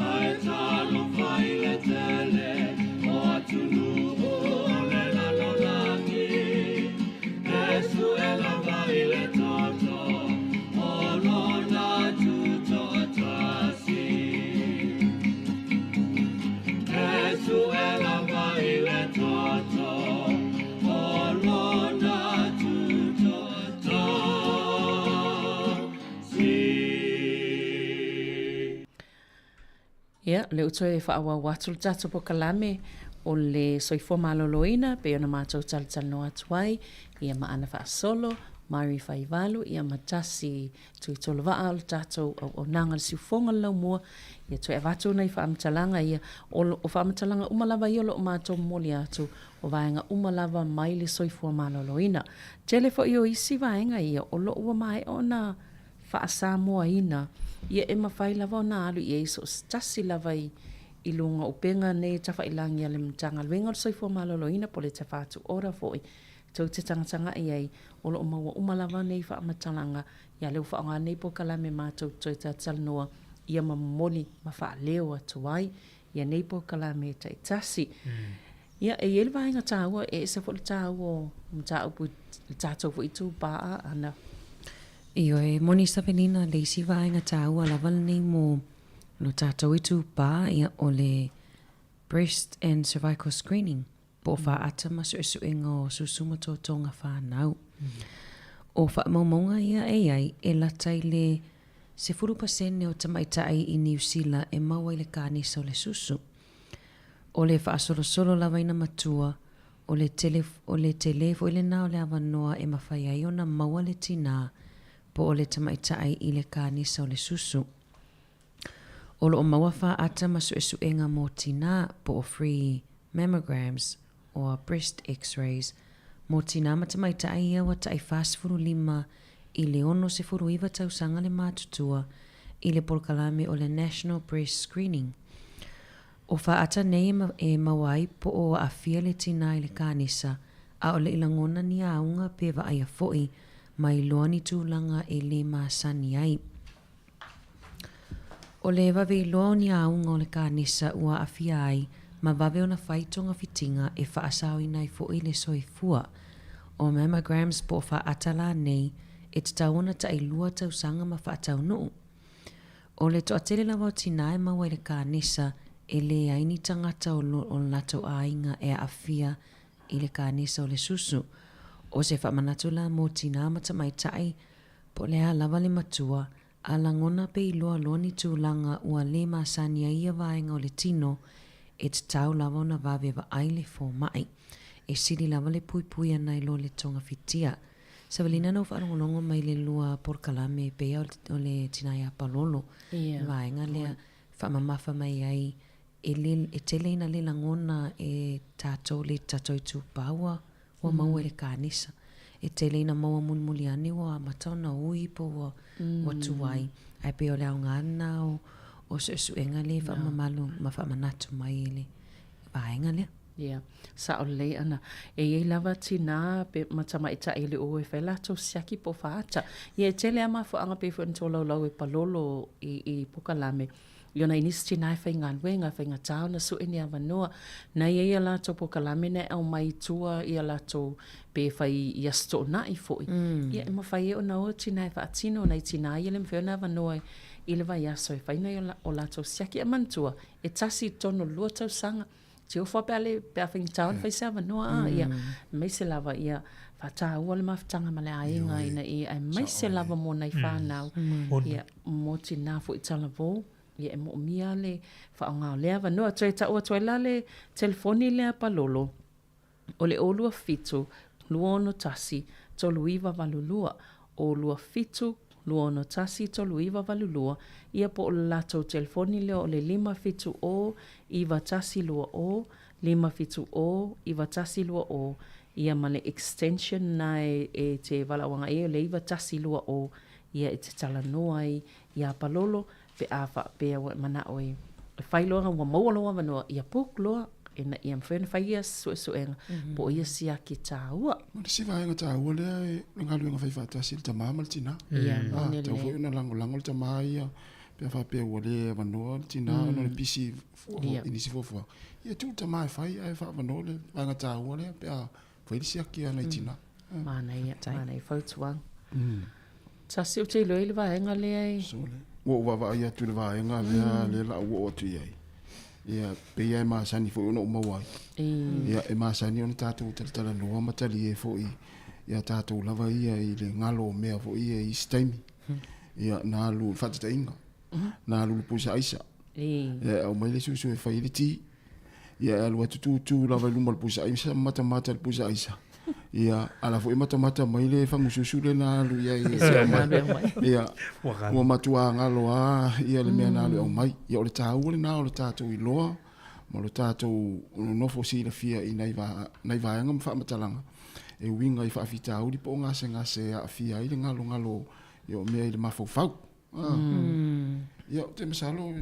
Ae talofa i le tele o atunuu o le lalolagi, e sue lava i le toto o lona tutoatasi. E sue lava i le toto o lona tutoatasi. Ia, o lea ua toe faaauau atu le tatou polokalame o le soifua maloloina pei ona matou talatalanoa atu ai, ia ma ana faasolo, Mari Faivalu, ia ma Tasi Tuitolovaa o le tatou auaunaga le siufofoga o le laumua, ia toe avatu nai faamatalaga ia. O, o faamatalaga uma lava ia o lo o matou momoli atu, o vaega uma lava mai le soifua maloloina. Tele foi o isi vaega ia o lo o ua maea ona faasamoaina, ia e mafai lava ona alu i ai so o se tasi lava i i luga o upega nei tafailagi a le Matagaluega o le Soifua Maloloina po o le Tafatu Ora foi tou te tagatagai ai, o lo o maua uma lava nei faamatalaga, ia lea ua faaaoga nei polokalame matou te toe talatalanoa ia ma momoli ma faaleo atu ai ia nei polokalame taitasi. Ia, e i ai le vaega taua, e ese foi le taua o mataupu i le tatou foi itupa ana. Ioe, moni Savelina, le isi vaega taua lava lenei mo lo tatou itupa, ia, o le breast and cervical screening, po o faata ma suesuega o susu ma totoga fanau. O faamaumauga ia e i ai, e lata i le 10% o tamaitai i Niu Sila e maua i le kanesa o le susu. O le faasolosolo lava ina matua, o le tele, o le tele foi lena o le avanoa e mafai ai ona maua le tinā po o le tamaitai i le kanesa o le susu. O lo o maua faata ma suesuega mo tinā po o free mammograms or breast x-rays mo tinā ma tamaitai ia ua tai 45 i le 69 tausaga le matutua i le polokalame o le National Breast Screening. O faata nei e maua ai po o aafia le tinā i le kanesa, ʻaʻole i lagona ni auga pe vaaia foi ma iloa ni tulaga e lē masani ai. O le vave iloa o ni auga o le kanesa ua aafia ai ma vave ona fai togafitiga e faasaoina ai foi le soifua. O mammograms po o faata la nei e tatau ona tailua tausaga ma faataunuu. O le toatele lava o tinā e maua i le kanesa e leai ni tagata o lo latou aiga e aafia i le kanesa o le susu. O se faamanatu la mo tinā ma tamaitai po o le a lava le matua, a lagona pe iloa loa ni tulaga ua lē masani ai ia vaega o le tino, E tatau lava ona vave vaai le fomai. E sili lava le puipui ana i lo le togafitia. Savalina na ou faalogologo mai i le lua polokalame e pei o le Tina ia Palolo, le vaega lea faamamafa mai ai e le, e tele ina le lagona e tatou le tatou itupa ua, ua maua i le kanesa. E tele ina maua mulimuli ane ua amata ona ui po ua, ua tuai. Ae pei o le aoga lena o, o suesuega lea e faamamalu ma faamanatu mai e le vaega lea. Ia, sao lelei ana. E i ai lava tina pe ma tamaitai e le o e fai latou siaki po o faata. Ia e tele lava mafuaaga pei foi ona tolaulau e palolo i, i pokalame. I ona i nisi tina e faigaluega, e faigata ona sue ni avanoa. Na i ai a latou pokalame na e aumai i tua ia latou pe fai i Aso Toonai foi. Ia e mafai ai ona o tina e faatino nai tina ia le mafai ona avanoa i le vaiaso e fai nai o latou siaki. Ae manatua, e tasi i totonu o le 2 tausaga. Tiofa pe a le pe a faigata ona fai se avanoa a ia aemaise lava ia faataua le mafutaga ma le aiga ina ia aemaise lava mo nai fanau ia mo tina foi talavou ia e moomia le faaaoga o lea avanoa. Toe tau atu ai la le telefoni lea Palolo o le 027 261 3982, 027 261 3982, ia po o le latou telefoni lea o le 570 9120, 570 9120, ia ma le extension na e te valaau agai ai o le 9120, ia e te talanoa ai iā Palolo pe a faapea ua e manao e fai loa ua maua lou avanoa, ia book loa ina ia mafai ona fai ia suesuega po o ia siaki taua. O le isi vaega taua lea o le galuega fai faatasi a le tama ma le tina. Ia, moni lelei. Tatau foi ona lagolago le tama ia pe a faapea ua le avanoa le tina ona o le pisi i nisi fuafuaga. Ia tuu le tama e fai ae faaavanoa le vaega taua lea pe a fai le siaki a nai tina. Manaia, manaia fautuaga. Tasi ou te iloa i le vaega lea e... Sole. Ua ou vaavaai atu i le vaega lea, lea la ou oo atu i ai. Ia, pei lava e masani foi ona ou maua ai. Ia, e masani ona tatou talatalanoa ma talie foi ia tatou lava ia i le galo o mea foi ia i isi taimi. Ia, na alu, faataitaiga, na alu i le pusa aisa. Ia, e aumai le susu e fai ai le ti. Ia, e alu atu tutu lava i luma o le pusa aisa, matamata i le pusa aisa. Ia, a la foi e matamata mai le fagususu lea na alu i ai e aumai. Ia, ua matua galo lava ia le mea na alu e aumai. Ia, o le taua lena o le tatou iloa ma lo tatou nonofo silafia i nai vaega ma faamatalaga e uiga i faafitauli po o gasegase e aafia ai le galogalo o mea i le mafaufau. Ia, ou te masalo, ou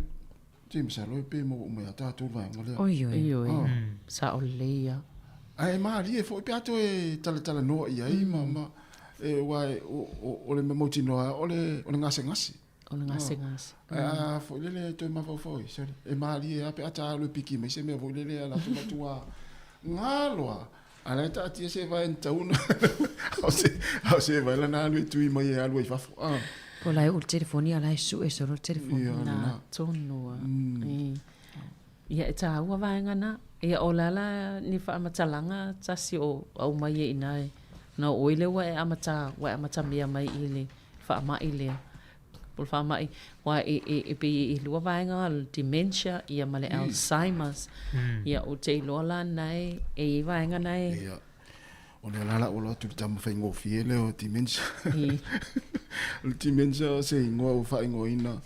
te masalo e pe maua uma ia tatou le vaega lea. Oi, oi. Ioe, sao lelei lava. Ae malie foi pe a toe talatalanoa i ai ma, ma, e, aua e, o, o, o le mea mautinoa lava o le, o le gasegase. O le gasegase. Ae a foi lele toe mafaufau ai, sorry, e malie lava pe a ta alu e piki mai se mea foi lele a latou matua galo lava. A la e taatia se vae ni tauna. A o se vae lana alu e tui mai e alu ai fafo. Ah. Po la e ulu telefoni a la e sue solo le telefoni. Ia, Na lena. tonu a. Ia e tāua vaega na. Ia o le a la ni faamatalaga tasi o aumai e ina e na o oe lea ua e amata ua e amatamea mai i le faamai lea. Po o le faamai, aua e, e, e pei e lua vaega o le dementia ia ma le Alzheimer's. Ia ou te iloa la na e, e i ai vaega na e. Ia, o lea la la ou alo atu i le tama faigofie lea o dementia. O le dementia o se igoa ua faaigoaina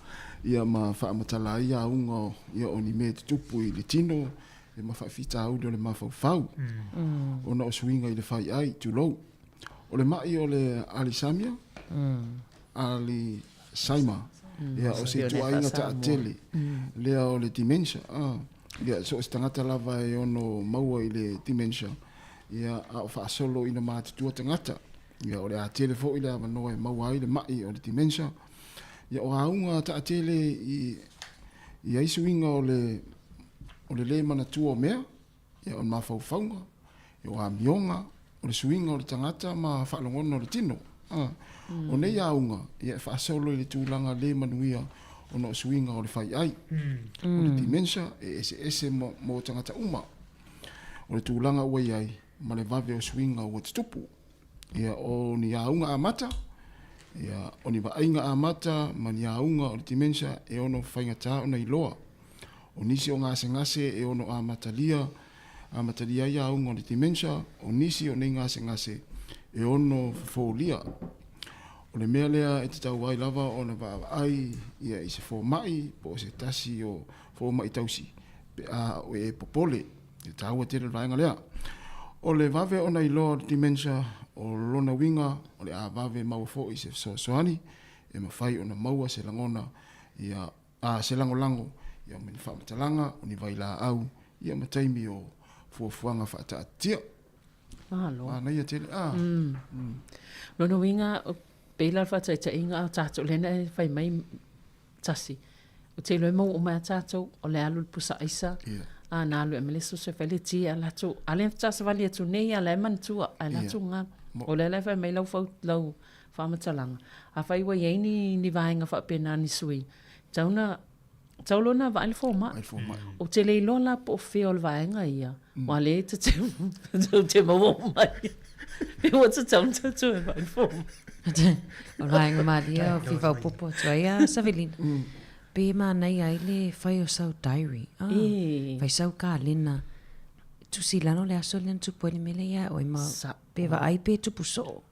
ia ma faamatala ai auga ia o ni mea e tutupu i le tino ia ma faafitauli o le mafaufau ona o suiga i le faiai, tulou. O le mai o le alisamia, Alzheimer, ia, o se ituaiga taatele lea o le dementia. Ia, so o se tagata lava e ono maua i le dementia, ia, a o faasolo ina matutua tagata. Ia, o le a tele foi le avanoa e maua ai le mai o le dementia. Ia, o auga taatele i, i ai suiga o le, o le lē manatua o mea, Ia, o le mafaufauga, ia, o amioga, o le suiga o le tagata ma faalogona o le tino. A. O nei auga, ia, e faasolo i le tulaga le manuia ona o suiga o le faiai. O le dementia, e eseese mo, mo tagata uma. O le tulaga ua i ai, ma le vave o suiga ua tutupu. Ia, o ni auga amata, ia, o ni vaaiga amata ma ni auga o le dementia e ono faigata ona iloa. O nisi o gasegase e ono amatalia, amatalia ai auga o le dementia, o nisi o nei gasegase e ono fofolia. O le mea lea e tatau ai lava ona vaavaai ia i se fomai po o se tasi o fomai tausi pe a o e popole. E taua tele le vaega lea. O le vave ona iloa o le dementia, o lona uiga o le a vave maua foi se fesoasoani e mafai ona maua se lagona ia a se lagolago ia ma ni faamatalaga, o ni vailaau ia ma taimi o fuafuaga faataatitia. Malo. Manaia tele. Ah. Lona uiga, pei la o le faataitaiga a o tatou lea na e fai mai tasi, ou te iloa e maua uma ai lava tatou, o le alu i le pusa aisa, a na alu ea ma le isi oso e fai le ti ae latou, a lea faatoa savali atu nei lava o la e manatua, ae latou galo. O lea la e fai mai lau fau, lau faamatalaga, afai ua i ai ni, ni vaega faapena ni sui, tatau ona, tatau loa ona vaai le fomai. Ou te le iloa la po o fea o le vaega ia, aua lea ta te, tou te maua uma ai, pe ua tatau ona tatou e vaai le fomai. O le vaega malie o fia faaopoopo atu ai a Savelina, pe manaia ai le fai o sau diary, ah, fai sau kalena, tusi i lalo le aso lea na tupu ai le mea lea ia oe ma pe vaai pe tupu soo.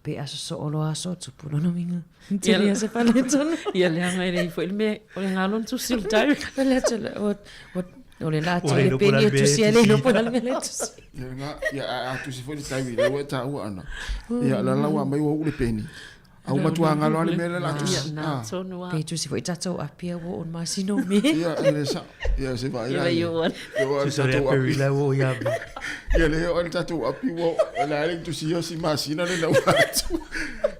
Pe aso soo loa aso tupu lona uiga. Tele ia se faaletonu. Ia leaga e le i foi le mea o le galo na tusi o le diary. O le atu o le la atu le peni e tusi ai le iloa po o le a le mea la e tusi. Ia nga ia a tusi foi le diary lea ua e taua ana. Ia la la ua aumai ua uu le peni. A ua matua galo lava le mea lea la tusi. Ia na tonu lava. Pe tusi foi tatou Apia ua oo i le masina o Me. Ia e le sao. Ia se vaai la. Ia o le tatou api. La ua ia api. Ia le o le tatou api ua la le tusi ia si masina le lau atu.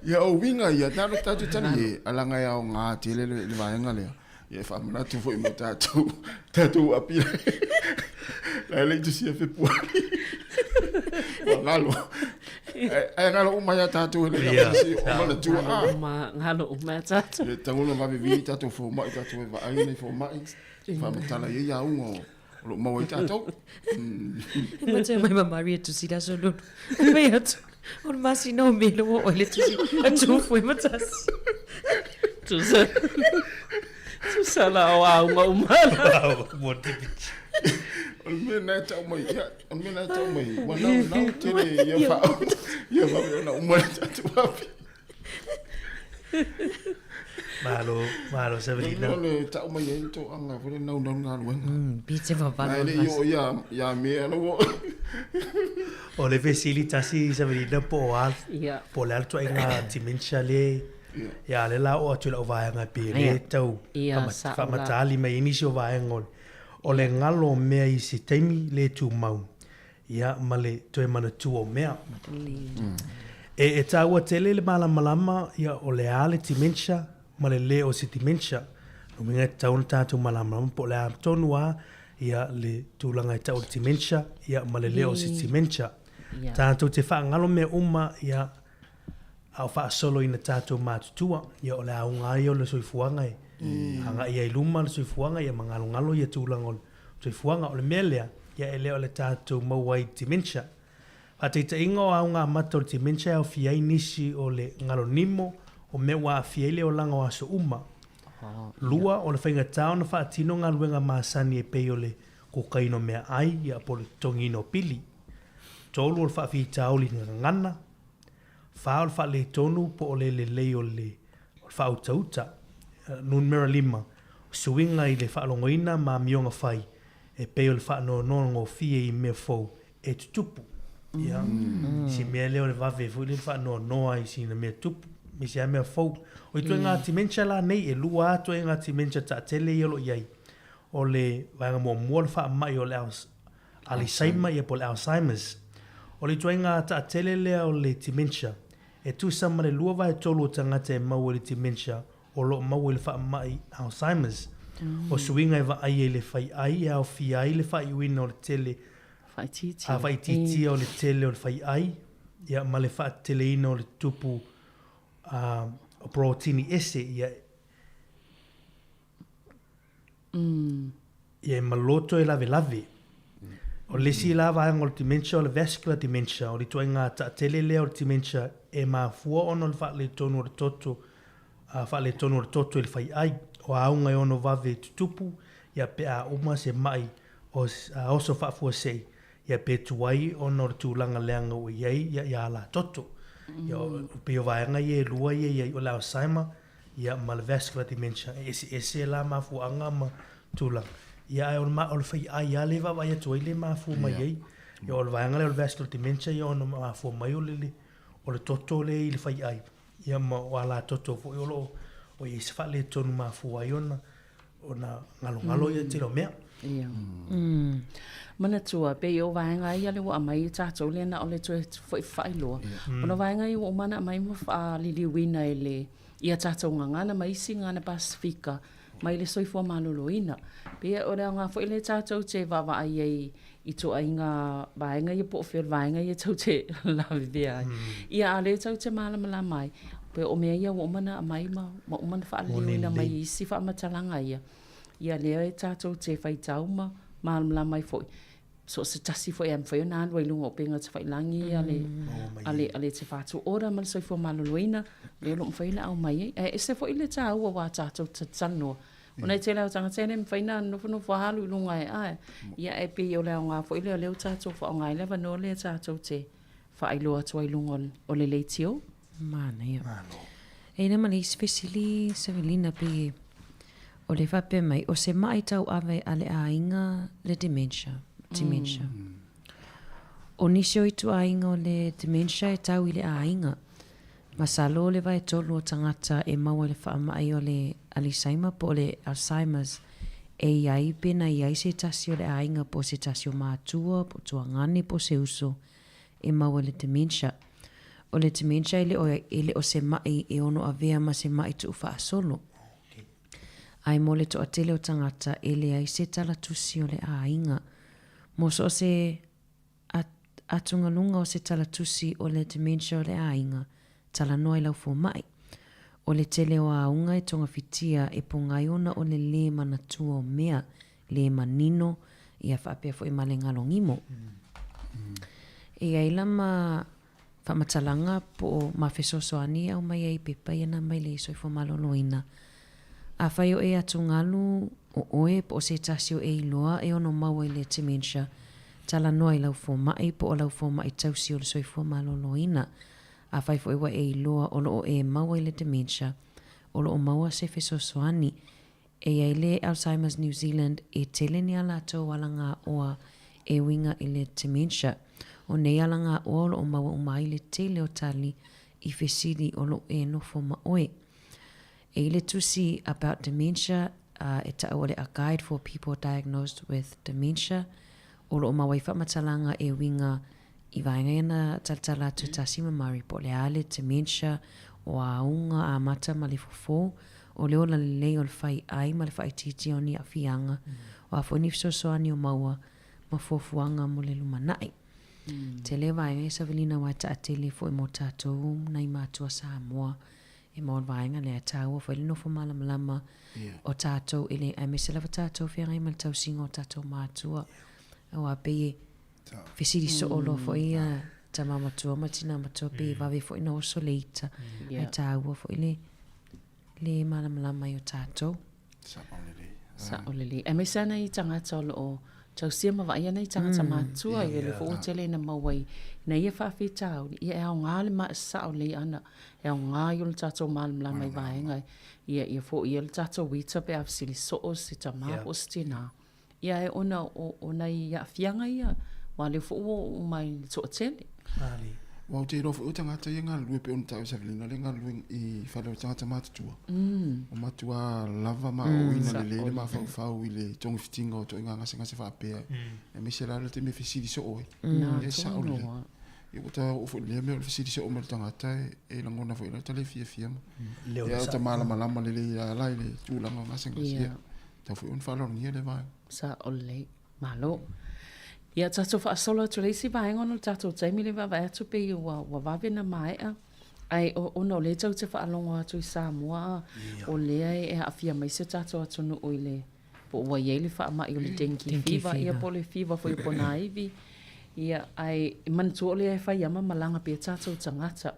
Ia o uiga ia talo tatou tali e alaga e aoga tele le vaega lea. Ia e faamanatu foi mo tatou tatou api la le tusi ia Fepuari. Ua galo. Ae galo uma ia tatou e le si o manatua. Galo uma ia tatou. Ia tatau ona vave vili tatou fomai tatou e vaai nei fomai. Faamatala i ai auga o lo o maua ai tatou. E matua mai ma Maria tusi le aso lulu. Fai atu, o le masina o Me le ua oo ai le tusi a tufu e matasi. Tusa, tusa la o auga uma la. Mo te piti. O le mea na e tau mai, ia, o le mea na e tau mai, ua nau nau tele ia wha, ia vave ona uma le tatou api. Malo, malo Severina. O le tau mai ai le toaga foi le naunau le galuega. Pe te vavalo. Ae le i oo ia, ia Me ala ua. O le fesili tasi Severina po o a, po o le a le ituaiga dementia le, ia lea la oo atu i lau vaega pe le tau faamatali mai ai nisi o vaega o le, o le galo o mea i se taimi le tumau. Ia, ma le toe manatua o mea. E, e taua tele le malamalama, ia, o le a le dementia ma le le o se dementia. Lona uiga e tatau ona tatou malamalama po o le a tonu lava ia le tulaga e tau o le dementia, ia, ma le le o se dementia. Tatou te faagalo mea uma, ia, a o faasolo ina tatou matutua, ia, o le auga lava ia o le soifuaga e agai ai i luma le soifuaga, ia, ma galogalo ia tulaga o le soifuaga. O le mea lea, ia e le o le tatou maua ai dementia. Faataitaiga o auga amata o le dementia e aofia ai nisi o le galo nimo, o mea ua aafia ai le olaga o aso uma. 2, o le faigata ona faatino galuega masani e pei o le kokaina o meaai, ia po o le totogiina o pili. 3, o le faafitauli i le gagana. 4, o le faaletonu po o le lelei o le faautauta. Numera 5, o suiga i le faalogoina ma amioga fai e pei o le faanoanoa gofie i mea fou e tutupu. Ia, si mea lea o le vave foi lea le faanoanoa i sina mea tupu, me se mea fou. O ituaiga dementia la nei, e lua lava ituaiga dementia taatele ia o lo o i ai. O le vaega muamua o le faamai o le Alisaima ia po o le Alzheimer's. O le ituaiga taatele lea o le dementia, e tusa ma le 2/3 o tagata e maua i le dementia o lo o maua i le faamai Alzheimer's. O suiga e vaaia i le faiai e aofia ai le faaiuina o le tele a faaitiitia o le tele o le faiai ia ma le faateteleina o le tupu o porotini ese ia Ia e maloto e lawelawe. O le isi la vaega o le dementia o le vascular dementia, o le ituaiga taatele lea o le dementia e mafua ona o le faaletonu o le toto, faaletonu o le toto i le faiai. O auga e ono vave tutupu, ia pe a uma se ma'i o oso faafuasei, ia pe tuai ona o le tulaga leaga ua i ai ia ia alatoto. Ia o pei o vaega ia e lua ia e i ai, o le Alzheimer ia ma le vascular dementia, e eseese la mafuaaga ma tulaga. Ia ae o le o le faiai lava lea e vaavaai atu ai le mafua mai ai. Ia o le vaega lea o le vascular dementia ia ona mafua mai o le o le toto lea i le faiai, ia ma o alatoto foi o lo o i ai se faaletonu mafua ai ona ona galogalo ia tele o mea. Ia. Manatua, pei o vaega ia lea ua aumai e tatou lea na o le toe foi faailoa. Ona o vaega ia ua uma ona aumai ma faaliliuina e le ia tatou gagana ma isi gagana Pasefika mai le soifua maloloina. Pei o le aoga foi lea tatou te vaavaai ai i ituaiga vaega ia po o fea o le vaega ia tou te lavevea ai. Ia, a o lea tou te malamalama ai, pe o mea ia ua uma ona aumai ma ua uma ona faaliliuina mai i isi faamatalaga ia, ia lea e tatou te faitau ma malamalama ai foi, so o se tasi foi e mafai ona alu ai i luga o upega tafailagi a le, a le, a le Te Whatu Ora ma le Soifua Maloloina, lea o lo o mafai ona aumai ai. Ae ese foi le taua o a tatou talatalanoa Ona e tele lava o tagata e le mafai ona nofonofo alu i luga e ae. Ia e pei o le aoga foi lea o lea ua tatou faaaoga ai le avanoa lea tatou te faailoa atu ai i luga o le leitio. Manaia. Malo. E i ai ma le isi fesili Savelina pei o le faapea mai, o se maʻi tauave a le aiga le dementia, dementia. O nisi o ituaiga o le dementia e tau i le aiga. Masalo o le vaetolu o tagata e maua i le faamai o le alisaima po o le Alzheimer's e i ai pe na i ai se tasi o le aiga po o se tasi o matua po o tuagane po o se uso e maua i le dementia. O le dementia e le o, e le o se maʻi e ono avea ma se maʻi tuufaasolo. Ae mo le toatele o tagata e leai se tala tusi o le aiga. Mo so o se atugaluga o se tala tusi o le dementia o le aiga, talanoa i lau fomai. O le tele o auga e togafitia e pogai ona o le lē manatua o mea, lē manino, ia faapea foi ma le galogimo. E i ai la ma faamatalaga po o ma fesoasoani e aumai ai i pepa ia na aumai le Soifua Maloloina. Afai o e atugalu o ʻoe po o se tasi o e iloa e ono maua i le dementia, talanoa i lau fomai po o lau fomai tausi o le soifua maloloina. Afai foi ua e iloa o lo o e maua i le dementia, o lo o maua se fesoasoani. E i ai le Alzheimer's New Zealand e tele ni a latou alagaoa e uiga i le dementia. O nei alagaoa o lo o maua uma ai le tele o tali i fesili o lo o e nofo ma ʻoe. E i le tusi About Dementia e taʻu o le A Guide for People Diagnosed with Dementia o lo o mau ai faamatalaga e uiga i vaega ia na talatala atu tasi ma Murray po o le a le dementia o auga amata ma le fofo o le ola lelei o le fai ai ma le faaitiitia o ni aafiaga o a foi ni fesoasoani o maua ma fuafuaga mo le lumanai. Tele vaega ia Savelina aua e taatele foi mo tatou nai matua Samoa e maua le vaega lea, e taua foi le nofo malamalama o tatou e le, aemaise lava tatou feagai ma le tausiga o tatou matua. Aua pei e fesili soo loa foi ia tama matua ma tina matua, pei e vave foi ona oso le ita. Ae taua foi le le malamalama ai o tatou. Sao lelei. Sao lelei. Aemaise lava nai tagata o lo o tausia ma vaaia nai tagata matutua ia lea foi ua tele ina maua ai ina ia faafitauli, ia e aoga le sao lelei ana, e aoga ia o le tatou malamalama i vaega ia ia foia le tatou ita pe a fesili soo se tama po o se tina. Ia ae ona o nai aafiaga ia, aua o lea foi ua oo mai i le toatele. Aua ou te iloa foi o tagata ia e galulue pei ona taua e Savelina le galulue i fale o tagata matutua. O matua lava ma aoaoina lelei le mafaufau i le togafitiga o ituaiga gasegase faapea. Aemaise la le taimi e fesili soo ai. Ia e sao lelei. Ia ua ta oo foi i lea mea o le fesili soo mai o le tagata e lagona foi e le fiafia ma. Ia o ta malamalama lelei lava la i le tulaga o gasegase. Ia Tau foi ona faaaloalogia lea vaega. Sao lelei. Malo. Ia, tatou faasolo atu i le isi vaega ona o le tatou taimi lea e vaavaai atu pei ua, ua vave ona maea. Ae ona o lea tou te faalogo atu i Samoa, o lea e aafia mai si o tatou atunuu i le, po ua i ai le faamai o le dengue fever, ia po o le fever foi o ponaivi. Ia, ae manatua o lea e fai lava ma malaga pea tatou tagata.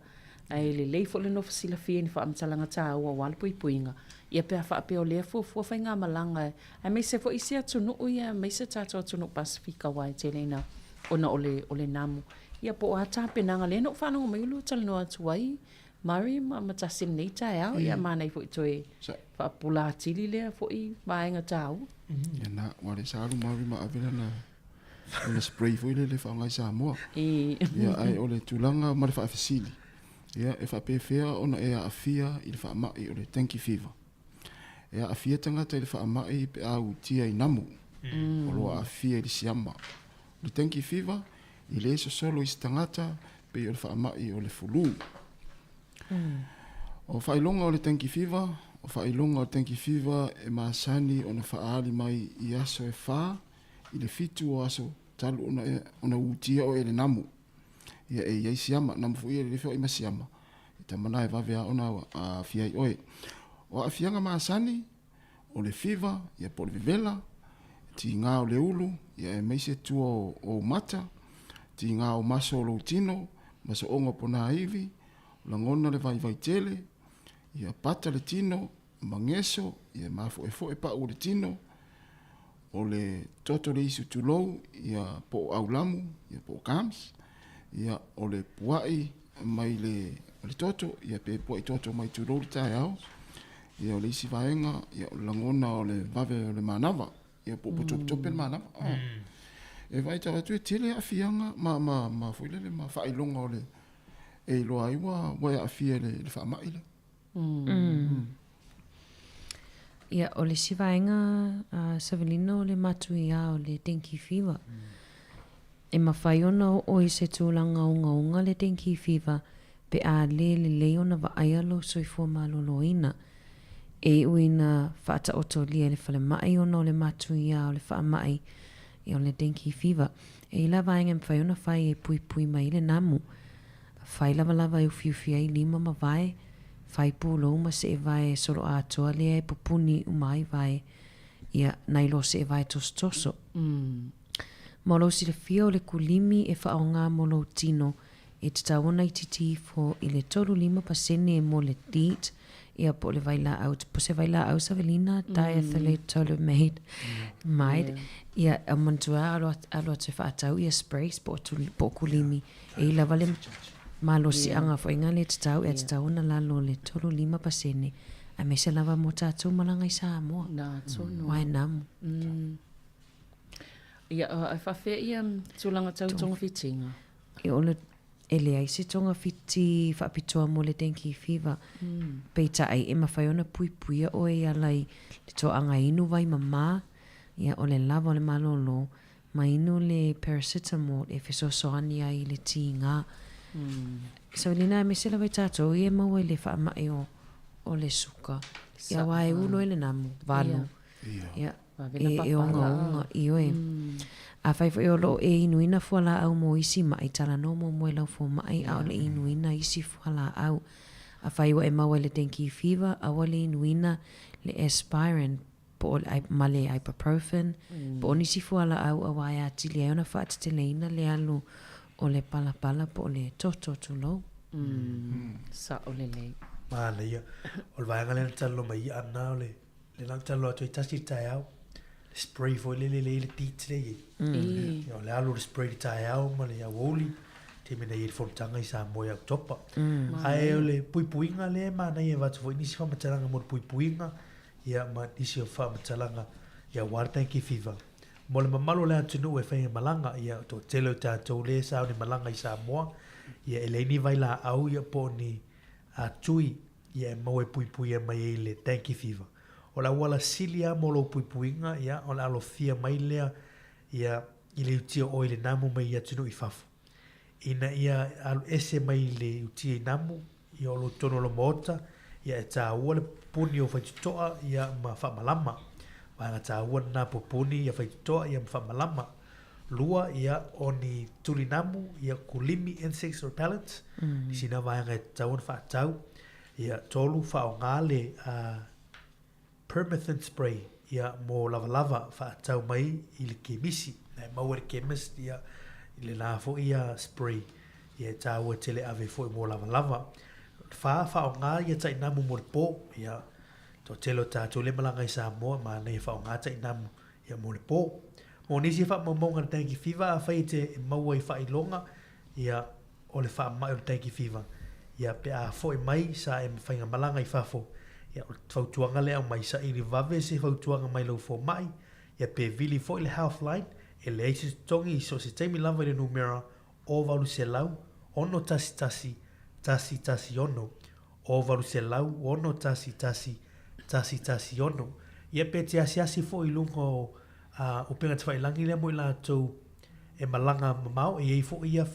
Ae lelei foi le nofo silafia i ni faamatalaga taua aua le puipuiga, ia pe a faapea o lea e fuafua faigamalaga aemaise foi isi atunuu ia aemaise tatou atunuu Pasefika aua e tele ina ona o le o le namu. Ia po o a tapenaga lea na ou faalogo mai o lua talanoa atu ai Murray ma ma Tasi i lenei taeao, ia manaia foi toe faapupula atili lea foi vaega taua. Ia na, ua le sa alu Murray ma ave lana lana spray foi lele e faaaoga i Samoa. Ia ae o le tulaga ma le faafesili, ia e faapefea ona e aafia i le faamai o le dengue fever? E aafia tagata i le faamai pe a utia i namu o lo o aafia i le siama. O le dengue fever, e le sosolo i se tagata pei o le faamai o le fulu. O faailoga o le dengue fever, o faailoga o le dengue fever e masani ona faaali mai i aso e 4 i le 7 o aso talu ona e, ona utia oe e le namu. Ia e i ai siama, namu foi e lele feoai ma siama, e tama na e vave lava ona aafia ai oe. O aafiaga masani, o le fever, ia po o le vevela, tiga o le ulu, ia aemaise tua o ou mata, tiga o maso o lou tino, ma sooga o ponaivi, lagona le vaivai tele, ia pata le tino, mageso, ia mafoefoe pau o le tino, o le toto le isu tulou, ia po o aulamu, ia po o gums, ia o le pua'i mai le, le toto, ia pe pua'i toto mai tulou le taeao, ia o le isi vaega, ia o le lagona o le vave o le manava, ia po o topetope le manava. Mm. E vaai tau atu e tele aafiaga ma, ma, ma foi lele ma faailoga o le e iloa ai ua, ua e aafia i le, le faamai lea. Mm. Ia, o le isi vaega a Savelina o le matuia o le dengue fever. E mafai ona oo i se tulaga ogaoga le dengue fever pe a le lelei ona vaaia lou soifua maloloina. E iu ina faataotolia i le falemai ona o le matuia o le faamai ia o le dengue fever. E i ai la vaega e mafai ona fai e puipui mai ai le namu. Fai lavalava e ufiufi ai lima ma vae, fai pulou ma seevae soloatoa lea e pupuni uma ai vae, ia, nai lo seevae tosotoso. Ma o lou silafia o le kulimi e faaaoga mo lou tino e tatau ona itiiti ifo i le 35% mo le DEET, ia po o le vailaau, po o se vailaau savelina, diethyltoluamide, mide, ia, e manatua alo, alo atu e faatau ia sprays po o, po o kulimi. E i lava le malosiaga foi lena le tatau, e tatau ona lalo o le 35% aemaise lava mo tatou malaga i Samoa. Na tonu. Aua e namu. Ia, e faafefea ia tulaga tau togafitiga? E o le, e leai se togafiti faapitoa mo le dengue fever. Peitai, e mafai ona puipuia oe e ala i le toaga inu vai mama, ia o le lava o le malolo, Ma inu le paracetamol e fesoasoani ai i le tiga. So lena aemaise lava i tatou ia e maua i le faamai o o le suka. Ia aua e ulo ai le namu, valu. Ia e e ogaoga, ioe. Afai foi o lo o e inuina fualaau mo isi maʻi, talanoa muamua i lau fomai ʻaʻole e inuina isi fualaau. Afai ua e maua i le dengue fever, aua le inuina le aspirin po o le ma le ibuprofen, po o nisi fualaau aua e atili ai ona faateteleina le alu o le palapala po o le toto tulou. Sao lelei. Manaia. O le vaega lea na talanoa mai ai Anna o le lea na talanoa atu ai tasi i le taeao, le spray foi lele lea e i ai le DEET lea e i ai. Ia o le alu o le spray i le taeao ma le aoauli, taimi na i ai le fonotaga i Samoa ia Oketopa. Ae o le puipuiga lea e manaia e avatu foi nisi faamatalaga mo le puipuiga ia ma nisi o faamatalaga ia aua le dengue fever. Mo le mamalu o le atunuu e faigamalaga, ia toatele o tatou lea e sauni malaga i Samoa, ia e leai ni vailaau ia po o ni tui ia e maua e puipuia mai ai le dengue fever. O le auala sili lava mo lou puipuiga, ia o le alofia mai lea ia i le utia o oe i le namu mai i atunuu i fafo. Ina ia alu ese mai le utia i namu, ia o lou totonu o lou maota, ia e tāua le pupuni o faitotoa ia ma faamalama. Vaega tāua lena pupuni ia faitotoa ia ma faamalama. Lua, ia o ni tuli namu, ia kulimi insects repellents, mm. Nisi na vaega e tatau ona faatau. Ia tolu, faaaoga le uh, Permethrin spray, ia, mō lavalava whaatau mai i le kemisi. Na e maua i le chemist, ia, i le la foi ia spray, ia e tāua tele ave foi mō lavalava. Fa, faaaoga ia tainamu mo le po, ia, toatele o tatou lea e malaga i Samoa, manaia e faaaoga tainamu, ia, mo le po. Mo nisi faamaumauga o le dengue fever, afai e te maua i faailoga, ia, o le faamai o le dengue fever, ia, pe a foi mai sa e faigamalaga i fafo, ia, o le fautuaga lea e aumai, saili vave se fautuaga mai lau fomai, ia, pe vili foi le Healthline, e leai se totogi i so o se taimi lava i le numera o 800 611 116, o 800 611 116. Ia pe te asiasi foi i luga o a upega tafailangi lea mo i latou e malaga mamao, e i ai foi ia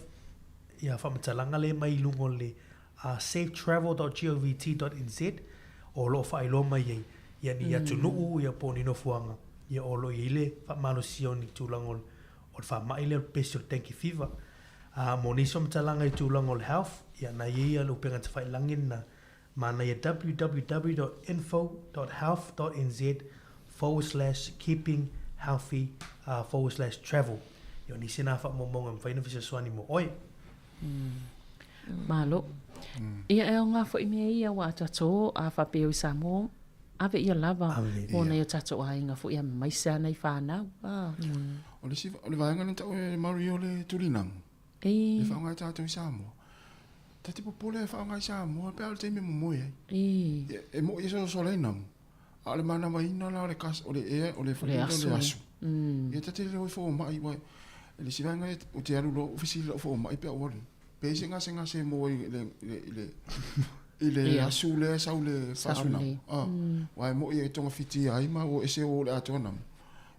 ia faamatalaga lea mai i luga o le safetravel.govt.nz o lo o faailoa mai ai ia ni atunuu ia po o ni nofoaga ia o lo o i ai le faamalosia o ni tulaga o le faamai lea o le pesi o le dengue fever. A mo nisi faamatalaga i tulaga o le health, ia na i ai le upega tafailangi lena manaia www.info.health.nz forward slash keeping healthy forward slash travel. Ia o nisi na faamaumauga e mafai ona fesoasoani mo oe. Malo. Ia e aoga foi mea ia aua a tatou a faapea i Samoa, ave ia lava mo nai o tatou aiga foi aemaise lava nai fanau. O le isi, o le vaega lea na tau e Marie o le tulinamu. E faaaoga e tatou i Samoa. Ta te popole e faaaoga i Samoa pe a o le taimi e momoe ai. E moi e sosola i namu. A o le manavaina la o le kas, o le ea, o le whalinga, o le asu. Ia ta te le hoi fomai, wai, e le isi vaega o te alu loa, fesili lau fomai pe a ua alu. Pe se gasegase mo i le, i le, i le, i le asu lea e sau le faasunamo. Ah, Aua e moi e togafiti ai ma ua ese o le atoa namo.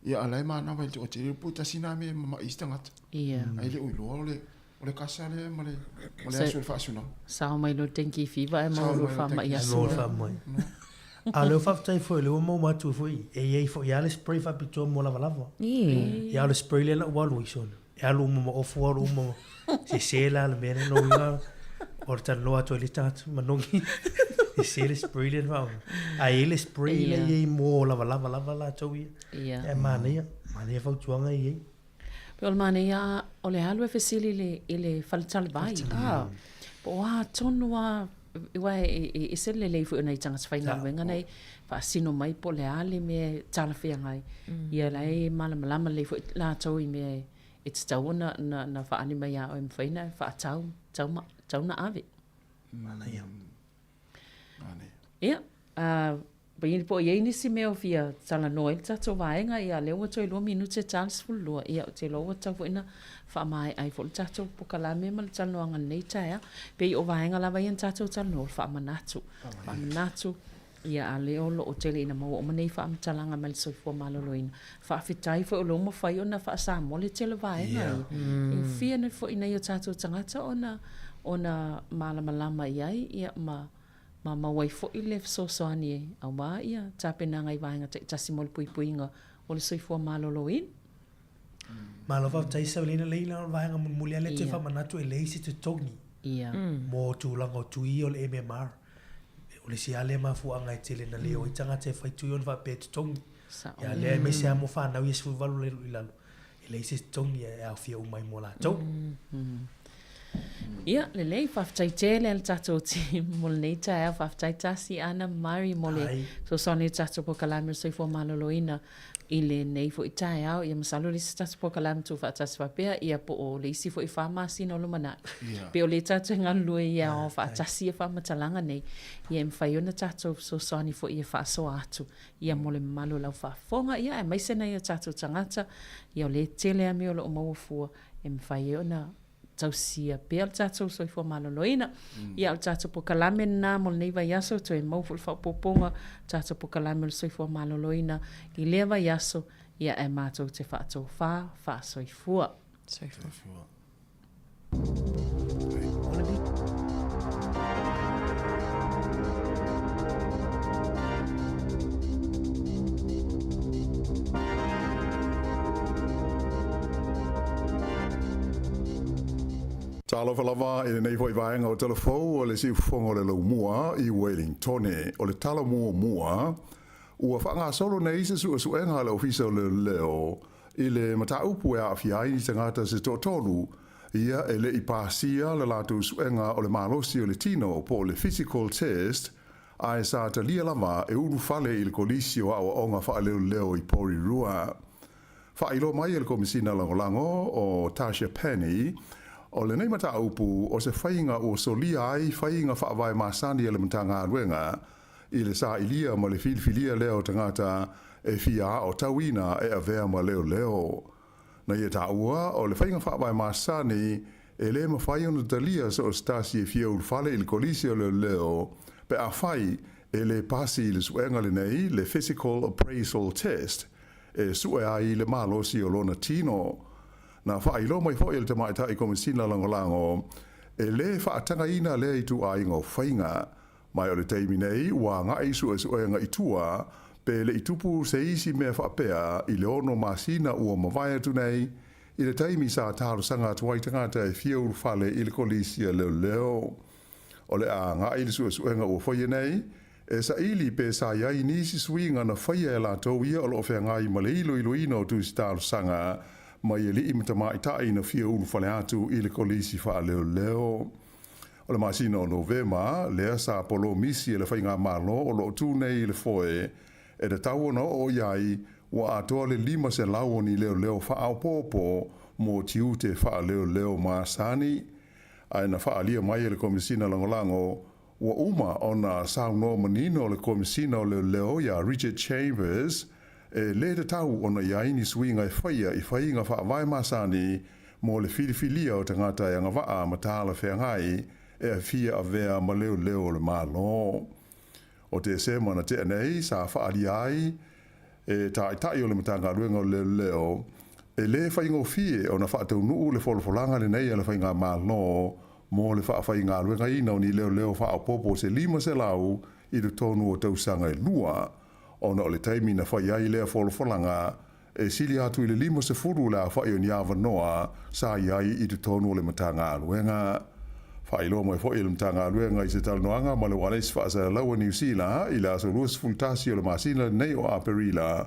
Ia a la e manava i le toatele, po o tasi lena mea e mamai ai se tagata. Ae le o iloa o le, o le kasa lea ma le, ma le asu o le faasunamo. Sao mai loa le dengue fever ae maua loa le faamai asu. Maua le faamai. A o lea ua faafetai foi o lea ua maua atu foi, e i ai foi lava le spray faapitoa mo lavalava. Ia a o le spray lea na ou alu ai sona. E alu uma ma ofu, alu uma ma sese la le mea lea. Lona uiga, o le talanoa atu ai le isi tagata manogi, sese le spray lea na faaaoga. Ae i ai le spray lea e i ai mo lavalava lava latou ia. Ae manaia, manaia fautuaga ia e i ai. Pei o le manaia o le alu e fesili i le, i le fale talavai. Ah, po o a tonu lava, aua e ese le lelei foi o nai tagata faigaluega nei faasino mai po o le a le mea e talafeagai. Ia la e malamalama lelei foi latou i mea e tatau ona na faaali mai ia oe e mafai ona faatau, tatau ona ave. Manaia. Ia, po o i ai nisi mea o fia talanoa ai le tatou vaega, ia lea ua toe 2 minute e ta le 12, ia ou te iloa ua tatau foi ona faamaea ai foi le tatou polokalame ma le talanoaga i lenei taeao. Pei o vaega lava ia na tatou talanoa, o le faamanatu. Faamanatu, ia a o lea o lo o tele ina maua uma nei faamatalaga mai le soifua maloloina. Faafetai foi o lea ua mafai ona faa-Samoa le tele o vaega ia. E fia nei foi nai o tatou tagata ona ona malamalama i ai ia ma ma maua ai foi le fesoasoani aua ia tapenaga i vaega taitasi mo le puipuiga o le soifua maloloina. Malo faafetai Saulina lei la o le vaega mulimuli lea toe faamanatu e leai se totogi mo tulaga o tui o le MMR. O le isi lava lea mafuaaga e tele na le o ai tagata e fai tui ona faapea e totogi. Ia lea aemaise lava mo fanau ia 18 i lalo, e leai se totogi e aofia uma ai mo latou. Ia, lelei, faafetai tele a le tatou team mo lenei taeao. Faafetai Tasi, Ana ma Mari mo le fesoasoani i le tatou polokalame o le Soifua Maloloina i lenei foi taeao. Ia masalo le isi tatou polokalame tuufaatasi faapea, ia po o le isi foi 4 masina o lumanai. Pei o lea tatou te galulue i ao faatasi ia faamatalaga nei, ia e mafai ona tatou fesoasoani foi e faasoa atu ia mo le mamalu o lau faafofoga, ia aemaise nai o tatou tagata, ia o lea e tele lava mea o lo o maua fua e mafai ai ona tausia pea le tatou soifua maloloina. Ia, o le tatou polokalame lena mo lenei vaiaso, toe maua foi le faaopoopoga o le tatou polokalame o le soifua maloloina i lea vaiaso, ia ae matou te faatofa faasoifua. Soifua. Talofa lava i lenei foi vaega o Talafou o le siufofoga o le Laumua i Wellingtone. O le tala muamua ua faagasolo nei se suesuega a le Ofisa o Leoleo i le mataupu e aafia ai ni tagata se toatolu. Ia, e le i pasia le latou suega o le malosi o le tino po o le physical test, ae sa talia lava e ulufale i le Kolisi o Aoaoga Faaleoleo i Porirua. Faailoa mai e le Komisina Lagolago o Tasha Penny, o lenei mataupu o se faiga ua solia ai faiga faavae masani a le Matagaluega i le sailia ma le filifilia lea o tagata e fia aotauina e avea ma leoleo. Na ia taua, o le faiga faavae masani e le mafai ona talia so o se tasi e fia ulufale i le Kolisi o Leoleo pe afai e le pasi i le suega lenei, le Physical Appraisal Test, e sue ai le malosi o lona tino. Na faailoa mai foi e le Tamaitai Komesina Lagolago, e le faatagaina lea ituaiga o faiga. Ma o le taimi nei ua agai suesuega i tua pe le i tupu se isi mea faapea i le 6 masina ua mavae atu nei, i le taimi sa talosaga atu ai tagata e fia ulufale i le Kolisi a Leoleo. O le a agai le suesuega ua faia nei, e saili pe sa i ai nisi suiga na faia e latou ia o lo o feagai ma le iloiloina o tusi talosaga mai alii ma tamaitai na fia ulufale atu i le Kolisi Faaleoleo. O le masina o Novema, lea sa polomisi e le faigamalo o lo o tu nei i le foe, e tatau ona oo i ai ua atoa le 500 o ni leoleo faaopoopo mo tiute faaleoleo masani. Ae na faaalia mai e le Komesina Lagolago, ua uma ona saunoa manino le Komesina o Leoleo iā Richard Chambers, e lē tatau ona i ai ni suiga e faia i faiga faavae masani mo le filifilia o tagata e agavaa ma talafeagai e fia avea ma leoleo o le Malo. O Tesema na tea nei sa faaalia ai e Taitai o le Matagaluega o Leoleo, e lē faigofie ona faataunuu le folafolaga lenei a le faigamalo mo le faafaigaluegaina o ni leoleo faaopoopo se 500 i totonu o tausaga e lua, ona o le taimi na fai ai lea folafolaga e sili atu i le 50 le aofai o ni avanoa sa i ai i totonu o le Matagaluega. Faailoa mai foi e le Matagaluega i se talanoaga ma le Ualesi Faasalalau a Niu Sila i le aso 21 o le masina lenei o Aperila,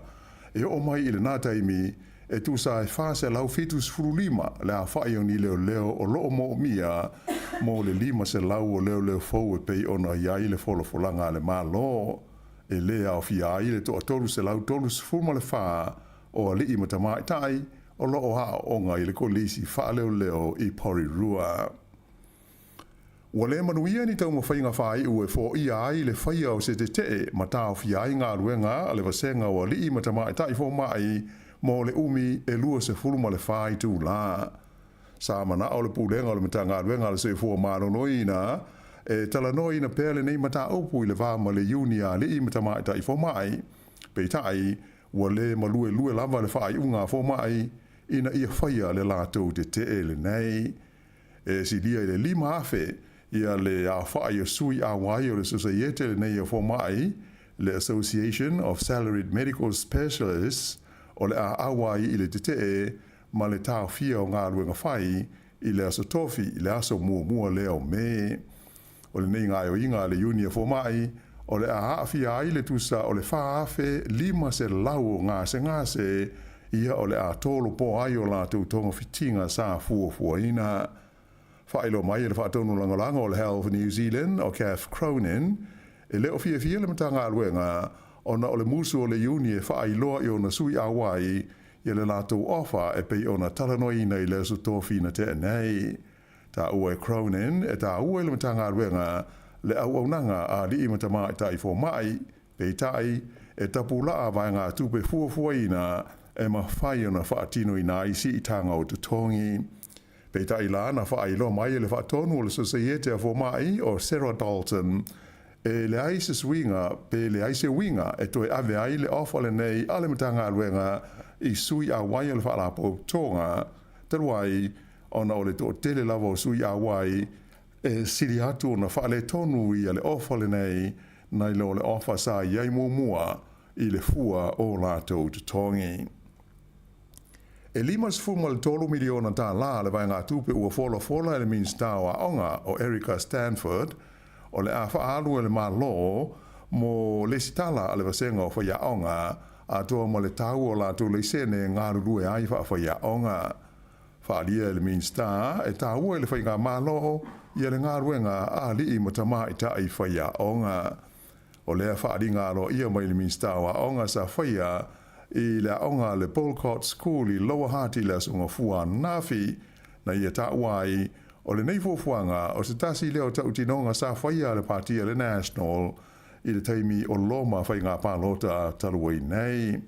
e oo mai i lena taimi e tusa e 475 le aofai o ni leoleo o lo o moomia mo le 500 o leoleo fou e pei ona i ai le folafolaga a le Malo, e lē aofia ai le 334 o alii ma tamaitai o lo o aooga i le Kolisi Faaleoleo i Porirua. Ua lē manuia ni taumafaiga faaiu e foia ai le faia o se tetee ma taofia ai galuega a le vasega o alii ma tamaitai fomai mo le umi e 24 itulā. Sa manao le Pulega o le Matagaluega a le Soifua Maloloina e talanoaina pea lenei mataupu i le va ma le Iuni a Alii ma Tamaitai Fomai, peitai, ua lē maluelue lava le faaiuga a fomai ina ia faia le latou tetee lenei. E silia i le 5,000 ia le aofai o sui auai o le Sosaiete lenei a Fomai, le Association of Salaried Medical Specialists, o le a auai i le tetee ma le taofia o galuega fai i le aso Tofi i le aso muamua lea o Me. O lenei gaoioiga a le Iuni a Fomai, o le a aafia ai le tusa o le 4,500 o gasegase ia o le a tolopo ai o latou togafitiga sa fuafuaina. Faailoa mai e le Faatonu Lagolago o le Health New Zealand o Kath Cronin, e le o fiafia le Matagaluega ona o le musu o le Iuni e faailoa i ona sui auai ia le latou ofa e pei ona talanoaina i le aso Tofi na tea nei. Taua e Cronin e taua i le Matagaluega le auaunaga a alii ma tamaitai fomai, peitai, e tapulaa vaegatupe fuafuaina e mafai ona faatinoina ai siitaga o totogi. Peitai la, na faailoa mai e le Faatonu o le Sosaiete a Fomai o Sarah Dalton, e leai se suiga pe leai se uiga e toe ave ai le ofa lenei a le Matagaluega i sui auai o le Faalapotopotoga, talu ai ona o le toatele lava o sui auai e sili atu ona faaletonu ia le ofa lenei nai lo le ofa sa i ai muamua i le fua o latou totogi. E $53 miliona tālā le vaegatupe ua folafola e le Minisita o Aoga o Erica Stanford o le a faaalu e le Malo mo lesitala a le vasega o faiaoga atoa ma le tau o latou laisene e galulue ai faafaiaoga. Faaalia e le Minisita e tāua i le faigamalo ia le galuega a alii ma tamaitai faiaoga. O lea faaaliga aloaia mai le Minisita o Aoga sa faia i le aoga a le Boulcott School i Lower Hutt i le Aso Gafua ananafi, na ia taua ai, o lenei fuafuaga o se tasi lea o tautinoga sa faia a le Pati a le National i le taimi o loma faiga palota talu ai nei.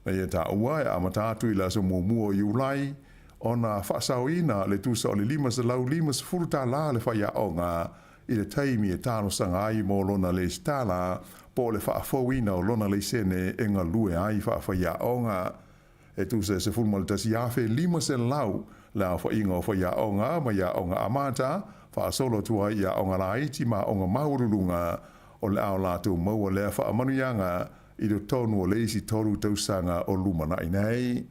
Na ia taua e amata atu i le aso muamua o Iulai ona faasaoina le tusa o le $550 le faiaoga i le taimi e talosaga ai mo lona lesitala po o le faafouina o lona laisene e galue ai faafaiaoga. E tusa e 11,500 le aofaiga o faiaoga mai aoga amata faasolo atu ai i aoga laiti ma aoga maualuluga o le a o latou maua lea faamanuiaga i totonu o le isi 3 tausaga o lumanai nei.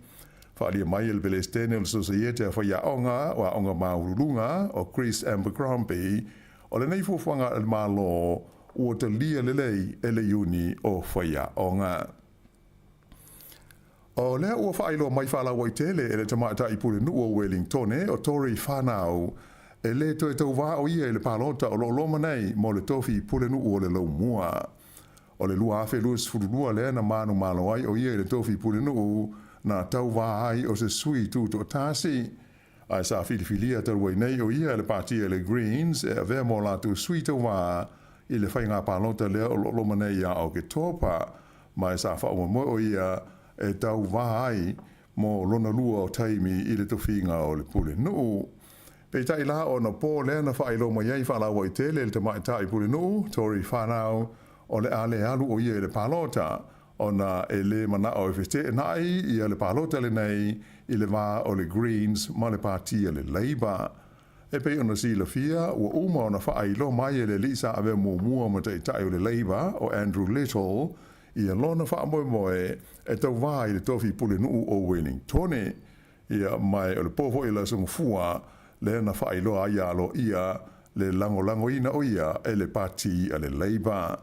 Faaalia mai e le Pelesitene o le Sosaiete a Faiaoga o Aoga Maualuluga o Chris Abercrombie, o lenei fuafuaga a le Malo ua talia lelei e le Iuni o Faiaoga. O lea ua faailoa mai faalauaitele e le tamaitai pulenuu o Welingtone o Tory Whanau e lē toe tauvā o ia i le palota o lo o loma nei mo le tofi pulenuu o le Laumua. O le 2022 lea na manumalo ai o ia i le tofi pulenuu na tauvā ai o se sui tutoatasi. Ae sa filifilia talu ai nei o ia e le pati a le Greens e avea mo latou sui tauvā i le faiga palota lea o lo o loma nei ia Oketopa, ma e sa faamoemoe o ia e tauvā ai mo lona lua o taimi i le tofiga o le pulenuu. Peitai la, ona po lea na faailoa mai ai faalauaitele e le tamaitai pulenuu, Tory Whanau, o le a le alu o ia i le palota, ona e lē manao e feteenai ia le palota lenei i le va o le Greens ma le Pati a le Labour. E pei ona silafia, ua uma ona faailoa mai e le alii sa avea muamua ma taitai o le Labour, o Andrew Little, ia lona faamoemoe e tauvā i le tofi pulenuu o Wellingtone. Ia, ma o le po foi o le Aso Gafua lea na faailoa ai aloaia le lagolagoina o ia e le Pati a le Labour.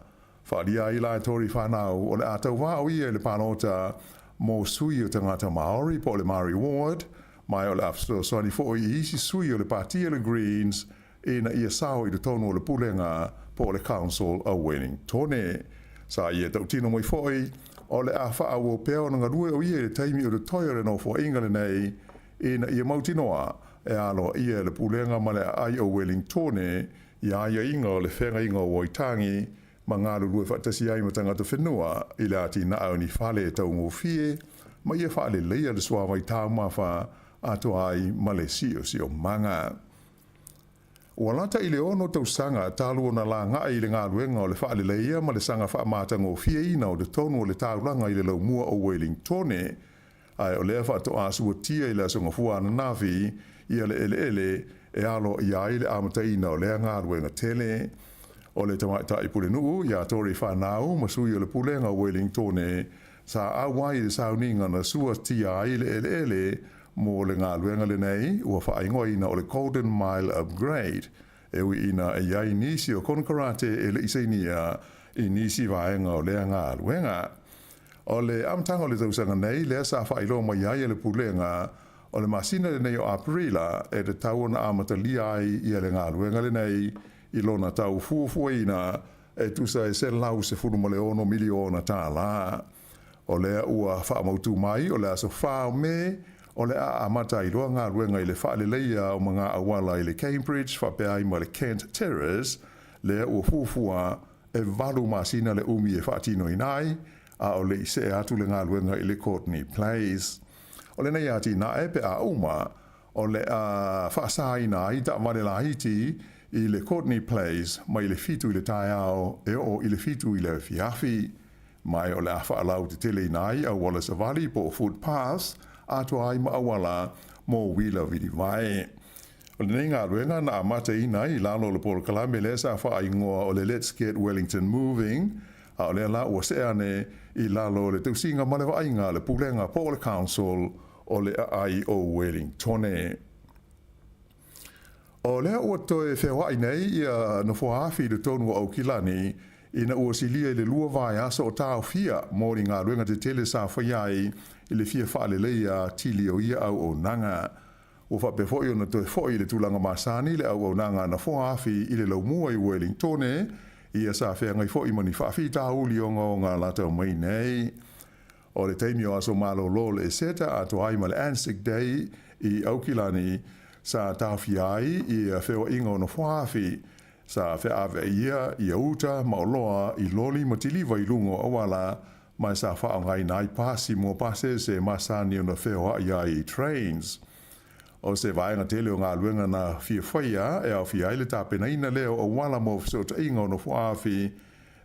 Faaalia ai la e Tory Whanau o le a tauvā o ia i le palota mo sui o tagata Māori po o le Māori Ward, ma o le a fesoasoani foi i isi sui o le Pati a le Greens ina ia sao i totonu o le pulega po o le Council o Wellingtone. Sa ia tautino mai foi, o le a faaauau pea ona galue o ia i le taimi o totoe o le nofoaiga lenei ina ia mautinoa e aloaia e le pulega ma le aai o Wellingtone ia aiaiga o le feagaiga o Waitangi ma galulue faatasi ai ma tagata whenua i le atinae o ni fale e taugofie ma ia faaleleia le suavai taumafa atoa ai ma le siosiomaga. Ua lata i le 6 tausaga talu ona lagai i le galuega o le faaleleia ma le saga faamatagofieina o totonu o le taulaga i le laumua o Wellingtone, ae o lea faatoa suatia i le Aso Gafua ananafi ia le eleele e aloaia ai le amataina o lea galuega tele. O le tamaitai pulenuu ia Tory Whanau ma sui o le pulega o Wellingtone sa auai i le sauniga na suatia ai le eleele mo le galuega lenei ua faaigoaina o le Golden Mile Upgrade, e ui ina e i ai nisi o konekarate e le i sainia i nisi vaega o lea galuega. O le amataga o le tausaga nei lea sa faailoa mai ai e le pulega o le masina lenei o Aperila e tatau ona amatalia ai ia le galuega lenei i lona tau fuafuaina e tusa e $116 miliona tālā. O lea ua faamautū mai o le aso 4 o Me o le a amata ai loa galuega i le faaleleia o maga auala i le Cambridge faapea ai ma le Kent Terrace lea ua fuafua e 8 masina le umi e faatinoina ai, a o le i see atu le galuega i le Courtney Place. O lenei atinae pe a uma, o le a faasaina ai taavale laiti i le Courtney Place mai le 7 i le taeao e oo i le 7 i le afiafi. Ma o le a faalauteteleina ai auala savali po o footpaths atoa ai ma auala mo uila vilivae. O lenei galuega na amataina ai i lalo o le polokalame lea sa faaigoa o le Let's Get Wellington Moving, a o lea la ua see ane i lalo o le tausiga ma le vaaiga a le pulega po o le Council o le aai o Wellingtone. O lea ua toe feoai nei ia nofoa afi i totonu o Aukilani ina ua silia i le 2 vaiaso o taofia mo ni galuega tetele sa faia ai i le fia faaleleia atili o ia auaunaga. Ua faapea foi ona toe foi i le tulaga masani le auaunaga a nofoa afi i le laumua i Uelingtone, ia sa feagai foi ma ni faafitauli ogaoga lata mai nei. O le taimi o aso malolo o le Eseta atoa ai ma le Anzac Day i Aukilani, sa taofia ai ia feoaiga o nofoa afi, sa feaaveaia ia uta ma oloa i loli ma tiliva i luga o auala, ma sa faaaogaina ai pasi mo pasese masani ona feoai ai i trains. O se vaega tele o galuega na fia faia e aofia ai le tapenaina lea o auala mo fesootaiga o nofoaafi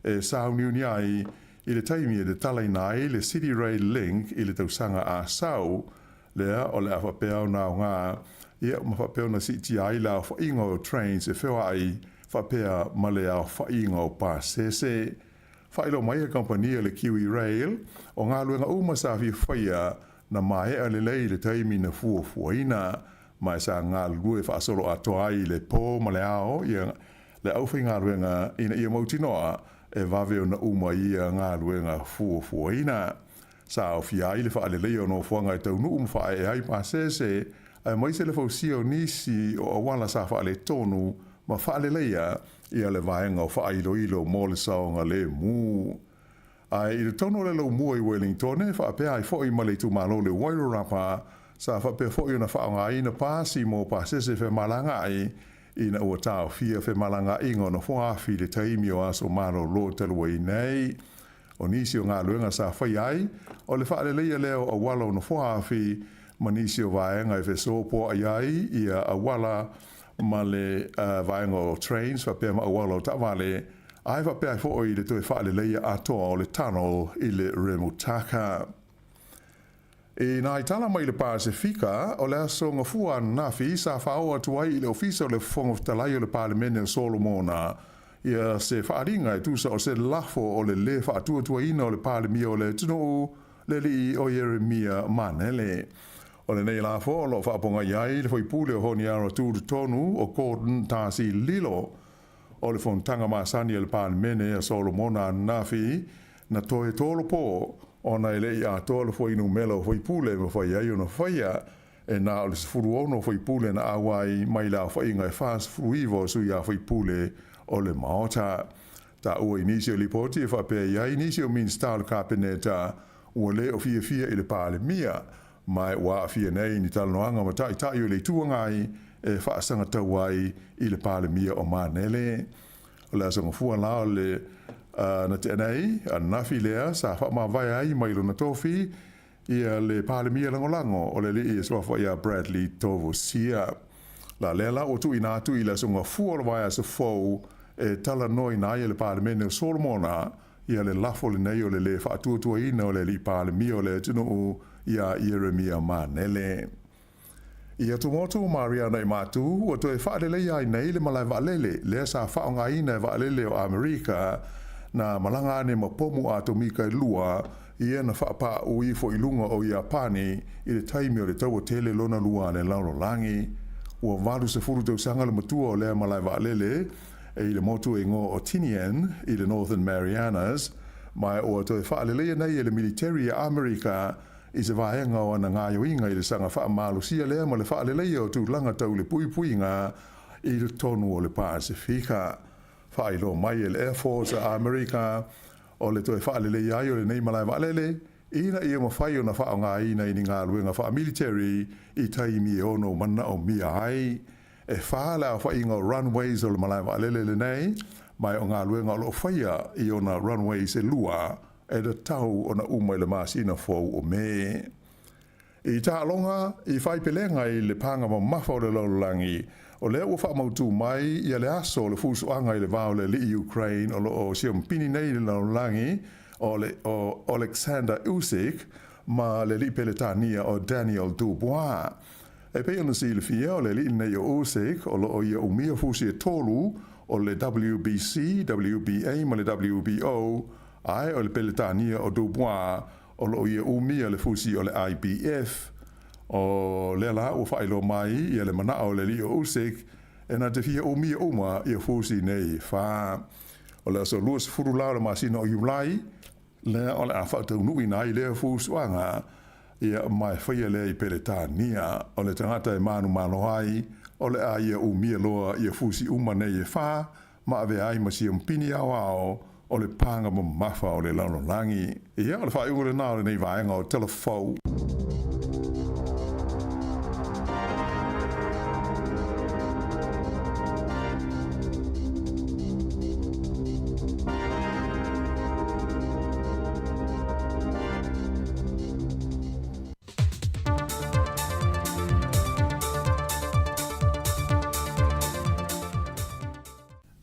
e sauniuni ai i le taimi e tatalaina ai le City Rail Link i le tausaga a sau, lea o le a faapea ona aoga ia ma faapea ona siitia ai le aofaiga o trains e feoai faapea ma le aofaiga o pasese. Faailoa mai e kamupani a le Kiwi Rail, o galuega uma sa fia faia na maea lelei i le taimi na fuafuaina, ma e sa galulue faasolo atoa ai i le po ma le ao ia le aufaigaluega ina ia mautinoa e vave ona uma ia galuega fuafuaina. Sa aofia ai le faaleleia o nofoaga e taunuu ma faaee ai pasese, aemaise le fausia o nisi o auala sa faaletonu ma faaleleia ia le vaega o faailoilo mo le saogalemu. Ae i totonu o le laumua i Wellingtone, faapea ai foi ma le itumalo o le Wairarapa, sa faapea foi ona faaaogaina pasi mo pasese femalagaai ina ua taofia femalagaaiga o nofoa-afi i le taimi o aso malolo talu ai nei. O nisi o galuega sa faia ai, o le faaleleia lea o auala o nofoa-afi ma nisi o vaega e fesopoai ai ia auala ma le vaega o trains faapea ma auala o taavale, ae faapea ai foi le toe faaleleia atoa o le tunnel i le Remutaka. I nā tala mai le Pasefika, o le aso Gafua ananafi sa faaoo atu ai i le Ofisa o le Fofoga Fetalai o le Palemene o Solomona ia se faaaliga e tusa o se lafo o le lē faatuatuaina o le Palemia o le atunuu, le alii o Ieremia Manele. O lenei lafo o lo o faapogai ai le faipule o Honiara Tutotonu o Gordon Darcy Lilo. O le fonotaga masani a le Palemene a Solomona ananafi, na toe tolopo ona e le i atoa le fuainumera o faipule e mafai ai ona faia, e na o le 16 faipule na auai mai le aofaiga e 49 o sui a faipule o le Maota. Taua i nisi o lipoti e faapea i ai nisi o Minisita o le Kapeneta ua le o fiafia i le Palemia, ma ua aafia nei ni talanoaga ma taitai o le Itu Agai e faasagatau ai i le Palemia o Manele. O le aso Gafua la o le na tea nei, ananafi lea sa faamavae ai mai lona tofi ia le Palemia Lagolago o le alii e suafa ia Bradley Tovosia. La lea la ua tuuina atu i le aso Gafua o le vaiaso fou e talanoaina ai e le Palemene o Solomona ia le lafo lenei o le lē faatuatuaina o le alii Palemia o le atunuu iā Ieremia Manele. I atumotu o Mariana i Matu, ua toe faaleleia ai nei le malae vaalele lea sa faaaogaina e vaalele o Amerika na malaga ane ma pomu atomika e lua ia na faapaaʻu ifo i luga o Iapani i le taimi o le Taua Tele Lona Lua a le Lalolagi. Ua 80 tausaga le matua o lea malae vaalele e i le motu e igoa o Tinian i le Northern Marianas, ma ua toe faaleleia nei e le militeri a Amerika i se vaega o ana gaoioiga i le saga faamalosia lea ma le faaleleia o tulaga tau le puipuiga i totonu o le Pasefika. Faailoa mai e le Air Force a Amerika o le toe faaleleia ai o lenei malae vaalele ina ia mafai ona faaaogaina i ni galuega faamiliteri i taimi e ono manaomia ai. E fa le aofaiga o runways o le malae vaalele lenei, ma o galuega o lo o faia i ona runways e lua e tatau ona uma i le masina fou o Me. I taaloga i faipelega i le paga mamafa o le lalolagi, o lea ua faamautū mai ia le aso o le fusuaga i le va o le alii Ukraine o lo o siamupini nei i le lalolagi o le o Oleksandr Usyk ma le alii Peletania o Daniel Dubois. E pei ona silafia, o le alii lenei o Usyk o lo o ia umia fusi e tolu o le WBC, WBA ma le WBO, ae o le Peletania o Dubois o lo o ia umia le fusi o le IBF. O lea la ua faailoa mai ia le manao o le alii o Usyk e na te fia umia uma ia fusi nei e fa. O le aso 20 la o le masina o Iulai, lea o le a faataunuuina ai lea fusuaga. Ia, ma e faia lea i Peretania. O le tagata e manumalo ai, o le a ia umia loa ia fusi uma nei e fā, ma avea ai ma siampini aoao o le paga mamafa o le lalolagi. Ia, o le faaiuga lena o lenei vaega o Tala Fou.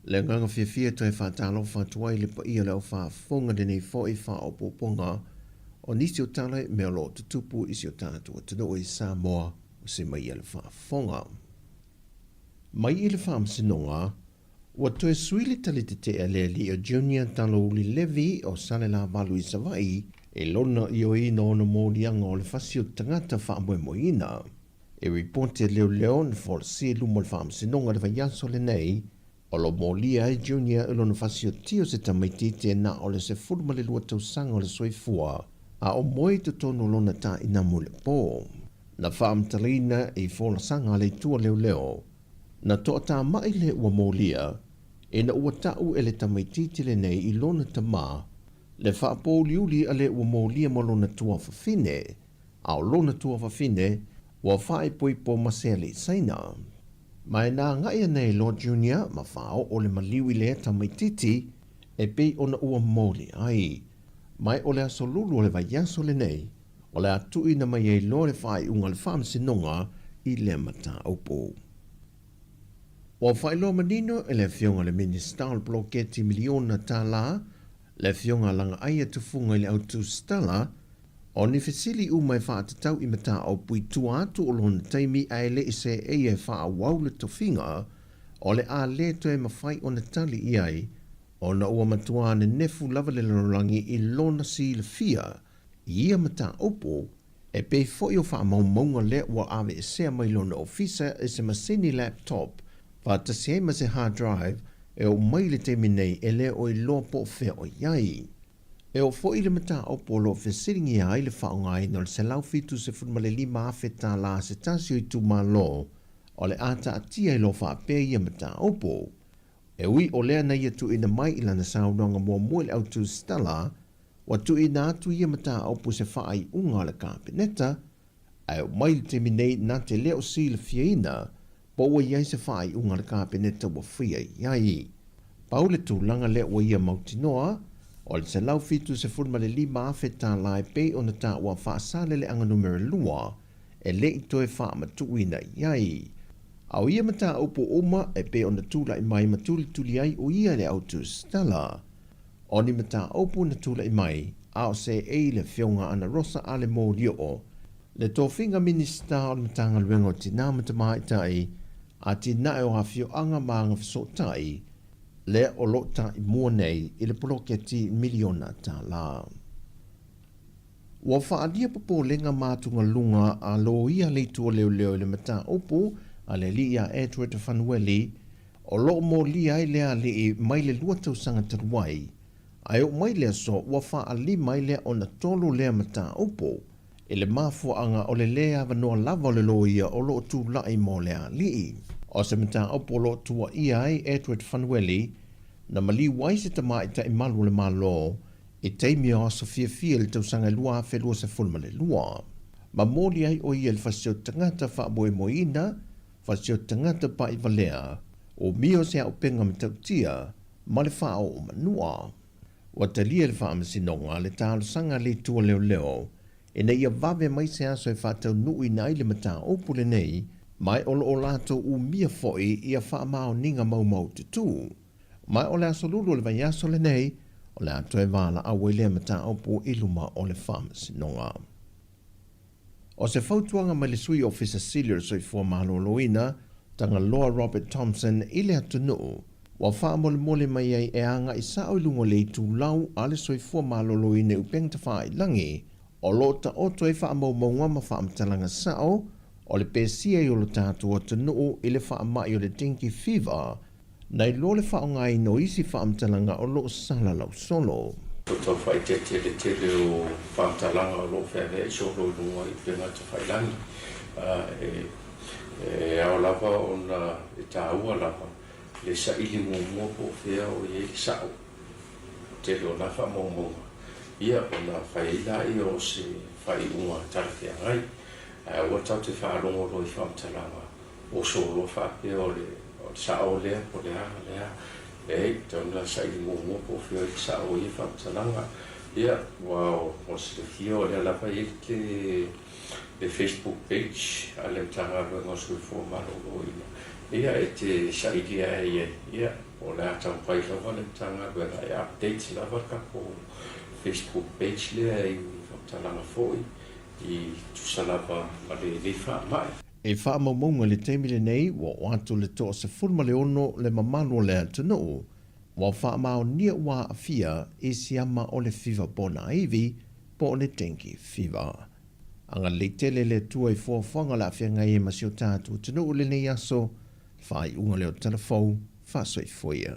Le agaga fiafia toe faatalofa atu ai le paia o le au faafofoga lenei foi faaopoopoga o nisi o tala i mea o lo o tutupu i si o tatou atunuu i Samoa o se mai ia le faafofoga. Mai i le Faamasinoga, Ua toe sui le tali tetee a le alii o Junior Talouli Levy o Salelavalu i Savaii i lona ioeina o ona moliaga o le fasi o tagata faamoemoeina. E ripoti a leoleo na folasia i luma o le Faamasinoga i le vaiaso lenei, o lo o molia ai Junior i lona fasiotia o se tamaitiiti e na o le 12 tausaga o le soifua, a o moe i totonu o lona tainamu i le po. Na faamatalaina i folasaga a le itu a leoleo, Na toatamai le ua molia, ina ua ta'u e le tamaitiiti lenei i lona tamā, le faapōuliuli a le ua molia ma lona tuafafine, a o lona tuafafine ua faaipoipo ma se alii Saina. Ma e na agaʻi ana e Lord Junior ma faaoo le maliu i lea tamaitiiti e pei ona ua moli ai. Ma e o le aso lulu o le vaiaso lenei, O le a tuuina mai ai loa le faaiuga a le Faamasinoga i lea mataupu. Ua faailoa manino e le Afioga i le Minisita o le Poloketi Miliona Tala, le Afioga a Lagaaia Tufuga i le Autusitala, o ni fesili uma e faatatau i mataupu i tua atu o lona taimi ae le i seei e faaauau le tofiga, o le a le toe mafai ona tali i ai ona ua matuā nenefu lava le lalolagi i lona silafia I ia mataupu, e pei foi o faamaumauga lea ua aveesea mai lona ofisa e se masini laptop faatasi ai ma se hard drive e oo mai i le taimi nei e le o iloa po o fea o i ai. E oo foi i le mataupu o lo o fesiligia ai le faaaogaina o le $175,000 a se tasi o itumalo o le a taatia i lo faapea ia mataupu. E ui o lea na ia tuuina mai i lana saunoaga muamua i le autusitala, Ua tuuina atu ia mataupu se faaiuga a le Kapeneta, ae oo mai i le taimi nei na te le o silafiaina po ua i ai se faaiuga a le Kapeneta ua faia i ai. Pau le tulaga lea ua ia mautinoa, o le $175,000 e pei ona taua faasaleleaga numera lua e le i toe faamatuuina i ai. A o ia mataupu uma e pei ona tulai mai ma tulituli ai o ia le autusitala. O ni mataupu na tulai mai, a o seei le Afioga Ana Rosa Ale Molioo, le tofiga Minisita o le Matagaluega o Tinā ma Tamaitai, Atinae o Afioaga ma Agafesootai, lea o lo o taimua nei i le poloketi miliona tala. Ua faaalia popolega ma atugaluga a loia le itu o leoleo i le mataupu a le alii ia Edward Fanueli, O lo o molia ai le alii mai le lua tausaga talu ai, ae oo mai le aso ua faalima ai lea ona tolu lea mataupu i le mafuaaga o le lē avanoa lava o le loia o lo o tulai mo le alii. O se mataupu o lo o tuuaia ai Edward Fanueli na maliu ai se tamaitai malu o le Malo i taimi o aso fiafia i le tausaga e 2022. Ma moli ai o ia i le fasi o tagata faamoemoeina Fasi o tagata paʻi valea, o mio se auupega matautia ma le faaoo manua. Ua talia e le Faamasinoga le talosaga a le Itu o Leoleo ina ia vave mai se aso e faataunuuina ai le mataupu lenei, ma o lo o latou umia foi ia faamaoniga maumaututu. Ma o le aso lulu o le vaiaso lenei, o le a toe valaau ai lea mataupu i luma o le Faamasinoga. O se fautuaga mai le Sui Ofisa Sili o le Soifua Maloloina, Tagaloa Robert Thompson i le atunuu, ua faamolemole mai ai e agai sao i luga o le itulau a le Soifua Maloloina i upega tafailagi, o lo o taoto ai faamaumauga ma faamatalaga sao o le pesia i o lo tatou atunuu i le faamai o le dengue fever, nai lo le faaaogaina o isi faamatalaga o lo o salalau solo. Ua tau faaeteete le tele o faamatalaga o lo o feaveai solo i luga o upega tafailagi. E ao lava ona e taua lava le saili muamua po o fea o i ai le sa'o. Tele o na faamaumauga, ia ona fai ai lea o se faaiuga talafeagai. Ae aua tatou te faalogo loa i faamatalaga o soloa faapea o le sa'o lea po o le a lea. Leai, e tatau ona saili muamua po o fea o i ai le sa'o o ia faamatalaga. Ia, aua o le silafia o lea lava e i ai le Facebook page a le Matagaluega o Soifua Maloloina, ia e te saili lava i ai, ia, o le a taumafai lava le Matagaluega e update lava le tatou Facebook page lea i faamatalaga foi i tusa lava ma lenei faamai. I faamaumauga i le taimi lenei, ua oo atu le 16 le mamalu o le atunuu ua faamaonia ua aafia i siama o le fiva ponaivi po o le dengue fever. Agalelei tele le Atua i fuafuaga o le a feagai ai ma si o tatou atunuu i lenei aso, faaiuga lea o Tala Fou, faasoifua ia.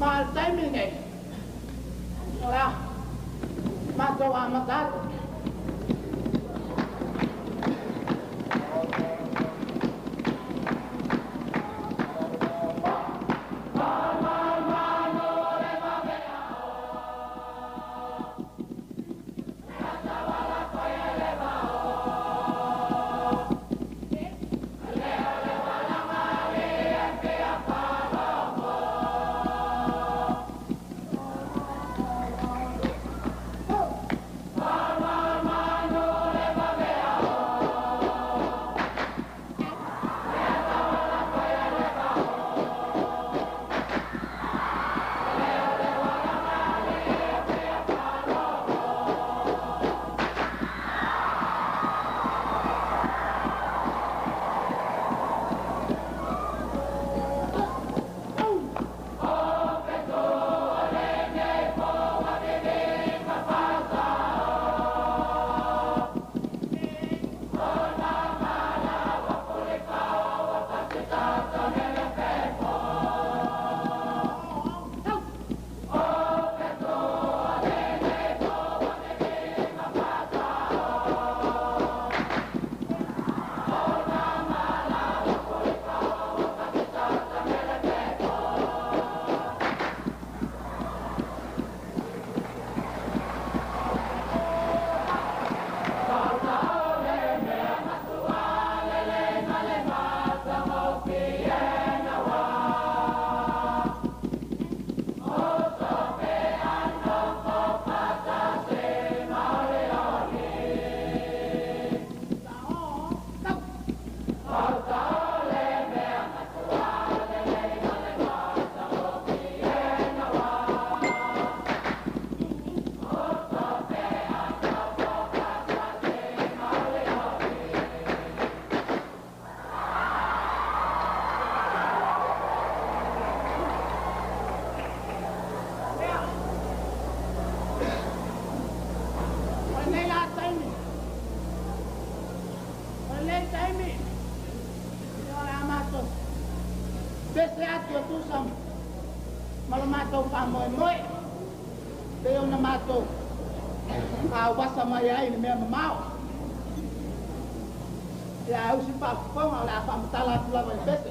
Ma le taimi lenei, o le a matou amata atu. O lenei la taimi, o lenei taimi, ia o le a matou pese atu e tusa ma lo matou faamoemoe, pei ona matou auvasa mai ai i le mea mamao. Ia ae usi faafofoga o le a faamatala atu lava i le pese.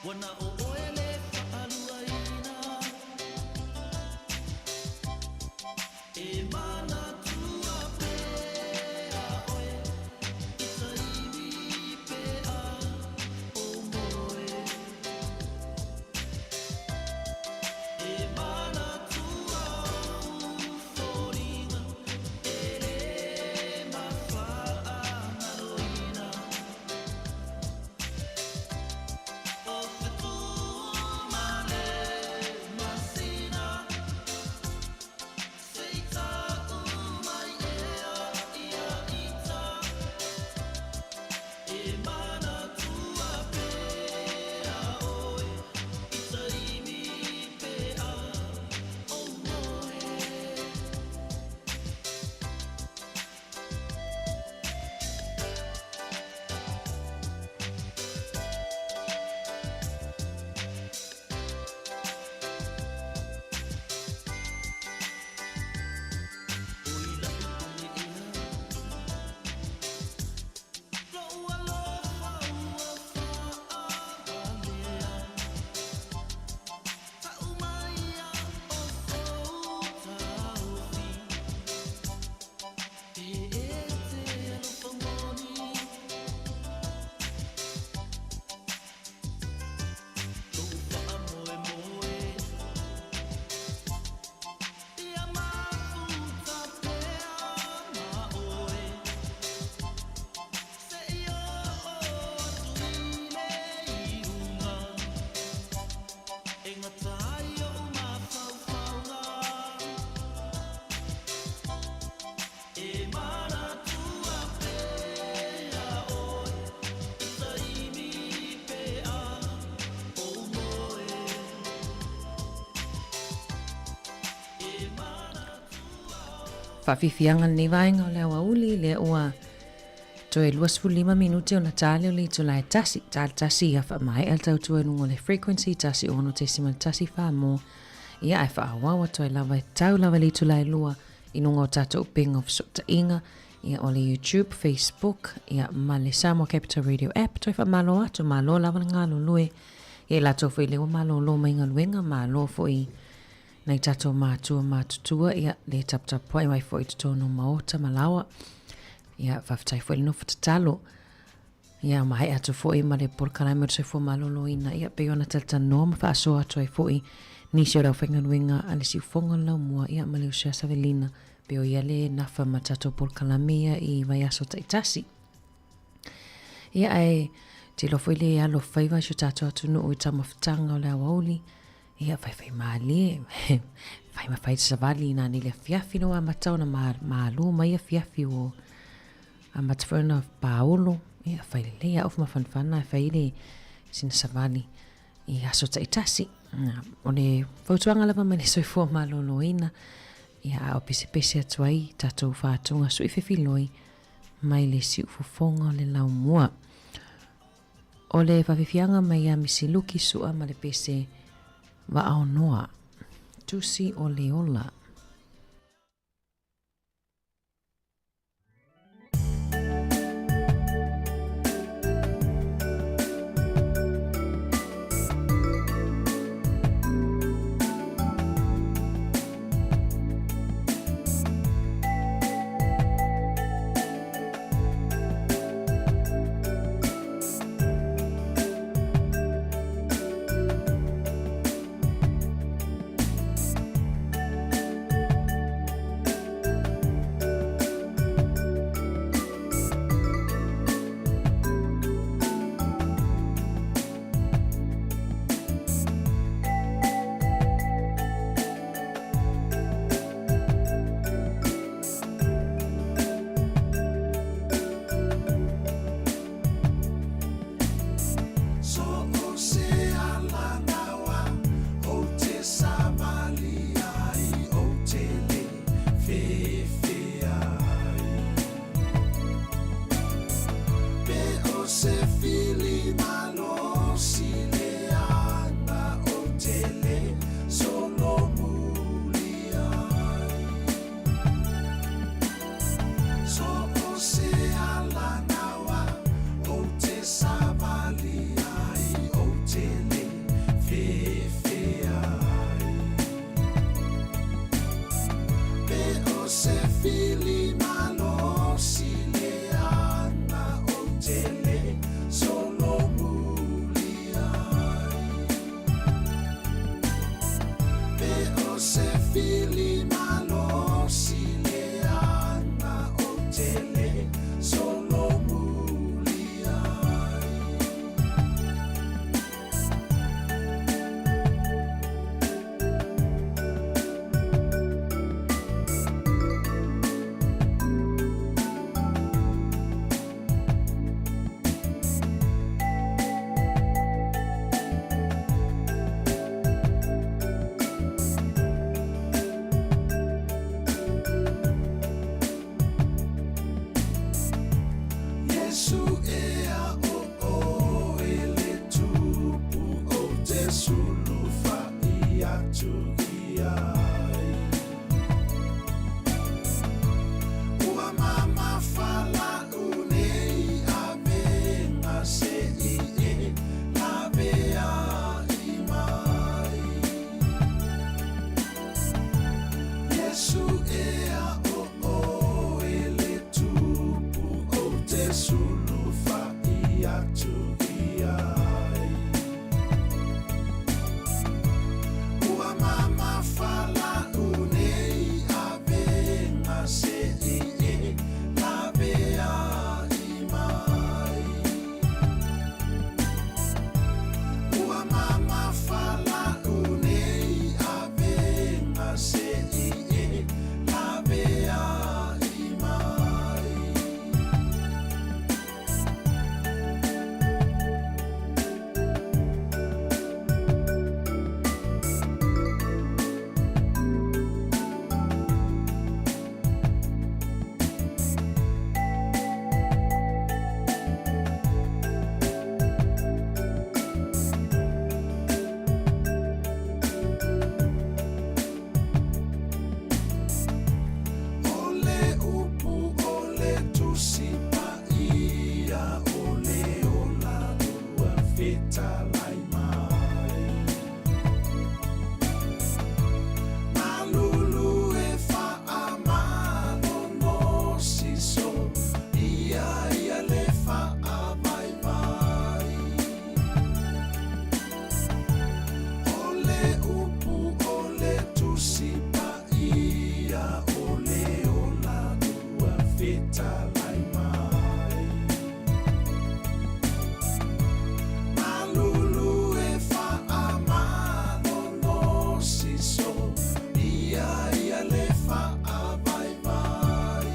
Ua na o ʻoe le faʻaluaina E manatua pea ʻoe I taimi pe a ou moe E manatua ou foliga E lē mafaagaloina O fetu ma le masina Se i taʻu mai ea ia ita E manatua pea ʻoe I taimi pe a ou moe. E manatua pea ʻoe I taimi pe a ou moe E manatua Faafiafiaga lenei vaega o le aoauli lea ua toe 25 minute ona ta lea o le itula e tasi, ta le tasi ia faamaea le tautua i luga o le frequency 106.1 mo ia ae faaauau atu ai lava e tau lava i le itula e lua i luga o tatou upega o fesootaiga, ia o le YouTube, Facebook, ia ma le Samoa Capital Radio app. Toe faamalo atu, malo lava le galulue. Ia i latou foi lea ua malolo mai galuega, malo foi nai tatou matua matutua, ia le taputapuai mai foi i totonu o maota ma laoa. Ia faafetai foi le nofo tatalo. Ia maea atu foi ma le polokalame o le soifua maloloina, ia pei ona talatalanoa ma faasoa atu ai foi nisi o le aufaigaluega a le siufofoga o le laumua, ia ma le uso ia Savelina, pei o ia le nafa ma tatou polokalame ia i vaiaso taitasi. Ia ae tilo foi le alo faiva i si o tatou atunuu i taumafataga o le aoauli, ia faifai malie, fai ma fai savali i nani le afiafi no amata ona malu mai afiafi ua Amata foi ona paolo, ia fai lelei a ofu mafanafana e fai le sina savali i aso taitasi. O le fautuaga lava mai le soifua maloloina, ia a o pesepese atu ai tatou fatuga sui fefiloi mai le siufofoga o le laumua. O le faafiafiaga mai ia Misi Luki Sua ma le pese Vaaonoa, Tusi o le Ola. fetalai mai. Malulu e faamalono siso ia ia le faavaivai. O le upu o le Tusi Paia o le ola ua fetalai mai. Malulu e faamalono siso ia ia le faavaivai.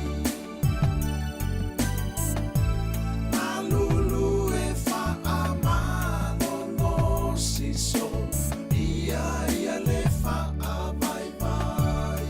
Malulu e faamalono siso ia ia le faavaivai.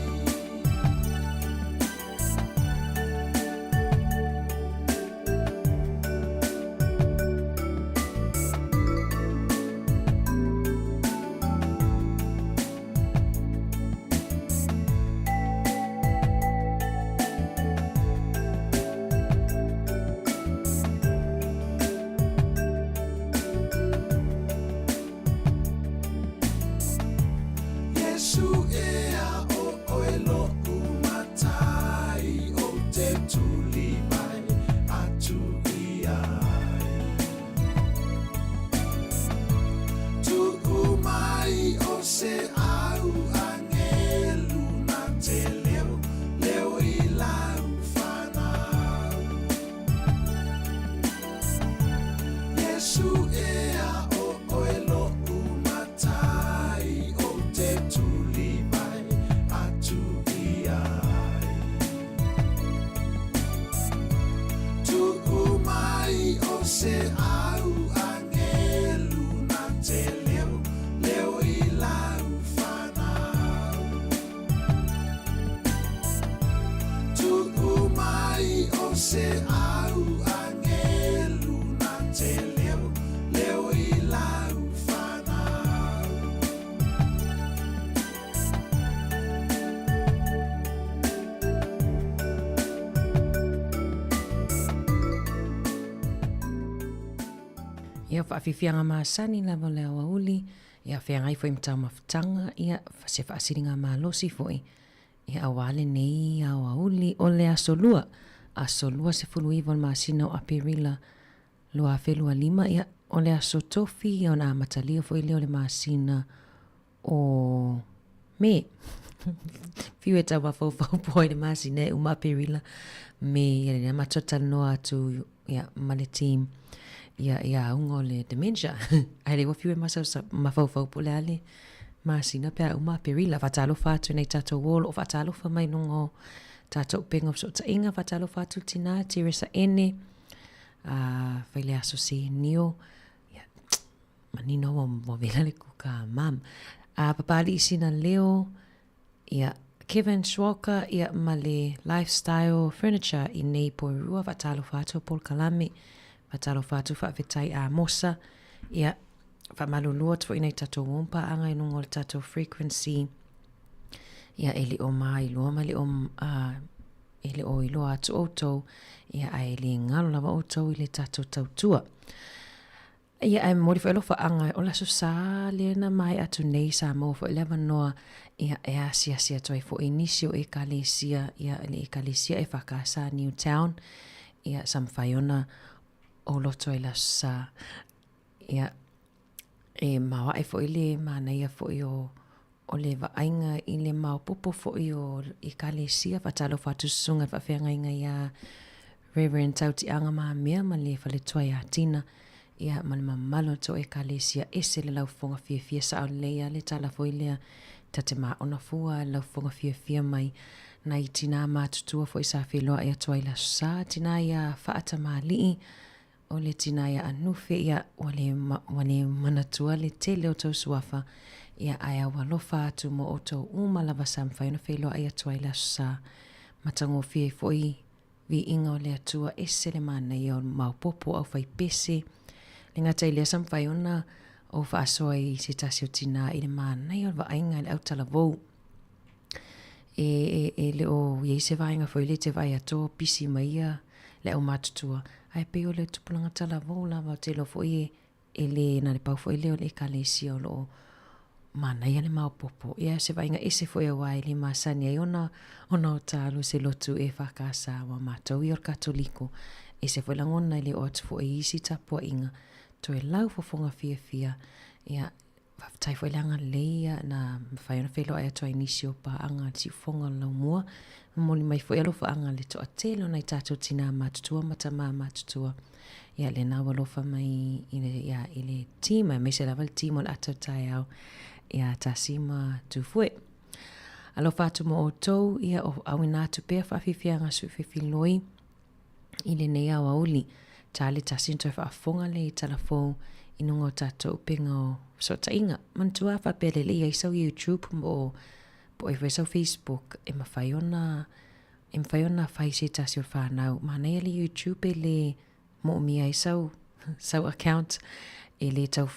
Iesu ea o oe lo'u matai ou te tuli mai atu i ai. Tuu mai o se au angelu na te leo leo i lau fanau. Iesu ea o oe lo'u matai ou te tuli mai atu i ai. Tuu mai o se au angelu na te leo leo i lau fanau. Tuu mai o se au angelu na te leo leo i lau fanau. Ia, faafiafiaga masani lava o le aoauli, ia feagai foi ma taumafataga, ia se faasiliga malosi foi, ia aua lenei aoauli o le Aso Lua, aso 29 o le masina o Aperila 2025, ia o le aso tofi ia ona amatalia foi lea o le masina o Me. Fiu e tau mafaufau po ai le masina e uma Aperila, Me, ia lea matou talanoa atu ia ma le team ia ia auga o le dementia. Ae le ua fiu e mafaufau po o le a le masina pe a uma Aperila. Faatalofa atu i nai tatou uo o lo o faatalofa mai i luga o tatou upega o fesootaiga. Faatalofa atu i le tina Teresa Ene, a fai le aso Senio, ia, manino ua, ua vela le kuka mam. A Papali'i Sina Leo, ia, Kevin Schwalka, ia, ma le Lifestyle Furniture i nei Poerua, faatalofa atu o Polokalame, faatalofa atu faafetai Amosa, ia, faamalulu atu foi i nai tatou uo ma paaga i luga o le tatou frequency, ia, e le o mailoa ma le o, e le o iloa atu outou, ia, ae le galo lava outou i le tatou tautua. Ia, ae momoli foi alofaaga, o le Aso Sa lea na maea atu nei sa maua foi le avanoa ia, e asiasi atu ai foi i nisi o Ekalesia, ia, le Ekalesia EFKS Newtown, ia, sa mafai ona ou loto ai i le Aso Sa. Ia, e maoae foi le manaia foi o O le vaaiga i le maopopo foi o Ekalesia, faatalofa atu Susuga i le Faafeagaiga ia Reverend Tautiaga Mamea ma le Faletua ia Tina, ia ma le mamalu o le tou Ekalesia, ese le laufofoga fiafia, sao lelei lava le tala foi lea, ta te maona fua le laufofoga fiafia mai nai tina matutua foi sa feiloai atu ai i le Aso Sa, tina ia Faatamalii, O le tina ia Anufe, ia, ua le, ua le manatua le tele o tou suafa, ia, ae au alofa atu mo outou uma lava sa mafai ona feiloai atu ai le Aso Sa. Matagofie ai foi viiga o le Atua, ese le manaia o maopopo o aufaipese. Le gata i lea sa mafai ona ou faasoa i se tasi o tina i le manaia o le vaaiga i le autalavou. E, e, e le o i ai se vaega foi lea e te vaai atu o pisi mai ia le aumatutua, ae pei o le tupulaga talavou lava, ou te iloa foi e, E lē na le pau foi lea o le Ekalesia o lo o manaia le maopoopo. Ia, o se vaaiga ese foi aua e le masani ai ona ona o ta alu i se lotu EFKS aua matou ia o le Katoliko. Ese foi lagona e le oo atu foi i isi tapuaiga, toe lau fofoga fiafia, ia, Faafetai foi le agalelei ia na mafai ona feiloai atu ai nisi o paaga a le siufofoga o le laumua. Momoli mai foi alofaaga i le toatele o nai tatou tinā matutua ma tamā matutua. Ia lena ua alofa mai i le, ia, i le team, aemaise lava le team o le ata o taeao ia Tasi ma Tufue. Alofa atu mo outou, ia o auina atu pea faafiafiaga suifefiloi i lenei aoauli. Ta le tasi ona toe faafofoga lea i tala fou i luga o tatou upega o fesootaiga. Manatua a faapea le i ai sau YouTube po o po o ai foi sau Facebook e mafai ona e mafai ona fai se tasi o le whanau. Manaia le YouTube e le moomia ai sau sau account e le tau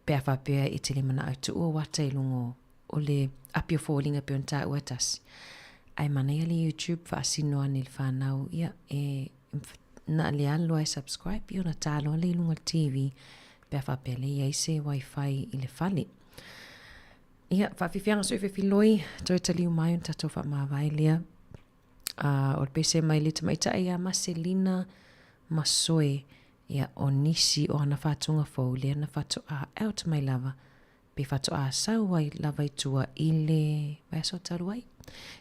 pe a faapea e te le manao e tuu ou ata i luga o le api o foliga pei ona taua e tasi. Ae manaia le YouTube faasino ane i le whanau, ia, e na le alu lava e subscribe, ia ona ta loa lea i luga o le TV pe a faapea le i ai se wifi i le fale. Ia, faafiafiaga sui fefiloi, toe taliu mai ona tatou faamavae lea. O le pese mai le tamaitai ia Maselina Masoe, ia, o nisi o ana faatuga fou lea na faatoa out mai lava, pe faatoa sau ai lava i tua i le vaiaso talu ai.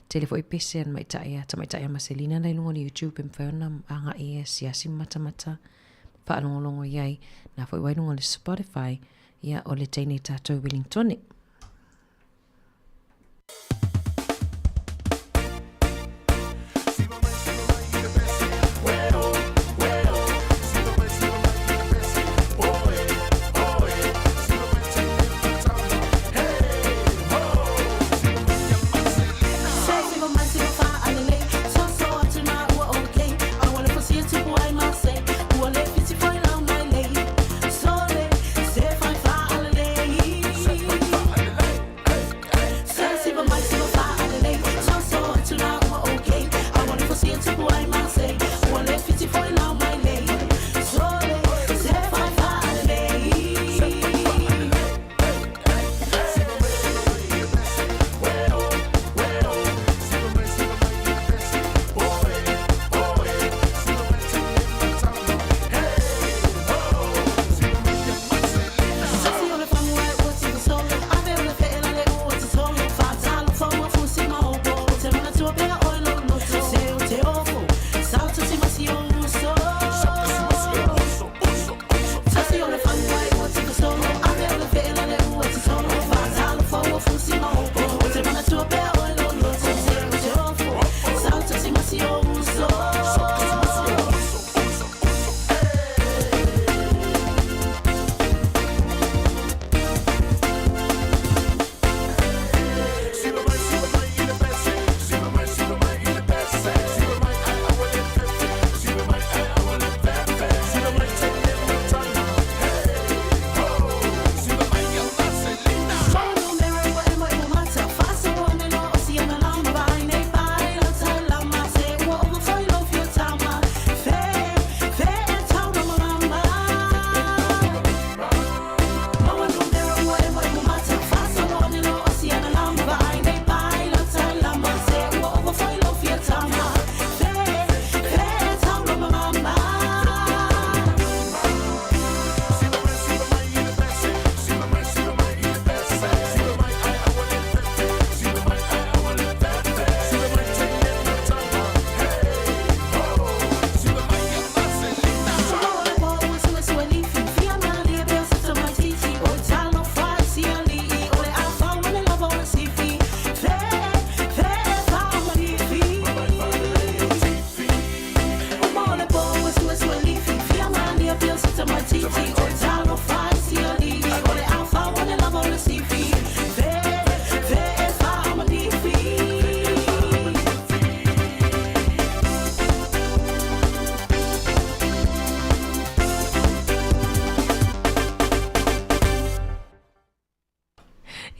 Tele foi pese a tamaitai a tamaitai a Maselina la i luga o le YouTube e mafai ona agai e asiasi ma matamata faalogologo i ai. Na foi ua i luga o le Spotify, ia, o le teine tatou Wellingtone.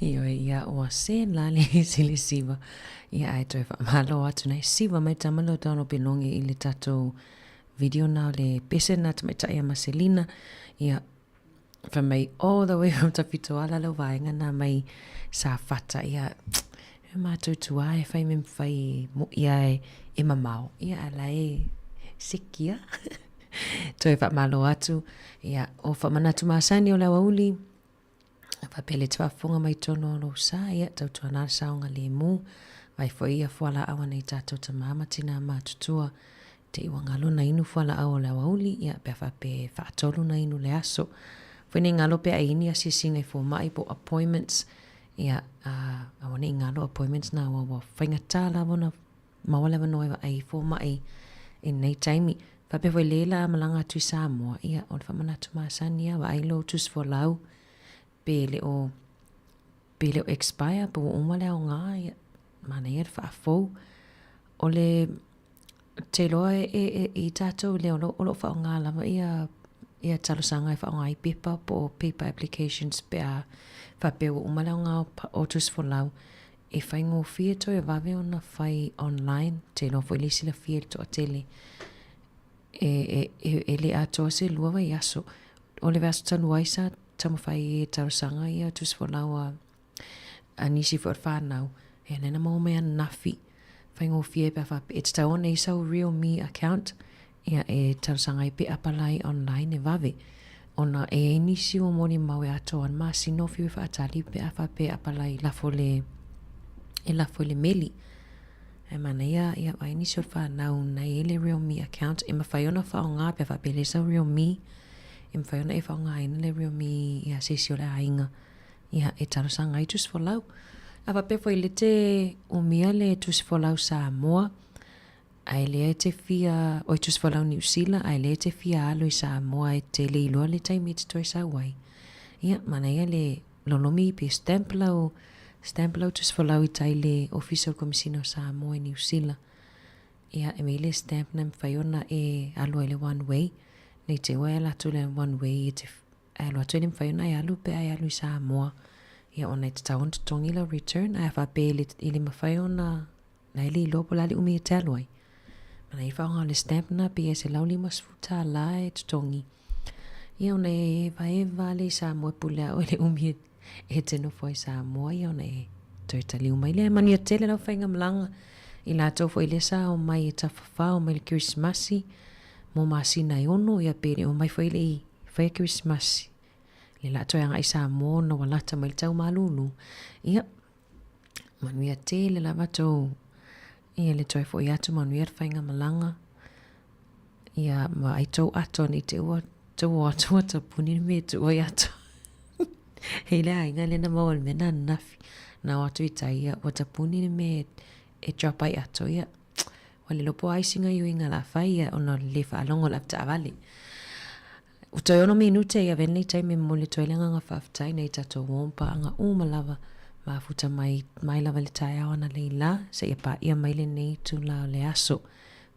Ioe, ia ua se la le isi le siva. Ia ae toe faamalo atu nei siva mai tama leo tau pe longi i le tatou video na o le pese na tamaitai a Maselina. Ia, Fai mai all the way from Tafitoala lau vaega na mai Safata ia e mātou tuā e whai me whai mo ia e, e mamao ia ala e sikia toe whaamalo atu ia o whamanatu masani o le awauli faapea le te faafofoga mai tonu o lou sa ia tautuana le saoga lemu vai foi ia fualaau a nai tatou tamā ma tinā matutua te i ua galo na inu fualaau o le aoauli ia pe a faapea e faatolu na inu le aso. Foi nei galo pe a i ni asiasiga i fomai po appointments ia a aua nei galo appointments na ua ua faigata lava ona maua le avanoa e vaai i fomai i lenei taimi. Faapea foi le la malaga atu i Samoa ia o le faamanatu masani a vaai lou tusi folau pe le o pe le o expire pe ua uma le aoga ia manaia le faafou. O le Ou te iloa e, e, e, i tatou lea o lo, o lo o faaaoga lava ia, ia talosaga e faaaoga ai pepa po o paper applications pe a faapea ua uma le aoga o, o tusi folau, e faigofie toe vave ona fai online. Ou te iloa foi le silafia i le toatele e, e, e, e le atoa se lua vaiaso. O le vaiaso talu ai sa taumafai e talosaga ia tusi folau a a nisi foi o le whānau, e nena maua mai ananafi, faigofie pe a faapea, e tatau ona i sau realme account, ia e talosaga ai pe apply online e vave. Ona e iai nisi ua molimau e atoa le masina o fiu e faatali pe a faapea e apply lafo le, e lafo i le meli. Ae manaia ia vaai nisi o le whānau na i ai le realme account e mawhai ona whaonga pe a faapea e le sau realme, e mawhai ona e whaongaina le realme ia se isi o le aiga. Ia, e talosaga ai tusi folau. A faapea foi le te umia le tusi folau Samoa, ae lea e te fia, oi tusi folau Niu Sila, ae lea e te fia alu i Samoa e te le iloa le taimi e te toe sau ai. Ia, manaia le lolomi pe stamp lau, stamp lau tusi folau i tai le Ofisa o le Komesina o Samoa i Niu Sila. Ia, e mei le stamp na mawhai ona e alu ai le one way, nei te ua e ala atu le one way e te Ae alu atu e le mafai ona e alu pe a e alu i Samoa. Ia ona e tatau ona totogi lau return ae a faapea e le, e le mafai ona na e le iloa po o le a le umi e te alu ai. Mana i faaaoga o le stamp na pei e $150 e totogi. Ia ona e evaeva lea i Samoa e pule a oe le umi e, e te nofo ai i Samoa ia ona e toe taliu mai lea. E manuia tele lau faigamalaga i latou foi lea sa omai e tafafao mai le Kerisimasi mo masina e ono ia pe le omai foi le i Faia Kerisimasi, le la toe agai Samoa ona ua lata mai le tau malulu. Ia, manuia tele lava tou, ia le toe foi atu manuia le faigamalaga, ia ma ai tou ato nei te ua tou o atu ua tapuni le mea e tuu ai ato. Hei le aiga lea na maua i le mea na ananafi, na o atu i tai, ia ua tapuni le mea e drop ai ato, ia Ua lilo po ai singa iuiga la fai ia ona le faalogo le avetaavale. Ua toe ono minute ia venei taimi e momoli atu ai le agaga faafetai nei tatou uo ma paaga uma lava mafuta mai mai lava i le taeao analeila la seia paia mai lenei itula o le aso.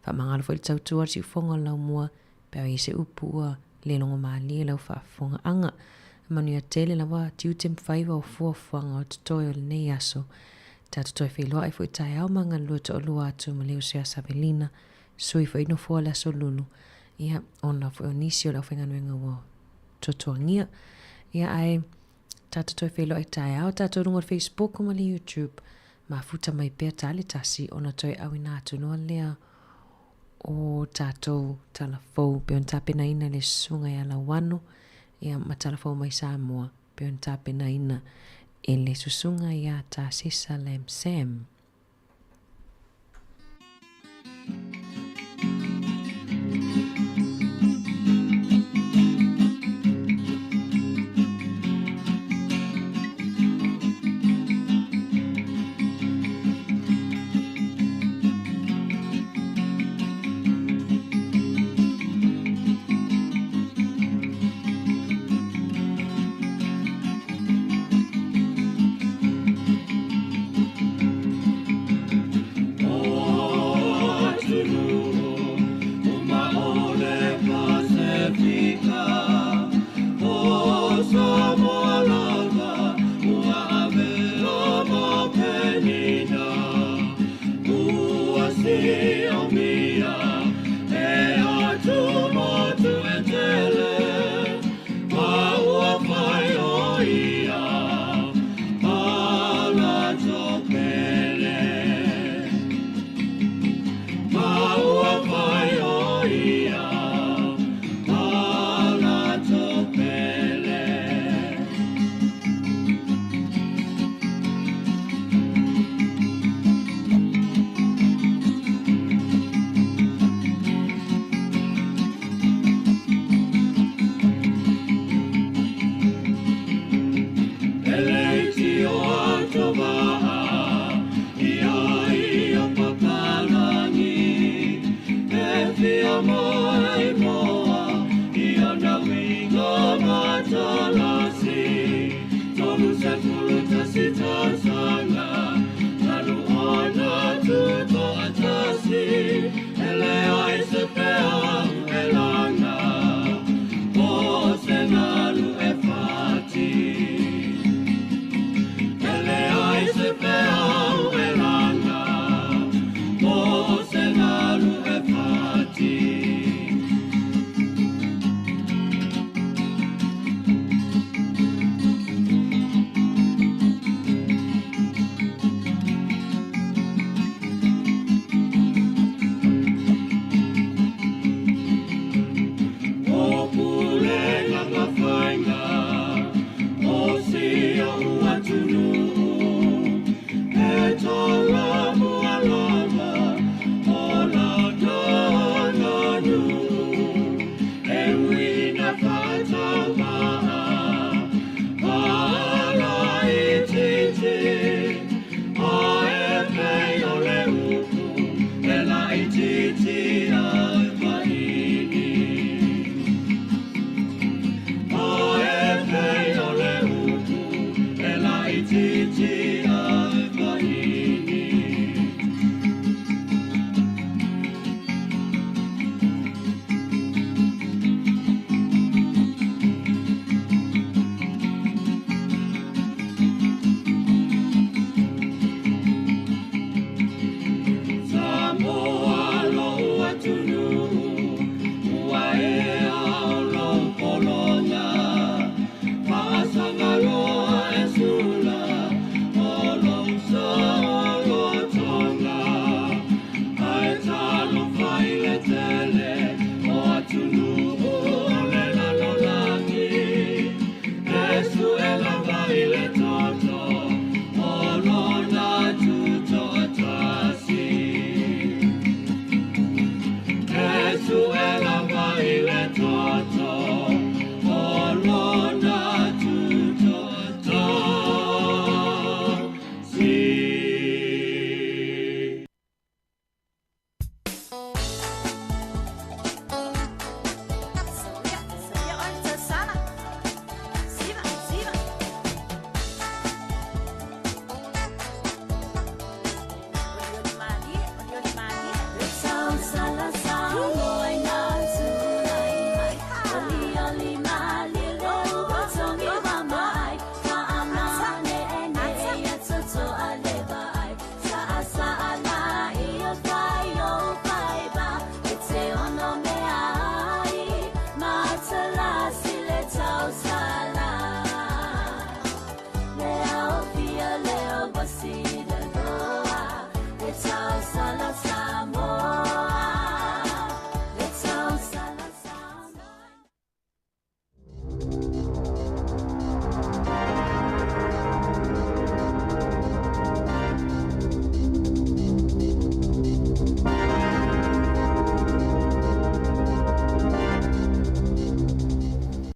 Faamagalo foi le tautua a le siufofoga o le laumua Pe a i ai se upu ua le logo malie lau faafofogaaga. E manuia tele lava tiute ma faiva o fuafuaga o totoe o lenei aso. Tatou toe feiloai foi taeao ma galulue toalua atu ma le uso ia Savelina, sui foi nofoa le aso Lulu, ia, ona foi o nisi o le aufaigaluega ua tuatuagia. Ia, ae tatou toe feiloai taeao, tatou luga o le Facebook ma le YouTube, mafuta mai pea ta le tasi ona toe auina atu loa lea o tatou tala fou pei ona tapenaina le Susuga ia Lauano ia ma tala fou mai Samoa pei ona tapenaina e le Susuga ia Tasesa Lam Sam. ia Malato pele Ma ua fai o ia Malato pele. Ele o atova'a ia ia papalagi e fia mai moa ia na uiga matalasi tolu sefulu tasi tausaga talu ona tuto'atasi e leai se peau e laga po o se galu e fati. E leai se peau e laga po o se galu e fati. O pulega ma faiga o si o atunuu e tolamu alava o la nanu e uina faataumaa ala itiiti ae pei o le upu e laitiiti ai maini. Ae pei o le upu e laitiiti ai maini. Samoa lou atunuu ua ea o lou pologa faasagaloa e sula o lou saolotoga ae talofa i le tele o atunuu o le lalolagi e sue lava i le toto o lona tutoatasi e sue lava i le toto o lona tutoatasi.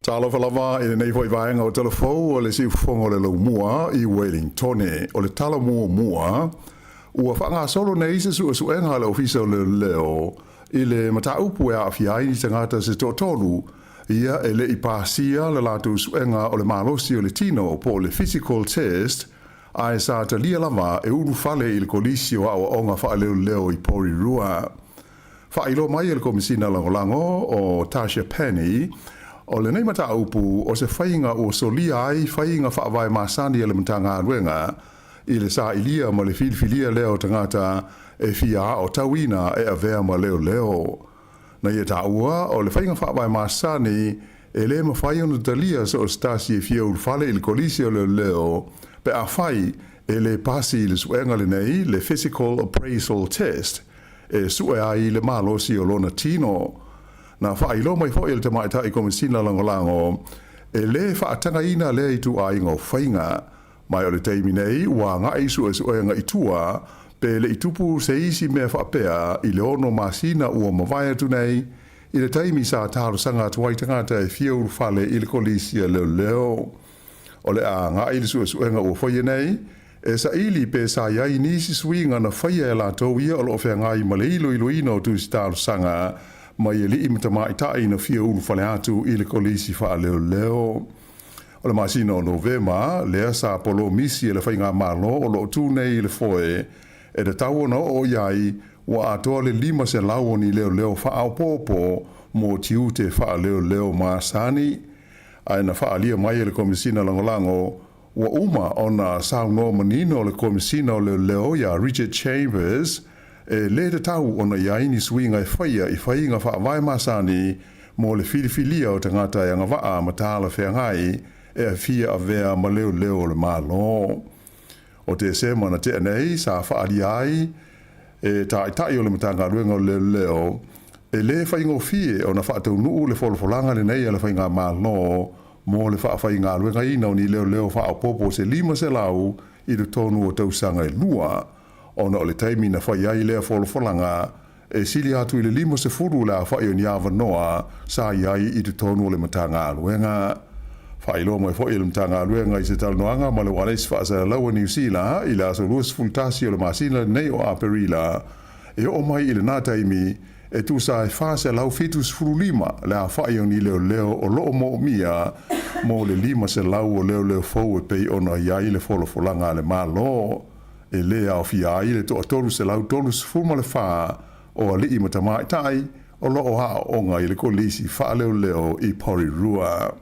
Talofa lava i lenei foi vaega o Talafou o le siufofoga o le laumua i Wellingtone. O le tala muamua ua faagasolo nei se suesuega a le Ofisa o Leoleo i le mataupu e aafia ai ni tagata se toatolu ia e le i pasia le latou suega o le malosi o le tino po o le physical test ae sa talia lava e ulufale i le Kolisi o Aoaoga Faaleoleo i Porirua. Faailoa mai e le Komisina Lagolago o Tasha Penny, o lenei mataupu o se faiga ua solia ai faiga faavae masani a le Matagaluega i le sailia ma le filifilia lea o tagata e fia aotauina e avea ma leoleo. Na ia taua o le faiga faavae masani e lē mafai ona talia so o se tasi e fia ulufale i le Kolisi o Leoleo pe afai e lē pasi i le suega lenei, le Physical Appraisal Test, e sue ai le malosi o lona tino. Na faailoa mai foi e le Tamaitai Komesina Lagolago, e lē faatagaina lea ituaiga o faiga. Ma o le taimi nei ua agai suesuega i tua pe le i tupu se isi mea faapea i le 6 masina ua mavae atu nei, i le taimi sa talosaga atu ai tagata e fia ulufale i le Kolisi a Leoleo. O le a agai le suesuega ua faia nei, e saili pe sa i ai nisi suiga na faia e latou ia o lo o feagai ma le iloiloina o tusi talosaga mai alii ma tamaitai na fia ulufale atu i le Kolisi Faaleoleo. O le masina o Novema, lea sa polomisi e le faigamalo o lo o tu nei i le foe, e tatau ona oo i ai ua atoa le 500 o ni leoleo faaopoopo mo tiute faaleoleo masani. Ae na faaalia mai e le Komesina Lagolago, ua uma ona saunoa manino le Komesina o Leoleo iā Richard Chambers, e lē tatau ona i ai ni suiga e faia i faiga faavae masani mo le filifilia o tagata e agavaa ma talafeagai e fia avea ma leoleo o le Malo. O Tesema na tea nei sa faaalia ai e Taitai o le Matagaluega o Leoleo, e lē faigofie ona faataunuu le folafolaga lenei a le faigamalo mo le faafaigaluegaina o ni leoleo faaopoopo se 500 i totonu o tausaga e lua, ona o le taimi na fai ai lea folafolaga e sili atu i le 50 le aofai o ni avanoa sa i ai i totonu o le Matagaluega. Faailoa mai foi e le Matagaluega i se talanoaga ma le Ualesi Faasalalau a Niu Sila i le aso 21 o le masina lenei o Aperila, e oo mai i lena taimi e tusa e 475 le aofai o ni leoleo o lo o moomia mo le 500 o leoleo fou e pei ona i ai le folafolaga a le Malo. E lē aofia ai le 334 o alii ma tamaitai o lo o aooga i le Kolisi Faaleoleo i Porirua.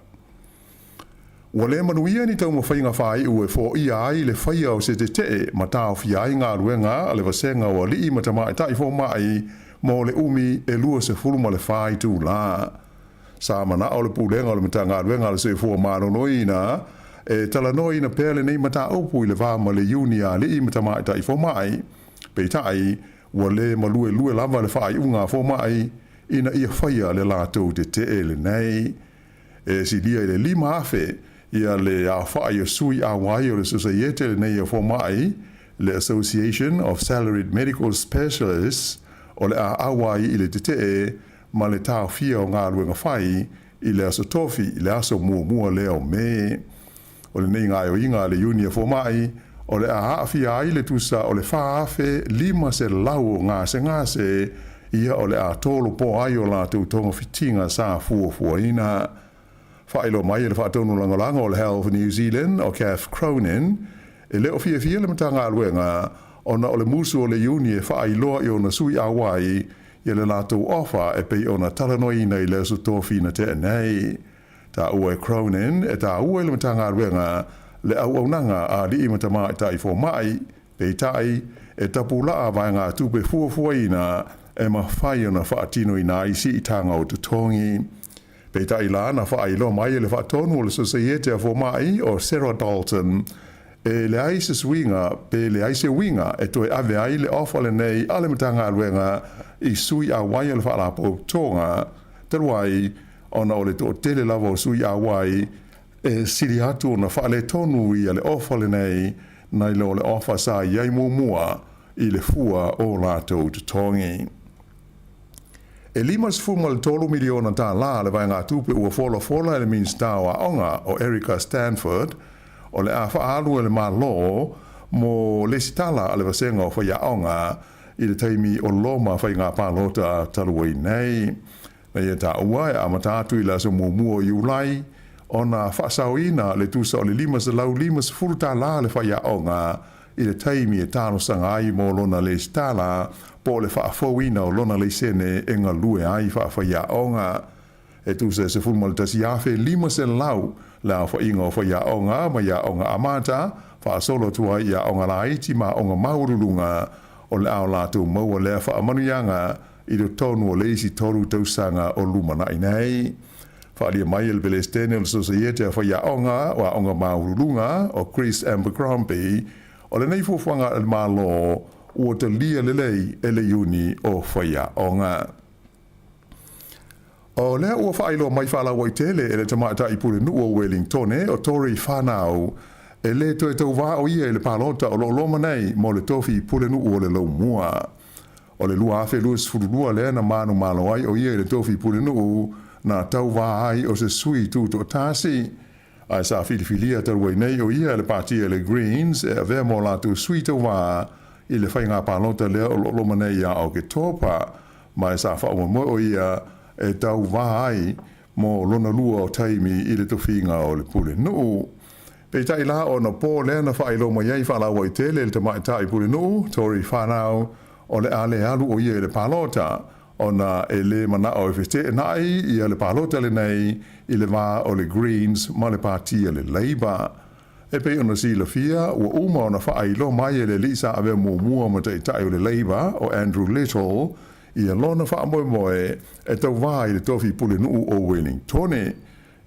Ua lē manuia ni taumafaiga faaiu e foia ai le faia o se tetee ma taofia ai galuega a le vasega o alii ma tamaitai fomai mo le umi e 24 itulā. Sa manao le Pulega o le Matagaluega a le Soifua Maloloina e talanoaina pea lenei mataupu i le va ma le Iuni a Alii ma Tamaitai Fomai. Peitai, ua lē maluelue lava le faaiuga a fomai ina ia faia le latou tetee lenei. E silia i le 5,000 ia le aofai o sui auai o le Sosaiete lenei a Fomai, le Association of Salaried Medical Specialists, o le a auai i le tetee ma le taofia o galuega fai i le aso Tofi, le aso muamua lea o Me. O lenei gaoioiga a le Iuni a Fomai, o le a aafia ai le tusa o le 4,500 o gasegase, ia o le a tolopo ai o latou togafitiga sa fuafuaina. Faailoa mai e le Faatonu Lagolago o le Health New Zealand o Kath Cronin, e le o fiafia le Matagaluega ona o le musu o le Iuni e faailoa i ona sui auai ia le latou ofa e pei ona talanoaina i le aso Tofi na tea nei. Taua e Cronin, e taua i le Matagaluega le auaunaga a alii ma tamaitai fomai, peitai, e tapulaa vaegatupe fuafuaina e mafai ona faatinoina ai siitaga o totogi. Peitai la, na faailoa mai e le Faatonu o le Sosaiete a Fomai o Sarah Dalton, e leai se suiga pe leai se uiga e toe ave ai le ofa lenei a le Matagaluega i sui auai o le Faalapotopotoga, talu ai ona o le toatele lava o sui auai e sili atu ona faaletonu ia le ofa lenei nai lo le ofa sa i ai muamua i le fua o latou totogi. E $53 miliona tālā le vaegatupe ua folafola e le Minisita o Aoga o Erica Stanford o le a faaalu e le Malo mo le lesitala a le vasega o faiaoga i le taimi o loma faiga palota talu ai nei. Na ia taua e amata atu i le aso muamua o Iulai ona faasaoina le tusa o le $550 le faiaoga i le taimi e talosaga ai mo lona lesitala po o le faafouina o lona laisene e galue ai faafaiaoga. E tusa e 11,500 le aofaiga o faiaoga mai aoga amata faasolo atu ai i aoga laiti ma aoga maualuluga o le a o latou maua lea faamanuiaga i totonu o le isi 3 tausaga o lumanai nei. Faaalia mai e le Pelesitene o le Sosaiete a Faiaoga o Aoga Maualuluga o Chris Abercrombie, o lenei fuafuaga a le Malo ua talia lelei e le Iuni o Faiaoga. O lea ua faailoa mai faalauaitele e le tamaitai pulenuu o Welingtone o Tory Whanau e lē toe tauvā o ia i le palota o lo o loma nei mo le tofi pulenuu o le Laumua. O le 2022 lea na manumalo ai o ia i le tofi pulenuu na tauvā ai o se sui tutoatasi. Ae sa filifilia talu ai nei o ia e le pātia le Greens e avea mo latou sui tauvā i le faiga palota lea o lo o loma nei ia Oketopa, ma e sa faamoemoe o ia e tauvā ai mo lona lua o taimi i le tofiga o le pulenuu. Peitai la, ona po lea na faailoa mai ai faalauaitele e le tamaitai pulenuu, Tory Whanau, o le a le alu o ia i le palota, ona e lē manao e feteenai ia le palota lenei i le va o le Greens ma le Pāti a le Labour. E pei ona silafia, ua uma ona faailoa mai e le alii sa avea muamua ma taitai o le Labour, o Andrew Little, ia lona faamoemoe e tauvā i le tofi pulenuu o Wellingtone.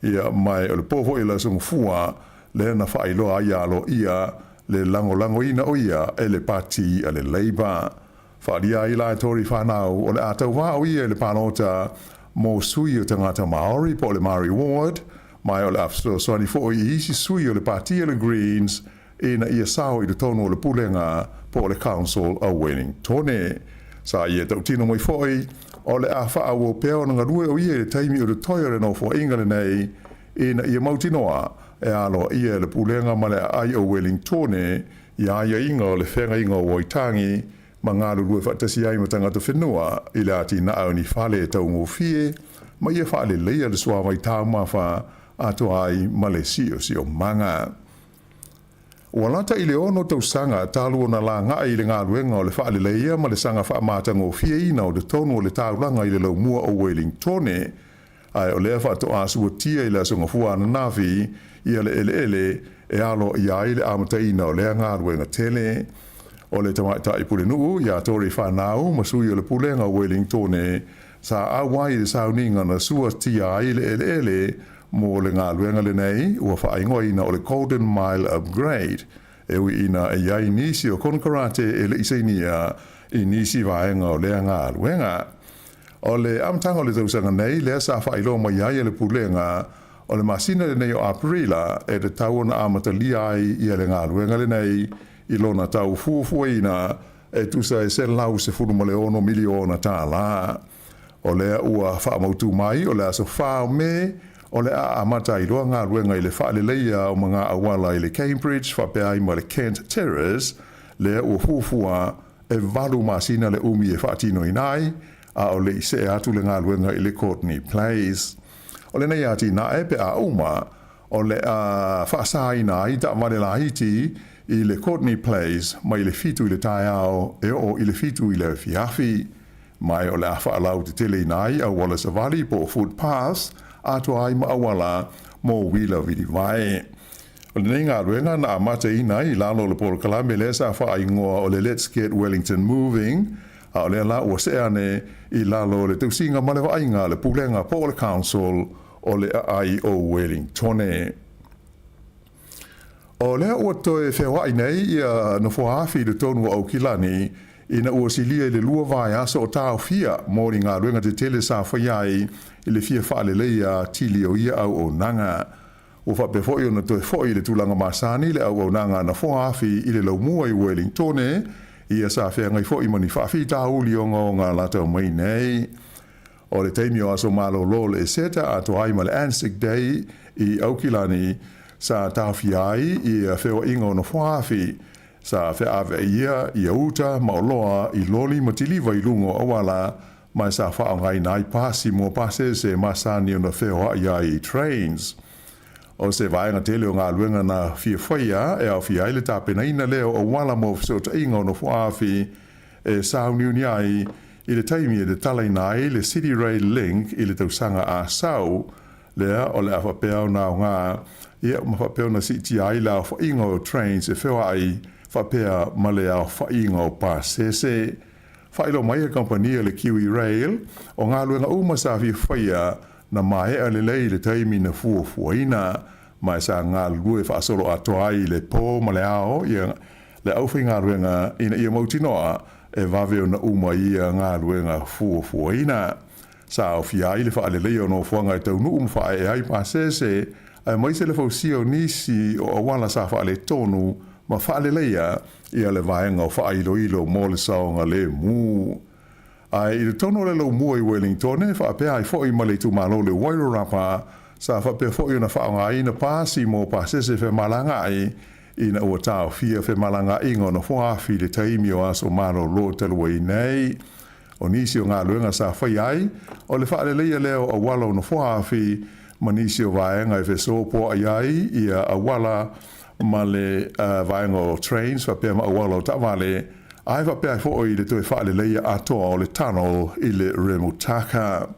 Ia, ma o le po foi o le Aso Gafua lea na faailoa ai aloaia le lagolagoina o ia e le Pāti a le Labour. Faaalia ai la e Tory Whanau o le a tauvā o ia i le palota mo sui o tagata Māori po o le Māori Ward, ma o le a fesoasoani foi i isi sui o le Pāti a le Greens ina ia sao i totonu o le pulega po o le Council o Wellingtone. Sa ia tautino mai foi o le a faaauau pea ona galue o ia i le taimi o totoe o le nofoaiga lenei ina ia mautinoa e aloaia e le pulega ma le aai o Wellingtone ia aiaiga o le feagaiga o Waitangi ma galulue faatasi ai ma tagata whenua i le atinae o ni fale e taugofie ma ia faaleleia le suavai taumafa atoa ai ma le siosiomaga. Ua lata i le 6 tausaga talu ona laga'i i le galuega o le faaleleia ma le saga faamatagofieina o totonu o le taulaga i le laumua o Wellingtone, ae o lea faatoa suatia i le Aso Gafua ananafi ia le eleele e aloaia ai le amataina o lea galuega tele. O le tamaitai pulenuu iā Tory Whanau ma sui o le pulega o Wellingtone sa auai i le sauniga na suatia ai le eleele mo le galuega lenei ua faaigoaina o le Golden Mile Upgrade, e ui ina e i ai nisi o konekarate e le'i sainia i nisi vaega o lea galuega. O le amataga o le tausaga nei lea sa faailoa mai ai e le pulega o le masina lenei o Aperila e tatau ona amatalia ai ia le galuega lenei i lona tau fuafuaina e tusa e $116 miliona tālā. O lea ua faamautū mai o le aso 4 o Me o le a amata ai loa galuega i le faaleleia o maga auala i le Cambridge faapea ai ma le Kent Terrace lea ua fuafua e 8 masina le umi e faatinoina ai, a o le'i se'e atu le galuega i le Courtney Place. O lenei atinae pe a uma, o le a faasāina ai taavale laiti i le Courtney Place mai le 7 i le taeao e oo i le 7 i le afiafi. Ma o le a faaalauteteleina ai auala savali po o footpaths atoa ai ma auala mo uila vilivae. O lenei galuega na amataina ai i lalo o le polokalame lea sa faaigoa o le Let's Get Wellington Moving, a o lea la ua se'e ane i lalo o le tausiga ma le vaaiga a le pulega po o le Council o le aai o Wellingtone. O lea ua toe feoa'i nei ia nofoa afi i totonu o Aukilani ina ua silia i le 2 vaiaso o taofia mo ni galuega tetele sa faia ai i le fia faaleleia atili o ia auaunaga. Ua faapea foi ona toe fo'i i le tulaga masani le auaunaga a nofoa afi i le laumua i Wellingtone, ia sa feagai foi ma ni faafitauli ogaoga latau mai nei. O le taimi o aso malōlō le Eseta atoa ai ma le Anzac Day i Aukilani sa taofia ai ia feoaiga o nofoa afi sa feaveai ia ia uta ma oloa i loli ma tiliva i luga o auala ma sa faaaogaina ai pasi mo pasese masani ona feoai ai i trains. O se vaega tele o galuega na fia faia e aofia ai le tapenaina lea o auala mo fesootaiga o nofoa afi e sauniuni ai i le taimi e tatalaina ai le City Rail Link i le tausaga a sau lea o le a faapea ona aogā ia ma faapea ona siitia ai le aofaiga o trains e feoai faapea ma le aofaiga o pasese. Faailoa mai e le kamupani a le Kiwi Rail o galuega uma sa fia faia na maea lelei i le taimi na fuafuaina, ma e sa galulue faasoloatoa ai i le po ma le ao ia le aufaigaluega ina ia mautinoa e vave ona uma ia galuega fuafuaina. Sa aofia ai le faaleleia o nofoaga e taunuu ma faaee ai pasese, aemaise le fausia o nisi o auala sa faaletonu ma faaleleia ia le vaega o faailoilo mo le saogalemu. Ae i totonu o le laumua i Wellingtone, faapea ai foi ma le itumalo o le Wairarapa, sa faapea foi ona faaaogaina pasi mo pasese femalagaai ina ua taofia femalagaaiga o nofoaafi i le taimi o aso malolo talu ai nei. O nisi o galuega sa faia ai, o le faaleleia lea o auala o nofoaafi ma nisi o vaega e fesopoai ai ia auala ma le vaega o trains faapea ma auala o taavale, ae faapea ai foi le toe faaleleia atoa o le tunnel i le Remutaka.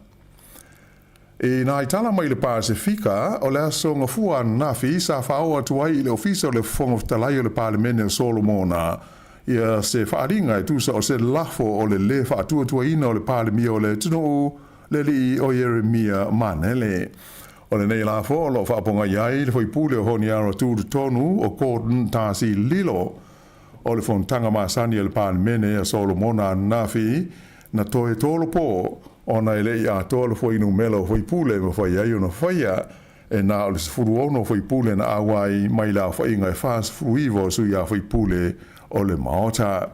I nā tala mai le Pasefika, o le aso Gafua ananafi sa faaoo atu ai i le Ofisa o le Fofoga Fetalai o le Palemene o Solomona ia se faaaliga e tusa o se lafo o le lē faatuatuaina o le Palemia o le atunuu, le alii o Ieremia Manele. O lenei lafo o lo o faapogai ai le faipule o Honiara Tutotonu o Gordon Darcy Lilo. O le fonotaga masani a le Palemene a Solomona ananafi, na toe tolopo ona e le i atoa le fuainumera o faipule e mafai ai ona faia, e na o le 16 faipule na auai mai le aofaiga e 49 o sui usufono o le Maota.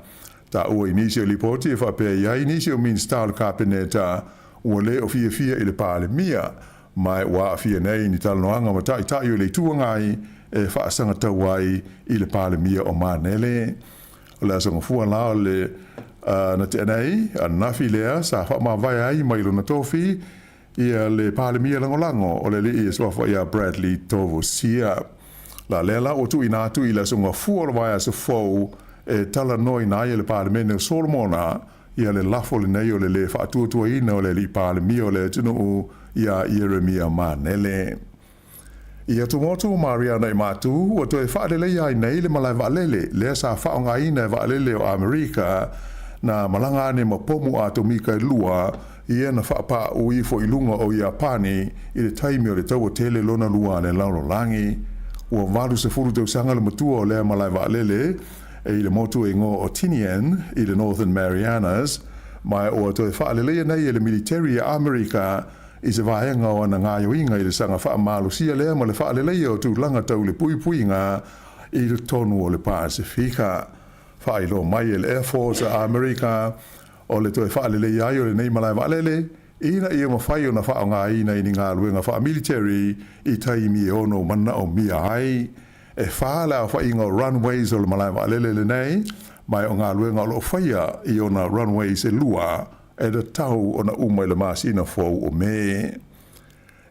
Taua i nisi o lipoti e faapea i ai nisi o Minisita o le Kapeneta ua le o fiafia i le Palemia, ma ua aafia nei ni talanoaga ma taitai o le Itu Agai e faasagatau ai i le Palemia o Manele. O le aso Gafua la o le na tea nei, ananafi lea sa faamavae ai mai lona tofi ia le Palemia Lagolago o le alii e suafa ia Bradley Tovosia. La lea la ua tuuina atu i le aso Gafua o le vaiaso fou e talanoaina ai e le Palemene o Solomona ia le lafo lenei o le lē faatuatuaina o le alii Palemia o le atunuu iā Ieremia Manele. I atumotu Mariana i Matu, ua toe faaleleia ai nei le malae vaalele lea sa faaaogaina e vaalele o Amerika na malaga ane ma pomu atomika e lua ia na faapaaʻu ifo i luga o Iapani i le taimi o le Taua Tele Lona Lua a le Lalolagi. Ua 80 tausaga le matua o lea malae vaalele e i le motu e igoa o Tinian i le Northern Marianas, ma ua toe faaleleia nei e le militeri a Amerika i se vaega o ana gaoioiga i le saga faamalosia lea ma le faaleleia o tulaga tau le puipuiga i totonu o le Pasefika. Faailoa mai e le Air Force a Amerika o le toe faaleleia ai o lenei malae vaalele ina ia mafai ona faaaogaina i ni galuega faamiliteri i taimi e ono manaomia ai. E fa le aofaiga o runways o le malae vaalele lenei, ma o galuega o lo o faia i ona runways e lua e tatau ona uma i le masina fou o Me.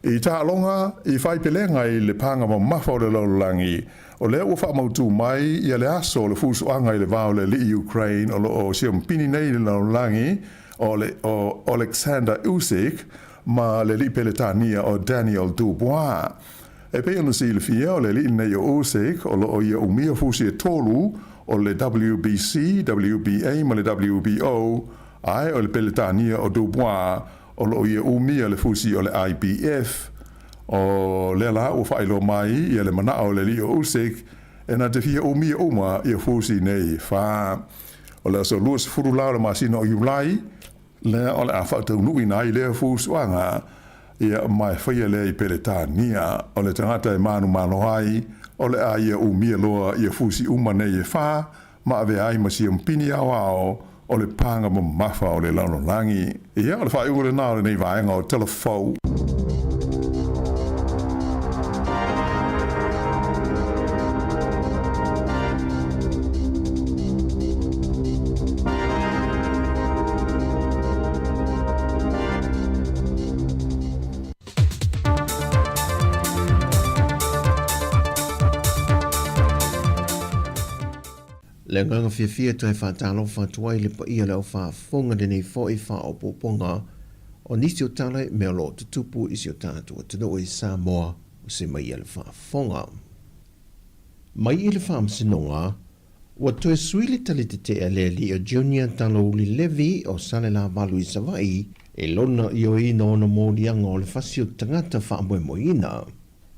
I taaloga i faipelega i le paga mamafa o le lalolagi, o lea ua faamautu mai ia le aso o le fusuaga i le va o le alii Ukraine o lo o siamupini nei i le lalolagi o le o Oleksandr Usyk ma le alii Peletania o Daniel Dubois. E pei ona silafia, o le alii lenei o Usyk o lo o ia umia fusi e tolu o le WBC, WBA ma le WBO, ae o le Peletania o Dubois o lo o ia umia le fusi o le IBF. O lea la ua faailoa mai ia le manao o le alii o Usyk e na te fia umia uma ia fusi nei e fa. O le aso 20 la o le masina o Iulai, lea o le a faataunuuina ai lea fusuaga, ia ma e faia lea i Peletania. O le tagata e manumalo ai, o le a ia umia loa ia fusi uma nei e fa, ma avea ai ma siampini aoao o le paga mamafa o le lalolagi. Ia, o le faaiuga lena o lenei vaega o Tala Fou. Le agaga fiafia e toe faatalofa atu ai le paia o le au faafofoga lenei foi faaopoopoga o nisi o tala i mea o lo o tutupu i si o tatou atunuu i Samoa o se mai ia le faafofoga. Mai i le Faamasinoga, ua toe sui le tali tetee a le alii o Junior Talouli Levy o Salelavalu i Savaii i lona ioeina o ona moliaga o le fasi o tagata faamoemoeina.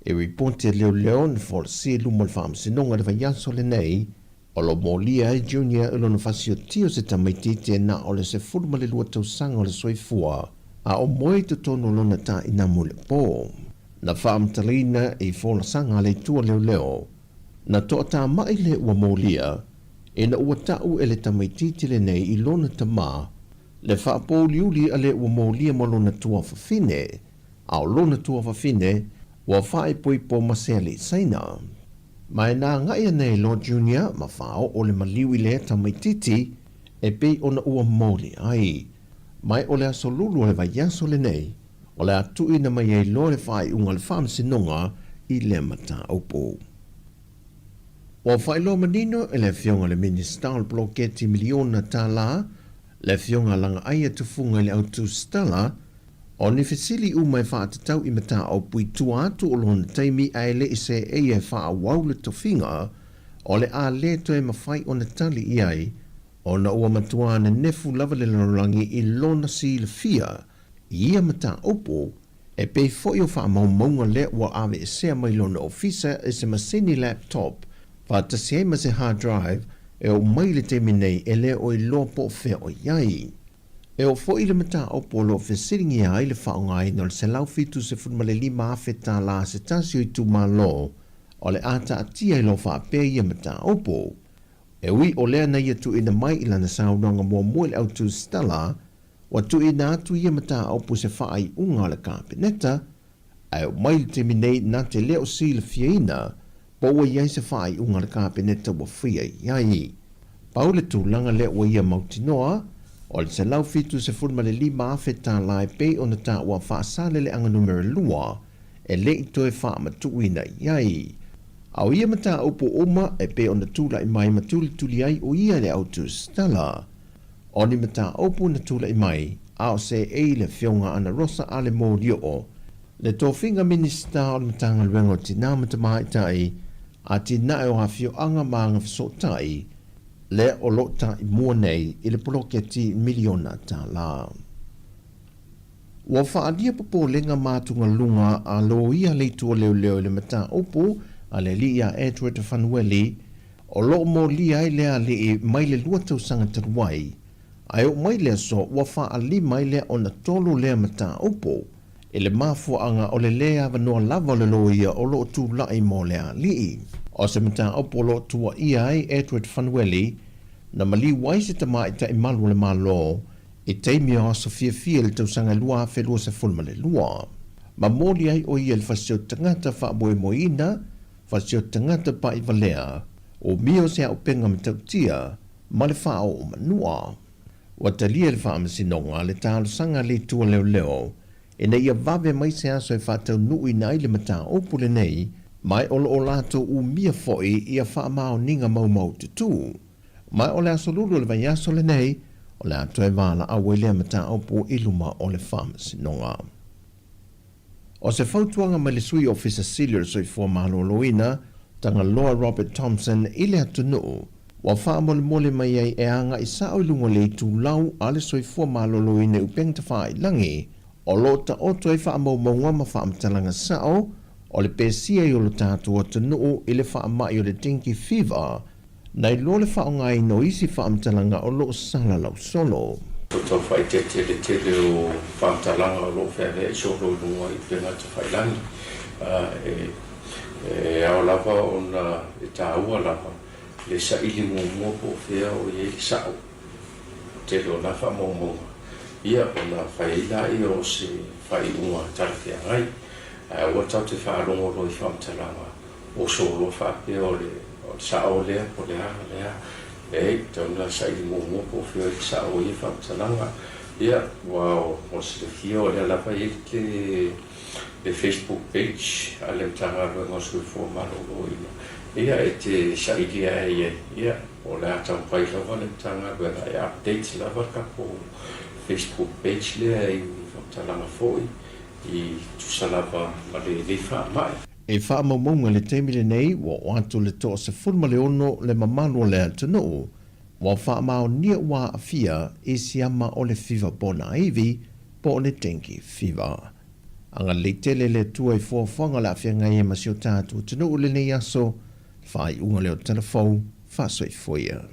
E ripoti a leoleo na folasia i luma o le Faamasinoga i le vaiaso lenei, o lo o molia ai Junior i lona fasiotia o se tamaitiiti e na o le 12 tausaga o le soifua, a o moe i totonu o lona tainamu i le po. Na faamatalaina i folasaga a le itu a leoleo, na toatamai le ua molia ina ua tau e le tamaitiiti lenei i lona tama le faapouliuli a le ua molia ma lona tuafafine, a o lona tuafafine ua faaipoipo ma se alii Saina. Ma e na agai ana e Lord Junior ma faaoo le maliu i lea tamaitiiti e pei ona ua moli ai. Ma e o le aso lulu o le vaiaso lenei, o le a tuuina mai ai loa le faaiuga a le Faamasinoga i lea mataupu. Ua faailoa manino e le Afioga i le Minisita o le Poloketi Miliona Tala, le Afioga Lagaaia Tufuga i le Autusitala, O ni fesili uma e faatatau i mataupu i tua atu o lona taimi ae le i seeia e faaauau le tofiga, o le a le toe mafai ona tali i ai, ona ua matuā nenefu lava le lalolagi i lona silafia i ia mataupu, e pei foi o faamaumauga lea ua aveesea mai lona ofisa i se masini laptop faatasi ai ma se hard drive e oo mai i le taimi nei e le o iloa po o fea o i ai. E oo foi i le mataupu o lo o fesiligia ai le faaaogaina o le $175,000 a se tasi o itumalo, o le a taatia i lo faapea ia mataupu. E ui o lea na ia tuuina mai i lana saunoaga muamua i le autusitala, ua tuuina atu ia mataupu i se faaiuga a le Kapeneta, Ae oo mai i le taimi nei na te le o silafiaina po ua i ai se faaiuga a le Kapeneta ua faia i ai. Pau le tulaga lea ua ia mautinoa, o le $175,000 e pei ona taua faasaleleaga numera lua e le i toe faamatuuina i ai. A o ia mataupu uma e pei ona tulai mai ma tulituli ai o ia le autusitala. O ni mataupu na tulai mai, a o seei le Afioga Ana Rosa Ale Molioo, le tofiga Minisita o le Matagaluega o Tinā ma Tamaitai, Atinae o Afioaga ma Agafesootai, lea o lo o taimua nei i le poloketi miliona tala. Ua faaalia popolega ma atugaluga a loia le itu o leoleo i le mataupu a le alii ia Edward Fanueli, o lo o molia ai lea alii mai le lua tausaga talu ai, ae oo mai le aso ua faalima ai lea ona tolu lea mataupu i le mafuaaga o le lē avanoa lava o le loia o lo o tulai mo le alii. O se mataupu o lo o tuuaia ai Edward Fanueli na maliu ai se tamaitai malu o le Malo i taimi o aso fiafia i le tausaga 2022. Ma moli ai ʻo ia i le fasi o tagata faamoemoeina, fasi o tagata paʻiwalea, ʻumia o se auupega matautia, ma le faaoo manua. Ua talia e le Faamasinoga le talosaga a le Itu o Leoleo ina ia vave mai se aso e faataunuuina ai le mataupu lenei, ma o lo o latou umia foi ia faamaoniga maumaututu. Ma o le aso lulu o le vaiaso lenei, o le a toe valaau ai lea mataupu i luma o le Faamasinoga. O se fautuaga mai le Sui Ofisa Sili o le Soifua Maloloina, Tagaloa Robert Thompson i le atunuu, ua faamolemole mai ai e agai sao i luga o le itulau a le Soifua Maloloina i upega tafailagi, o lo o taoto ai faamaumauga ma faamatalaga sao o le pesia i o lo tatou atunuu i le faamai o le dengue fever, Nai lo le faaaogaina o isi faamatalaga o lo o salalau solo. Ua tau faaeteete le tele o faamatalaga o lo o feaveai solo i luga i upega tafailagi. E ao lava ona e taua lava le saili muamua po o fea o i ai le sao. Tele o na faamaumauga, ia ona fai ai laia o se faaiuga talafeagai. Ae aua tatou te faalogo loa i faamatalaga oso loa faapea o le sao lea po o le a lea. Leai, e tatau ona saili muamua po o fea le sao o ia faamatalaga. Ia, aua mo le silafia o lea lava e i ai le Facebook page a le Matagaluega o Soifua Maloloina. Ia, e te saili lava i ai, ia, o le a taumafai lava le Matagaluega e update lava le tatou Facebook page lea i faamatalaga foi e tusa lava ma lenei faamai. I faamaumauga i le taimi lenei, ua oo atu le 16 le mamalu o le atunuu ua faamaonia ua aafia i siama o le fiva ponaivi po o le dengue fever. Agalelei tele le Atua i fuafuaga o le a feagai ai ma si o tatou atunuu i lenei aso, le faaiuga lea o le Talafou, faasoifua ia.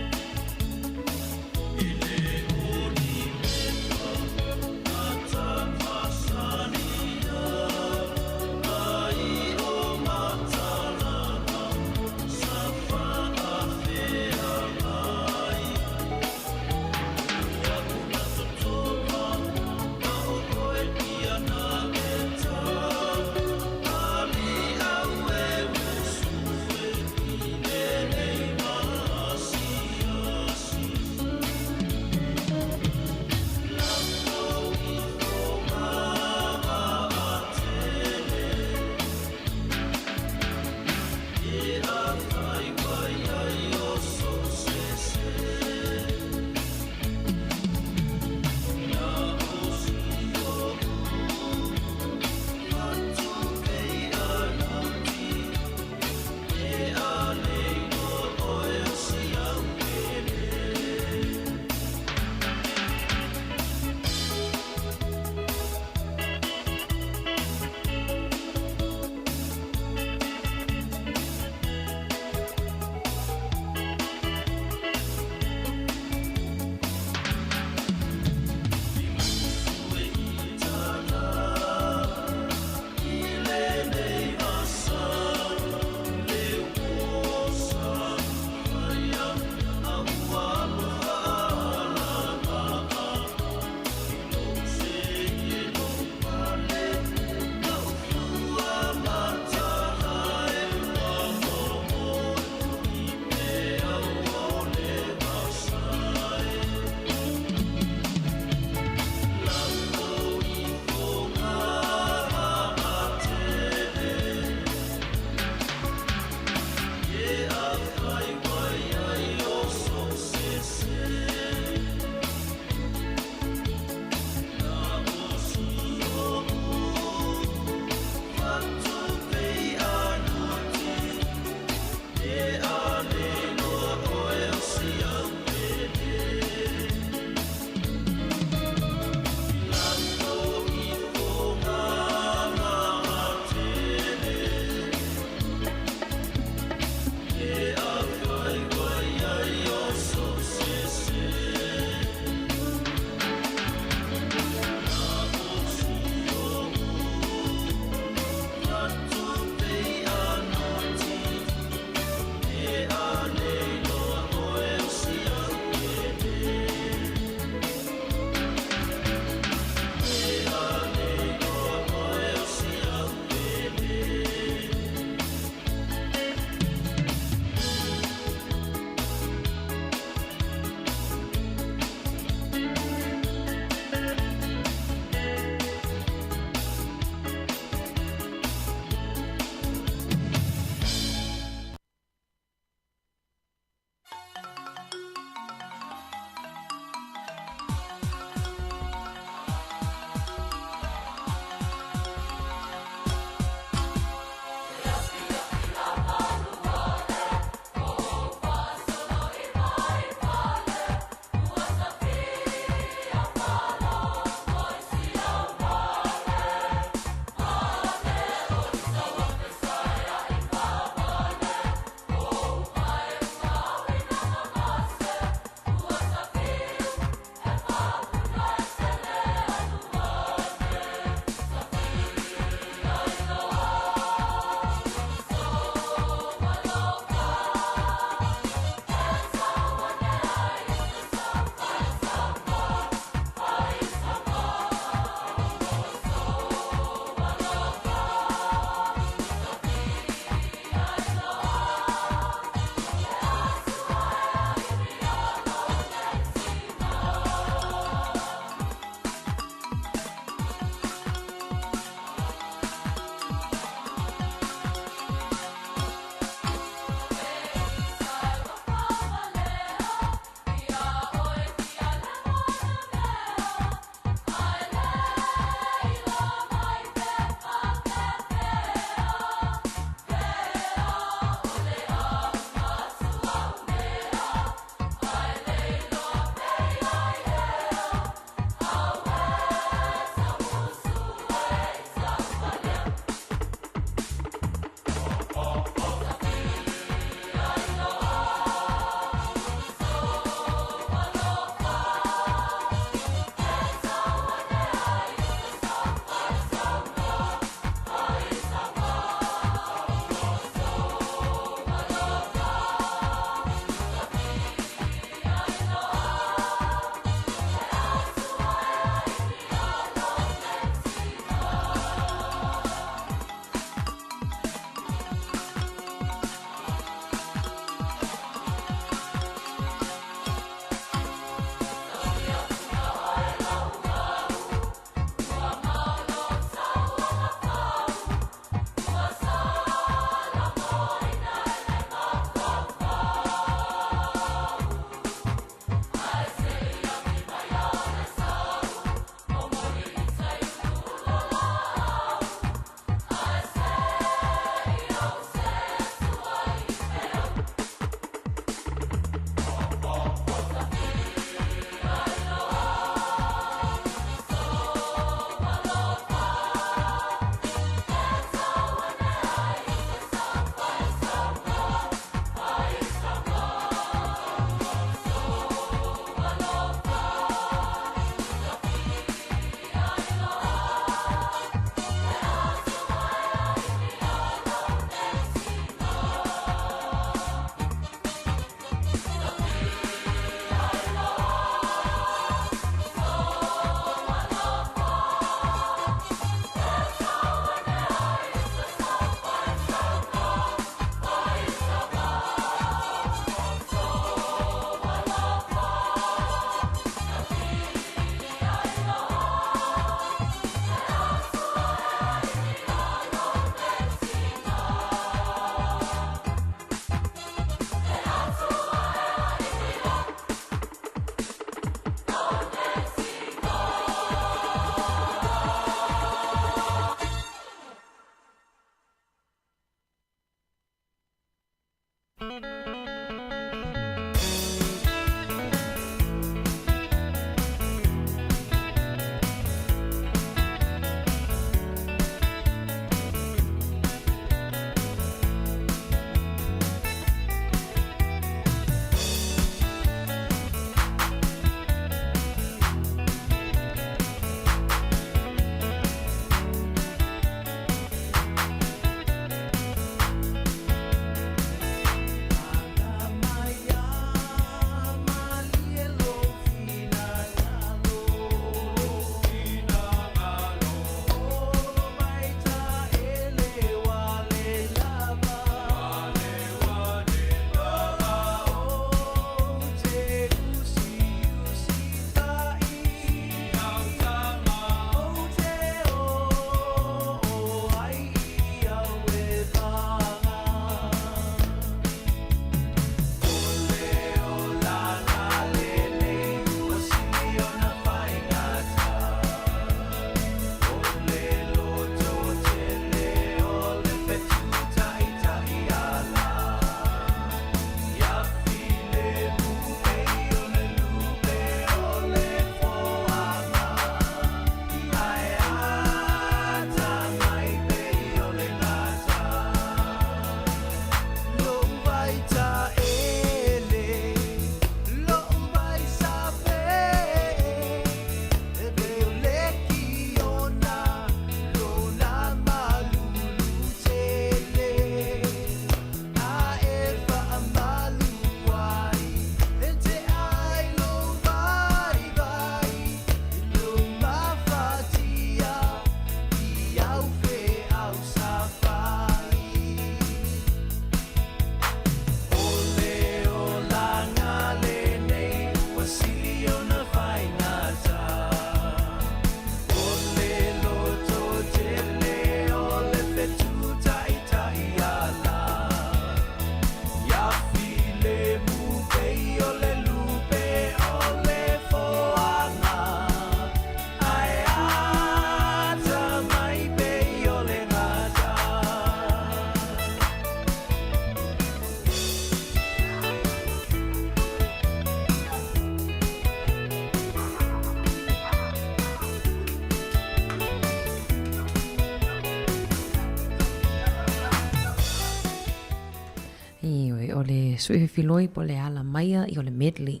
Suʻi Fefiloi po o le Ala Maia ia o le medley.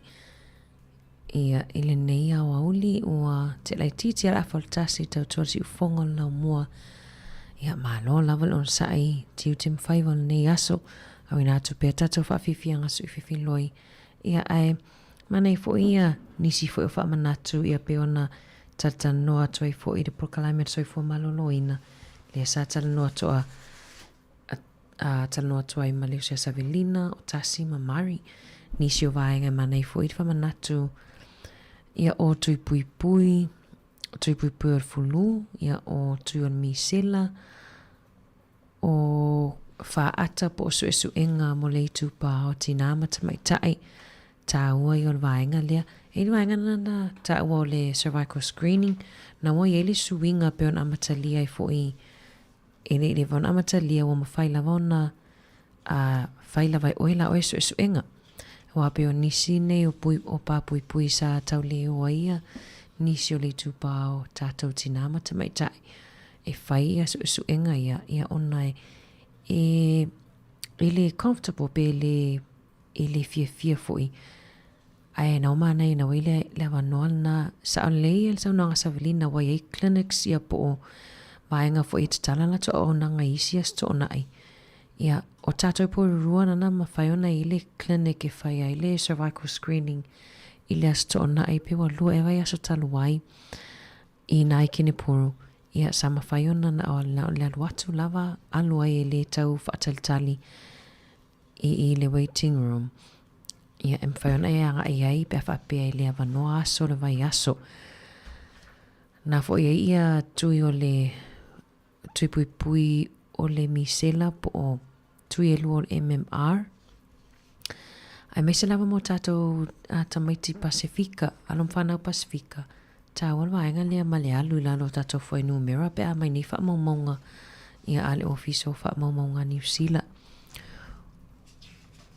Ia, i lenei aoauli ua te laitiiti a le afa o le tasi i tautua le siufofoga o le laumua. Ia, malo lava le onosai tiute ma faiva o lenei aso. Auina atu pea tatou faafiafiaga suʻi fefiloi. Ia, ae manaia foi ia nisi foi o faamanatu ia pei ona talatalanoa atu ai foi i le polokalame o le soifua maloloina lea sa talanoa atu a a talanoa atu ai ma le uso ia Savelina, o Tasi ma Mari. Nisi o vaega e manaia foi le faamanatu ia o Tui Puipui, Tui Puipui o le Fulu, ia o Tui o le Misela, o Faata po o Suesuega mo le Itupa o Tinā ma Tamaitai, tāua ia o le vaega lea. E i ai le vaega lena na taua o le cervical screening, na ua i ai le suiga pei ona amatalia ai foi E le i leva ona amatalia ua mafai lava ona a fai lava e oe la oe suesuega. Aua pei o nisi nei o pui o pā puipui sa tau le o ai ia nisi o le itupa o tātou tinā ma tamaitai e fai ia suesuega ia ia ona e e e le comfortable pe le e le fiafia foi Ae na o manaia na wai le, le avanoa lena sao lelei ia le saunoaga Savelina ua i ai clinics ia po o vaega foi e tatala latou auaunaga i isi aso toonai. Ia, o tatou Porirua nana mafai ona i ai le clinic e fai ai le cervical screening i le aso toonai pe ua lua ea vaiaso talu ai i nai Kenepuru. Ia, sa mafai ona na o le alu atu lava alu ai e le tau faatalitali i i le waiting room. Ia, e mafai ona e agai ai pe a faapea e le avanoa aso o le vaiaso. Na foi ai ia tui o le tui puipui o le misela po o tui e lua o le MMR. Aemaise lava mo tatou tamaiti Pasefika, alo ma fanau Pasefika, Tāua le vaega lea ma le alu i lalo o tatou fuainumera pe a mai nei faamaumauga ia a le Ofisa o Faamaumauga a Niu Sila.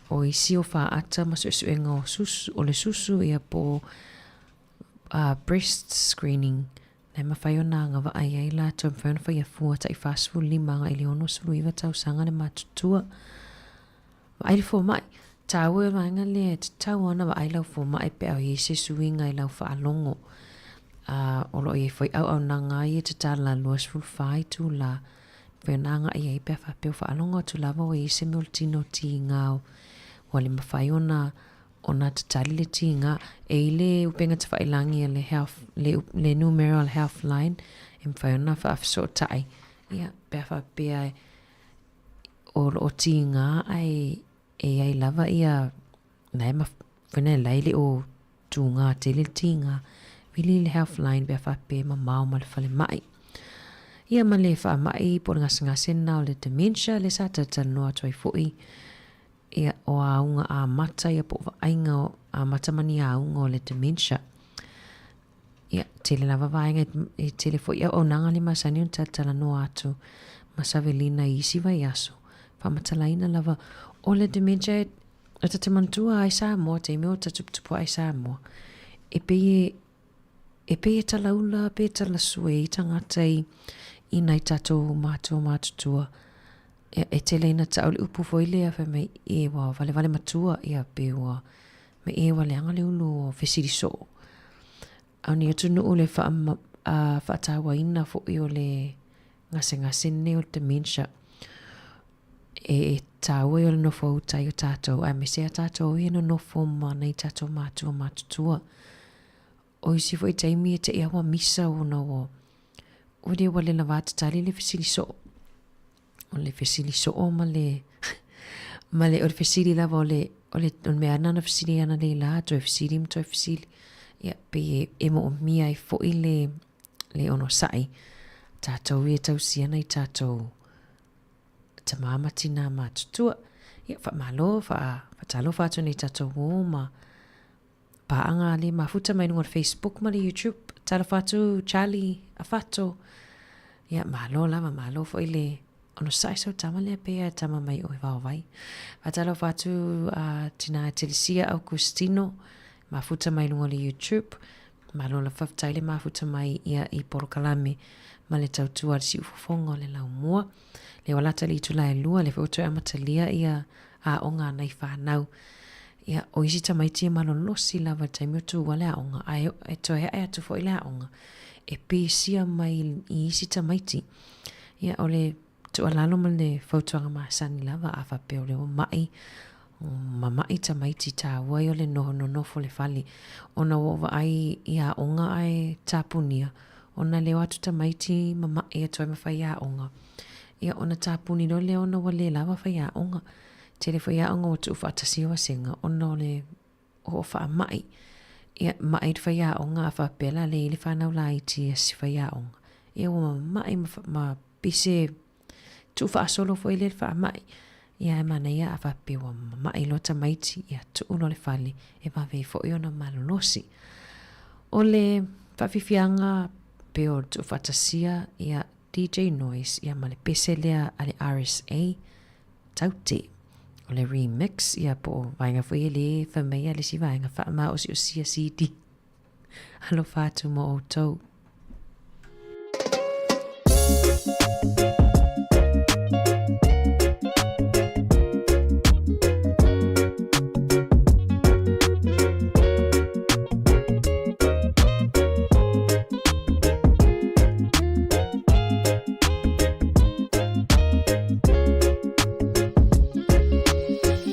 O isi o faata ma suesuega o susu, o le susu ia po o breast screening na e mafai ona agavaa i ai latou, e mafai ona faia fua tai 45 agai i le 69 tausaga le matutua. Vaai le fomai. Tāua e vaega lea e tatau ona vaai lau fomai pe a i ai se suiga i lau faalogo. Ā, o lo o i ai foi auaunaga ia e tatala 24 itulā, mafai ona agai ai pe a faapea ua faalogo atu lava ua i ai se mea o le tino tiga ua le mafai ona ona tatali le tiga. E i le upega tafailagi a le health, le, le numera o le healthline e mafai ona faafesootai, ia, pe a faapea e o lo o tiga ae e i ai lava ia la e foi lea la e le o tūgā tele le tiga vili le health line pe a faapea e mamao ma le falemai. Ia ma le faamai po o le gasegase lena o le dementia lea sa talatalanoa atu ai foi ia o auga amata ia po o vaaiga amata ma ni auga o le dementia. Ia, tele lava vaega e tele foi auaunaga le masani ona talatalanoa atu ma Savelina i isi vaiaso. Faamatalaina lava, o le dementia e, e ta te manatua ai Samoa, taimi o ta tuputupu ai Samoa, e pei e, e pei e talaula pe talasue i tagata i, i nai tatou matua matutua. E, e tele ina tau le upu foi lea fai mai, e ua valevale matua, ia pe ua Me e ua leaga le ulu o fesili soo. A o ni atunuu le faatauaina foi o le gasegase lenei o le dementia. E, e tāua i o le nofo uta i o tātou, aemaise a tātou ia nonofo ma nai tātou mātua matutua. O isi foi taimi e te ia ua misa ona ua ua le ua le lava tatali le fesili soo. O le fesili soo ma le ma le o le fesili lava o le o le o le mea nana fesili ana le la toe fesili ma toe fesili. Ia pei e, e moomia ai foi le le onosai tātou ia tausia nei tātou tamā ma tinā matutua. Ia whaamalo, wha, whaatalofa atu nei tātou ō ma pāanga le mafuta mai luga o le Facebook ma le YouTube. Talofa atu Charlie Afato. Ia, malo lava, malo foi le onosai sau tama lea pea e tama mai o e vaovai. Faatalofa atu a tina Telesia Augustino, mafuta mai luga o le YouTube. Malo la faafetai le mafuta mai ia i polokalame ma le tautua a le siufofoga o le laumua. Le o lata le itula e lua, le foi ua toe amatalia ia. aoga a nai fanau. Ia, o isi tamaiti e malolosi lava i le taimi o tuua le aoga, ae e toe ae atu foi le aoga, e pisia mai i isi tamaiti. Ia, o le tuualalo ma le fautuaga masani lava, a faapea o lea ua mai, mama'i tamaiti taua ia o le noho nonofo i le fale, ona ua ou vaai i aoga ae tapunia, ona le o atu tamaiti mama'i atu ai ma faiaoga. Ia, ona tapuni loa lea ona ua le lava faiaoga. Tele foi aoga ua tuufaatasia vasega ona o le hoʻofaamaʻi. Ia, maʻi le faiaoga a faapea la le i le fanau laiti a si faiaoga. Ia ua mamaʻi ma, ma pise tuufaasolo foi lea le faamaʻi. Ia ae manaia a faapea ua mamaʻi loa tamaiti, ia tuu loa le fale e vave ai foi ona malolosi. O le faafiafiaga pei o le tuufaatasia, ia DJ Noise, ia ma le pese lea a le RSA, Taute. O le remix, ia po o vaega foi e le fai mai a le isi vaega faamaosiosia CD. Alofa atu mo outou.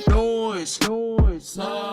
Noise, noise.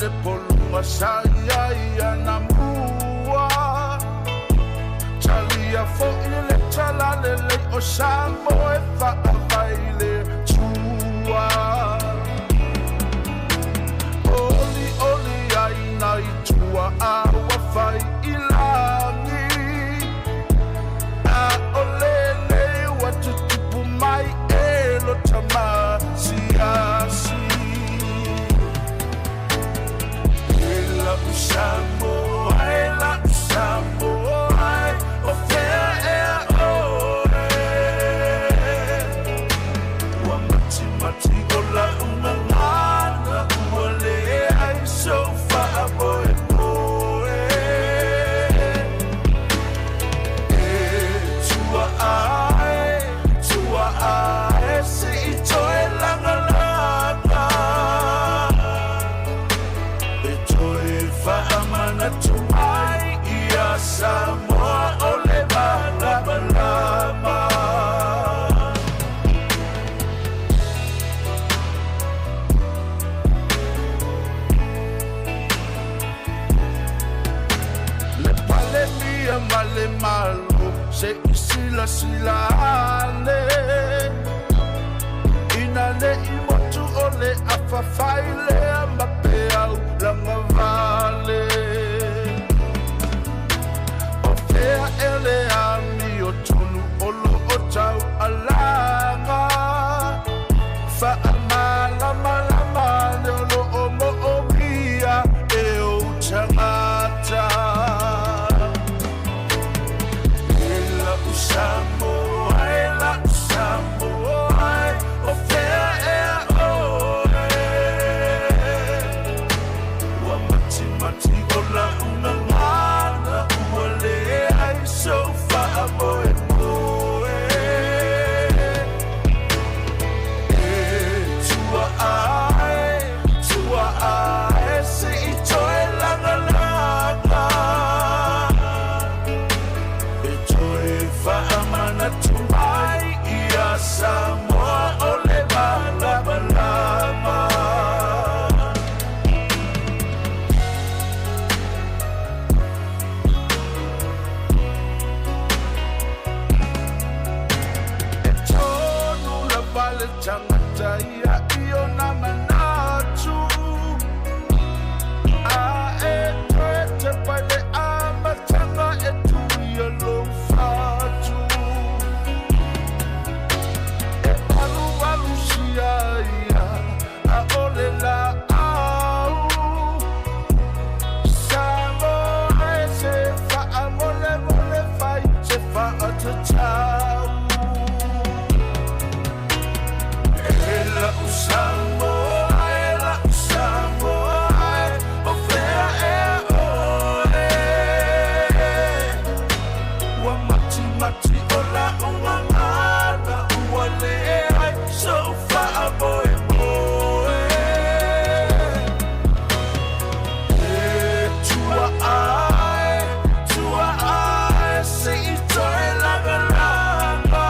le poluga sa iai anamua. Talia foʻi le talalelei o Samoa e faavai le tua. Oli oli ai nai tua a ua fai i lagi. A o lenei ua tutupu mai e lo tamasiasi. E lau Samoa, e lau Samoa, o fea ea oe. Ua matimati o lau gagana, ua leai sou faamoemoe. E tua ae, tua ae, seʻi toe lagalaga. E toe faamanatu mai ia Samoa o le malamalama. Le palemia ma le malo se i silasila ane. Ina neʻi motu o le afafai lea ma peau lagavale. O fea e le ami o tonu o lo o tau alaga. Faamalamalama le o lo o mo o mia e o tagata. E lau Samoa, e lau Samoa, o fea ea oe. Ua matimati o lau gagana, ua leai sou faamoemoe. E tua ae, tua ae, seʻi toe lagalaga. E toe faamanatu mai ia Samoa o le malamalama. E tonu lava le tagata ia i ona manatu. A e toe tepa i le amataga e tuia lou fatu. E alualu sia ia, a o le laau. Samoa e se faamolemole fai se faatatau. E lau Samoa, e lau Samoa, o fea ea oe. Ua matimati o lau gagana, ua leai sou faamoemoe. E tua ae, tua ae, seʻi toe lagalaga.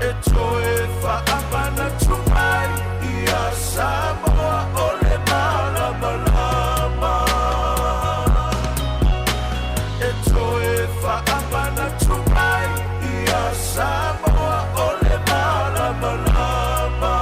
E toe faamanatu mai ia Samoa o le malamalama. E toe faamanatu mai ia Samoa o le malamalama.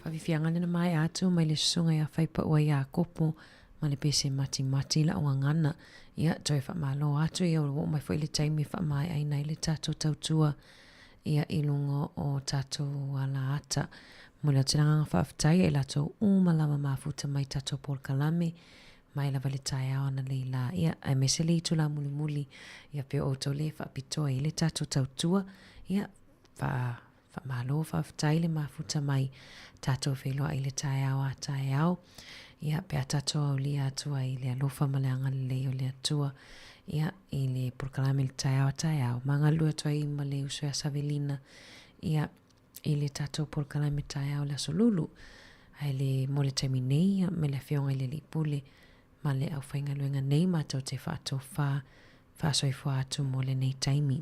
Faafiafiaga lena maea atu mai le susuga ia Faipaua Iakopo ma le pese matimati lau gagana. Ia, toe faamalo atu, ia ua oo mai foi le taimi e faamaeaina ai le tatou tautua ia i luga o tatou alaata. Momoli atu le agaga faafetai ia i latou uma lava mafuta mai tatou polokalame mai lava le taeao analeila ia, aemaise le itula mulimuli ia pei o outou le faapitoa i le tatou tautua ia faa Faamalo faafetai le mafuta mai tatou feiloai i le taeao a taeao. Ia, pe a tatou aulia atu ai i le alofa ma le agalelei o le Atua, ia, i le polokalame i le taeao a taeao, ma galulue atu ai ma le uso ia Savelina, ia, i le tatou polokalame taeao i le Aso Lulu. Ae le, mo le taimi nei, ia, me le Afioga i le Alii Pule ma le aufaigaluega nei matou te faatofā faasoifua atu mo lenei taimi.